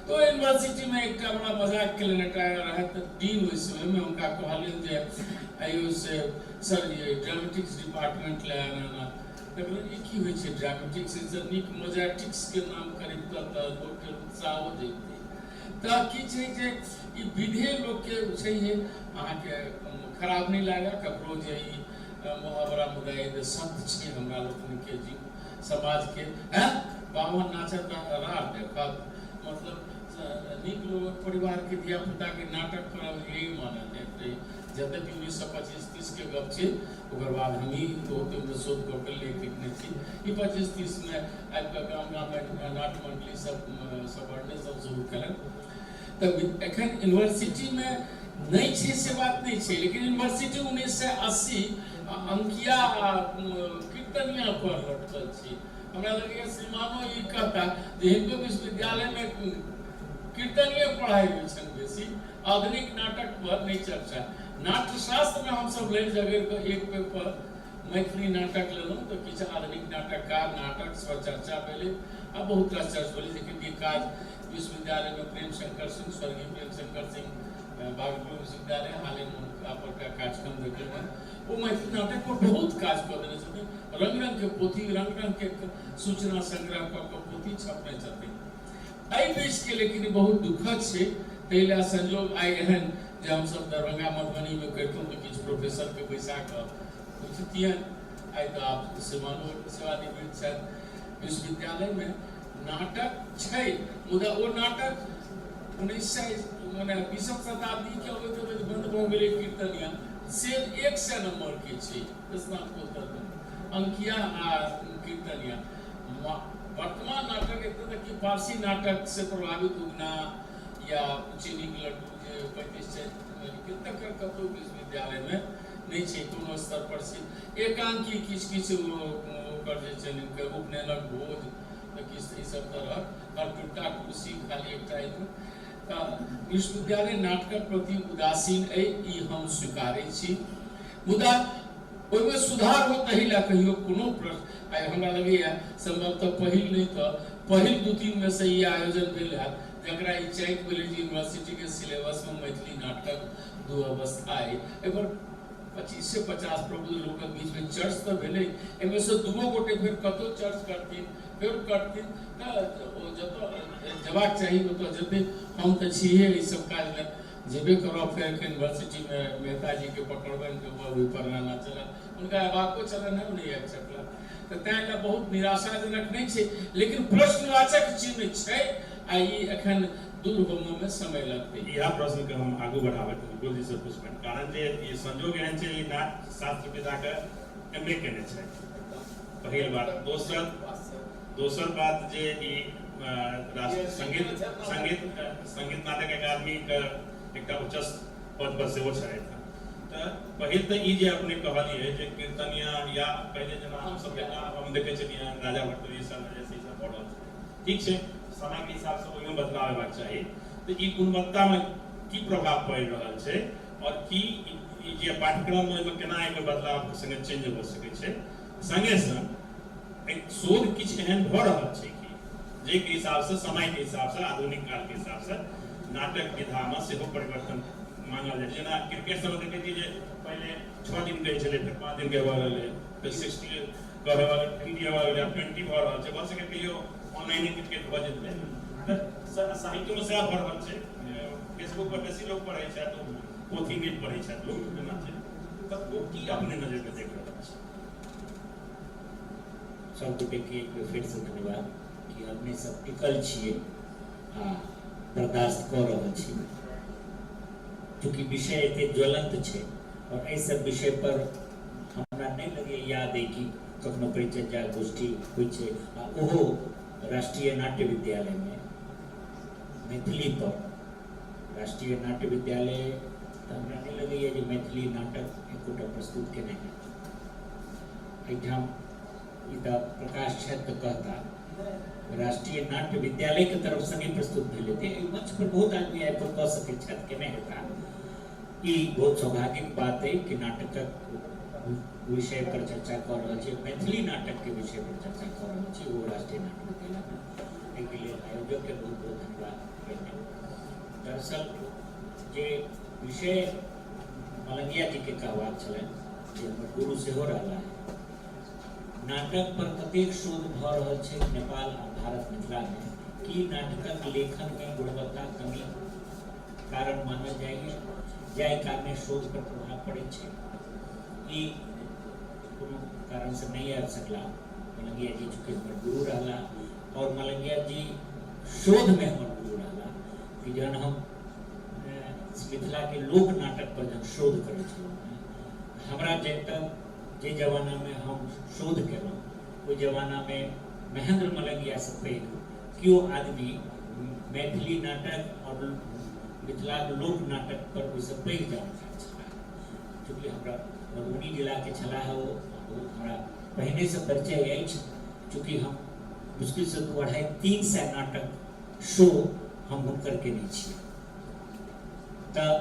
तो यूनिवर्सिटी में एकटा बड़ा मजाक केलनि, एकटा रहथि डीन ओहि समय में, हुनका कहलियनि जे आइयो से सर ये ड्रामेटिक्स डिपार्टमेंट ले आना। तऽ ई की होइ छै ड्रामेटिक्स, एहिसँ नीक मोजैटिक्स के नाम करितऽ तऽ लोकके उत्साह हो जैतै। तऽ की छै जे ई विधे लोकके छैहे, अहाँके खराब नहि लागए ककरो जे ई मुहावरा, मुदा ई सत्य छै हमरा लोकनिके जी समाजके। हैं बामन नाचत रार देखत, मतलब नीक लोक परिवारके धियापुताके नाटक करब यही मानल जाइत रहै। यद्यपि 1925-30 के गप छै, ओकर बाद हमही बहुत ओहिमे शोध कऽ के लेख लिखने छी। ई 25-30 में आबि कऽ गाम गाममे नाट्य मंडली सब सवर्णे सब शुरू केलनि। तऽ एखन यूनिवर्सिटीमे नहि छै से बात नहि छै, लेकिन यूनिवर्सिटी 1980 अंकिया आ कीर्तनिया पर लटकल छै। हमरा लगैए श्रीमानो ई कहता जे हिनको विश्वविद्यालयमे कीर्तनीय पढ़ाइ होइ छनि बेसी, आधुनिक नाटक पर नहि चर्चा। नाट्यशास्त्रमे हमसब लड़ि झगड़ि कऽ एक पेपर मैथिली नाटक लेलहुँ तऽ किछु आधुनिक नाटककार नाटक पर चर्चा भेलै आ बहुत रास चर्चा भेलै। लेकिन ई काज विश्वविद्यालयमे प्रेम शंकर सिंह, स्वर्गीय प्रेम शंकर सिंह भागलपुर विश्वविद्यालय, हालेमे हुनका पर कार्यक्रम देखलहुँ हेँ, ओ मैथिली नाटक पर बहुत काज कऽ देने छथिन। रंग रंग के पोथी, रंग रंग के सूचना संग्रह कऽ कऽ पोथी छपने छथिन। एहि बीचके लेकिन बहुत दुखद छै, ताहि लए संयोग आइ एहन जे हमसब दरभंगा मधुबनीमे करितहुँ तऽ किछु प्रोफेसरके बैसा कऽ पुछतियनि। आइ तऽ आब श्रीमानो सेवानिवृत्त छथि। विश्वविद्यालयमे नाटक छै, मुदा ओ नाटक 1900 मने 20म शताब्दीके अबैत अबैत बन्द भऽ गेलै। कीर्तनिया से 100 नम्बरके छै स्नातकोत्तरमे, अंकिया आ कीर्तनिया। वर्तमान नाटक एतऽ तक कि पारसी नाटक से प्रभावित उगना या चीनीक लड्डू जे 35-36 लिखल, तकर कतहु विश्वविद्यालयमे नहि छै कोनो स्तर पर छै। एकांकी किछु किछु ओकर जे छै उपनयनक भोज तऽ किछु ई सब तरहक कटुटा कुर्सी खाली एकटा। तऽ विश्वविद्यालय नाटकक प्रति उदासीन अइ, ई हम स्वीकारै छी, मुदा ओहिमे सुधार हो ताहि लए कहियो कोनो प्रश्न। आइ हमरा लगैए सम्भवतः पहिल नहि तऽ पहिल 2-3 मे से ई आयोजन भेल हैत जकरा ई चैक भेलै जे यूनिवर्सिटीके सिलेबसमे मैथिली नाटकक दुअवस्था अइ। एहिपर 25-50 प्रबुद्ध लोकक बीचमे चर्च तऽ भेलै, एहिमे से 2 गोटे फेर कतहु चर्च करथिन, फेर करथिन तऽ ओ जतऽ जेबाक चाही ओतऽ जेतै। हम तऽ छिहे एहि सब काज लए जेबे करब। फेर यूनिवर्सिटीमे मेहताजीके पकड़बनि कि ओहि पर नाना चलत, हुनका अयबाको छलनि हेँ, नहि आबि सकला। तऽ ताहि लए बहुत निराशाजनक नहि छै, लेकिन प्रश्नवाचक चिन्ह छै आ ई एखन दूर होमोमे समय लगतै। इएह प्रश्नके हम आगू बढ़ाबैत मुकुल जी से पुछबनि, कारण जे ई संयोग एहन छै, ई नाट्य शास्त्र विधाके एम ए केने छथि, पहिल बात। दोसर बात जे ई संगीत संगीत संगीत नाटक अकादमीके एकटा उच्च पद पर सेहो छथि। तऽ पहिल तऽ ई जे अपने कहलियै जे कीर्तनिया या पहिले जेना हमसब हम देखै छलियै राजा भर्तृहरि सब जैसे ई सब भऽ रहल छै, ठीक छै, समयके हिसाबसँ ओहिमे बदलाव अयबाक चाही। तऽ ई गुणवत्तामे की प्रभाव पड़ि रहल छै और की ई जे पाठ्यक्रम ओहिमे केना एहिमे बदलावके सङ्गे चेंज भऽ सकै छै, सङ्गे सङ्ग एक शोध किछु एहन भऽ रहल छै कि जाहिके हिसाबसँ समयके हिसाबसँ आधुनिक कालके हिसाबसँ नाटक विधामे सेहो परिवर्तन मांगल जाइ छै। जेना क्रिकेट सबमे देखै छियै जे पहिले 6 दिन कहै छलै, फेर 5 दिन के भऽ गेलै, फेर 60 कहै वाला 50 भऽ गेलै, आब 20 भऽ रहल छै। भऽ सकै कहियो ऑनलाइने क्रिकेट भऽ जेतै। तऽ साहित्योमे सएह भऽ रहल छै, फेसबुक पर बेसी लोक पढ़ै छथि, पोथी नहि पढ़ै छथि लोक, जेना छै। तऽ ओ की अपने नजरिमे देख रहल छै? सब गोटेके एक बेर फेरसँ धन्यवाद कि अपने सब टिकल छियै आ बर्दाश्त कऽ रहल छी। चूँकि विषय एते ज्वलंत छै और एहि सब विषय पर हमरा नहि लगैए याद अइ कि कखनो परिचर्चा गोष्ठी होइ छै, आ ओहो राष्ट्रीय नाट्य विद्यालयमे मैथिली पर। राष्ट्रीय नाट्य विद्यालय तऽ हमरा नहि लगैए जे मैथिली नाटक एकोटा प्रस्तुत केने हैत। एहिठाम ई तऽ प्रकाश छथि तऽ कहता, राष्ट्रीय नाट्य विद्यालयके तरफसँ नहि प्रस्तुत भेल हेतै। एहि मंच पर बहुत आदमी आबि कऽ कऽ सकैत छथि, केने हेता। ई बहुत सौभाग्यक बात अइ कि नाटकक विषय पर चर्चा कऽ रहल छी, मैथिली नाटकके विषय पर चर्चा कऽ रहल छी, ओ राष्ट्रीय नाट्य विद्यालयमे। एहिके लेल आयोजकके बहुत बहुत धन्यवाद। पहिने दरअसल जे विषय मलंगिया जीके कहबाक छलनि, जे हमर गुरु सेहो रहला है, नाटक पर कतेक शोध भऽ रहल छै नेपाल आ भारत मिथिलामे, की नाटकक लेखनमे गुणवत्ता कमी कारण मानल जाइए, जाहि कारणे शोध पर प्रभाव पड़ै छै? ई कोनो कारणसँ नहि आबि सकला मलंगिया जी, चूँकि हमर गुरु रहला और मलंगिया जी शोधमे हमर गुरु रहला कि जहन हम मिथिलाके लोक नाटक पर जहन शोध करै छलहुँ, हमरा जे तब जे जमानामे हम शोध केलहुँ ओहि जमानामे महेंद्र मलंगियासँ पैघ केओ आदमी मैथिली नाटक और मिथिलाक लोक नाटक पर ओहिसँ पैघ जानकार छलाह। चूँकि हमरा मधुबनी जिलाके छलाह ओ, बहुत हमरा पहिनेसँ परिचय अछि। चूँकि हम मुश्किलसँ 200-250-300 नाटक शो हम हुनकर केने छी, तऽ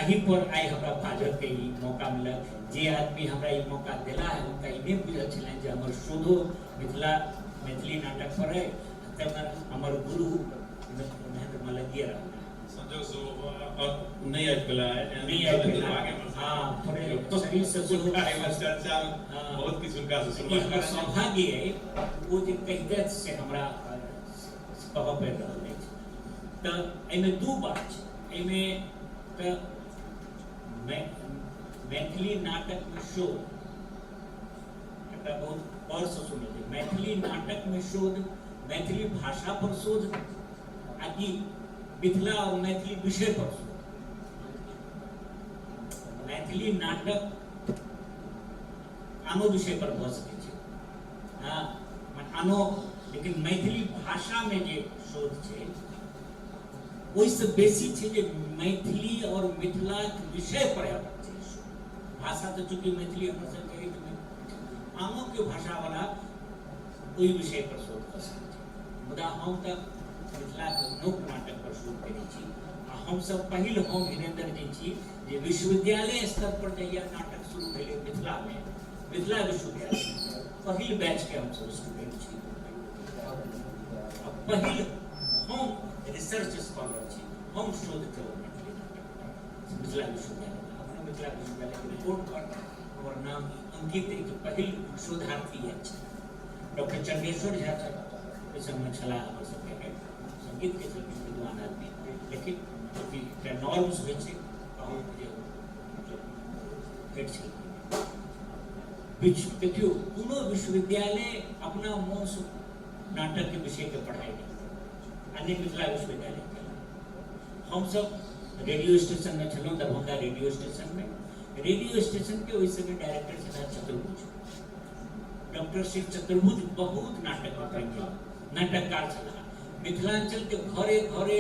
एहि पर आइ हमरा बाजऽके ई मौका मिलल। जे आदमी हमरा ई मौका देला है हुनका ई नहि बुझल छलनि जे हमर शोधो मिथिला मैथिली नाटक पर अइ, तकर हमर गुरु महेंद्र मलंगिया रहला। संजोग से नहि आबि पेला है, नहि आबि पेला। हाँ, थोड़े शरीर से चर्चा बहुत किछु हुनका से सुनबाक हमर सौभाग्य अइ, ओ जे कहितथि से हमरा कहऽ पड़ि रहल अछि। तऽ एहिमे दू बात छै। एहिमे तऽ मैथिली नाटकमे शोध, एकरा बहुत गौरसँ सुनल छै, मैथिली नाटकमे शोध, मैथिली भाषा पर शोध आ कि मिथिला और मैथिली विषय पर शोध। मैथिली नाटक आनो विषय पर भऽ सकै छै, हाँ आनो, लेकिन मैथिली भाषामे जे शोध छै ओहिसँ बेसी छै जे मैथिली और मिथिलाक विषय पर हेबाक चाही शोध। भाषा तऽ चूँकि मैथिली हमर सबके अछि, आनो केओ भाषावला ओहि विषय पर शोध कऽ सकै छै। मुदा हम तऽ मिथिलाक लोक नाटक पर शोध करै छी आ हमसब पहिल हम हिरेंद्र जी छी जे विश्वविद्यालय स्तर पर जहिया नाटक शुरू भेलै मिथिलामे, मिथिला विश्वविद्यालय पहिल बैचके हमसब स्टूडेंट छी आ पहिल हम रिसर्च स्कॉलर छी, हम शोध केलहुँ मैथिली नाटक पर मिथिला विश्वविद्यालय। अपनो मिथिला विश्वविद्यालयके रिपोर्ट पर हमर नाम अंकित अछि, पहिल शोधार्थी अछि। डॉक्टर चंडेश्वर झा ओहि समय छलाह हमर सबके संगीतके छलखिन विद्वान आदमी, लेकिन चूँकि एकटा नॉर्म्स होइ छै कहू जे मतलब हेड छलखिन। देखियौ, कोनो विश्वविद्यालय अपना मोनसँ नाटकके विषयके पढ़ाइ नहि आ नहि मिथिला विश्वविद्यालय केलक। हमसब रेडियो स्टेशनमे छलहुँ, दरभंगा रेडियो स्टेशनमे। रेडियो स्टेशनके ओहि समय डायरेक्टर छलाह चतुर्भुज, डॉक्टर श्री चतुर्भुज बहुत नाटक नाटककार छलाह। मिथिलांचल के घरे घरे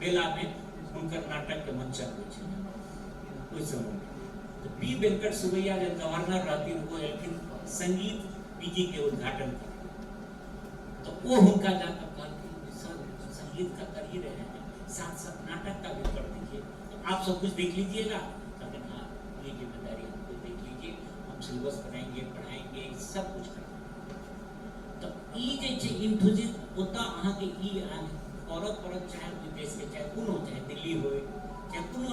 मेला में हुनकर नाटक के मंचन होइ छलै ओहि समय में। तऽ पी वेंकट सुबैया जब गवर्नर रहथिन, ओ एलखिन संगीत पीजी के उद्घाटन कर, तो वो हुनका जाकर कहलखिन कि सर संगीत का कर ही रहे हैं, साथ साथ नाटक का भी कर दीजिए, तो आप सब कुछ देख लीजिएगा। कहते हाँ, ये जिम्मेदारी हमको देख लीजिए, हम सिलेबस बनाएंगे, पढ़ाएंगे, सब कुछ करेंगे। तो ई जे छै इंथुजिज्म ओतऽ अहाँके ई करऽ पड़त, चाहे ओहि देशके, चाहे कोनो, चाहे दिल्ली होइ, चाहे कोनो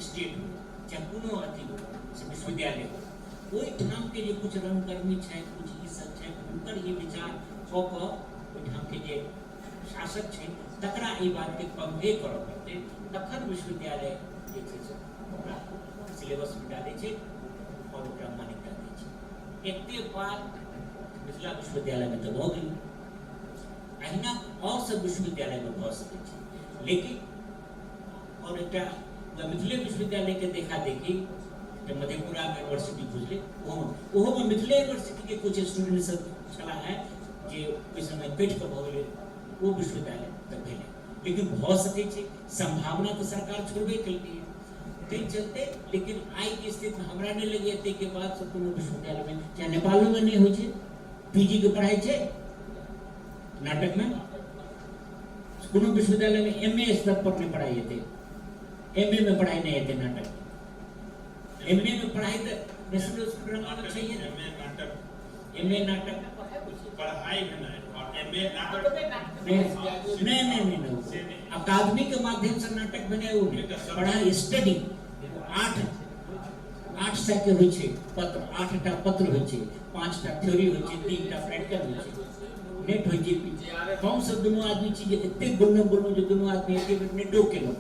स्टेट होइ, चाहे कोनो अथी होइ, से विश्वविद्यालय होइ, ओहिठामके जे कुछ रंगकर्मी छथि, कुछ ई सब छथि, हुनकर ई विचार कऽ कऽ ओहिठामके जे शासक छै तकरा एहि बातके कन्वे करऽ पड़तै, तखन विश्वविद्यालय जे छै से ओकरा सिलेबसमे डालै छै आओर ओकरा मान्यता दै छै। एते बात मिथिला विश्वविद्यालयमे तऽ भऽ गेल, अहिना आओर सब विश्वविद्यालयमे भऽ सकै छै। लेकिन आओर एकटा मिथिले विश्वविद्यालयके देखा देखी एकटा मधेपुरामे यूनिवर्सिटी खुजलै, ओहोमे मिथिले यूनिवर्सिटीके कुछ स्टूडेंट सब छलाह है जे ओहि समय कटि कऽ भऽ गेलै ओ विश्वविद्यालय तऽ भेलै। लेकिन भऽ सकै छै, सम्भावना तऽ सरकार छोड़बे केलकै। ताहि चलते लेकिन आइके स्थितिमे हमरा नहि लगैए ताहिके बादसँ कोनो विश्वविद्यालयमे, चाहे नेपालोमे नहि होइ छै, पीजी के पढ़ाइ छै नाटकमे, कोनो विश्वविद्यालयमे एम ए स्तर पर नहि पढ़ाइ हेतै, एम ए मे पढ़ाइ नहि हेतै नाटक, एम ए मे पढ़ाइ तऽ नेशनल स्कूल ड्रामामे छैहे। एम ए नाटक, एम ए नाटक पढ़ाइ भेनाइ और एम ए नाटक नहि नहि नहि नहि, अकादमी के माध्यम से नाटक भेनाइ ओ नहि, पढ़ाइ स्टडी 800 के होइ छै पत्र, 8टा पत्र होइ छै, 5टा थ्योरी होइ छै, 3टा प्रैक्टिकल होइ छै, नेट होइ छै। हम सब दुनू आदमी छी जे एतेक बोललहुँ बोललहुँ जे दुनू आदमी एके बेर नेटो केलहुँ।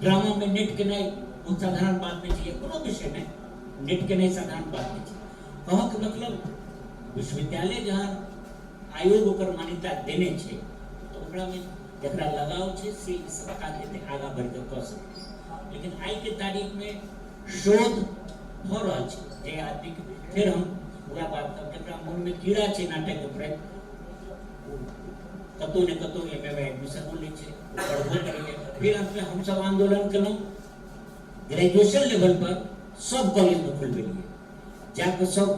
ड्रामामे नेट केनाइ बहुत साधारण बात नहि छै, कोनो विषयमे नेट केनाइ साधारण बात नहि छै। कहऽके मतलब विश्वविद्यालय जहाँ आयोग ओकर मान्यता देने छै तऽ ओकरामे जकरा लगाव छै से ई सब काज एते आगाँ बढ़िकऽ कऽ सकै। लेकिन आइके तारीखमे शोध भऽ रहल छै जे आदमीके, फेर हम वएह बात कहब, जकरा मोनमे कीड़ा छै नाटकके प्रति कतहु ने कतहु एम ए मे एडमिशनो लै छै, पढ़बो करैए। फेर अन्तमे हमसब आन्दोलन केलहुँ, ग्रेजुएशन लेवल पर सब कॉलेजमे खुलबेलियै, जाकऽ सब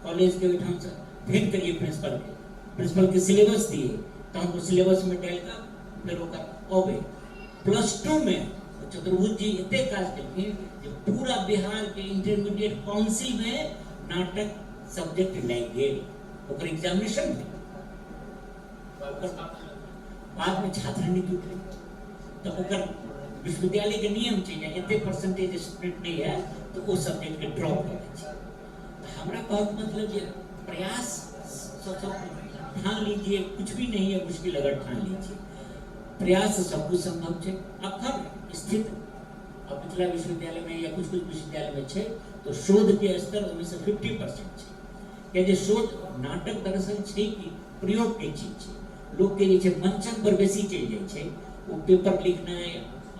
कॉलेजके ओहिठामसँ भेंट करियै प्रिंसिपलके, प्रिंसिपलके सिलेबस दियै, तहन ओ सिलेबसमे डालि कऽ फेर ओकर अबै। +2 मे चतुर्भुज जी एते काज केलखिन जे पूरा बिहारके इंटरमीडिएट काउंसिलमे नाटक सब्जेक्ट लागि गेल, ओकर एग्जामिनेशन भेल, बादमे छात्र नहि जुटलै तऽ ओकर विश्वविद्यालयके नियम छै जे एते परसेंटेज स्टूडेंट नहि आयल तऽ ओ सब्जेक्टके ड्रॉप कऽ दै छै। तऽ हमरा कहऽके मतलब जे प्रयास ठान लीजिए, कुछ भी नहीं है मुश्किल अगर ठान लीजिए, प्रयास से सब कुछ संभव छै। अखन स्थित अब मिथिला विश्वविद्यालय में या कुछ कुछ विश्वविद्यालय में छै तो शोध के स्तर ओहिमे से 50% छै। किया जे शोध नाटक दरअसल छै कि प्रयोग के चीज छै, लोक के जे छै मंचन पर बेसी चलि जाइ छै, ओ पेपर लिखनाइ,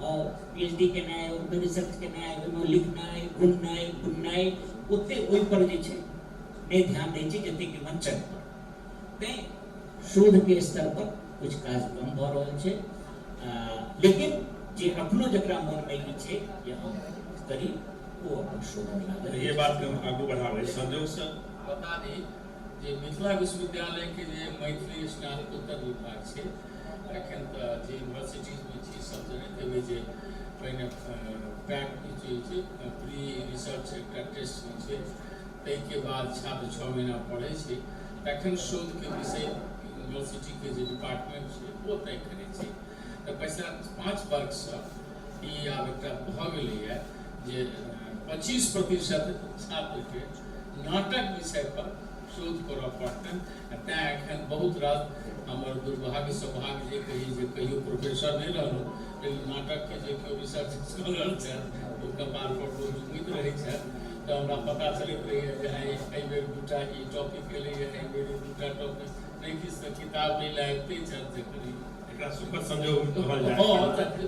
पीएचडी केनाइ, ओहिमे रिसर्च केनाइ, ओहिमे लिखनाइ, गुननाइ बुननाइ, ओते ओहि पर जे छै नहि ध्यान दै छै जते कि मंचन पर। तैं शोध के स्तर पर कुछ काज कम भऽ रहल छै, लेकिन जे अखनो जकरा मोनमे ई छै जे हम करी, ओ अपन शोधमे लागल। ये बात के हम आगू बढ़ाबै संजोगसँ बता दी जे मिथिला विश्वविद्यालय के जे मैथिली स्नातकोत्तर विभाग छै, एखन तऽ जे यूनिवर्सिटीजमे छी सब जनैत हेबै जे पहिने पैक जे छै प्री रिसर्च एकटा टेस्ट होइ छै, ताहिके बाद छात्र 6 महीना पढ़ै छै, तखन शोधके विषय यूनिवर्सिटीके जे डिपार्टमेंट छै ओ तय करै छै। तऽ पछिला 5 वर्षसँ ई आब एकटा भऽ गेलैए जे 25% छात्रके नाटक विषय पर शोध करऽ पड़तनि। तैँ एखन बहुत रास हमर दुर्भाग्य सौभाग्य जे कही जे कहियो प्रोफेसर नहि रहलहुँ, लेकिन नाटकके जे केओ रिसर्च स्कॉलर छथि ओ कपार पर रोज उगैत रहै छथि, तऽ हमरा पता चलैत रहैए जे आइ एहिबेर 2टा ई टॉपिक एलैए, एहिबेर 2टा टॉपिक नहि किछु तऽ किताब नहि लाबिते छथि जे करी एकरा सुखद संजोग कहल जाय,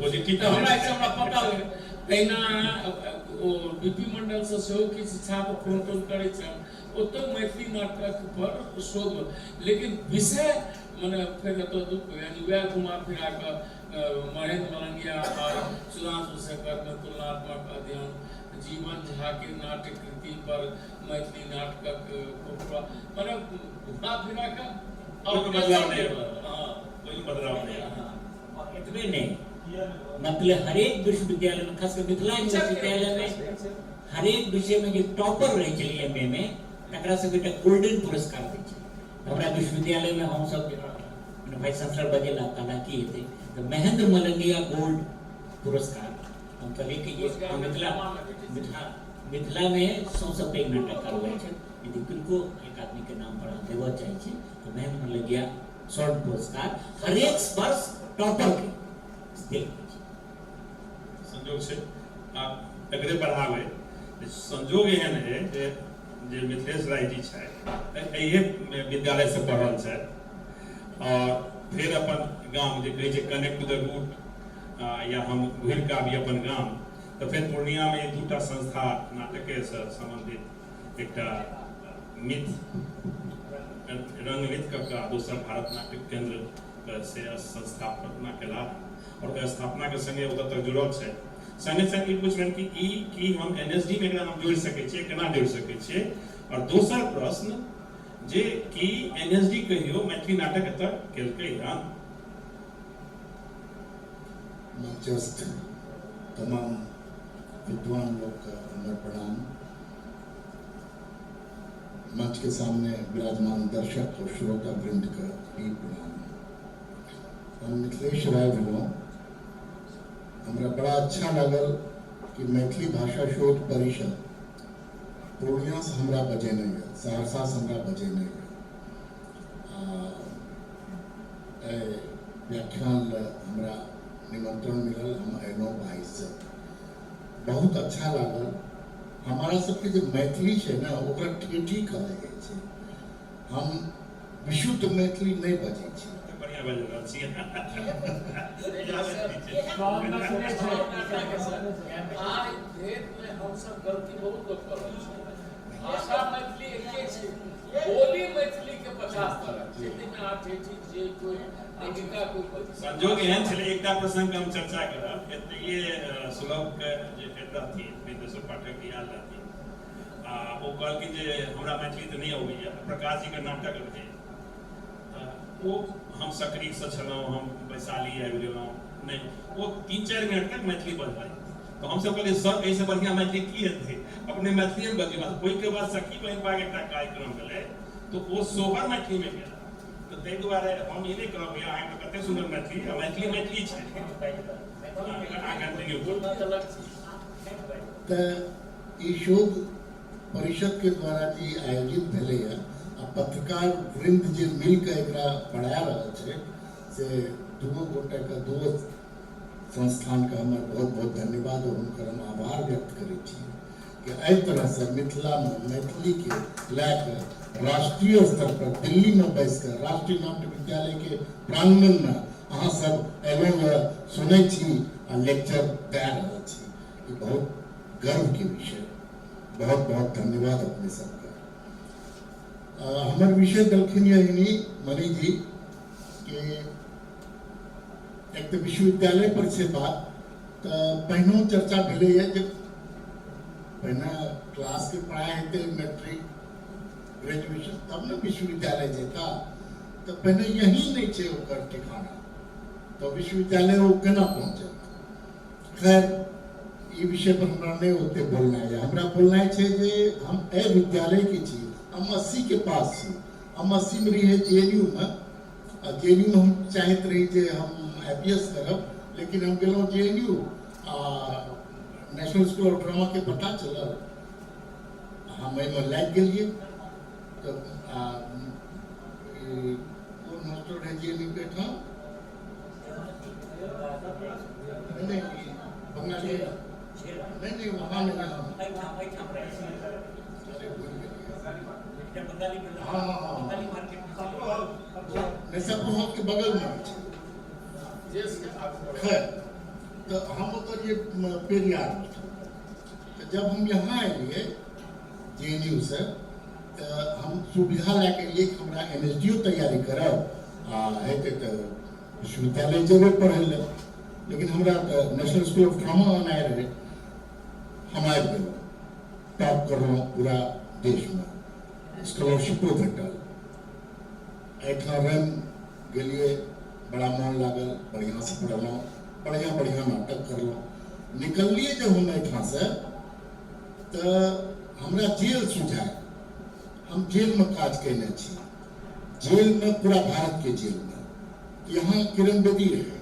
पॉजिटिव। हमरा हमरा पता लगै। तहिना ओ बीपी मंडलसँ सेहो किछु छात्र फोन तोन करै छथि, ओतऽ मैथिली नाटक पर शोध, लेकिन विषय मने फेर एतऽ दुःख होइए जे वएह घुमा फिरा कऽ महेंद्र मलंगिया और सुधांशु शेखरमे तुलनात्मक अध्ययन, जीवन झा के नाट्य कृति पर मैथिली नाटकक मने घुमा फिरा कऽ कोई बदलाव नहीं, कोई बदलाव नहीं। और एतबे नहीं, मतलब हरेक विश्वविद्यालय में, खासकर मिथिला विश्वविद्यालय में हरेक विषय में जे टॉपर रहै छलै एम ए में, तकरा सबके एकटा गोल्डन पुरस्कार दै छै। हमरा विश्वविद्यालय में हम सब वाइस चांसलर बजेला, कहला की हेतै, तऽ महेंद्र मलंगिया गोल्ड पुरस्कार। हम कहलियै कि जे मिथिला मिथिला में सबसँ पैघ नाटककार वएह छथि, यदि किनको एक आदमी के नाम पर अहाँ देबऽ चाहै छी तऽ महेंद्र मलंगिया स्वर्ण पुरस्कार हरेक वर्ष टॉपर के देल जाइ छै। संजोग छै आप एकरे बढ़ाबै, संजोग एहन है जे जे मिथिलेश राय जी छथि एहिए विद्यालय से पढ़ल छथि और फिर अपन गाम जे कहै छै कनेक्ट टू the root या हम घुरि कऽ आबी अपन गाम, तऽ फेर पूर्णियामे 2टा संस्था नाटके से सम्बन्धित, एकटा मिथ रंगमिथ कऽ कऽ दोसर भारत नाट्य केंद्र से स्थापना केला और ओकर स्थापनाके संगे ओतऽ तक जुड़ल छै। संगे संग ई पुछबनि कि ई की हम एनएसडी मे एकरा हम जोड़ि सकै छियै, केना जोड़ि सकै छियै? आओर दोसर प्रश्न जे की एनएसडी कहियो मैथिली नाटक एतऽ केलकै हन? मंचस्थ तमाम विद्वान लोग का हमर प्रणाम। मंच के सामने विराजमान दर्शक और श्रोता वृंद का भी प्रणाम। हम मिथिलेश राय भेलहुँ। हमरा बड़ा अच्छा लागल कि मैथिली भाषा शोध परिषद पूर्णिया से हमरा बजेने यऽ, सहरसा से हमरा बजेने यऽ। व्याख्यान लए हमरा निमंत्रण मिलल, हम अयलहुँ बाइससँ। बहुत अच्छा लागल। हमारा सबके जे मैथिली छै ने, ओकरा ठेठी कहल जाइ छै। हम विशुद्ध मैथिली नहि बजै छी। बढ़िया बाजि रहल छी। आइ डेट मे हमसब गलती बहुत लोग कर रहल छी। भाषा मैथिली एके छै, बोली मैथिली के 50 तरह छै, ताहिमे अहाँ ठेठी जे कोइ अंगिका कोइ बजै। संजोग एहन छलै, एकटा प्रसंग हम चर्चा करब। एतहिए सुलभ के जे हेड रहथिन बिंदेश्वर पाठक जी आयल रहथिन, आ ओ कहलखिन जे हमरा मैथिली तऽ नहि अबैया, प्रकाश जी के नाटक रहै, तऽ ओ हम सकरीसँ छलहुँ, हम वैशाली आबि गेलहुँ, नहि ओ 3-4 मिनट तक मैथिली बजलनि। तऽ हमसब कहलियै सर एहिसँ बढ़िआँ मैथिली की हेतै, अपने मैथिलीमे बजियौ। ओहिके बाद सखी बहिनपाके एकटा कार्यक्रम भेलै तऽ ओ सोहर मैथिलीमे गेला। तऽ ताहि दुआरे हम ई नहि कहब भैया अहाँके कतेक सुन्दर मैथिली, आ मैथिली मैथिली छै। अहाँ कंटिन्यू करू। तऽ ई शोध परिषद के द्वारा जे आयोजित भेलैए आ पत्रकार वृंद जे मिलके एकरा बढ़ा रहल छै, से दुगो गोटेके, दुगो संस्थानके हमर बहुत बहुत धन्यवाद और हुनकर हम आभार व्यक्त करै छी कि एहि तरहसँ मिथिलामे मैथिलीके लए कऽ राष्ट्रीय स्तर पर दिल्लीमे बैस कऽ राष्ट्रीय नाट्य विद्यालयके प्रांगणमे अहाँ सब अयलहुँ, सुनै छी आ लेक्चर दए रहल छी। ई बहुत गर्वके विषय। बहुत बहुत धन्यवाद अपने सबके। हमर विषय देलखिन यही मणि जी कि एक तऽ विश्वविद्यालय पर छै बात, तऽ पहिनो चर्चा भेलैए जे पहिने क्लासके पढ़ाइ हेतै, मैट्रिक ग्रेजुएशन, तब ने विश्वविद्यालय जेता। तऽ पहिने यही नहि छै ओकर ठिकाना, तऽ विश्वविद्यालय ओ केना पहुँचत? खैर, ई विषय पर हमरा नहि ओते बोलनाइ यऽ। हमरा बोलनाइ छै जे हम एहि विद्यालयके छी, हम 80 के पास छी। हम 80 मे रहियै जे एन यू मे, आ जे एन यू मे हम चाहैत रही जे हम I P S करब, लेकिन हम गेलहुँ जे एन यू आ नेशनल स्कूल ऑफ ड्रामा के पता चलल, हम एहिमे लागि गेलियै। तऽ कोन मास्टर रहै जे एन यू के एहिठाम? नहीं, बंगाली नहीं, नहीं, वहाँ नहीं। अरे भूल गेलियै। हाँ हाँ हाँ, नहीं, सप्रू हाउस के बगल में छै। खैर, तो हम ओतऽ जे पेरियार, तऽ जब हम यहाँ एलियै जे एन यू से, तऽ हम सुविधा लए कऽ एलियै कि हमरा एन एस डी ओ तैयारी करब आ हेतै तऽ विश्वविद्यालय जेबै पढ़ै लए, लेकिन हमरा तऽ नेशनल स्कूल ऑफ ड्रामा आनाइ रहै। हम आबि गेलहुँ, टॉप करलहुँ पूरा देशमे, स्कॉलरशिपो भेटल। एहिठाम रहि गेलियै, बड़ा मोन लागल, बढ़िआँसँ पढ़लहुँ, बढ़िआँ बढ़िआँ नाटक करलहुँ। निकललियै जब हम एहिठामसँ तऽ हमरा जेल सुझायल। हम जेलमे काज कयने छी, जेलमे, पूरा भारतके जेलमे। यहाँ किरण बेदी रहै,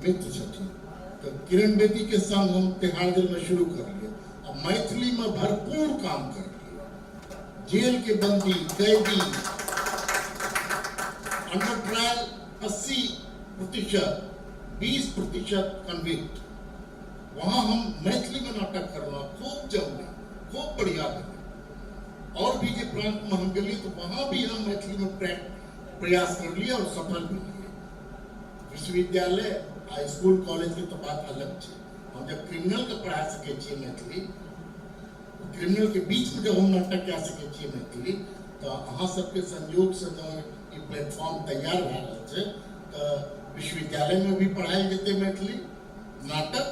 मित्र छथिन, तऽ किरण बेदीके संग हम तिहाड़ जेलमे शुरू करलियै आ मैथिलीमे भरपूर काम करलियै। जेल के बंदी कैदी अंडर ट्रायल 80%, 20% कन्विक्ट, वहाँ हम मैथिली में नाटक करलहुँ, खूब जमले, खूब बढ़िया भेलै। और भी जे प्रांत में हम गेलियै तो वहाँ भी हम मैथिली में प्रयास करलियै और सफल भेलियै। विश्वविद्यालय आ स्कूल कॉलेज के तो बात अलग छै। हम जब क्रिमिनल के पढ़ा सकै छियै मैथिली, क्रिमिनल के बीच में जब हम नाटक कए सकै छियै मैथिली, तऽ अहाँ सबके संयोग से जँ ई प्लेटफॉर्म तैयार भए रहल छै तऽ विश्वविद्यालय में भी पढ़ायल जेतै मैथिली नाटक।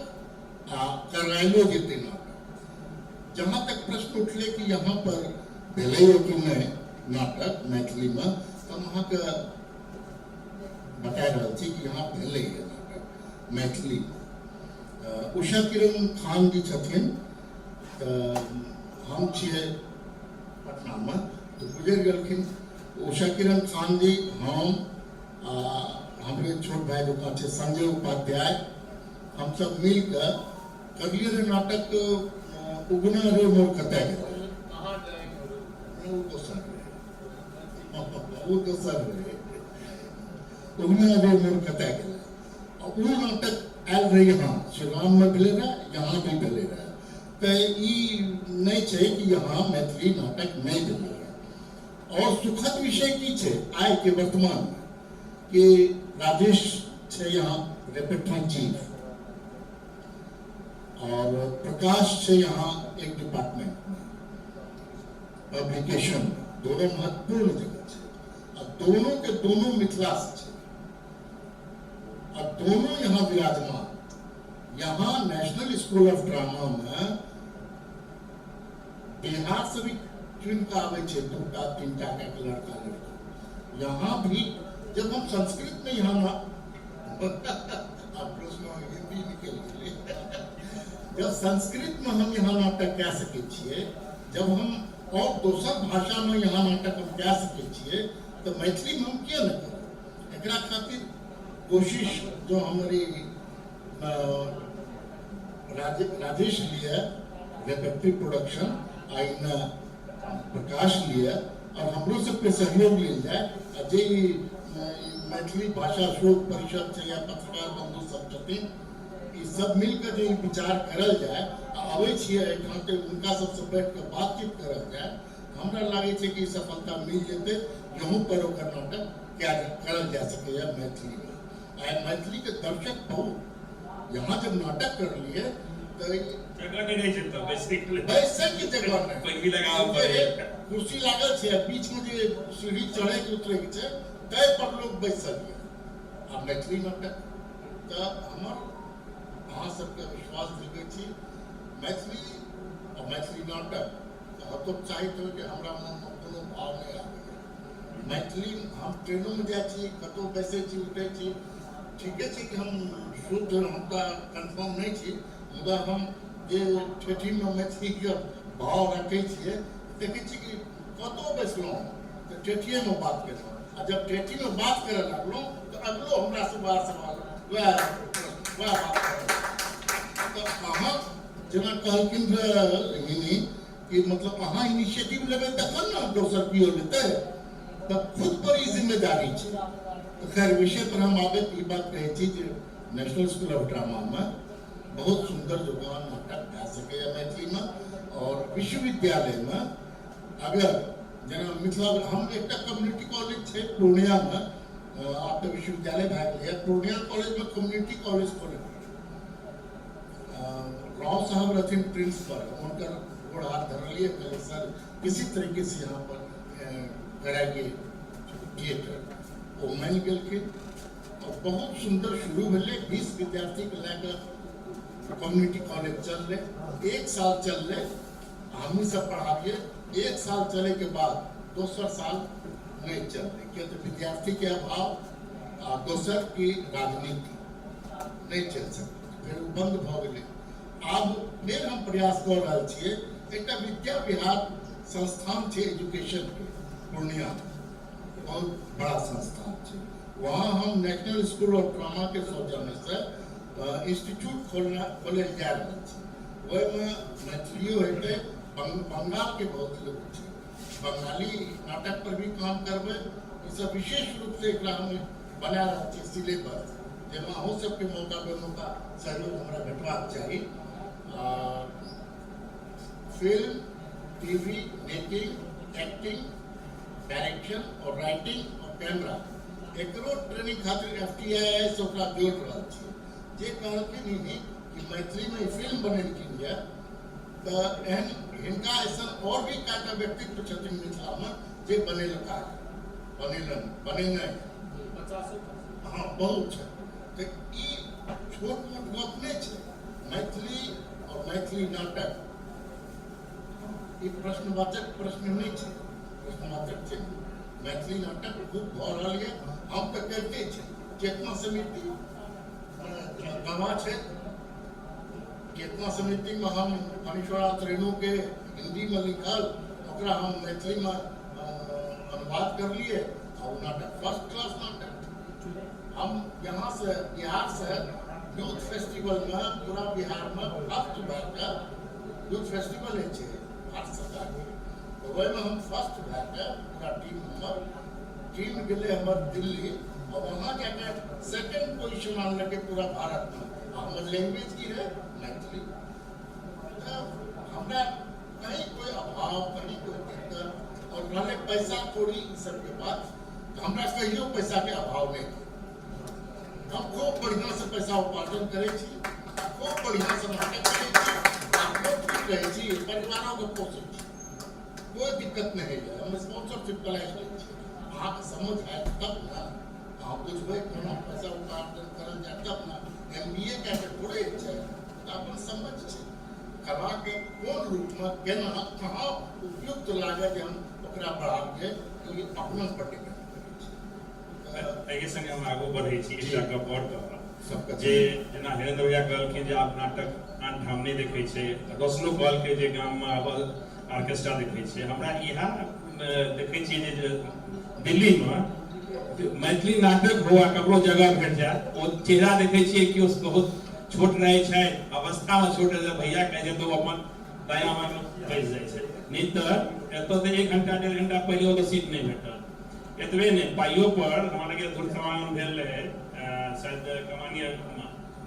आ करायलो जेतै नाटक। जहाँ तक प्रश्न उठलै कि यहाँ पर भेलैए कि नहि नाटक मैथिलीमे, तऽ हम अहाँके बता रहल छी कि यहाँ भेलैए नाटक मैथिलीमे। उषा किरण खान जी छथिन, तऽ हम छियै पटनामे, तऽ गुजरि गेलखिन उषा किरण खान जी। हम आ हमरे छोट भाई जकाँ छै संजय उपाध्याय, हमसब मिल कऽ करलियै रहै नाटक उगना रे मोर कतऽ गेलै। ओ दोसर रहै, ओ दोसर रहै, उगना रे मोर कतऽ गेलै। आ ओ नाटक आयल रहै यहाँ शिलांगमे भेलै रहै, यहाँ भी भेलै रहै। तऽ ई नहि छै कि यहाँ मैथिली नाटक नहि भेलै। और सुखद विषय की छै आइ के वर्तमान में कि राजेश छै यहाँ रेपेट्री चीफ और प्रकाश छै यहाँ एक डिपार्टमेंट में पब्लिकेशन, दोनों महत्वपूर्ण जगह छै आ दोनों के दोनों मिथिला से छै आ दोनों यहाँ विराजमान। यहाँ नेशनल स्कूल ऑफ ड्रामा में बिहार से भी चुन के आबै छै दूटा तीनटा के लड़का लड़की। यहाँ भी जब हम संस्कृत में यहाँ ना प्रश्न हिंदी निकल गेलै, जब संस्कृत में हम यहाँ नाटक कए सकै छियै, जब हम और दोसर भाषा में यहाँ नाटक हम कए सकै छियै, तऽ मैथिली में हम किया नहि करब? एकरा खातिर कोशिश जो हमारी राजेश लिए रेपेक्ट्री प्रोडक्शन आ इन्ना प्रकाश लिए और हमरो सबके सहयोग लेल जाय आ जे मैथिली भाषा शोध परिषद छै या पत्रकार बंधु सब छथिन, ई सब मिलके जे विचार करल जाय आ अबै छियै एहिठाम तऽ हुनका सबसँ बैठ कऽ बातचीत करल जाय, हमरा लागै छै कि सफलता मिल जेतै। यहूँ पर ओकर नाटक करल जा सकैए मैथिलीमे। आइ मैथिलीके दर्शक बहुत यहाँ जब नाटक कर लिए तो जगह नहीं रहे छै तऽ बेसिकली बैसै के जगह नहीं, पैरवी लगाबऽ पड़ै, कुर्सी लागल छै, बीच में जे सीढ़ी चढ़े के उतरे के छै तै पर लोग बैसल ये। आ मैथिली नाटक तऽ हमर अहाँ सबके विश्वास दिलबै छी मैथिली आ मैथिली नाटक तऽ हतोत्साहित होइ के हमरा मनमे कोनो भाव नहि आबैए। मैथिली हम ट्रेनोमे जाइ छी, कतहु बैसै छी उठै छी, ठीके छै कि हम शुद्ध हुनका कन्फर्म नहि छी, मुदा हम जे ठेठीमे मैथिलीके भाव रखै छियै, देखै छी कि कतहु बैसलहुँ तऽ ठेठिएमे बात केलहुँ आ जब ठेठीमे बात करऽ लागलहुँ तऽ अगलो हमरासँ वएह सवाल वएह वएह बात करऽ। तऽ अहाँ जेना कहलखिन हिनी कि मतलब अहाँ इनिशिएटिव लेबै तखन ने दोसर केओ लेतै, तऽ खुद पर ई जिम्मेदारी छै। तऽ खैर विषय पर हम आबैत ई बात कहै छी जे नेशनल स्कूल ऑफ ड्रामामे बहुत सुन्दर जोगान नाटक भए सकैए मैथिलीमे। और विश्वविद्यालयमे अगर जेना मिथिला हम एकटा कम्युनिटी कॉलेज छै पूर्णियामे, आब तऽ विश्वविद्यालय भए गेलैए, पूर्णिया कॉलेजमे कम्युनिटी कॉलेज खोलल राव साहब रहथिन प्रिंसिपल, हुनकर गोड़ हाथ धरलिए, कहलिए सर किसी तरीके से यहाँ पर कराइए थिएटर। ओ मानि गेलखिन और बहुत सुंदर शुरू भेलै। 20 विद्यार्थीके लए कऽ कम्युनिटी कॉलेज चललै, 1 साल चललै, हमही सब पढ़ाबिए। 1 साल चले के बाद दोसर साल नहीं चललै, किया तऽ विद्यार्थीके अभाव आ दोसर की राजनीति नहीं चलि सकलै, फेर ओ बंद भऽ गेलै। आब फेर हम प्रयास कऽ रहल छियै। एकटा विद्या विहार संस्थान छै एजुकेशन के पूर्णिया, बहुत बड़ा संस्थान छै, वहाँ हम नेशनल स्कूल ऑफ ड्रामा के सौजन्य से इंस्टीट्यूट खोले जा रहल छी। ओहिमे मैथिलियो हेतै, बंगाल के बहुत लोग छै, बंगाली नाटक पर भी काम करबै। ई सब विशेष रूप से एकरा हम बना रहल छी सिलेबस, जाहिमे अहूँ सबके मौका बेमौका सहयोग हमरा भेटबाक चाही। Film, TV making, acting, direction और राइटिंग और कैमरा, एकरो ट्रेनिंग खातिर FTII से ओकरा जोड़ रहल छी। जे कहलखिन ही कि मैथिलीमे फिल्म बनेलखिन यऽ, तऽ एहन हिनका ऐसन और भी कएटा व्यक्तित्व छथिन मिथिलामे जे बनेलका बनेलन बनेने, हाँ बहुत छै। तऽ ई छोट मोट गप नहि छै। मैथिली और मैथिली नाटक ई प्रश्नवाचक प्रश्न नहि छै, प्रश्नवाचक छै। मैथिली नाटक खूब भऽ रहल यऽ, हम तऽ करिते छी। चेतना समिति गवाह छै, चेतना समितिमे हम फणीश्वरनाथ रेणुके हिन्दीमे लिखल ओकरा हम मैथिलीमे अनुवाद करलिए आ ओ नाटक फर्स्ट क्लास नाटक। हम यहाँ से बिहार से यूथ फेस्टिवल में पूरा बिहार में फर्स्ट भए कऽ, यूथ फेस्टिवल होइ छै भारत सरकारके, तऽ ओहिमे हम फर्स्ट भए कऽ पूरा टीम, हमर टीम गेलै हमर दिल्ली आ वहाँ जाके सेकेंड पोजिशन आनलकै पूरा भारतमे। आ हमर लैंग्वेज की रहै? मैथिली। तऽ हमरा कहीं कोई अभाव, कहीं कोई दिक्कत और रहलै पैसा कौड़ी ई सबके बात, तऽ हमरा कहियो पैसाके अभाव नहि भेल। हम खूब बढ़िआँ से पैसा उपार्जन करै छी, खूब बढ़िआँ से नाटक करै छी, अपनो ठीक रहै छी, परिवारोके पोसै छी, कोई दिक्कत नहि होइए। हम स्पॉन्सरशिप करा लै छी। अहाँके समझ हैत तब ने अहाँ बुझबै कोना पैसा उपार्जन करल जाय, तब ने। MBA कए कऽ थोड़े छै, तऽ अपन समझ छै कलाके कोन रूपमे केना कहाँ उपयुक्त लागै जे हम ओकरा बढ़ाबियै, ई अपना पर डिपेंड करै छै। एहि संगे हम आगू बढ़ै छी, एकटा गप आओर कहब जे जेना हिरेन्द्र भैया कहलखिन जे आब नाटक आन ठाम नहि देखै छै, रोशनो कहलकै जे गाममे आब ऑर्केस्ट्रा देखै छै। हमरा इएह देखै छियै जे दिल्लीमे मैथिली नाटक हो आ ककरो जगह भेट जाय, ओ चेहरा देखै छियै कि ओ बहुत छोट रहै छै, अवस्थामे छोट रहै छै, भैया कहै छै तऽ ओ अपन दायाँ बायाँमे बैस जाइ छै। नहि तऽ एतऽ तऽ 1 घंटा 1.5 घंटा पहिले ओतऽ सीट नहि भेटल। एतबे नहि, पाइयो पर हमरा लगैए धूर्त समागम भेल रहै, शायद कमानिया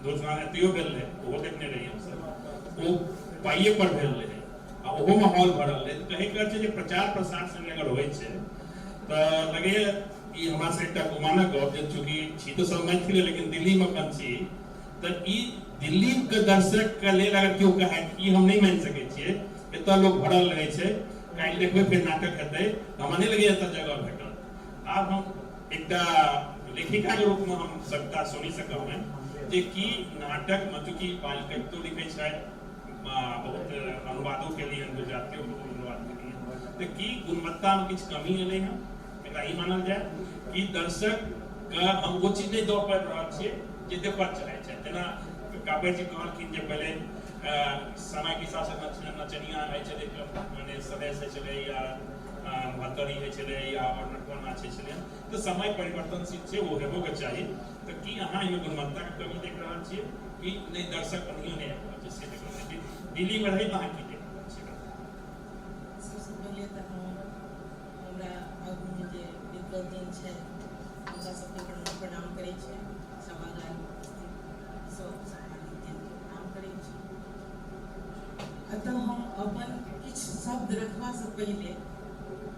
धूर्त समागम एतयो भेल रहै, ओहो देखने रहियै हमसब, ओ पाइये पर भेल रहै आ ओहोमे हॉल भरल रहै। तऽ कहैके अर्थ छै जे प्रचार प्रसार संगे अगर होइ छै तऽ लगैए ई हमरा से एकटा गुमानक गप जे चूँकि छी तऽ सब मैथिली लेकिन दिल्लीमे अपन छी, तऽ ई दिल्लीके दर्शकके लेल अगर केओ कहै ई हम नहि मानि सकै छियै। एतऽ लोक भरल रहै छै, काल्हि देखबै फेर नाटक हेतै, हमरा नहि लगैए एतऽ जगह भेटत। आब हम एकटा लेखिकाके रूपमे हम सविता सोनीसँ कहबनि जे की नाटकमे चूँकि बाल कवितो लिखै छथि, बहुत अनुवादो केलियै हन, गुजरातियो अनुवाद केलियै, तऽ की गुणवत्तामे किछु कमी एलै हँ? एकरा ई मानल जाय कि दर्शकके हम ओ चीज नहि दऽ पाबि रहल छियै जे देखऽ चाहै छथि? जेना कापड़ि जी कहलखिन जे पहिले समयके हिसाबसँ नचनिया होइ छलै, मने सलेस होइ छलै या भतरी होइ छलै या आओर नटुआ नाच होइ छलै, तऽ समय परिवर्तनशील छै, ओ हेबोके चाही। तऽ की अहाँ एहिमे गुणवत्ताके कमी देख रहल छियै कि नहि दर्शक ओनाहियो नहि आबि रहल छै से देख रहल छियै? दिल्लीमे रहै तऽ अहाँ की देख रहल छियै? सबसँ पहिले तऽ हम हमरा आगूमे जे विद्वतजन छै हुनका सबके प्रणाम करै छी, सभागारमे उपस्थित सब सम्मानित जनके प्रणाम करै छी। अतः हम अपन किछु शब्द रखबासँ पहिले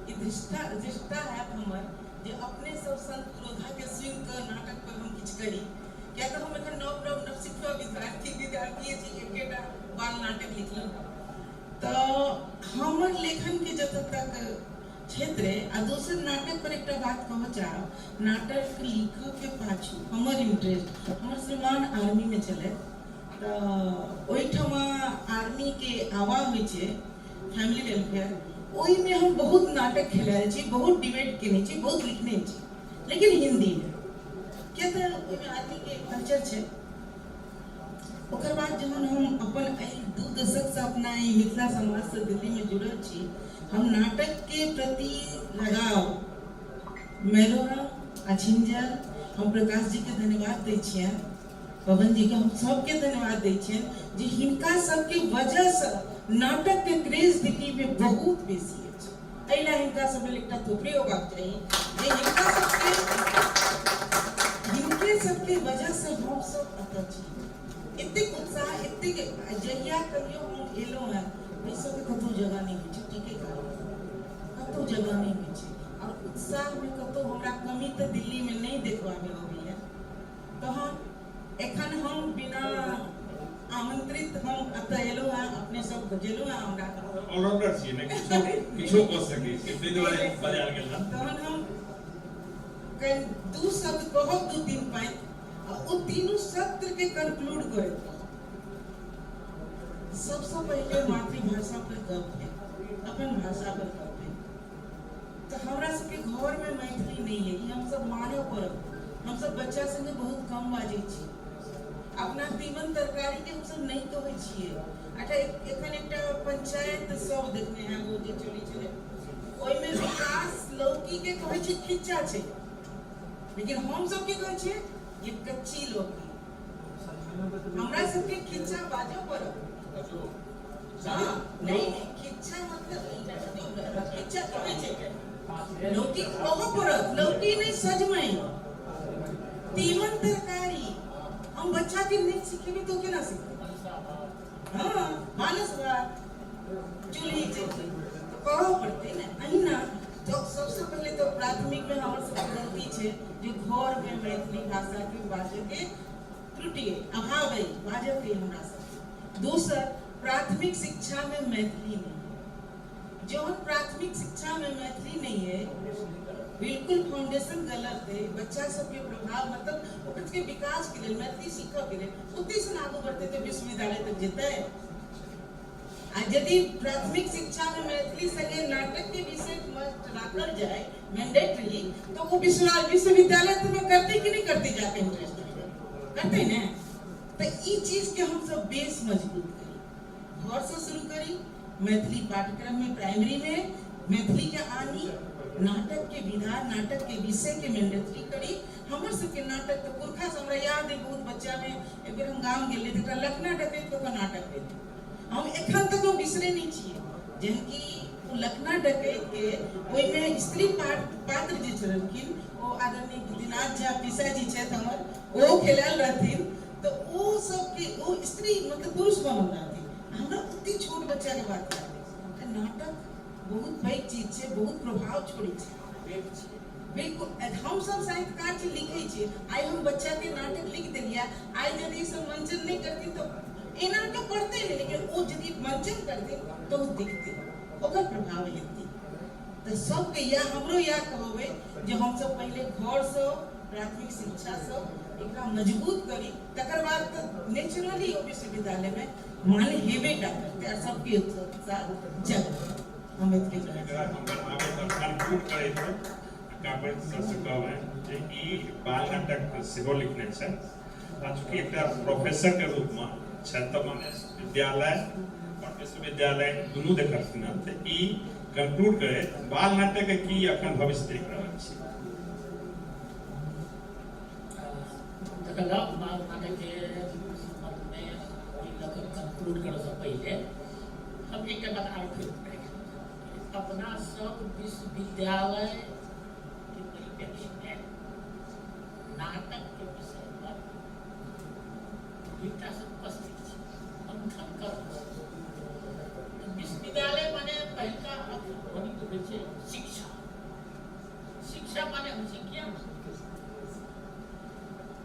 ई दृष्टा हैत हमर जे अपने सब संत पुरोधाके सुनिकऽ नाटक पर हम किछु करी, किया तऽ हम एखन नव नव नवसिखुआ विद्यार्थी छी, एकेटा बाल नाटक लिखलहुँ। तऽ हमर लेखनके जतऽ तक क्षेत्र अइ आ दोसर नाटक पर एकटा बात कहऽ चाहब, नाटक लिखऽके पाछू हमर इंटरेस्ट, हमर श्रीमान आर्मीमे छलथि, तऽ ओहिठमा आर्मीके आवा होइ छै फैमिली वेलफेयर, ओहिमे हम बहुत नाटक खेलायल छी, बहुत डिबेट केने छी, बहुत लिखने छी, लेकिन हिन्दीमे, किया तऽ ओहिमे आर्मीके कल्चर छै। ओकर बाद जहन हम अपन एहि 2 दशकसँ अपना एहि मिथिला समाजसँ दिल्लीमे जुड़ल छी, हम नाटकके प्रति लगाव मैलोरंग आ छिंजल, हम प्रकाश जीके धन्यवाद दै छियनि, पवन जीके, हम सबके धन्यवाद दै छियनि जे हिनका सबके वजहसँ नाटकके क्रेज दिल्लीमे बहुत बेसी अछि। एहि लए हिनका सब लेल एकटा थोपड़ी होबाक चाही जे हिनका सबके हिनके सबके वजहसँ हम सब एतऽ छी। एतेक उत्साह, एतेक जहिया कहियो हम एलहुँ हेँ ओहि सबके कतहु जगह नहि होइ छै, ठीके कहलहुँ, कतहु जगह नहि होइ छै। आओर उत्साहमे कतहु हमरा कमी तऽ दिल्लीमे नहि देखबामे अबैए। तहन एखन हम बिना आमंत्रित हम एतऽ एलहुँ हेँ, अपने सब बजेलहुँ हेँ हमरा। ऑलराउंडर छियै ने, किछो कऽ सकै छियै, ताहि दुआरे बजायल गेल हँ। तहन हम कनि 2 शब्द कहब, 2-3 पाँति, आ ओ तीनू सत्रके कंक्लूड करैत रहब। सबसँ पहिले मातृभाषा पर गप भेल, अपन भाषा पर गप भेल। तऽ हमरा सबके घरमे मैथिली नहि अइ, ई हमसब मानऽ पड़त। हमसब बच्चा संगे बहुत कम बाजै छी। अपना तीमन तरकारीके हमसब नहि कहै छियै। अच्छा, एखन एकटा पंचायत सब देखने हैब, ओ जे चलै छलै, ओहिमे विकास लौकीके कहै छै खिच्चा छै, लेकिन हमसब की कहै छियै? ये कच्ची लौकी। हमरा सबके खिच्चा बाजऽ पड़त। हँ, नहि नहि, खिच्चा मतलब खिच्चा कहै छै, लौकी कहऽ पड़त। लौकी नहि, सजमनि, तीमन तरकारी। हम बच्चा के नहि सिखेबै तऽ ओ केना सिखतै? हँ, भानस भात, चूल्ही चौकी तऽ कहऽ पड़तै ने। अहिना तऽ सबसँ पहिले तऽ प्राथमिकमे हमर सबके गलती छै जे घरमे मैथिली भाषाके बाजऽके त्रुटि अइ, अभाव अइ बाजऽके हमरा सबके। दोसर, प्राथमिक शिक्षामे मैथिली नहि अइ। जहन प्राथमिक शिक्षामे मैथिली नहि अइ, बिल्कुल फाउंडेशन गलत अइ। बच्चा सबके प्रभाव, मतलब ओकर सबके विकासके लेल, मैथिली सीखऽके लेल, ओतहिसँ ने आगू बढ़तै तऽ विश्वविद्यालय तक जेतै। आ यदि प्राथमिक शिक्षा में मैथिली संगे नाटक के विषय मस्ट राखल जाय, मैंडेटरी, तो वो विश्वविद्यालय में करते कि नहीं करते जाके इंटरेस्ट करते ने? तो ई चीज के हम सब बेस मजबूत करी, घर से शुरू करी। मैथिली पाठ्यक्रम में प्राइमरी में मैथिली के आनी, नाटक के विधा, नाटक के विषय के मैंडेटरी करी। हमर सबके नाटक तो पुरखा से हमरा याद है, बहुत बच्चा में एक बेर हम गाम गेलियै तऽ एकटा लखना डकैत कऽ के नाटक भेलै, हम एखन तक हम बिसरै नहि छियै। जहन कि ओ लखना डकैत के ओहिमे स्त्री पात्र जे छलखिन, ओ आदरणीय बुद्धिनाथ झा पिसाजी छथि हमर, ओ खेलायल रहथिन। तऽ ओ सबके ओ स्त्री मतलब पुरुष बनल रहथिन। हमरा ओते छोट बच्चाके बात याद अछि। तऽ नाटक बहुत पैघ चीज छै, बहुत प्रभाव छोड़ै छै बिल्कुल। हम सब साहित्यकार छी, लिखै छियै। आइ हम बच्चाके नाटक लिख देलियै, आइ यदि ई सब मंचन नहि करथिन तऽ एना के पढ़तै नहि, लेकिन ओ यदि मंचन करथिन तऽ ओ देखतै, ओकर प्रभाव हेतै। तऽ सबके इएह, हमरो इएह कहबै जे हमसब पहिले घरसँ प्राथमिक शिक्षासँ एकरा मजबूत करी, तकर बाद तऽ नेचुरली ओ विश्वविद्यालयमे मान हेबे टा करतै आ सबके उत्साह जगतै। हम एतबे कहै एकरा हम बढ़ाबैत और कंक्लूड करैत कापड़ि सरसँ कहबनि जे ई बाल नाटक सेहो लिखने छथि आ चूँकि एकटा प्रोफेसरके रूपमे छथि तऽ माने विद्यालय और विश्वविद्यालय दुनू देखलखिन हँ, तऽ ई कंक्लूड करैत बाल नाटकके की अखन भविष्य देख रहल छी? देखल जाउ, बाल नाटकके सम्बन्धमे ओहि लऽ कऽ कंक्लूड करऽसँ पहिले हम एकटा बात आर फेर अपना सब विश्वविद्यालयके परिप्रेक्ष्यमे नाटकके विषय पर गंभीरतासँ उपस्थित छी, मंथन कर रहल छी। विश्वविद्यालय माने पहिलका अर्थ ध्वनित होइ छै शिक्षा। शिक्षा माने होइ छै ज्ञान।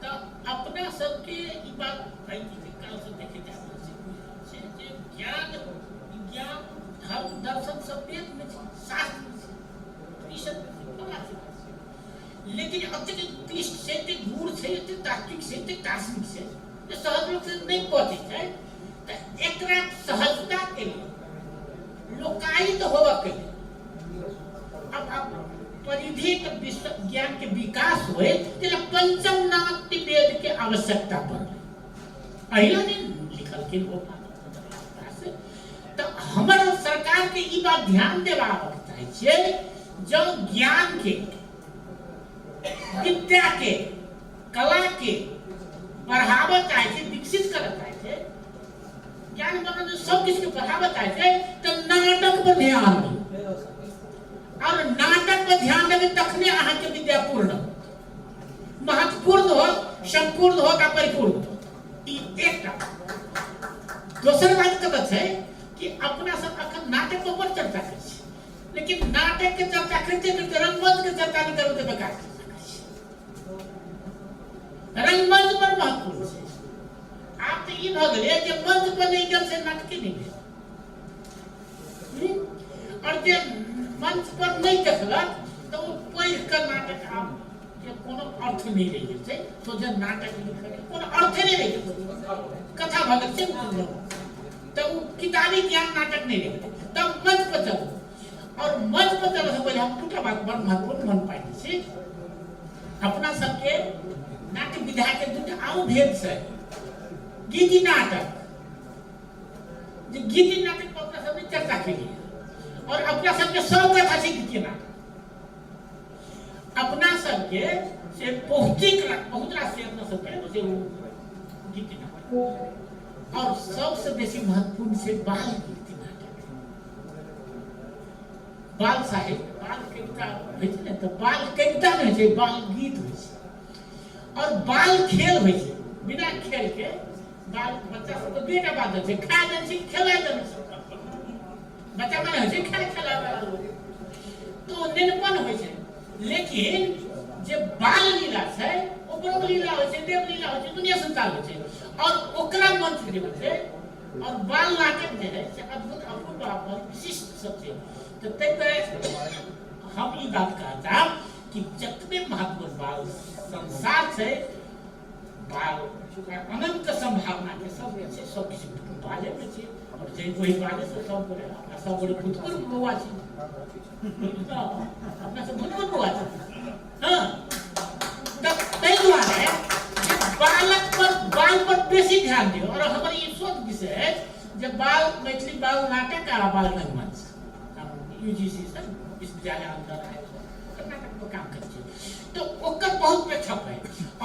तऽ अपना सबके ई बात वैदिक कालसँ देखैत आबि रहल छै, बुझि रहल छै जे ज्ञान, विज्ञान, धर्म, दर्शन सब वेदमे छै, शास्त्रमे छै, उपनिषदमे छै, फलाँ छै, लेकिन एतेक क्लिष्ट छै, एतेक गूढ़ छै, एतेक तात्विक छै, एतेक दार्शनिक छै जे सहज लोक से नहि पहुँचै छै। तऽ एकरा सहजताके लेल, लोकायित होबऽके लेल, अब परिधि के विश्व ज्ञान के विकास होए, तेला पंचम नाट्य वेद के आवश्यकता पड़लै। अहिला नहि लिखलखिन ओ। तऽ हमर सरकार के ई बात ध्यान देबाक चाहै छियै, जँ ज्ञान के, विद्या के, कला के बढ़ाबऽ चाहै छै, विकसित करऽ चाहै छै, ज्ञान मनोरंजन सब किछु के बढ़ाबऽ चाहै छै, तऽ नाटक पर ध्यान दियौ। और नाटक पर ध्यान देबै तखने अहाँके विद्या पूर्ण होत, महत्वपूर्ण होत, संपूर्ण होत आ परिपूर्ण होत। ई एकटा बात। दोसर बात कतऽ छै कि अपना सब अखन नाटक पर बड़ चर्चा करै छी, लेकिन नाटक के चर्चा करिते करिते रंगमंच के चर्चा नहि करबै तऽ बेकार चर्चा करै छी। रंगमंच पर महत्वपूर्ण छै। आब तऽ ई भऽ गेलै जे मंच पर नहि गेल से नाटके नहि भेल। और जे मंच पर नहि देखलक तऽ ओ पढ़ि कऽ नाटक आब के कोनो अर्थ नहि रहि गेल छै। सोझे नाटक लिखऽ के कोनो अर्थे नहि रहि गेल छै, कथा भऽ गेल छै। तऽ ओ किताबी ज्ञान नाटक नहि रहै। तब मंच पर चलू, और मंच पर चलऽ से पहिले हम दूटा बात बड़ महत्वपूर्ण मन पाड़ि छी। अपना सबके नाट्य विधा के दूटा आउ भेद छै, गीति नाटक, जे गीति नाटक पर अपना सबने चर्चा केलिए, और अपना सबके सब कथा छै गीति नाटक। अपना सबके से बहुतिक बहुत रास छै अपना सबके से गीति नाटक, और सबसे बेसी महत्वपूर्ण छै बाल गीति नाटक। बाल साहित्य, बाल कविता होइ छै ने, तऽ बाल कविता नहि होइ छै, बाल गीत होइ छै, और बाल खेल होइ छै। बिना खेल के बाल बच्चा सब तऽ दुएटा बात होइ छै, खाय जाइ छै, खेला जाइ छै। बच्चा माने होइ छै खाय खेला वाला लोग, तो नेनपन होइ छै। लेकिन जे बाल लीला छै ओ ब्रह्म लीला होइ छै, देव लीला होइ छै, दुनिया संसार होइ छै, और ओकरा मंच जे होइ छै, और बाल नाटक जे है से अद्भुत अपूर्व अपन विशिष्ट सब छै। तऽ ताहि दुआरे हम ई बात कहऽ चाहब कि जतबे महत्वपूर्ण बाल संसार छै, बाल अनंत संभावना के सब छै, सब किछु बाले में छै, और जे वही बाले से सब गोटे अपना सब गोटे भूतपूर्व बौआ छी, अपना सब भूतपूर्व बौआ छी। हाँ, तऽ ताहि दुआरे जे बालक पर, बाल पर बेसी ध्यान दियौ। और हमर ई शोध विषय अछि जे बाल मैथिली बाल नाटक आ बाल रंगमंच, हम यूजीसी से विश्वविद्यालय अंदर आयल ओकर नाटक पर काम करै छी, तऽ ओकर बहुत प्रेक्षक है।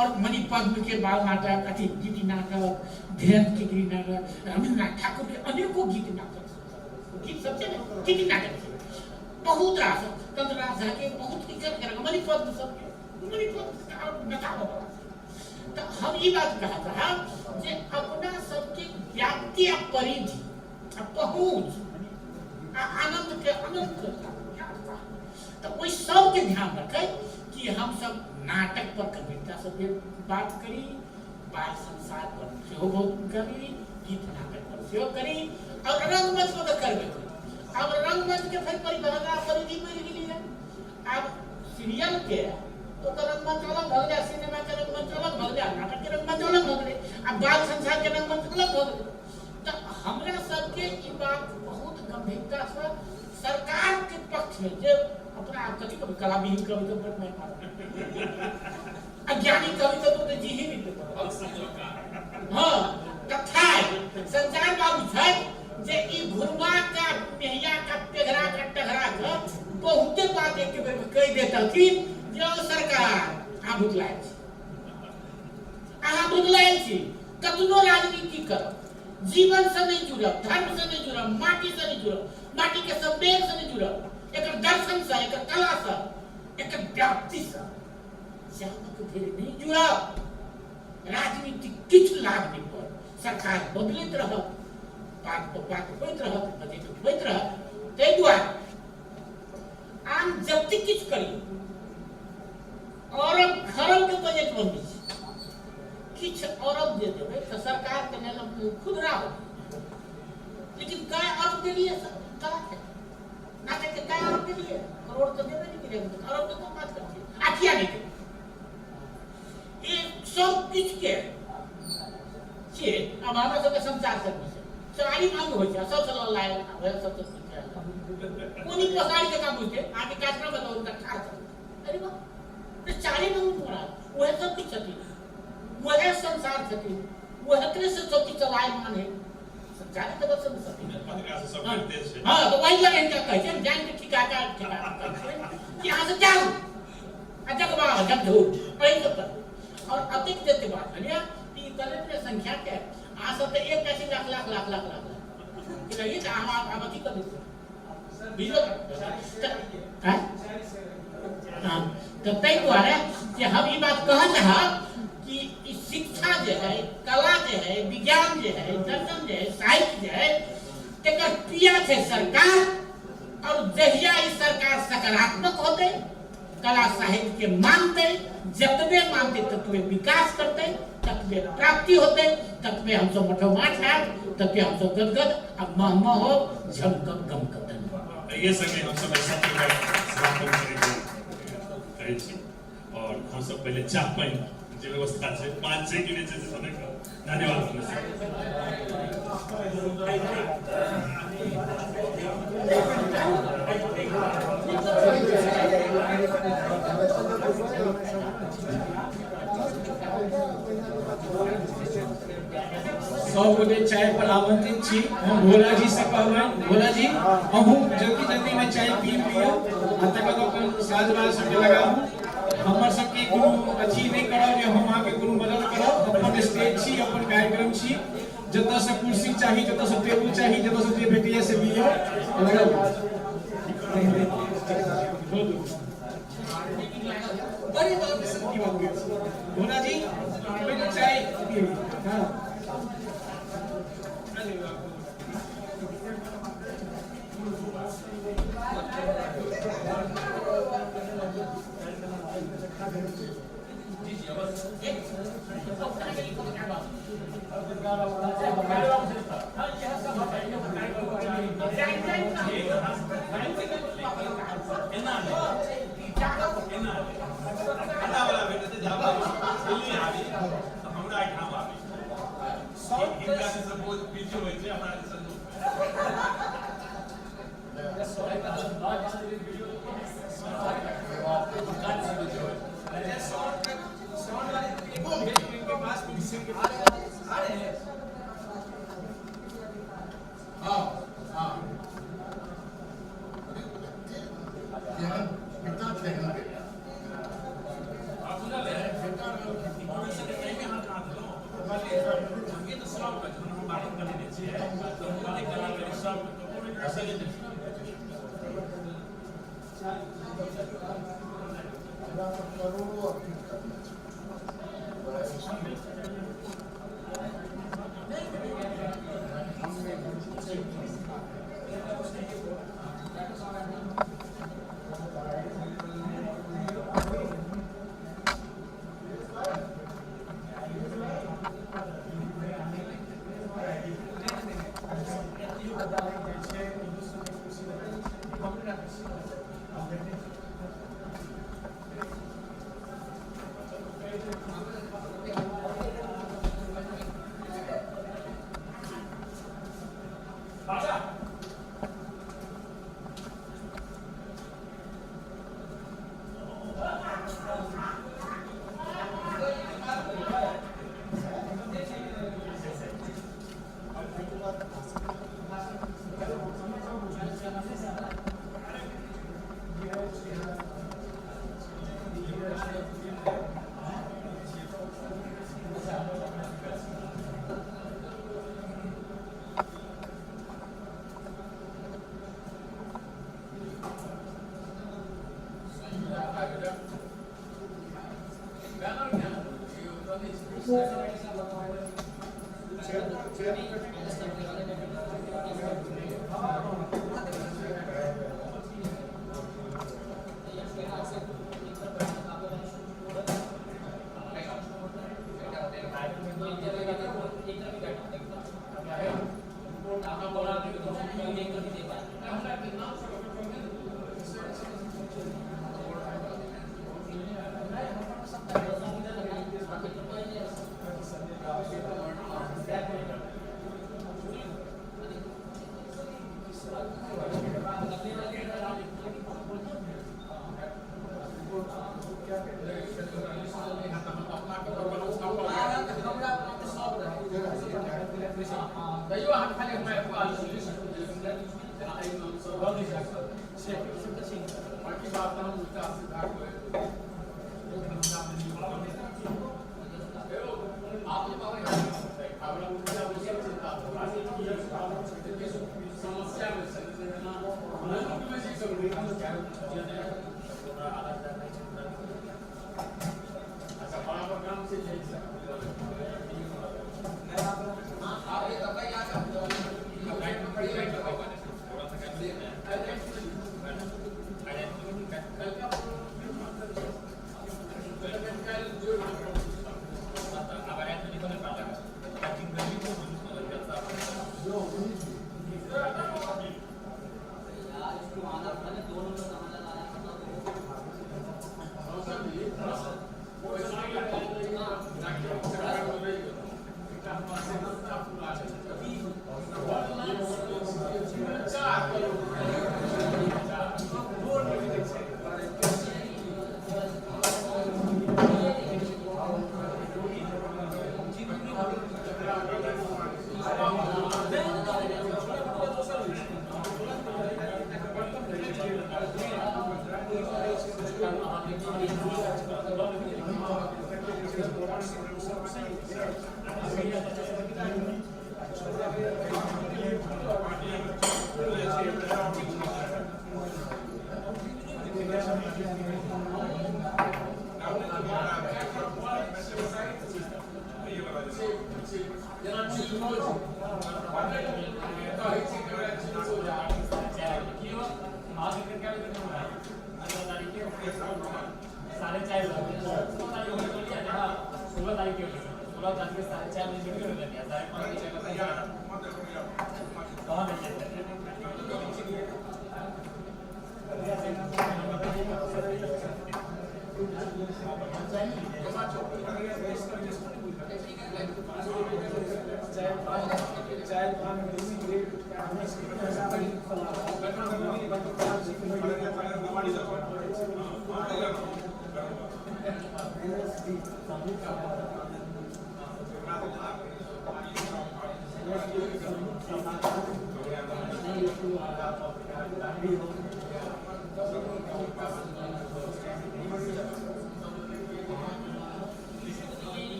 और मणिपद्म के बाल नाटक, अथी गीति नाटक, धीरेन्द्र के गीति नाटक, रविन्द्रनाथ ठाकुर के अनेकों गीत नाटक, गीत सब छै ने, गीति नाटक छै बहुत रास, तंत्रनाथ झा के बहुत इज्जत के मणिपद्म सबके, मणिपद्म बताबऽ बला छै। तऽ हम ई बात कहऽ चाहब जे अपना सबके व्याप्ति आ परिधि आ पहुँच आ आनंद के अनंत, तऽ ओहि सबके ध्यान रखैत कि हमसब नाटक पर गंभीरता से बात करी, बाल संसार पर सेहो बहुत करी, गीत नाटक पर सेहो करी, और रंगमंच पर तऽ करबे करी। आब रंगमंच के फेर परिभाषा परिधि बढ़ि गेली है। आब सीरियल के ओकर रंगमंच अलग भऽ गेलै, सिनेमा के रंगमंच अलग भऽ गेलै, नाटक के रंगमंच अलग भऽ गेलै, आ बाल संसार के रंगमंच अलग भऽ गेलै। तऽ हमरा सबके ई बात बहुत गंभीरता से सरकार के पक्ष में जे अपना आप कथी कभी कलाविहीन कभी तो बड़ नहीं मानब, अज्ञानी कभी तो तो जी ही नहीं देता। हाँ, तथा संचार बाबू छथि जे ई घुरमा का मेहिया का पेघरा का टघरा का बहुते बात एक बेर में कहि देतथिन जे ओ सरकार अहाँ भुतलायल छी, अहाँ भुतलायल छी, कतनो राजनीति करब, जीवन से नहीं जुड़ब, धर्म से नहीं जुड़ब, माटी से नहीं जुड़ब, माटी के संवेग से नहीं जुड़ब, एकर दर्शन से, एकर कला से, एकर व्याप्ति से जामक धरि नहीं जुड़ब, राजनीति किछु लाभ नहीं पड़त, सरकार बदलैत रहत, बात पर बात होइत रहत, बजट होइत रहत। ताहि दुआरे आम जतेक किछु करियौ, अरब खरब के बजट बनबै छै, किछु अरब दे देबै तऽ सरकार के लेल खुदरा हो, लेकिन काय अरब देलियै कला के नाटक के काय अरब देलियै, करोड़ तऽ देबे नहि केलियै, अरब के कोन बात करै छियै, आ किया नहि देबै? ई सब किछु के छियै। आब हमरा सबके संचार कर्मी छै, चारिम अंग होइ छै, सबसँ ललायल वएह सबसँ कोनी पसारी जकाँ बुझतै, अहाँके कार्यक्रम बताउ हुनका ठाढ़ करत, अरे वाह, तऽ चारिम अंग मोरा वएह सब किछु छथिन, वएह संसार छथिन, वएह से सब किछु चलायमान है, संचार जगत से छथिन। हाँ, तऽ वही दुआरे हिनका कहै छै जानि के ठिका ठिका कि अहाँ सब जाउ आ जगबा जगझूर एहि सब करू। और अतिक जते बात भेल कि कलेक्टर के संख्या के अहाँ सब तऽ एक छी लाख लाख लाख लाख लाख लाख रहिए, तऽ अहाँ आब अथी कऽ दैत तऽ ताहि दुआरे जे हम ई बात कहऽ चाहब कि ई शिक्षा जे है, कला जे है, विज्ञान जे है, दर्शन जे है, साहित्य जे है, तकर पिया छै सरकार। और जहिया ई सरकार सकारात्मक होतै, कला साहित्य के मानतै, जतबे मानतै ततबे विकास करतै, ततबे प्राप्ति होतै, ततबे हमसब मठोमाठ हैब, ततबे हमसब गदगद आ मह मह होब, झमकब गमकब। धन्यवाद। एहि संगे हमसब एहि सत्र के समापन करैके चाहै छी और हमसब पहिले चाह पानि जे व्यवस्था छै 5 छै कि नहि छै से नहि कहब। धन्यवाद। सब गोटे चाय पर आमंत्रित छी। हम भोला जी से कहबनि, भोला जी अहूँ जल्दी जल्दी में चाय पी लिअ आ तकर बाद अपन साज बाज सबके लगाबू। हमर सबके कोनो अथी नहि करब जे हम अहाँके कोनो मदद करब। अपन स्टेज छी, अपन कार्यक्रम छी, जतऽ से कुर्सी चाही, जतऽ से टेबुल चाही, जतऽ से जे भेटैया से लिअ लगाबू। अरे बाप रे, की बात करै छी भोला जी, पहिले चाय पी। हाँ अरे बाप रे।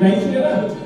नहीं चलेगा।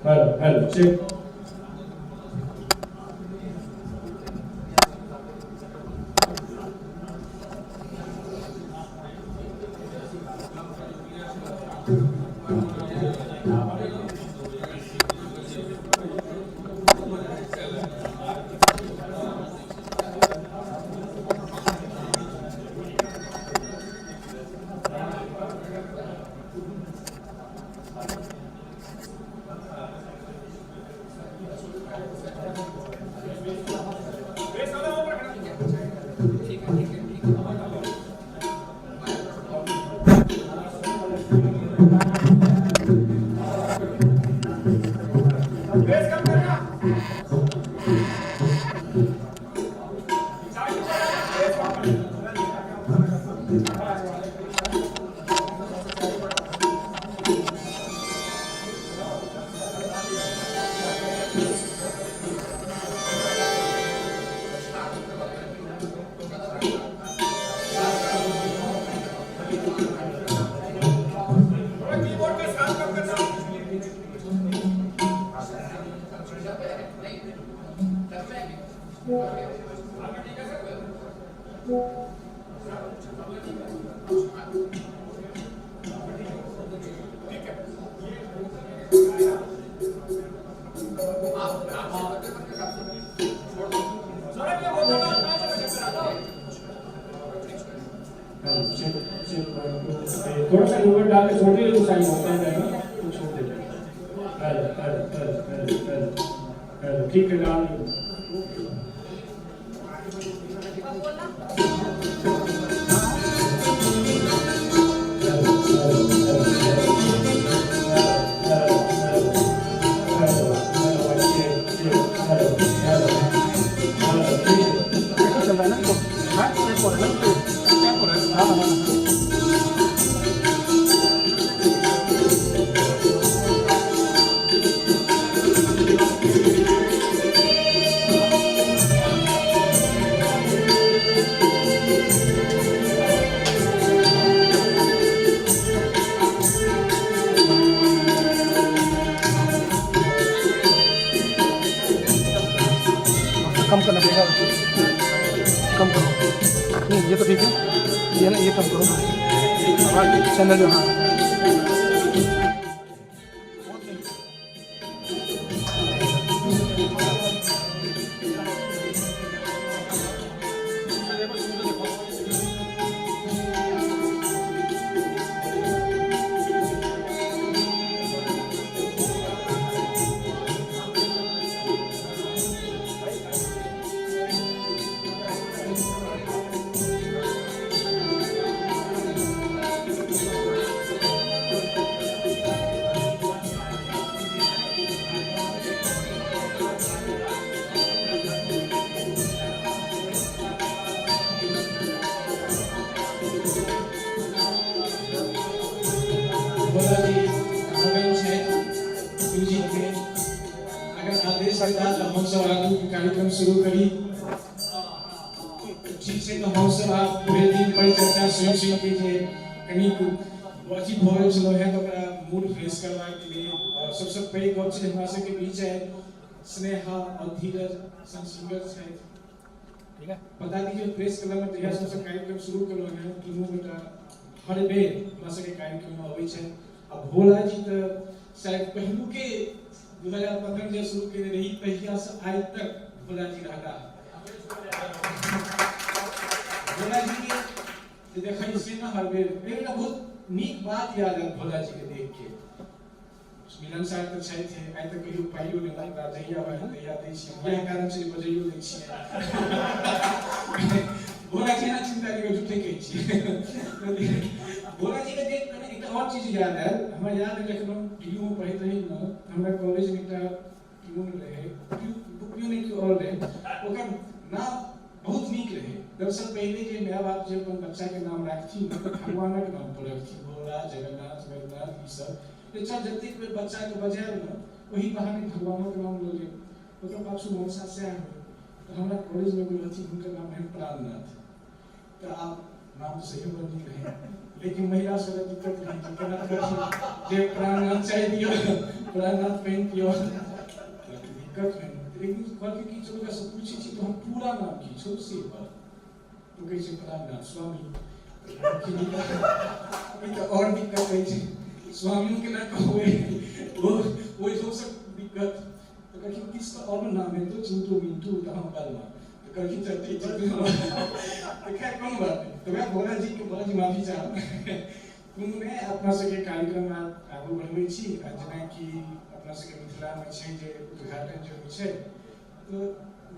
Hello hello check. थोड़ा सा रिवर्ब डाल के छोड़ दीजिए तो सही होता है ना, तो छोड़ देते हैं। हेलो हेलो हेलो हेलो, ठीक है, डाल चल रहा है ना, तो हाँ चेक हो रहा है ना, चेक हो रहा है। हाँ हाँ कम करना पड़ेगा, कम करो। नहीं ये तो ठीक है, ये ना ये कम करो आवाज़ चैनल जो। हाँ कार्यक्रम शुरू करी ठीक छै, तो हम सब आप भरि दिन परिचर्चा सुनि सुनि के जे कनी अथी भऽ गेल छलहुँ हेँ, तऽ ओकरा मूड फ्रेश करबाक लेल। और सबसँ पैघ गप छै हमरा सबके बीच है स्नेहा और धीरज सन सिंगर छथि। ठीक है, बता दीजिए प्रेस क्लब में जहिया सबसँ कार्यक्रम शुरू केलहुँ हेँ दुनू गोटा हर बेर हमरा सबके कार्यक्रममे अबै छै। आ भोला जी तऽ शायद पहिलुके 2015 जे शुरू केने रही तहिया से आइ तक भोला जी रहला। भोला जी के जे देखै छियै ने हर बेर एकटा बहुत नीक बात याद आयल भोला जी के देख के। मिलनसार तऽ छथि, आइ तक कहियो पाइयो नहि लगता, जहिया होइ तहिया दै छियै, इएह कारण छै बजैयो दै छियै। भोला जी एना चिन्ता नहि करू, झूठे कहै छियै। भोला जी के देख कऽ एकटा आओर चीज याद आयल हमरा। याद है जखन हम डी यू मे पढ़ैत रही ने, हमरा कॉलेजमे एकटा प्यून रहै, प्यून नहि केओ आओर रहै, ओकर नाम बहुत नीक रहै। दरअसल पहिले जे my बाप जे अपन बच्चाके नाम राखथिन तऽ भगवानक नाम पर रखथिन, भोला, जगन्नाथ, वैद्यनाथ, ई सब। चल जतेक बेर बच्चाके बजायब ने ओही बहाने भगवानक नाम लऽ लेब। ओकर पाछू मनसा सएह होइ। तऽ हमरा कॉलेजमे एगो रहथिन, हुनकर नाम रहै प्राणनाथ। तऽ आब नाम तऽ सही बड़ नीक रहै, लेकिन महिला सबके दिक्कत रहै जे केना करथिन जे प्राणनाथ चाय दियौ, प्राणनाथ पानि पियौ, दिक्कत रहै। एक दिन कहलकै कि चलू ओकरासँ पूछै छी तऽ हम पूरा नाम की छौ से बड़, तऽ कहै छै प्राणनाथ स्वामी। ई तऽ आओर दिक्कत होइ छै, स्वामियों के ना कहबै ओहि सबसँ दिक्कत। तऽ कहलखिन किछु तऽ आओर नाम हेतौ, चिंटू मिंटू, तऽ हम बलमा। तऽ कहलखिन चल ठीक छै, तऽ खैर कोनो बात नहि। तऽ वएह भोला जी के, भोला जी माफी चाहब, कोनो नहि। अपना सबके कार्यक्रम आगू बढ़बै छी। आ जेनाकि अपना सबके मिथिलामे छै जे उद्घाटन जे होइ छै तऽ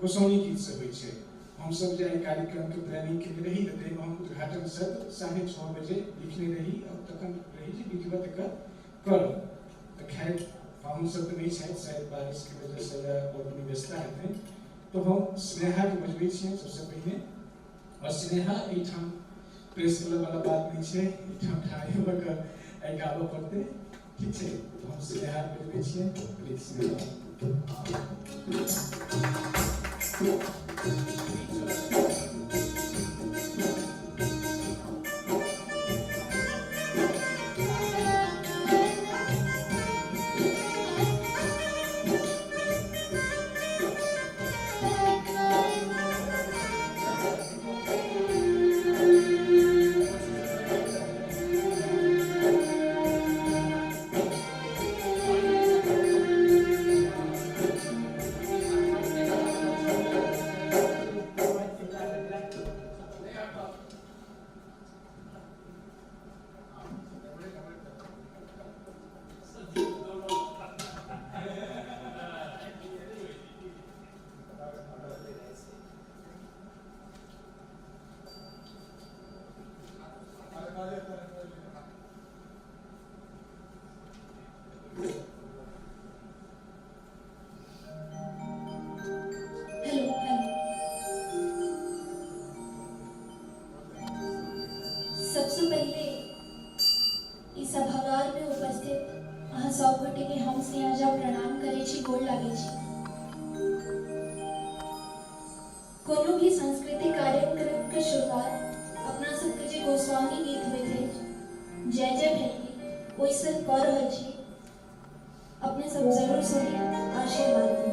गोसाउनी गीतसँ होइ छै। हमसब जे एहि कार्यक्रमके प्लानिंग केने रही तऽ ताहिमे हम उद्घाटन सत्र 6:30 बजे लिखने रही और तखन रही जे विधिवत एकर करब। तऽ खैर पाहुन सब तऽ नहि छथि, शायद बारिशके वजहसँ या आओर कोनो व्यस्तता हेतै। तऽ हम स्नेहाके बजबै छियनि सबसँ पहिने। और स्नेहा एहिठाम प्रेस क्लब वाला बात नहि छै, एहिठाम ठाढ़ भऽ कऽ आइ गाबऽ पड़तै, ठीक छै। तऽ हम स्नेहाके बजबै छियनि, प्लीज स्नेहा। Hello hello. सबसे पहिले ई सभागार में उपस्थित अहाँ सब गोटे के हम स्नेहा झा प्रणाम करै छी, गोर लागै छी। कोनो भी सांस्कृतिक कार्यक्रम के शुरुआत अपना सबके जे गोस्वामी गीत होइत अछि जय जय भैरवी ओहिसँ कऽ रहल छी। अपने सब जरूर सुनी, आशीर्वाद दी।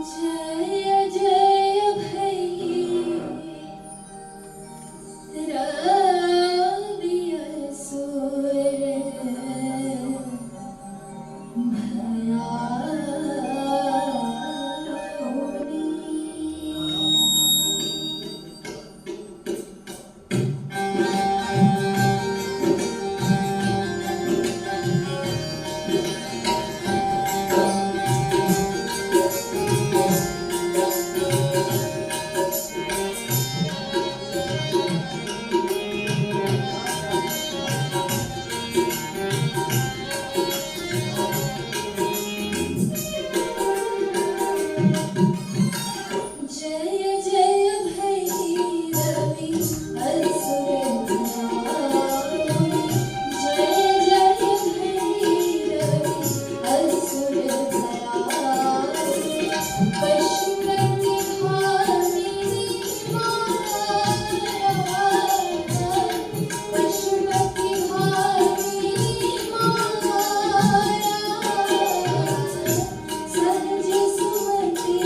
जय जय भैरवी असुर भयाउनी। जय जय भैरवी असुर भयाउनी। जय जय भैरवी असुर भयाउनी। पशुपति भामिनी मारा, पशुपति भामिनी मारा। सहज सुमति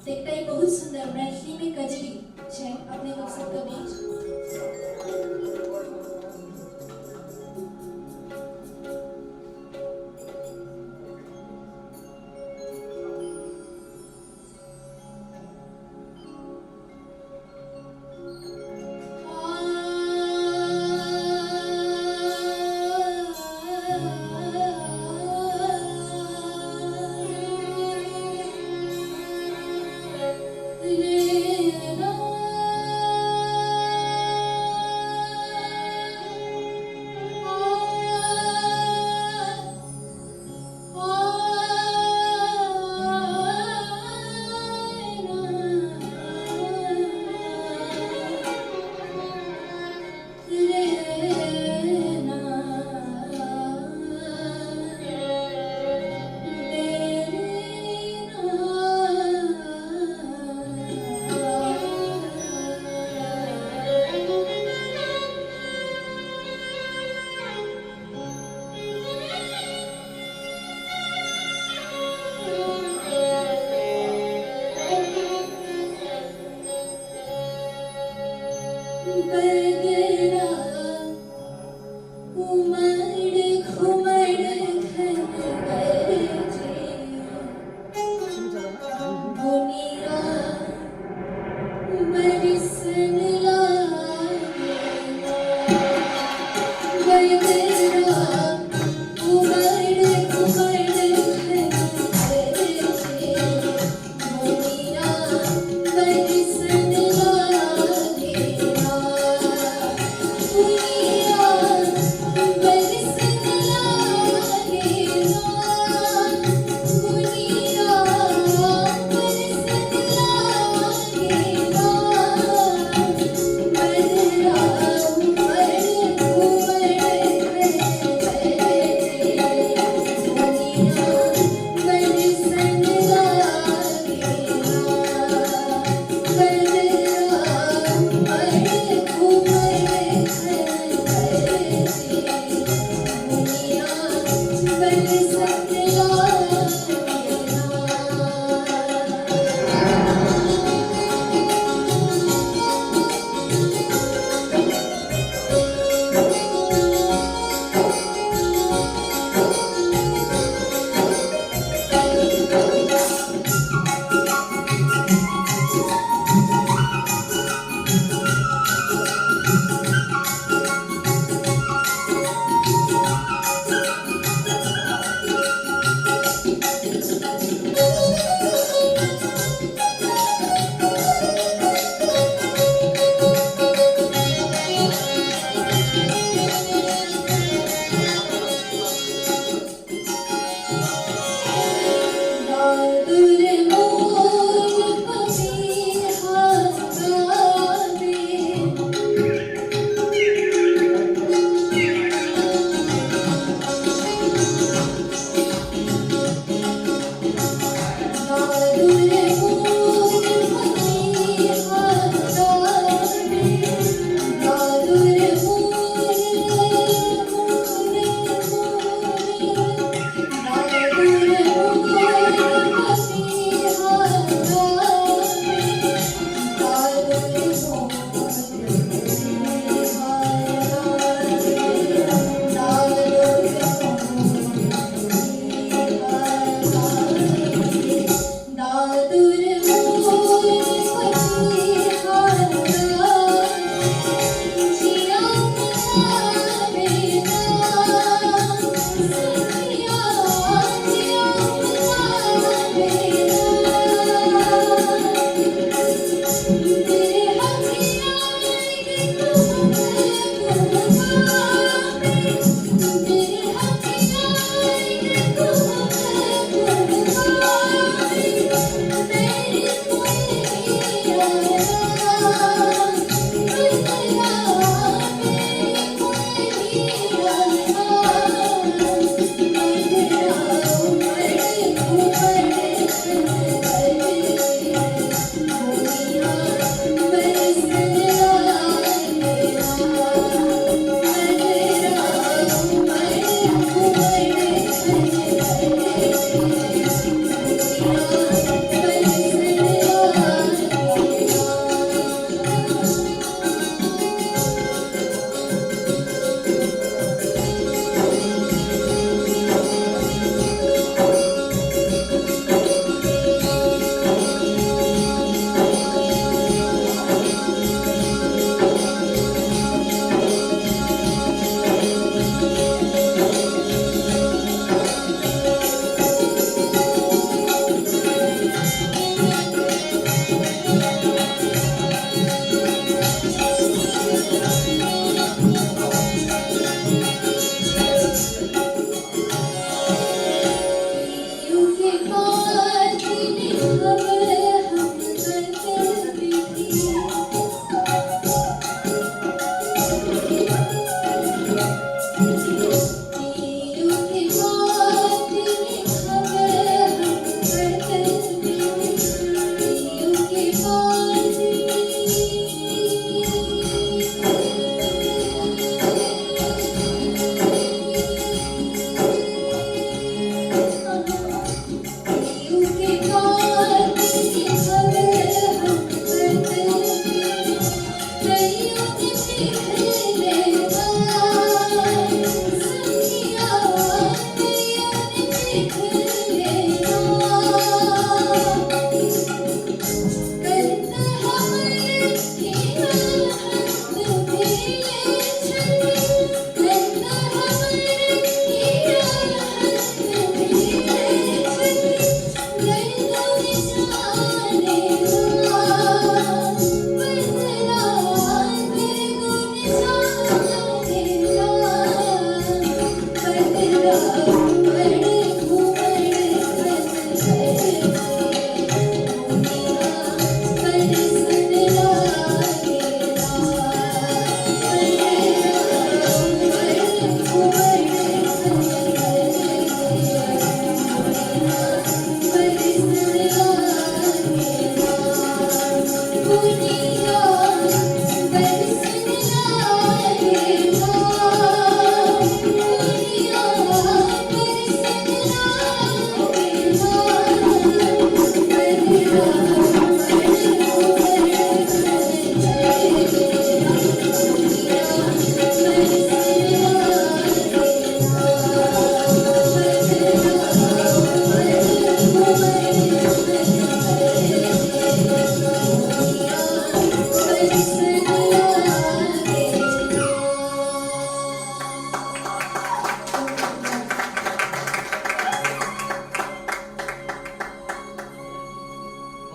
तऽ एकटा ई बहुत सुन्दर मैथिलीमे कजरी छै अपने लोक सबके बीच। रे।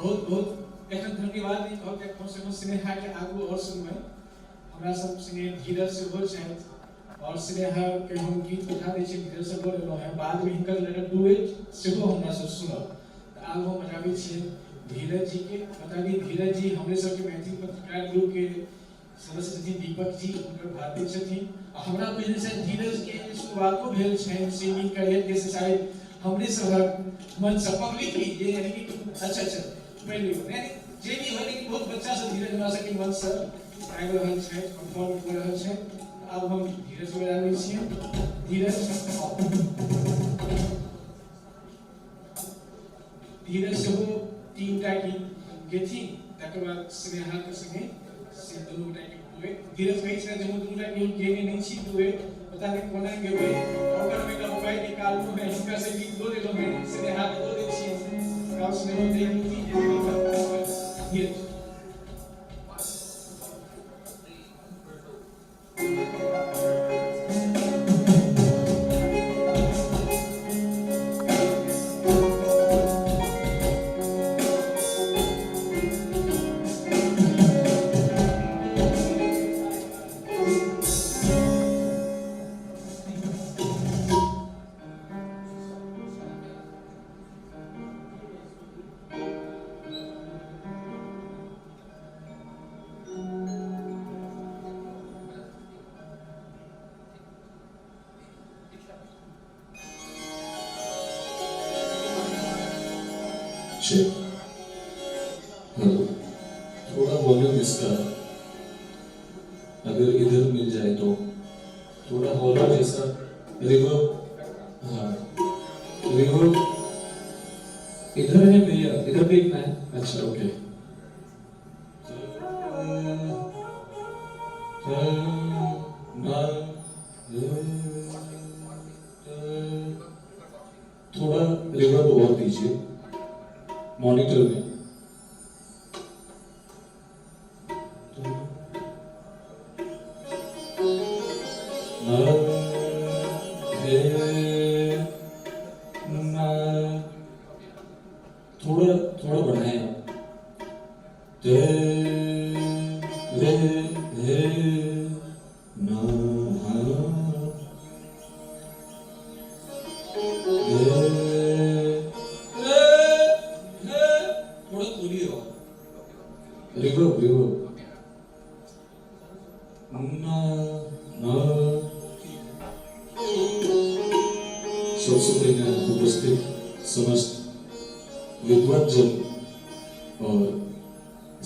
बहुत बहुत एखन धन्यवाद नहि कहब जे कम से कम स्नेहा के आगू और सुनबै। हमरा सब संगे धीरज सेहो छथि और स्नेहा के हम गीत पठा दै छी, धीरज से बोल रहलहुँ हेँ, बादमे हिनकर लेटर डुएट सेहो हमरा सब सुनब। तऽ आब हम बजाबै छियै धीरज जी के। बता दी धीरज जी हमरे सबके मैथिली पत्रकार ग्रुप के सदस्य छथिन, दीपक जी हुनकर भाती छथिन। आ हमरा बुझने से धीरज के शुरुआतो भेल छनि सिंगिंग करियर के, से शायद हमरे सबक मन से पब्लिकली जे यानी कि अच्छा अच्छा पहले यानी जे भी हो, लेकिन बहुत बच्चा से धीरज हमरा सबके मन से आबि रहल छथि, परफॉर्म कऽ रहल छथि। आब हम धीरज बजाबै छियै। धीरज धीरज सेहो 3टा गीत गेथिन, तकर बाद स्नेहा के संगे से दुनू गोटा के डुएट। धीरज कहै छलै जे हम दुनू गोटा के गेने नहि छी डुएट, पता नहि कोना गेबै, ओकर हम एकटा उपाय निकाललहुँ हेँ, हिनका से गीत दऽ देलहुँ हेँ, स्नेहा के दऽ दै छियै, आब स्नेहो देख लेती। धीरज हेलो, थोड़ा वॉल्यूम इसका अगर इधर मिल जाए तो थोड़ा हॉलो जैसा रिवर्ब, हाँ रिवर्ब इधर है भैया, इधर देखना है। अच्छा ओके। थोड़ा रिवर्ब और दीजिए मॉनिटर में। थोड़ा थोड़ा बढ़ाएं आप। रे रे रे ना रे रे रे, थोड़ा खोलिए और रिवर्ब रिवर्ब ना ना। सबसे पहले उपस्थित समस्त विद्वज्जन और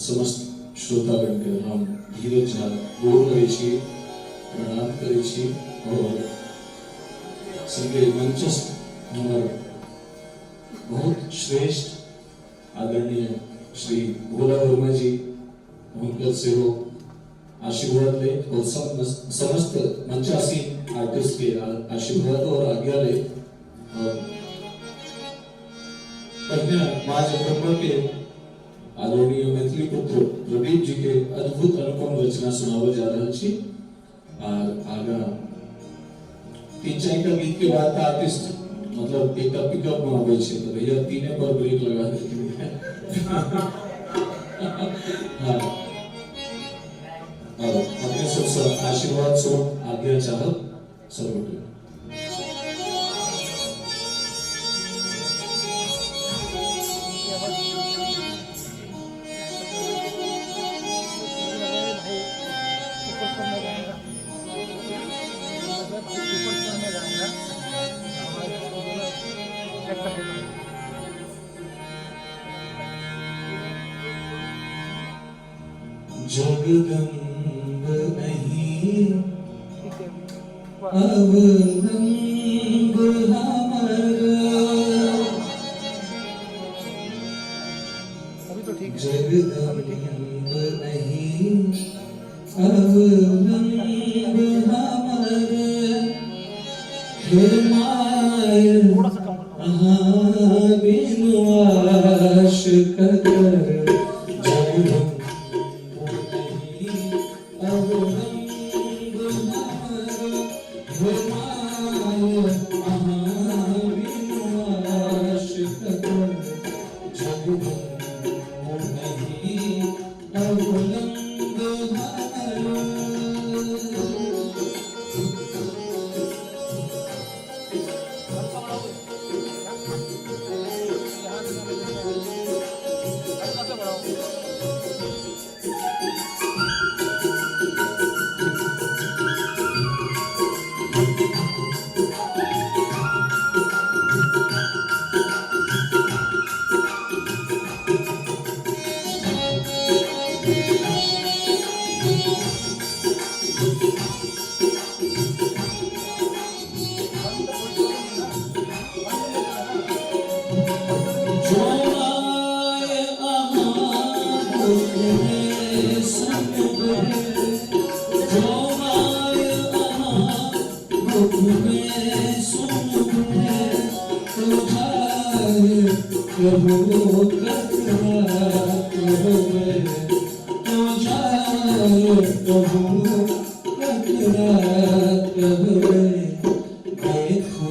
समस्त श्रोतागण के हम धीरज झा गोर लगै छी, प्रणाम करै छी। और संगे मंचस्थ हमर बहुत श्रेष्ठ आदरणीय श्री भोला वर्मा जी, हुनकर सेहो आशीर्वाद ले और समस्त मंचासीन आर्टिस्ट के आशीर्वाद और आज्ञा ले। पहिने माँ जगदम्बा के आदरणीय मैथिली पुत्र प्रदीप जी के अद्भुत अनुपम रचना सुनावल जा रहा छी। और आगा 3-4 टा गीत के बाद आर्टिस्ट मतलब एक पिकअप में आबै छै तो भैया 3 पर ब्रेक लगा देलखिन। हाँ, और अपने सबसे आशीर्वाद स्वरूप आज्ञा चाहब सब गोटे। जगदम्ब नहीं अवलंब हमर, तो ठीक है। जगदम्ब नहीं अवलंब हमर, हे my अहाँ बिनु आश ककर। जगदम्ब नहीं अवलंब हमर, हे my अहाँ बिनु आश ककर। जगदम्ब नहीं अवलंब हमर। जो my अहाँ दुख में सुनबै, जो my अहाँ दुख में सुनबै, तो जाय कहू ककरा कहबै, तो जाय कहू ककरा कहबै। देखो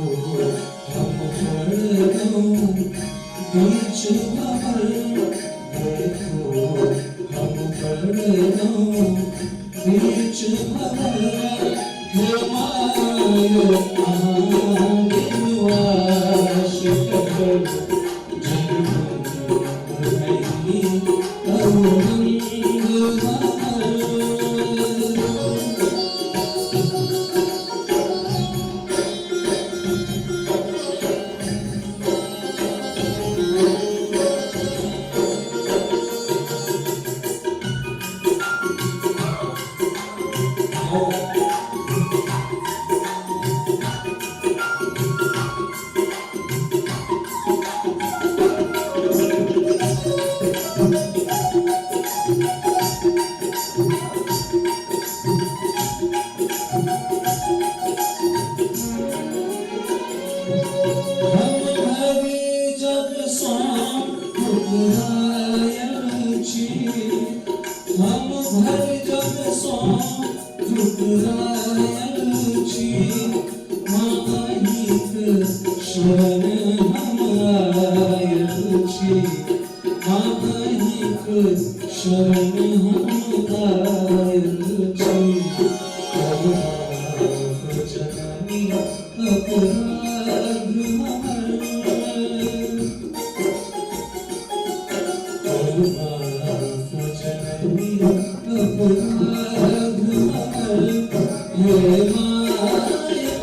हम पड़लहुँ बीच भंवर, देखो हम पड़लहुँ बीच भंवर, हे my अहाँ बिनु आश ककर। जगदम्ब नहीं अवलंब हमर। हम भरि जग सँ ठुकरायल छी, हम भरि जग सँ ठुकरायल छी, माँ अहीँक शरण हम आयल छी, माँ अहीँक शरण हम आयल छी। कर माफ जननी अपराध हमर, कर माफ जननी अपराध हमर, हे my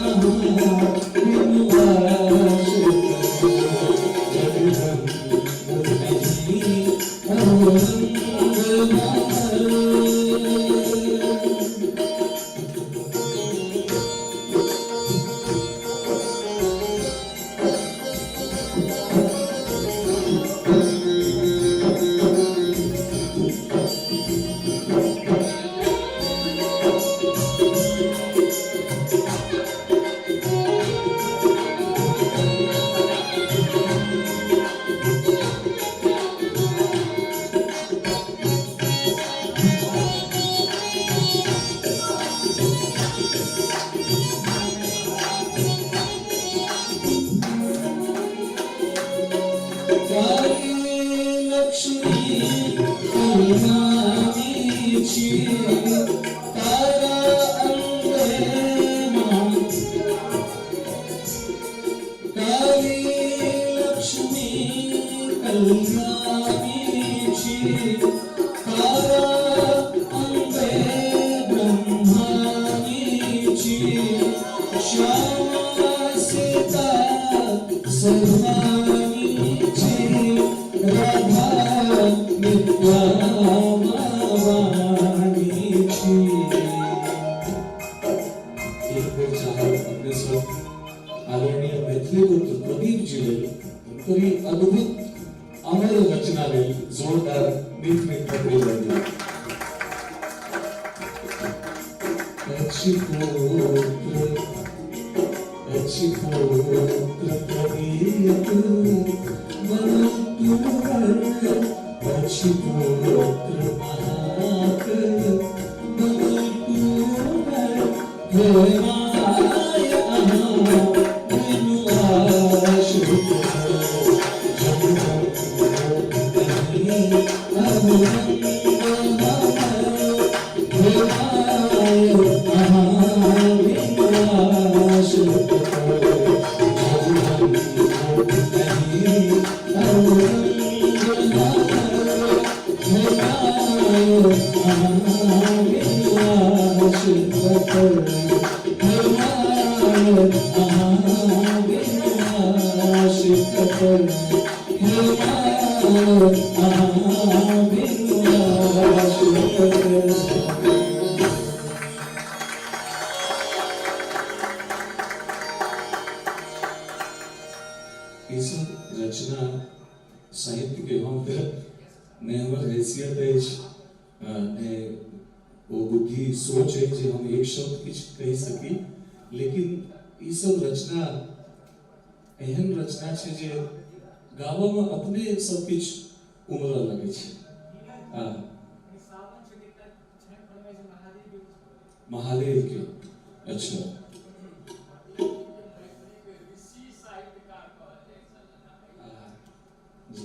अहाँ बिनु आश ककर। जगदम्ब नहीं अवलंब हमर। काली लक्ष्मी कल्याणी छी, तारा अम्बे माँ। काली लक्ष्मी कल्याणी छी, तारा अम्बे ब्रह्माणी छी, श्यामा सीता सर्वाणी छी, राधा नित्या वाणी छी। एक बेर चाहब अपने सब आदरणीय मैथिली पुत्र प्रदीप जी लेल हुनकर ई अद्भुत अमर रचना लेल जोरदार नीक नीक थपड़ी बजियौ। अछि पुत्र, अछि पुत्र प्रदीप बनल, अछि पुत्र अहाँक बनल, हे my अहाँ बिनु आश्रित ई सब रचना साहित्य के हम तऽ नहि हमर हैसियत अछि, नहि ओ बुद्धि सोच अछि जे हम एक शब्द किछु कहि सकी, लेकिन ई सब रचना एहन रचना छै जे गाबऽमे अपने सब किछु उमड़ऽ लगै छै। महादेव के अच्छा जी।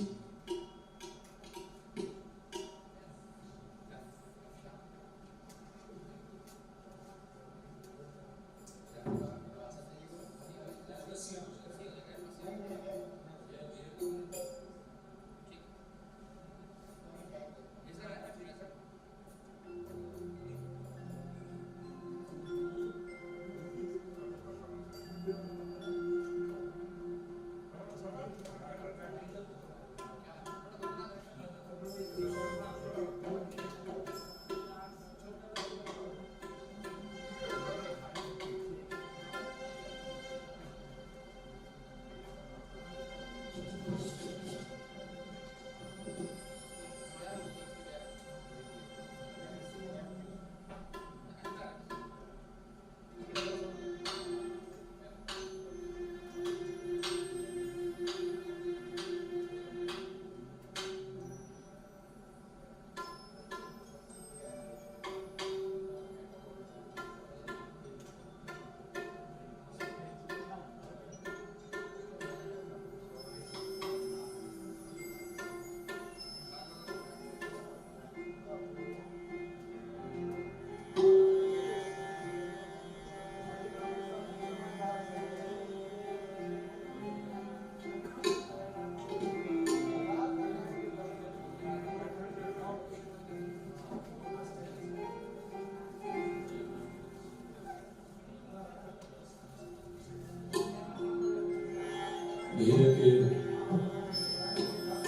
भैया के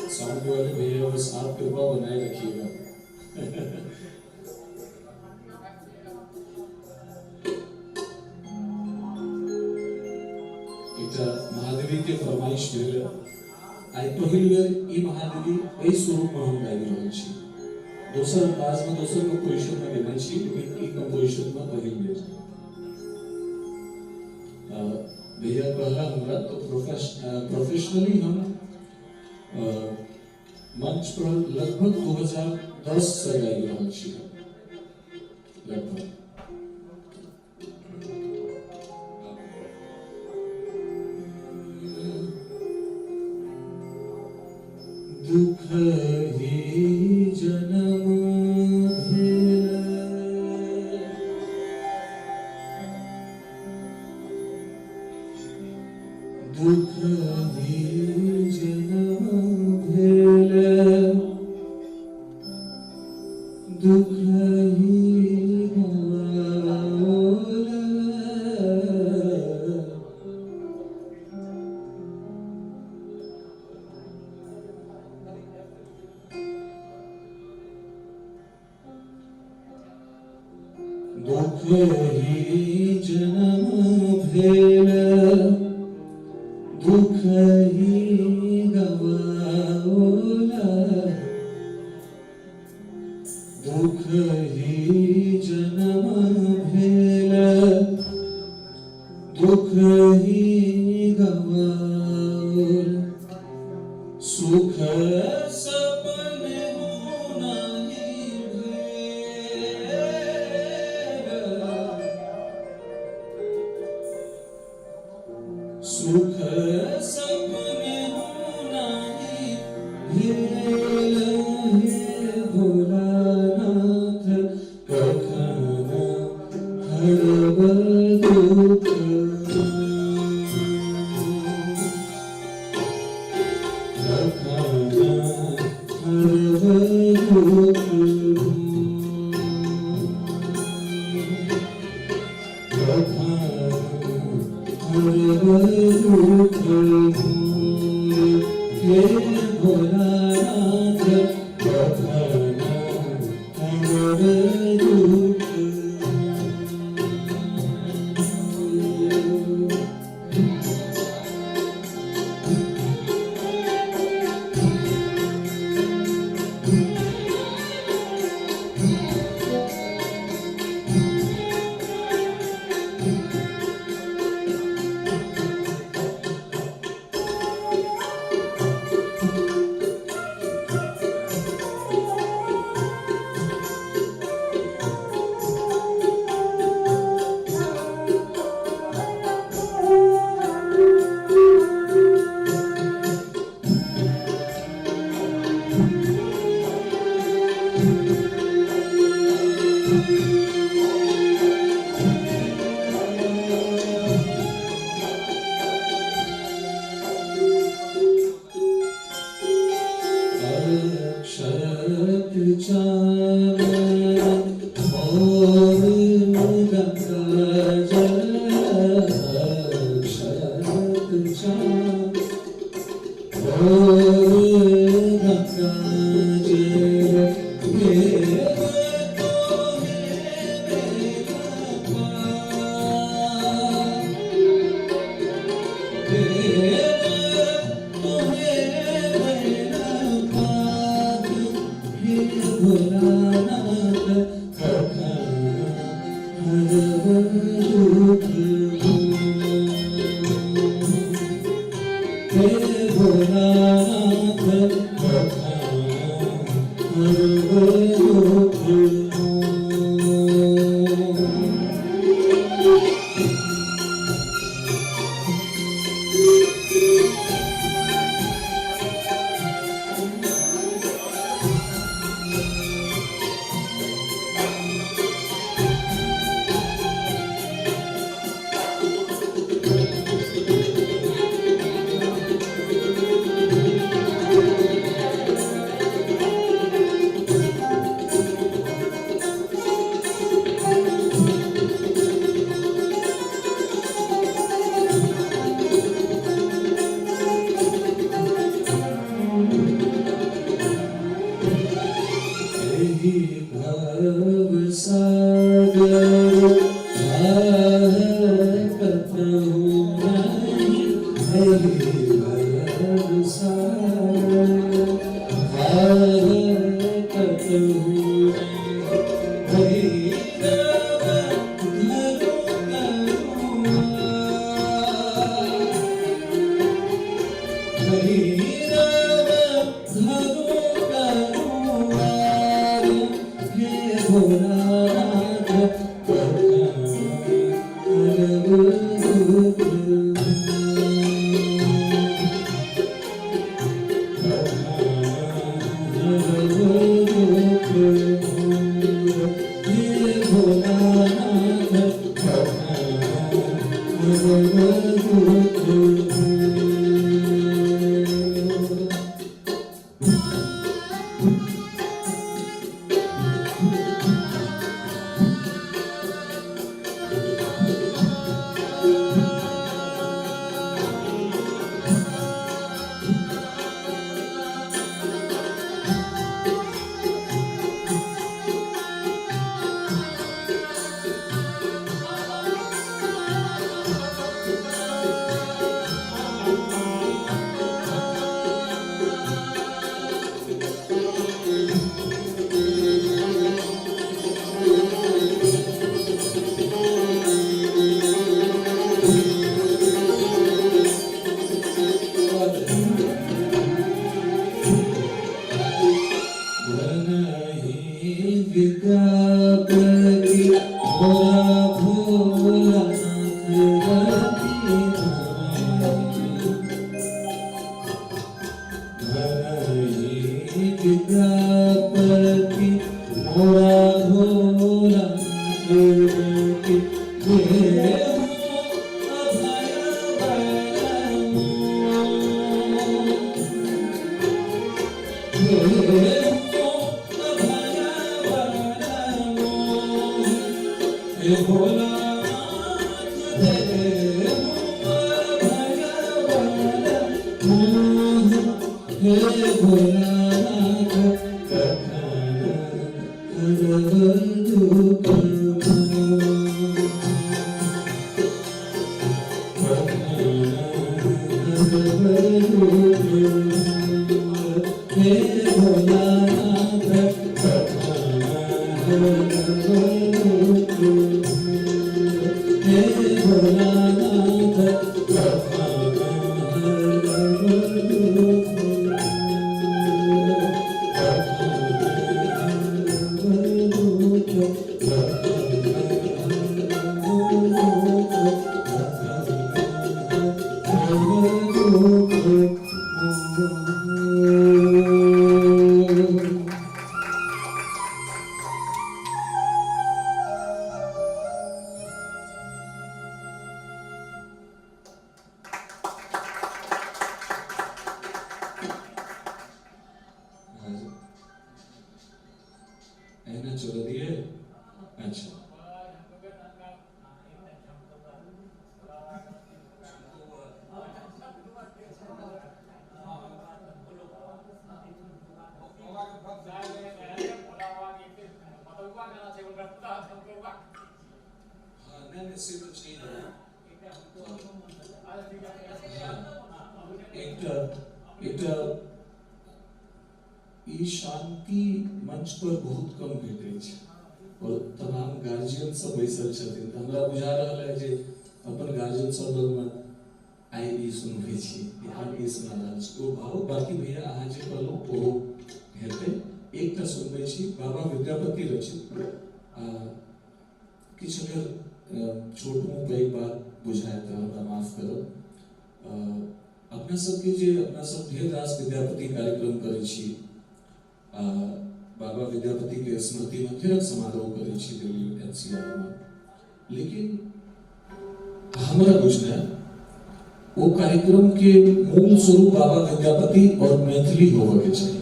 साउंड वाले भैया, बस आप कृपा बनाए रखिएगा। एकटा महादेवी के फरमाइश भेल, आइ पहिल बेर ई महादेवी एहि स्वरूप में हम गाबि रहल छी। दोसर अंदाज में, दोसर कंपोजिशन में गेने छी, लेकिन ई कंपोजिशन में पहिल बेर। भैया कहला हमरा तो प्रोफेशनली हम मंच पर लगभग 2010 से गाबि रहल छी लगभग। दुख ही जन्म भेल, दुख ही जन्म भेल, दुख ही गवाओल, दुख ही जन्म भेल, दुख ही गवाओल, दुख ही जन्म भेल दुख ही गवाओल सुख सपन हो नाही भेल सुख सपन हो नाही भेल हे भोलानाथ कखन हरब दुख कखन हरब दुख कखन हरब दुख हे भोलानाथ कखन हरब दुख। अक्षत चामर और गंगा जल अक्षत चामर और गंगा जल देव तोहे मेरा पार देव तोहे मेरा पार हे भोलानाथ कखन हरब दुख हे भोलानाथ कखन हरब दुख। एहि भव सागर भाह कतहु नहि एहि भव सागर भाह कतहु नहि भैरव धरु करुआ भैरव धरु करुआर हे भोलानाथ कखन हरब दुख कखन हरब दुख हे भोलानाथ कखन हरब दुख। पशुपति मोरा भोला के देहु अभय वर मोहि। देहु अभय वर मोहि। हे भोलानाथ देहु अभय वर मोहि। हे भोलानाथ कखन हरब दुख मोहि। कखन हरब दुख मोहि। हे भोलानाथ कखन हरब दुख मोहि। हे भोलानाथ कखन हरब दुख मोहि। एहिना चलऽ दियै। अच्छा, हाँ, नहि नहि, से तऽ छै। हाँ, एकटा एकटा ई शांति मंच पर बहुत कम भेटै छै और तमाम गार्जियन सब बैसल छथिन, तऽ हमरा बुझा रहल है जे अपन गार्जियन सब लगमे आइ ई सुनबै छी, हम ई सुना रहल छी ओ भाव। बाकी भैया अहाँ जे कहलहुँ ओहो हेतै। एकटा सुनबै छी बाबा विद्यापति रचित। किछु अगर छोट मुँह पैघ बात बुझाय तऽ हमरा माफ करब। अपना सबके जे अपना सब ढेर रास विद्यापति कार्यक्रम करै छी, बाबा विद्यापति के स्मृति में ढेरक समारोह करै छी दिल्ली एनसीआर में, लेकिन हमरा बुझना वो कार्यक्रम के मूल स्वरूप बाबा विद्यापति और मैथिली होबऽ के चाही।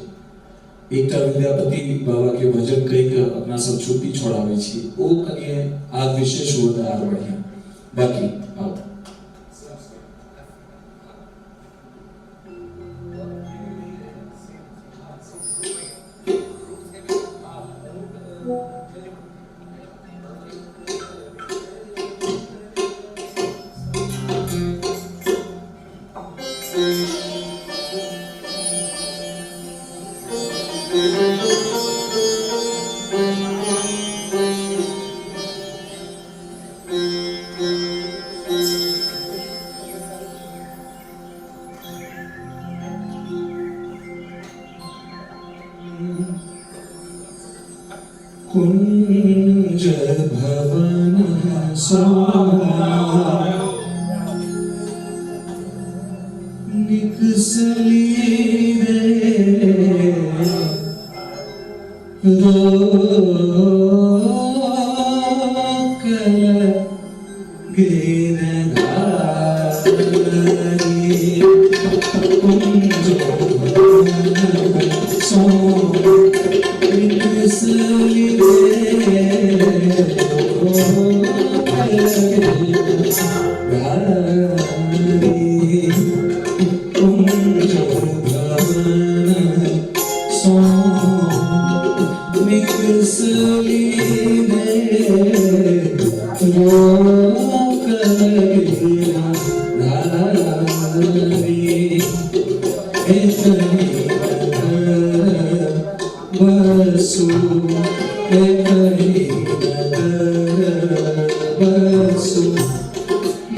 एकटा विद्यापति बाबा के भजन कहि के अपना सब छुट्टी छोड़ाबै छी, ओ कनि आर विशेष हुए तऽ आर बढ़िया। बाकी आउ। कुंज भवन सोना निकसली रे रोकल गिरधारी। कुंज भवन सोना निकसली रे रोकल गिरधारी। कुंज भवन सोना निकसली रे रोकल गिरधारी। इतनी बसु इतनी नगर बसु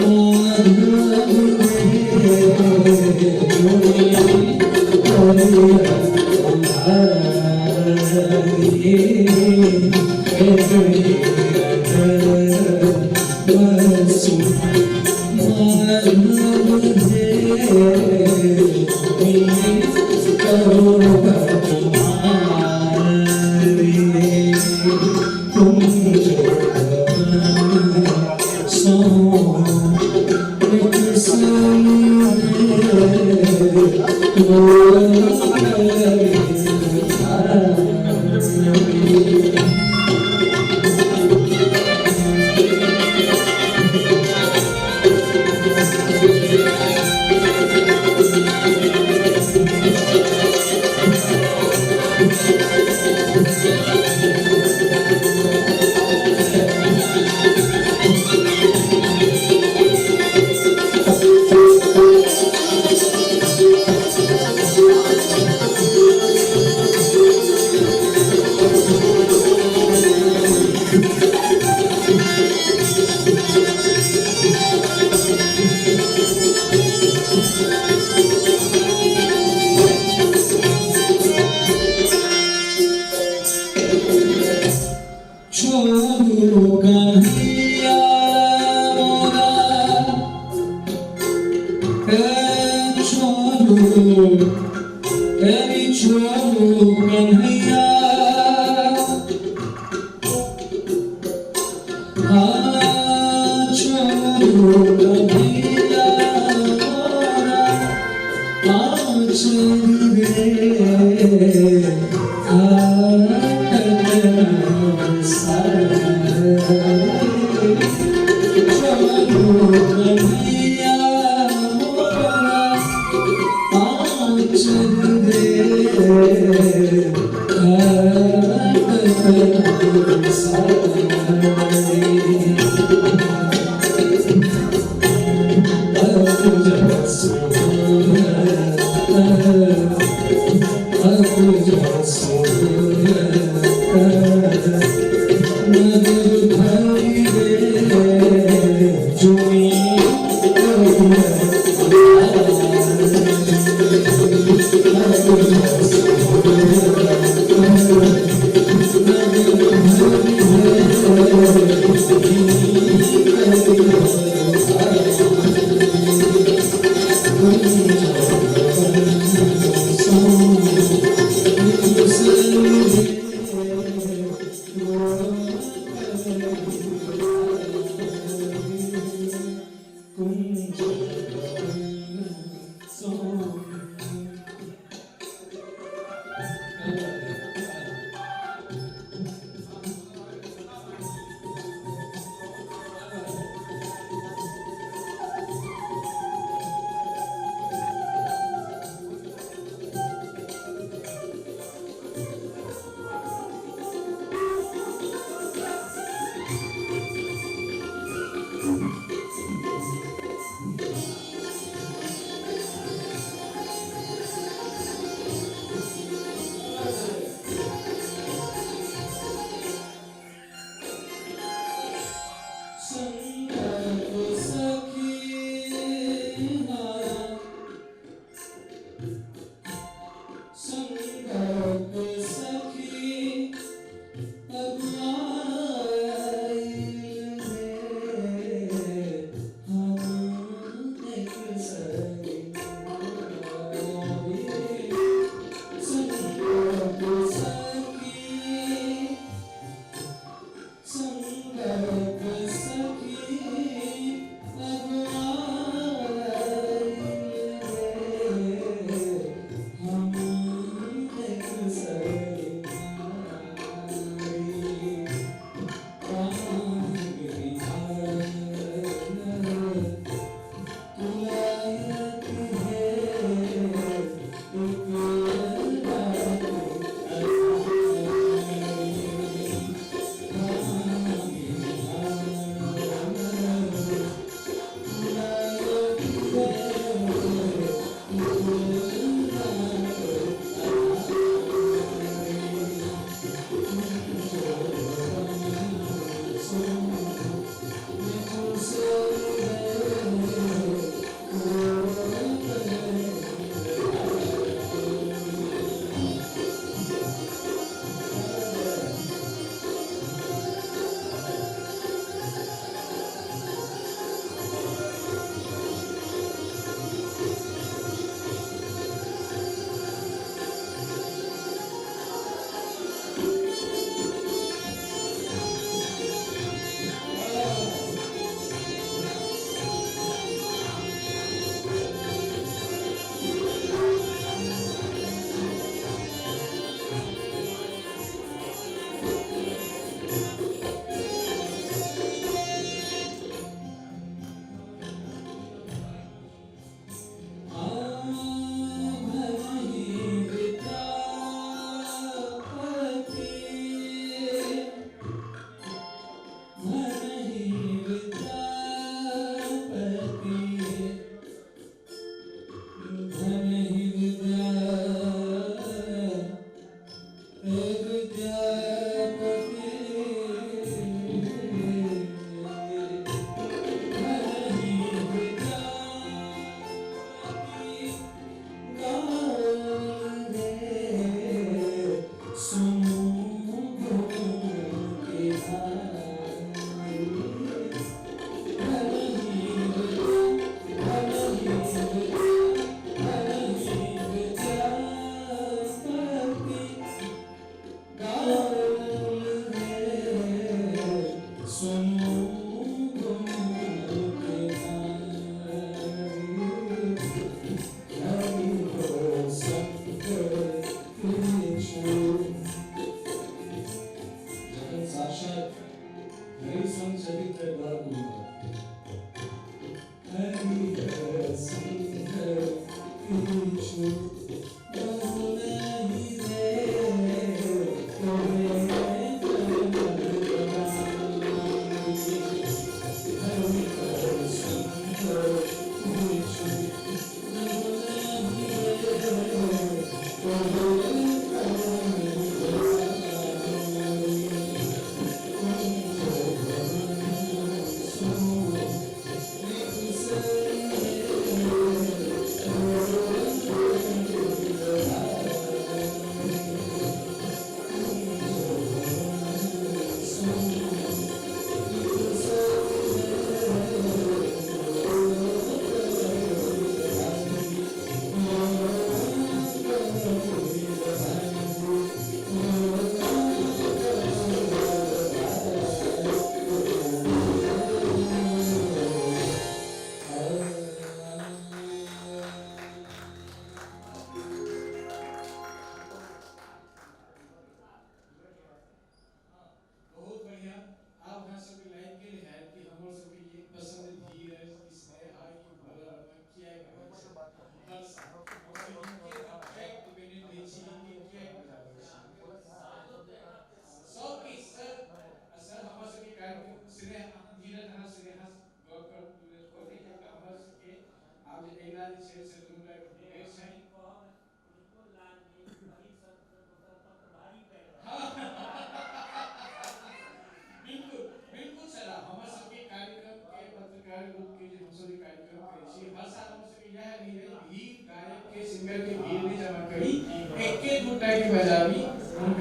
माधव बसु माधव करो। Thank you.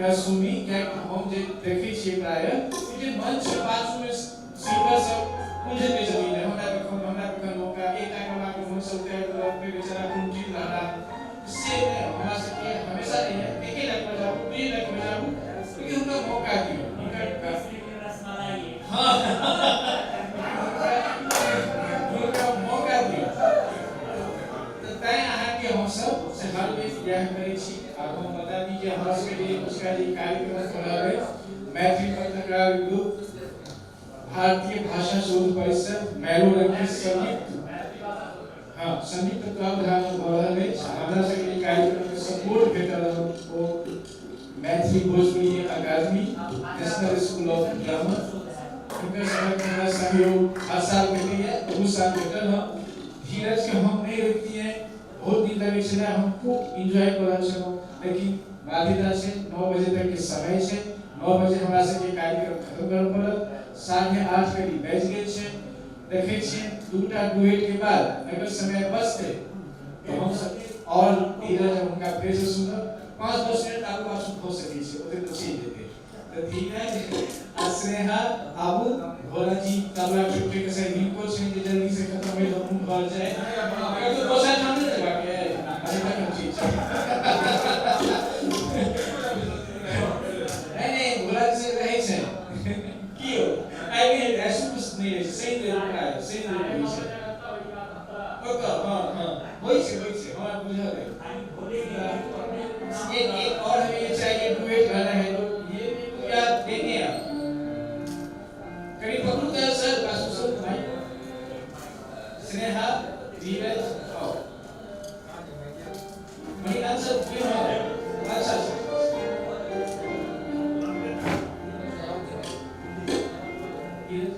हुनका सुनी, कियाकि हम जे देखै छियै प्रायः जे मंच के पाछूमे सिंगर सब उलझैत रहै छथिन, हमरा कखन हमरा कखन मौका, एकटा कलाके मंच से उतारि देलक, फेर बेचारा कुंठित रहला। से नहि, हमरा सबके हमेशा नहि है एके लाख बजाबू, दुए लाख बजाबू, लेकिन हुनका मौका दियौ। हुनका हाँ हुनका मौका दियौ। तऽ तैं अहाँके हमसब से हर बेर इएह करै छी। आब हम बता दी जे हमरा सबके जे उसका जे कार्यक्रम भऽ रहल अछि, मैथिली पत्रकार ग्रुप, भारतीय भाषा शोध परिषद, मैलोरंग के संयुक्त हाँ संयुक्त तत्वावधान में भऽ रहल अछि। हमरा सबके ई कार्यक्रम के सपोर्ट भेटल रहल ओ Maithili Bhojpuri Akademi, national school of drama, हुनकर सबहक हमरा सहयोग हर साल भेटैया, बहुत साल भेटल हँ। धीरज के हम नहि रोकतियै, बहुत नीक लगै छलै, हम खूब एन्जॉय कऽ रहल छलहुँ, लेकिन बाध्यता छै, 9 बजे तक के समय छै, 9 बजे हमरा सबके कार्यक्रम खत्म करऽ पड़त। 8:30 करीब बाजि गेल छै। देखै छियै 2टा डुएट के बाद अगर समय बचतै तऽ हमसब और धीरज हुनका फेरसँ सुनब। 5-10 मिनट आगू पाछू भऽ सकै छै, ओते तऽ चलि जेतै। तऽ धीरज आ स्नेहा आबू, भोला जी तबला ठोकै के संग हिनको छै जे जल्दी से खत्म होय तऽ हमहूँ घर जाय। कतौ दोसर ठाम नहि जेबाक अइ? अच्छा तखन ठीक छै। नहि नहि, भोला जी से रहै छै की यौ, आइ नहि हेतै, आइ शुक्र नहि रहै छै, शनि रवि प्रायः, शनि रवि होइ छै ओतऽ। हाँ हाँ होइ छै, होइ छै, हमरा बुझल अइ। एक एक और हमें ये चाहिए, डुएट गाना है तो ये या देंगे आप करीब पकड़ू तो सर पासु सर भाई स्नेहा धीरज आओ मणिकांत सर क्यों हो? अच्छा अच्छा धीरज।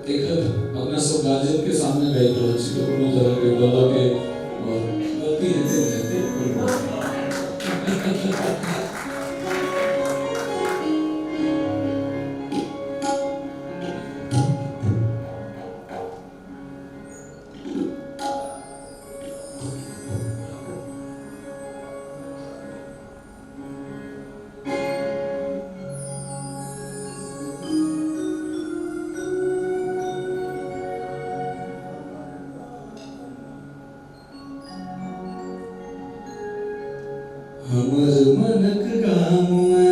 एखन अपना सब गार्जियन के सामने गाबि रहल छी तऽ कोनो तरह के गलत के और गलती हेतै नहि हेतै कोइ बात नहि। हमर मनक गाममे,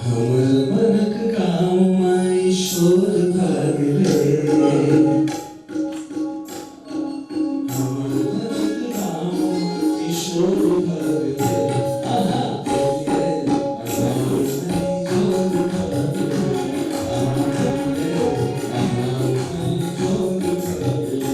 हमर मनक गाममे ईश्वर भऽ गेलै। हमर मनक गाममे ईश्वर भऽ गेलै। आहा गेलियै अगाममे ईश्वर भऽ गेलै। आहा गेलियै अगाममे ईश्वर भऽ गेलै।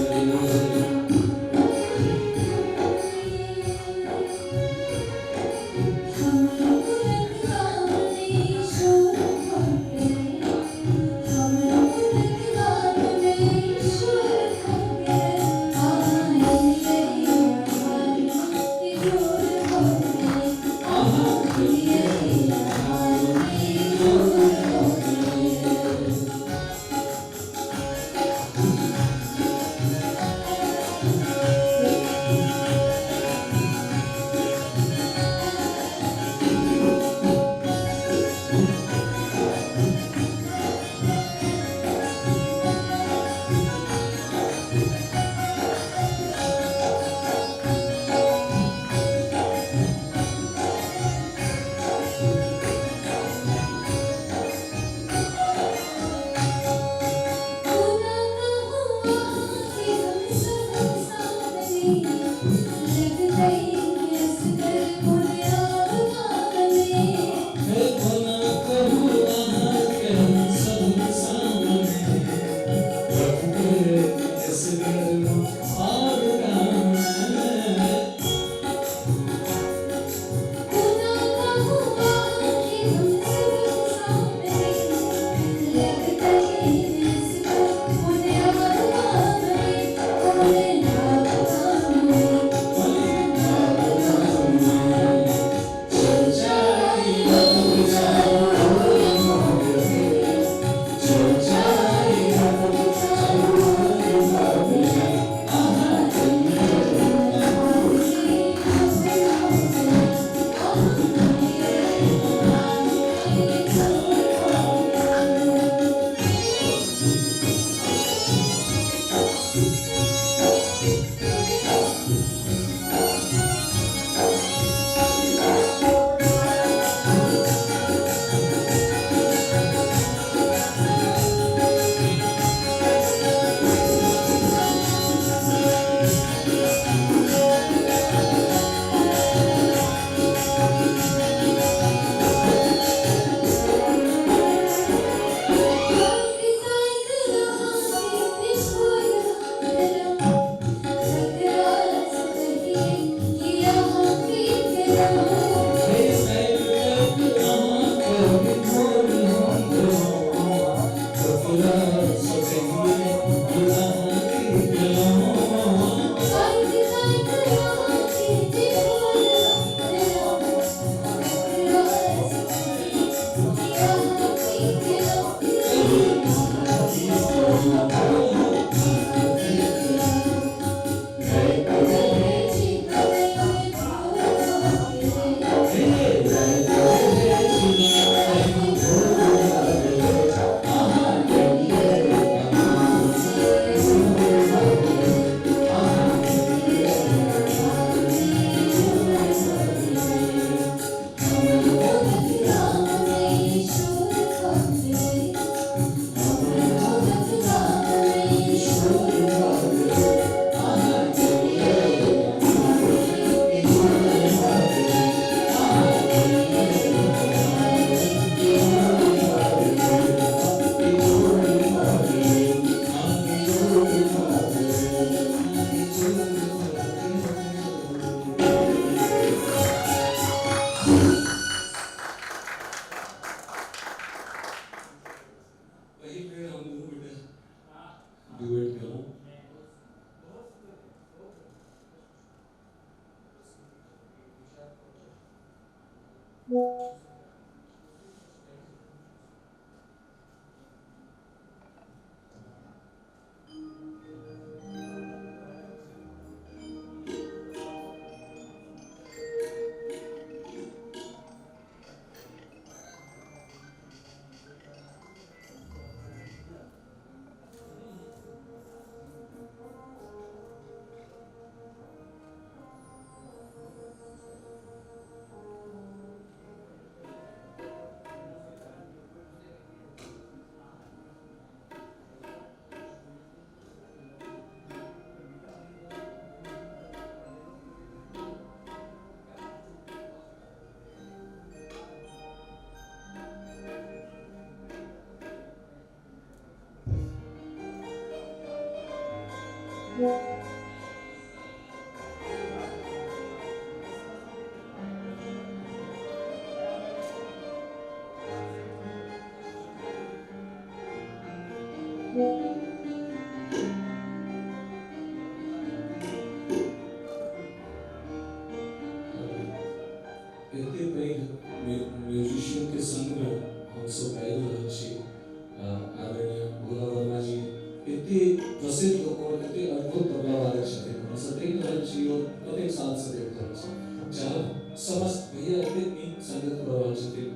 एते पैघ म्यूजिशियन के संग में हमसब गाबि रहल छी। आदरणीय भोला वर्मा जी एते प्रसिद्ध लोक और एते अद्भुत तबला वादक छथिन, हमरा सब देख रहल छी और कतेक साल से देख रहल छी। चाहे समस्त भैया एते नीक संगत कऽ रहल छथिन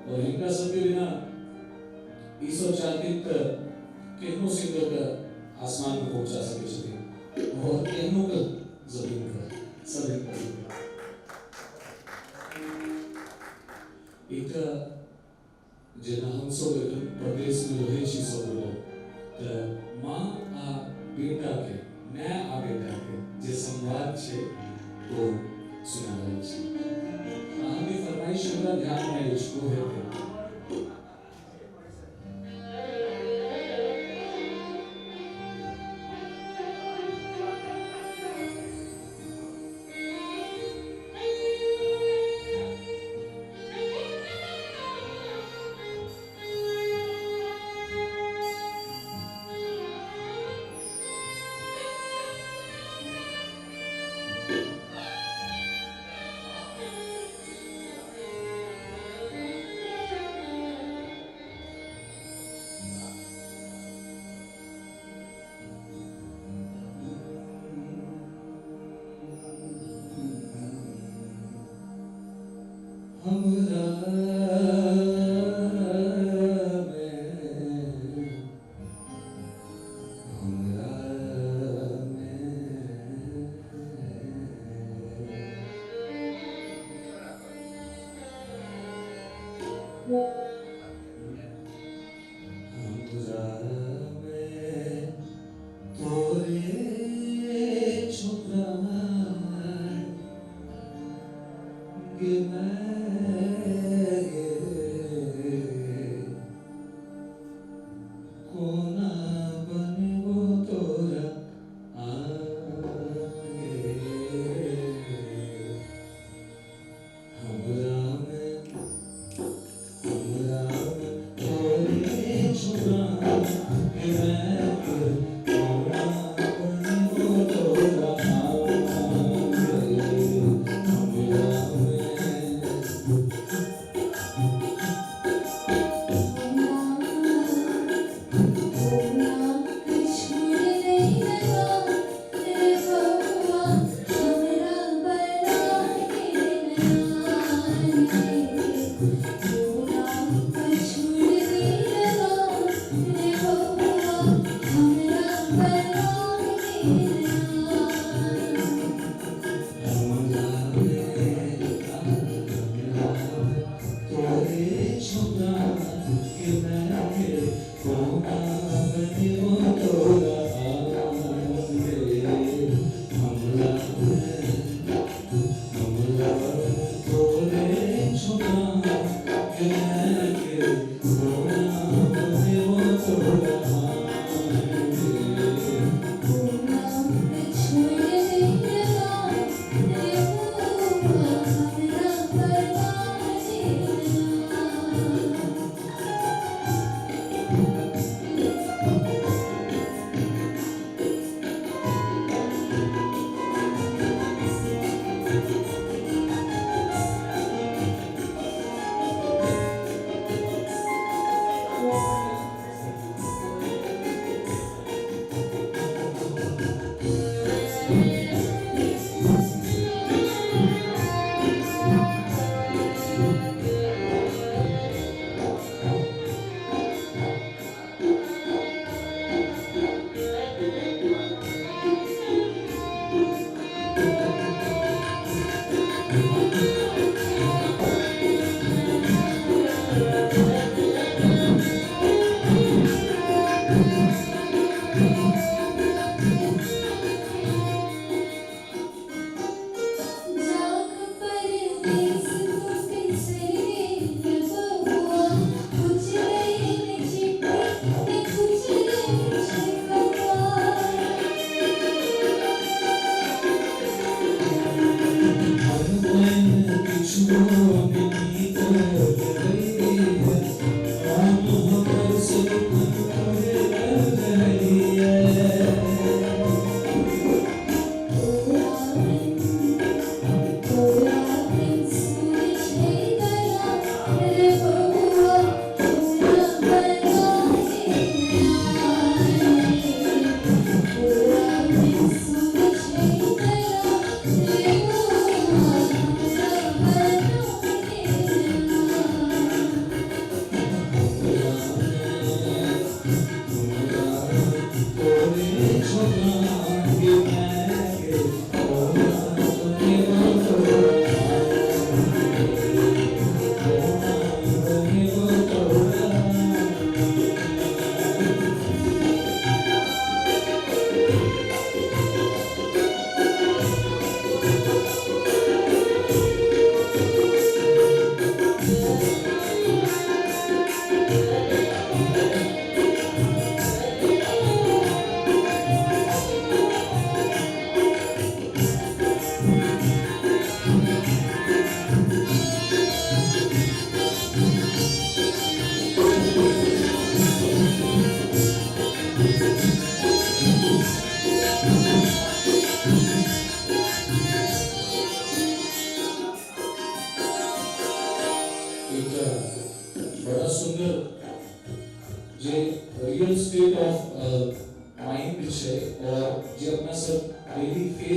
और हिनका सबके बिना ई सब चाहथिन तऽ केहनो सिंगर के आसमान में पहुंचा सकै छथिन और केहनो के जमीन पर सब हिनका। एकटा जेना हमसब एखन प्रदेशमे रहै छी सब गोटे, तऽ माँ आ बेटाके, माय आ बेटाके जे संवाद छै ओ सुना रहल छी। अहाँके फरमाइश हमरा ध्यानमे अछि, ओ हेतै।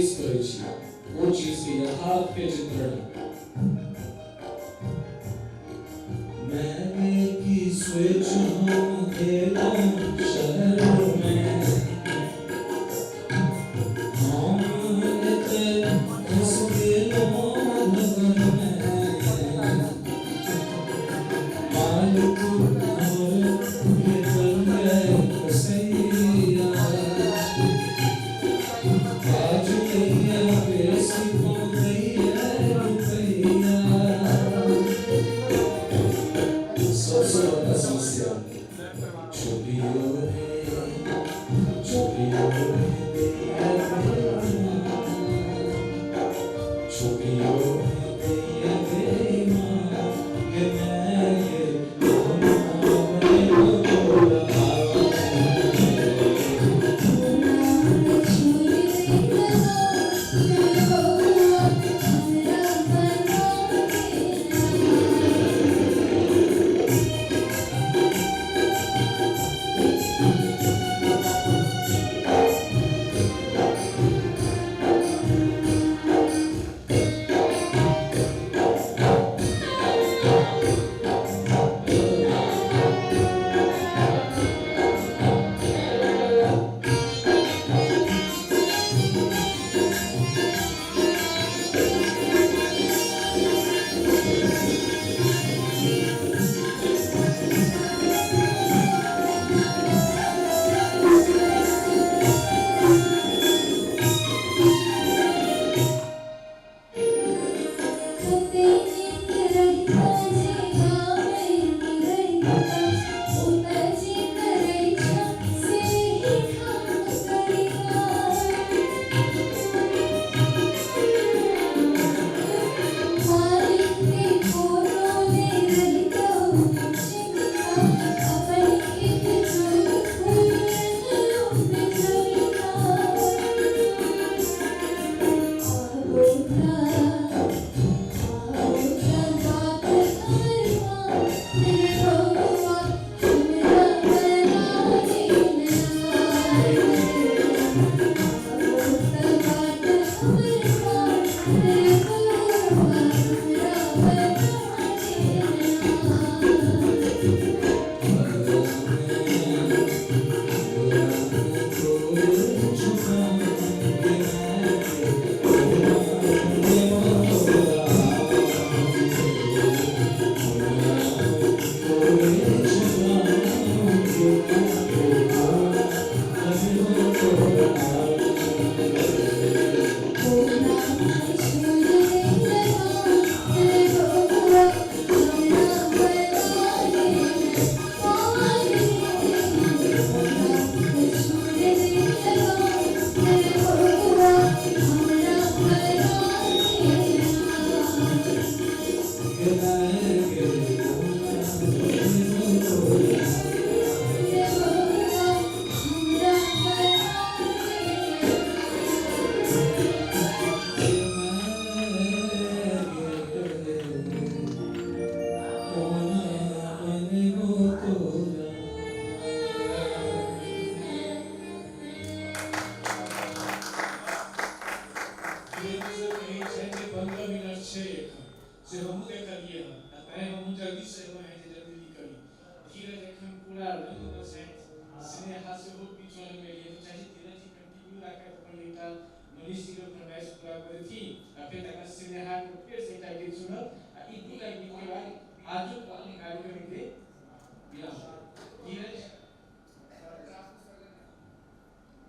पेश करै छी ओ चीज के यथार्थ के चित्रण। मैंने की स्विच हम देलो शहर में, हम एते घुस गेलो नगर में, मालिक हमर भेटल कसैया, आज दैया बेसी पौदैया रुपैया। सबसे बड़ा समस्या छुपियो रे छुपियो रे दैया बेईमान, छुपियो रे दैया बेईमान, के मैं ये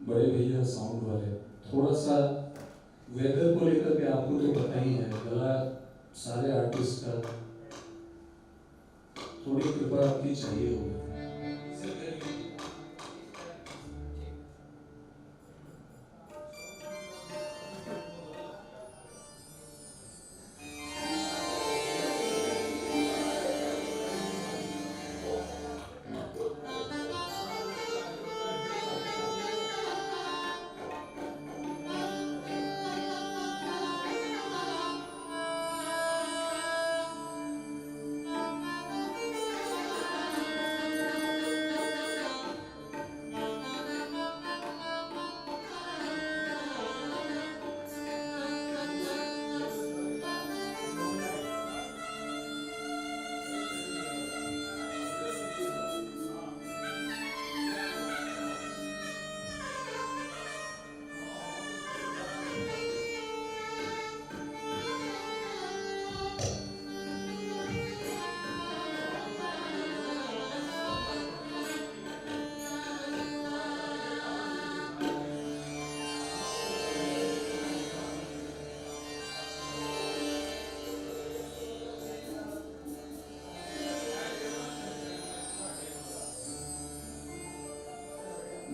बड़े भैया साउंड वाले थोड़ा सा वेदर को लेकर के आपको तो पता ही है, गला सारे आर्टिस्ट का थोड़ी कृपा आपकी चाहिए होगी।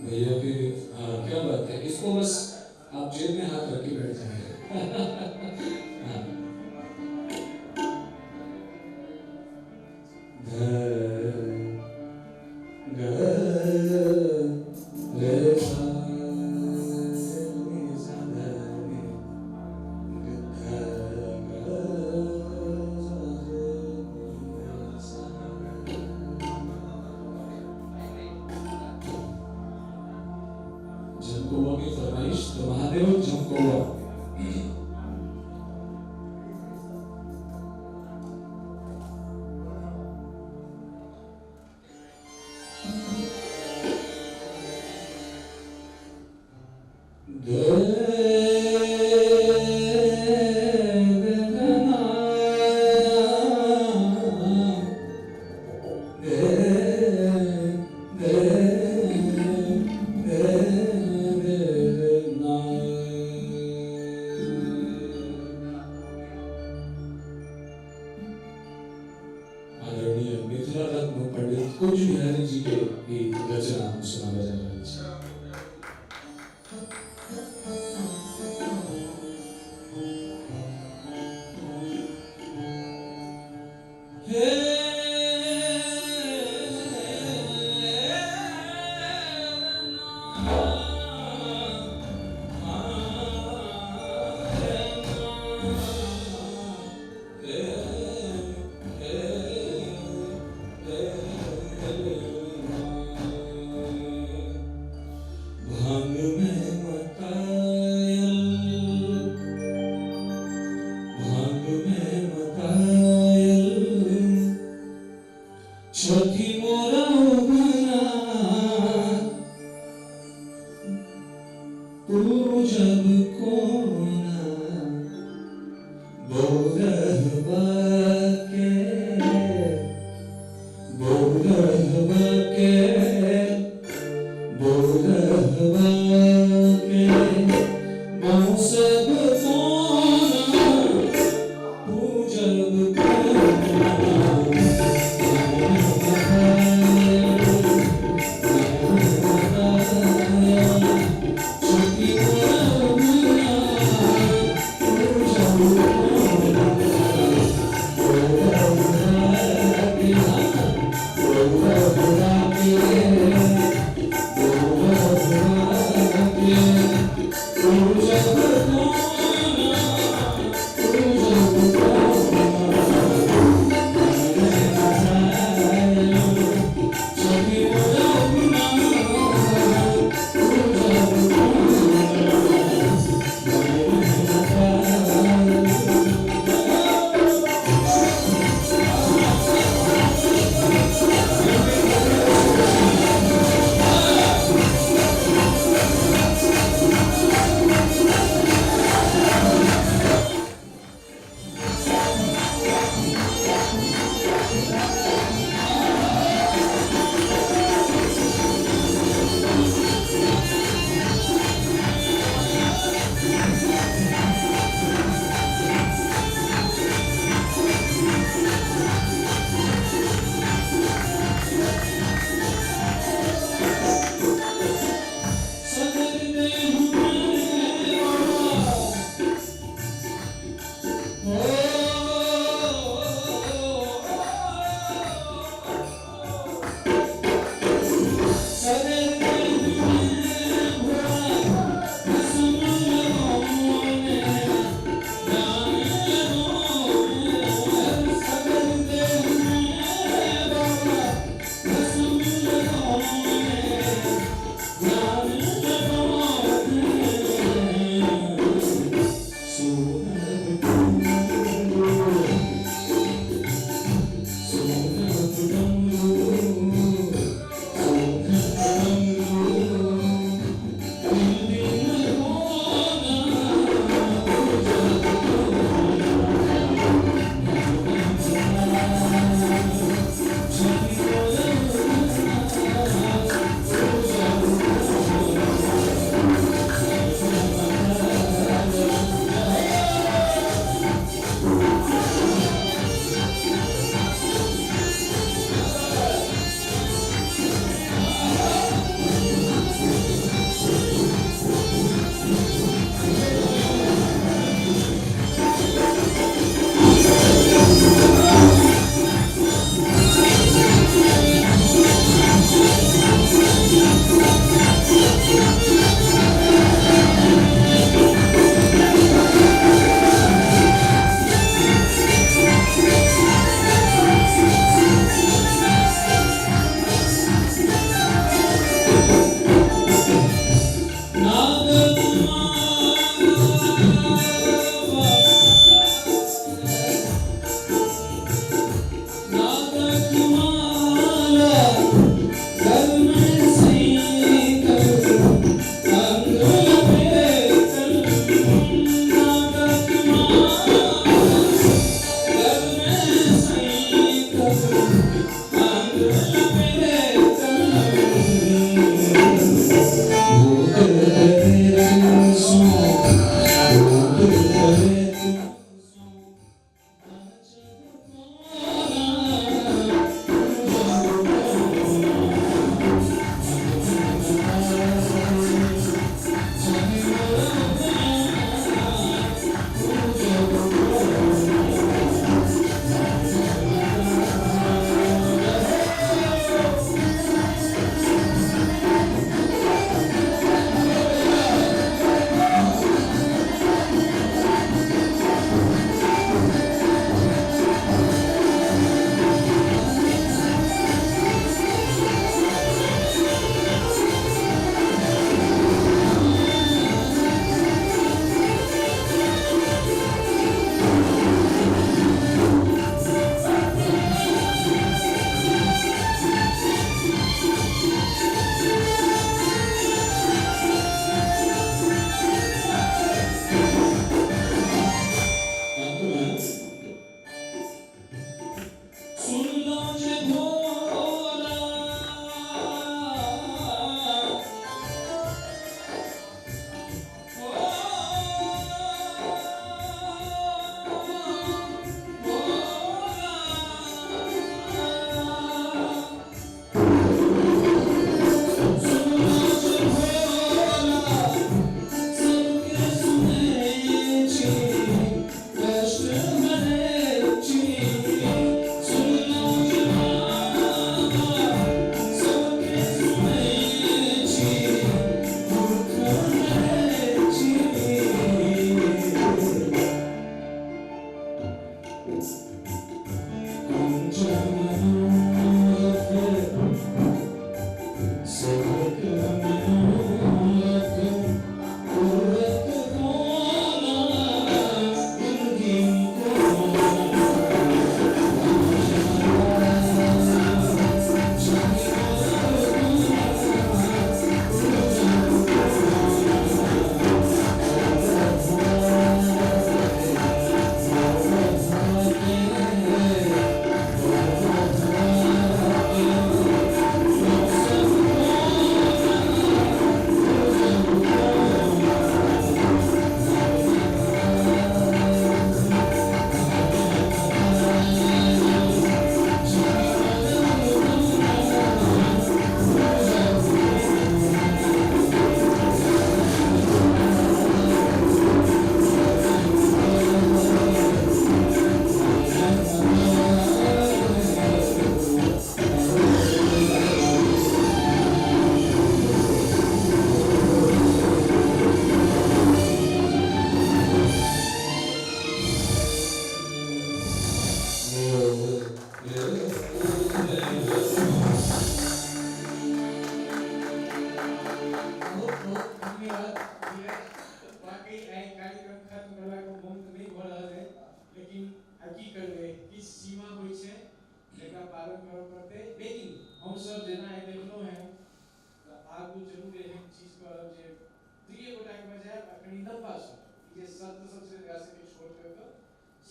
भैया के, हाँ क्या बात है, इसको बस आप जेब में हाथ रख के बैठ जाए। हाँ। ध ग रे सा रे सा ध रे ग ध ग सा रे सा। झमकौआ की फरमाइश, तो महादेव झमकौआ। आदरणीय मिथिला रत्न पंडित कुंज बिहारी जी के ई रचना हम सुनाबय जा रहल छी। हे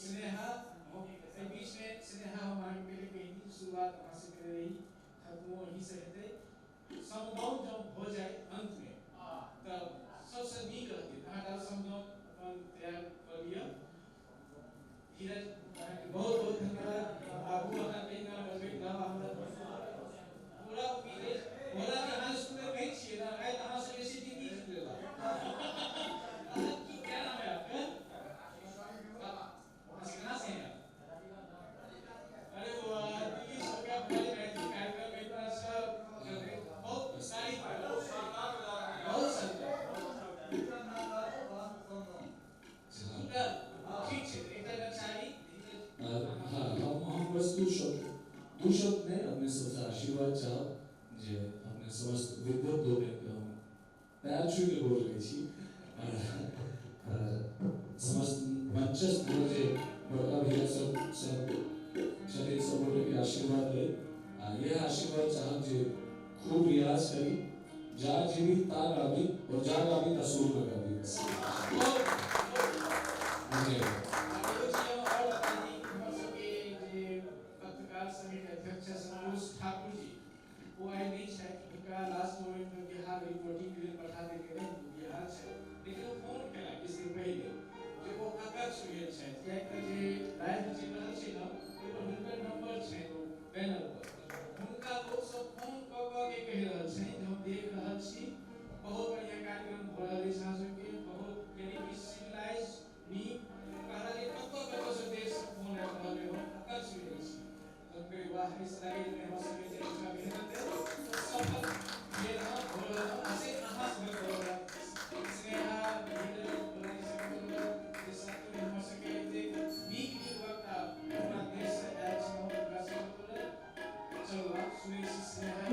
स्नेहा एहि बीचमे स्नेहा हम अहाँके पहिले कहनी, शुरुआत अहाँ से करे रही, खत्मो अहीं से हेतै। समदाउन जब हो जाए अंत में तब सबसे नीक रहतै। अहाँ समदाउन अपन तैयार कऽ लिअ। धीरज अहाँके बहुत बहुत धन्यवाद। आगू अहाँ कहिना बजबैत रहब, हमरा पूरा उम्मीद अछि। भोला जी अहाँ सुनने कहै छियै ने, आइ अहाँ से बेसी दीदी जीत लेलक। की क्या नाम है आपका? कहाँ से हैं आप? अरे वाह, दिल्ली से क्या हमारे मैथिली कार्यक्रम में इतना अच्छा बहुत सारी बहुत शानदार, ठीक छै एकटा नचारी। हाँ, हम बस दू शब्द में अपने सबसे आशीर्वाद चाहब जे अपने समस्त विद्वत लोकनिके हम पैर छू के गोर लगै छी। समस्त मंचस्थ जे बड़का भैया सब सब छथिन, सब गोटेके आशीर्वाद ले आ यह आशीर्वाद चाहब जे खूब रियाज करी, जा जीवी ता गाबी और जा गाबी ता सुर में गाबी। बस धन्यवाद। पत्रकार संघ के अध्यक्ष संतोष ठाकुर जी वो आइ नहि छथि, हुनका लास्ट मोमेंट में बिहार रिपोर्टिंग के लेल पठा देल गेलै, बिहार छै, लेकिन ओ फोन केला किछु दिन पहिले जे ओ अकच्छ भेल छथि, किएक तऽ जे लाइव चलि रहल छै ने ओहिपर हुनकर नंबर छै बैनर पर, हुनका लोक सब फोन कऽ कऽ के कहि रहल छनि जे हम देख रहल छी, बहुत बढ़िआँ कार्यक्रम भऽ रहल अछि अहाँ सबके, बहुत यानी कि सिविलाइज नीक। कहला जे कतऽ कतऽ से देश फोन आबि रहल है, हम अकच्छ भेल छी। वाह, इस तरह के हमर सबके जे इच्छा मेहनत है सफल भेल हँ, भऽ रहल हँ, से अहाँ सबके बदौलत। स्नेहा धीरज जे सबके हमर सबके एतेक नीक नीक वक्ता पूरा देश से आयल छलहुँ, हुनका सबके बदौलत। चलू आब सुनै छी स्नेहा।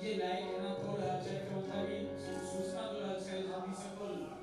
डीजे लाइट एना कऽ रहल छै, मतलब ई सूचना दऽ रहल छै जल्दी से कऽ लिअ।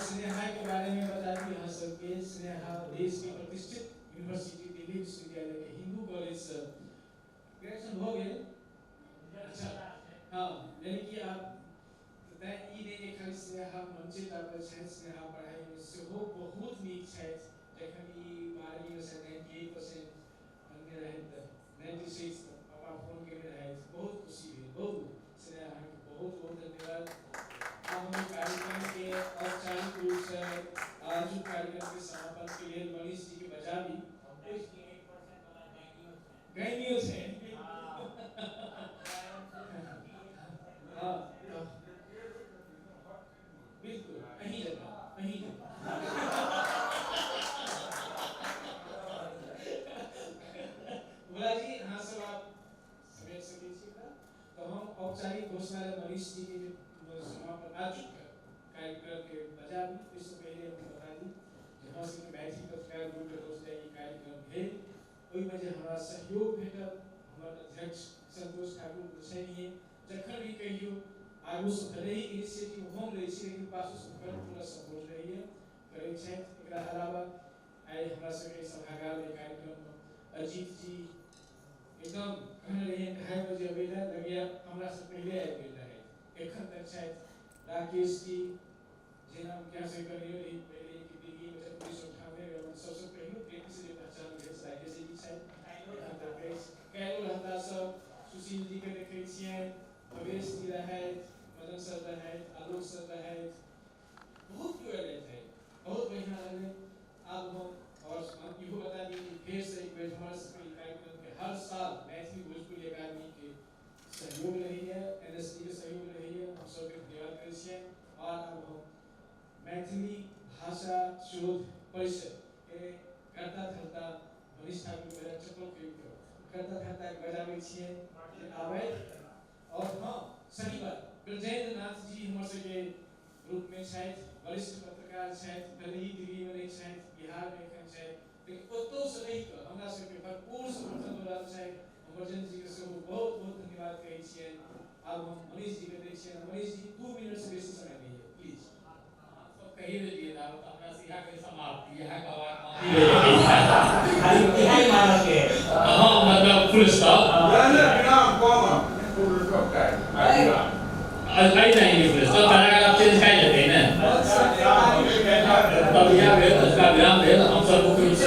स्नेहा के बारे में बता दी अहाँ सबके। स्नेहा देश के प्रतिष्ठित यूनिवर्सिटी दिल्ली विश्वविद्यालय के हिंदू कॉलेज से ग्रेजुएशन हो गेल। अच्छा हाँ, यानी कि आप तैं ई नहि जे खाली स्नेहा मंचे टा पर छथि, स्नेहा पढ़ाई में सेहो बहुत नीक छथि। जखन ई 12वीं में 98% अनने रहथि तऽ 96 पापा फोन केने रहथि, बहुत खुशी भेल। बहुत स्नेहा अहाँके बहुत बहुत धन्यवाद। आब हम कार्यक्रम के औपचारिक रूप से आजुक कार्यक्रम के समापन के लेल मनीष जी के बजाबी। गैनियो छै हाँ बिल्कुल, अहीं जगह अहीं जगह। भोला जी अहाँ सब आप समेट सकै छी। तो हम औपचारिक घोषणा मनीष जी के समापन आजुक कार्यक्रम के बजाबी। इससे पहले हम बता दी जे हमरा सबके मैथिली पत्रकार ग्रुप के तरफ से ई कार्यक्रम भेल, ओहिमे जे हमरा सहयोग भेटल हमर अध्यक्ष संतोष ठाकुर तऽ छैहे, जखन भी कहियो आगू से भले ही इनिशिएटिव हम लै छी लेकिन पाछू से हुनकर पूरा सपोर्ट रहैए, करै छथि। एकरा अलावा आइ हमरा सबके सभागारमे कार्यक्रममे अजीत जी एकदम कहने रहियै 2:30 बजे अबै लए, लगैया हमरा से पहिले आबि गेल रहै, एखन तक छथि। राकेश जी जेना हम क्या से करियो रही पहले कि दिल्ली में जब 1998 सबसे पहले व्यक्ति से पहचान भेल राकेश जी छथि, एखन तक अछि। काल्हि रहता सब सुशील जी के देखै छियनि, भवेश जी रहथि, मदन सर रहथि, आलोक सर रहथि, बहुत केओ रहथि, बहुत बढ़िआँ लगलै। आब हम और हम इहो बता दी कि फेर से एक बेर हमर सबके कार्यक्रम के हर साल मैथिली भोजपुरी अकादमी के सहयोग रहैए, एनएसडी के सहयोग रहैए, हम सबके धन्यवाद करै छियनि। और अब हम मैथिली भाषा शोध परिषद के करता धरता मनीष ठाकुर मेरा चप्पल खरीद कऽ करता धरता बजाबै छियनि जे आबथि। और हाँ सही बात, ब्रजेंद्र नाथ जी हमर सबके ग्रुप में छथि, वरिष्ठ पत्रकार छथि, भले ही दिल्ली में नहीं छथि, बिहार में एखन छथि, लेकिन ओतहुसँ रहि कऽ हमरा सबके भरपूर समर्थन दऽ रहल छथि। हम ब्रजेंद्र जी के सेहो बहुत बहुत धन्यवाद कहै छियनि। आब हम मनीष जी के दै छियनि। मनीष जी 2 मिनट से बेसी समय नहीं है, प्लीज। सब कहि देलियै ने, आब हमरा सिहा के समाप्ति इएह कहबाक खाली तिहाई मारऽ के। हाँ मतलब फुल स्टॉप। विराम कॉमा फुल स्टॉप का अइ नहीं फुल स्टॉप पैराग्राफ चेंज कए जेतै ने, तब इएह भेल अजुका विराम भेल। हम सब मुख्य रूप से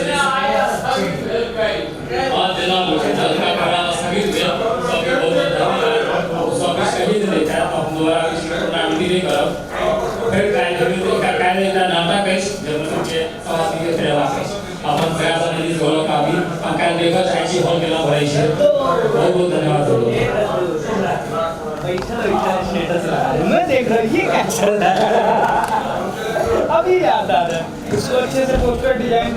हाँ जेना बुझै अजुका प्रोग्राम स्थगित भेल। सबके बहुत बहुत धन्यवाद। सब किछु कहि देने छथि, हम दोबारा किछु पुनरावृत्ति नहि करब। फेर काल्हि काल्हि एकटा नाटक अछि जे मतलब के समाजके फेर अयबाक अछि। अपन प्रयास नीतीश गौरव काफी हम काल्हि देखऽ चाहै छी हॉल केना भरै छै। बहुत बहुत धन्यवाद। स्टेटस लगा रहे, मैं देख रहा हूँ ये क्या चल रहा है, अभी याद आ रहा है उसको अच्छे से पोस्टर डिजाइन।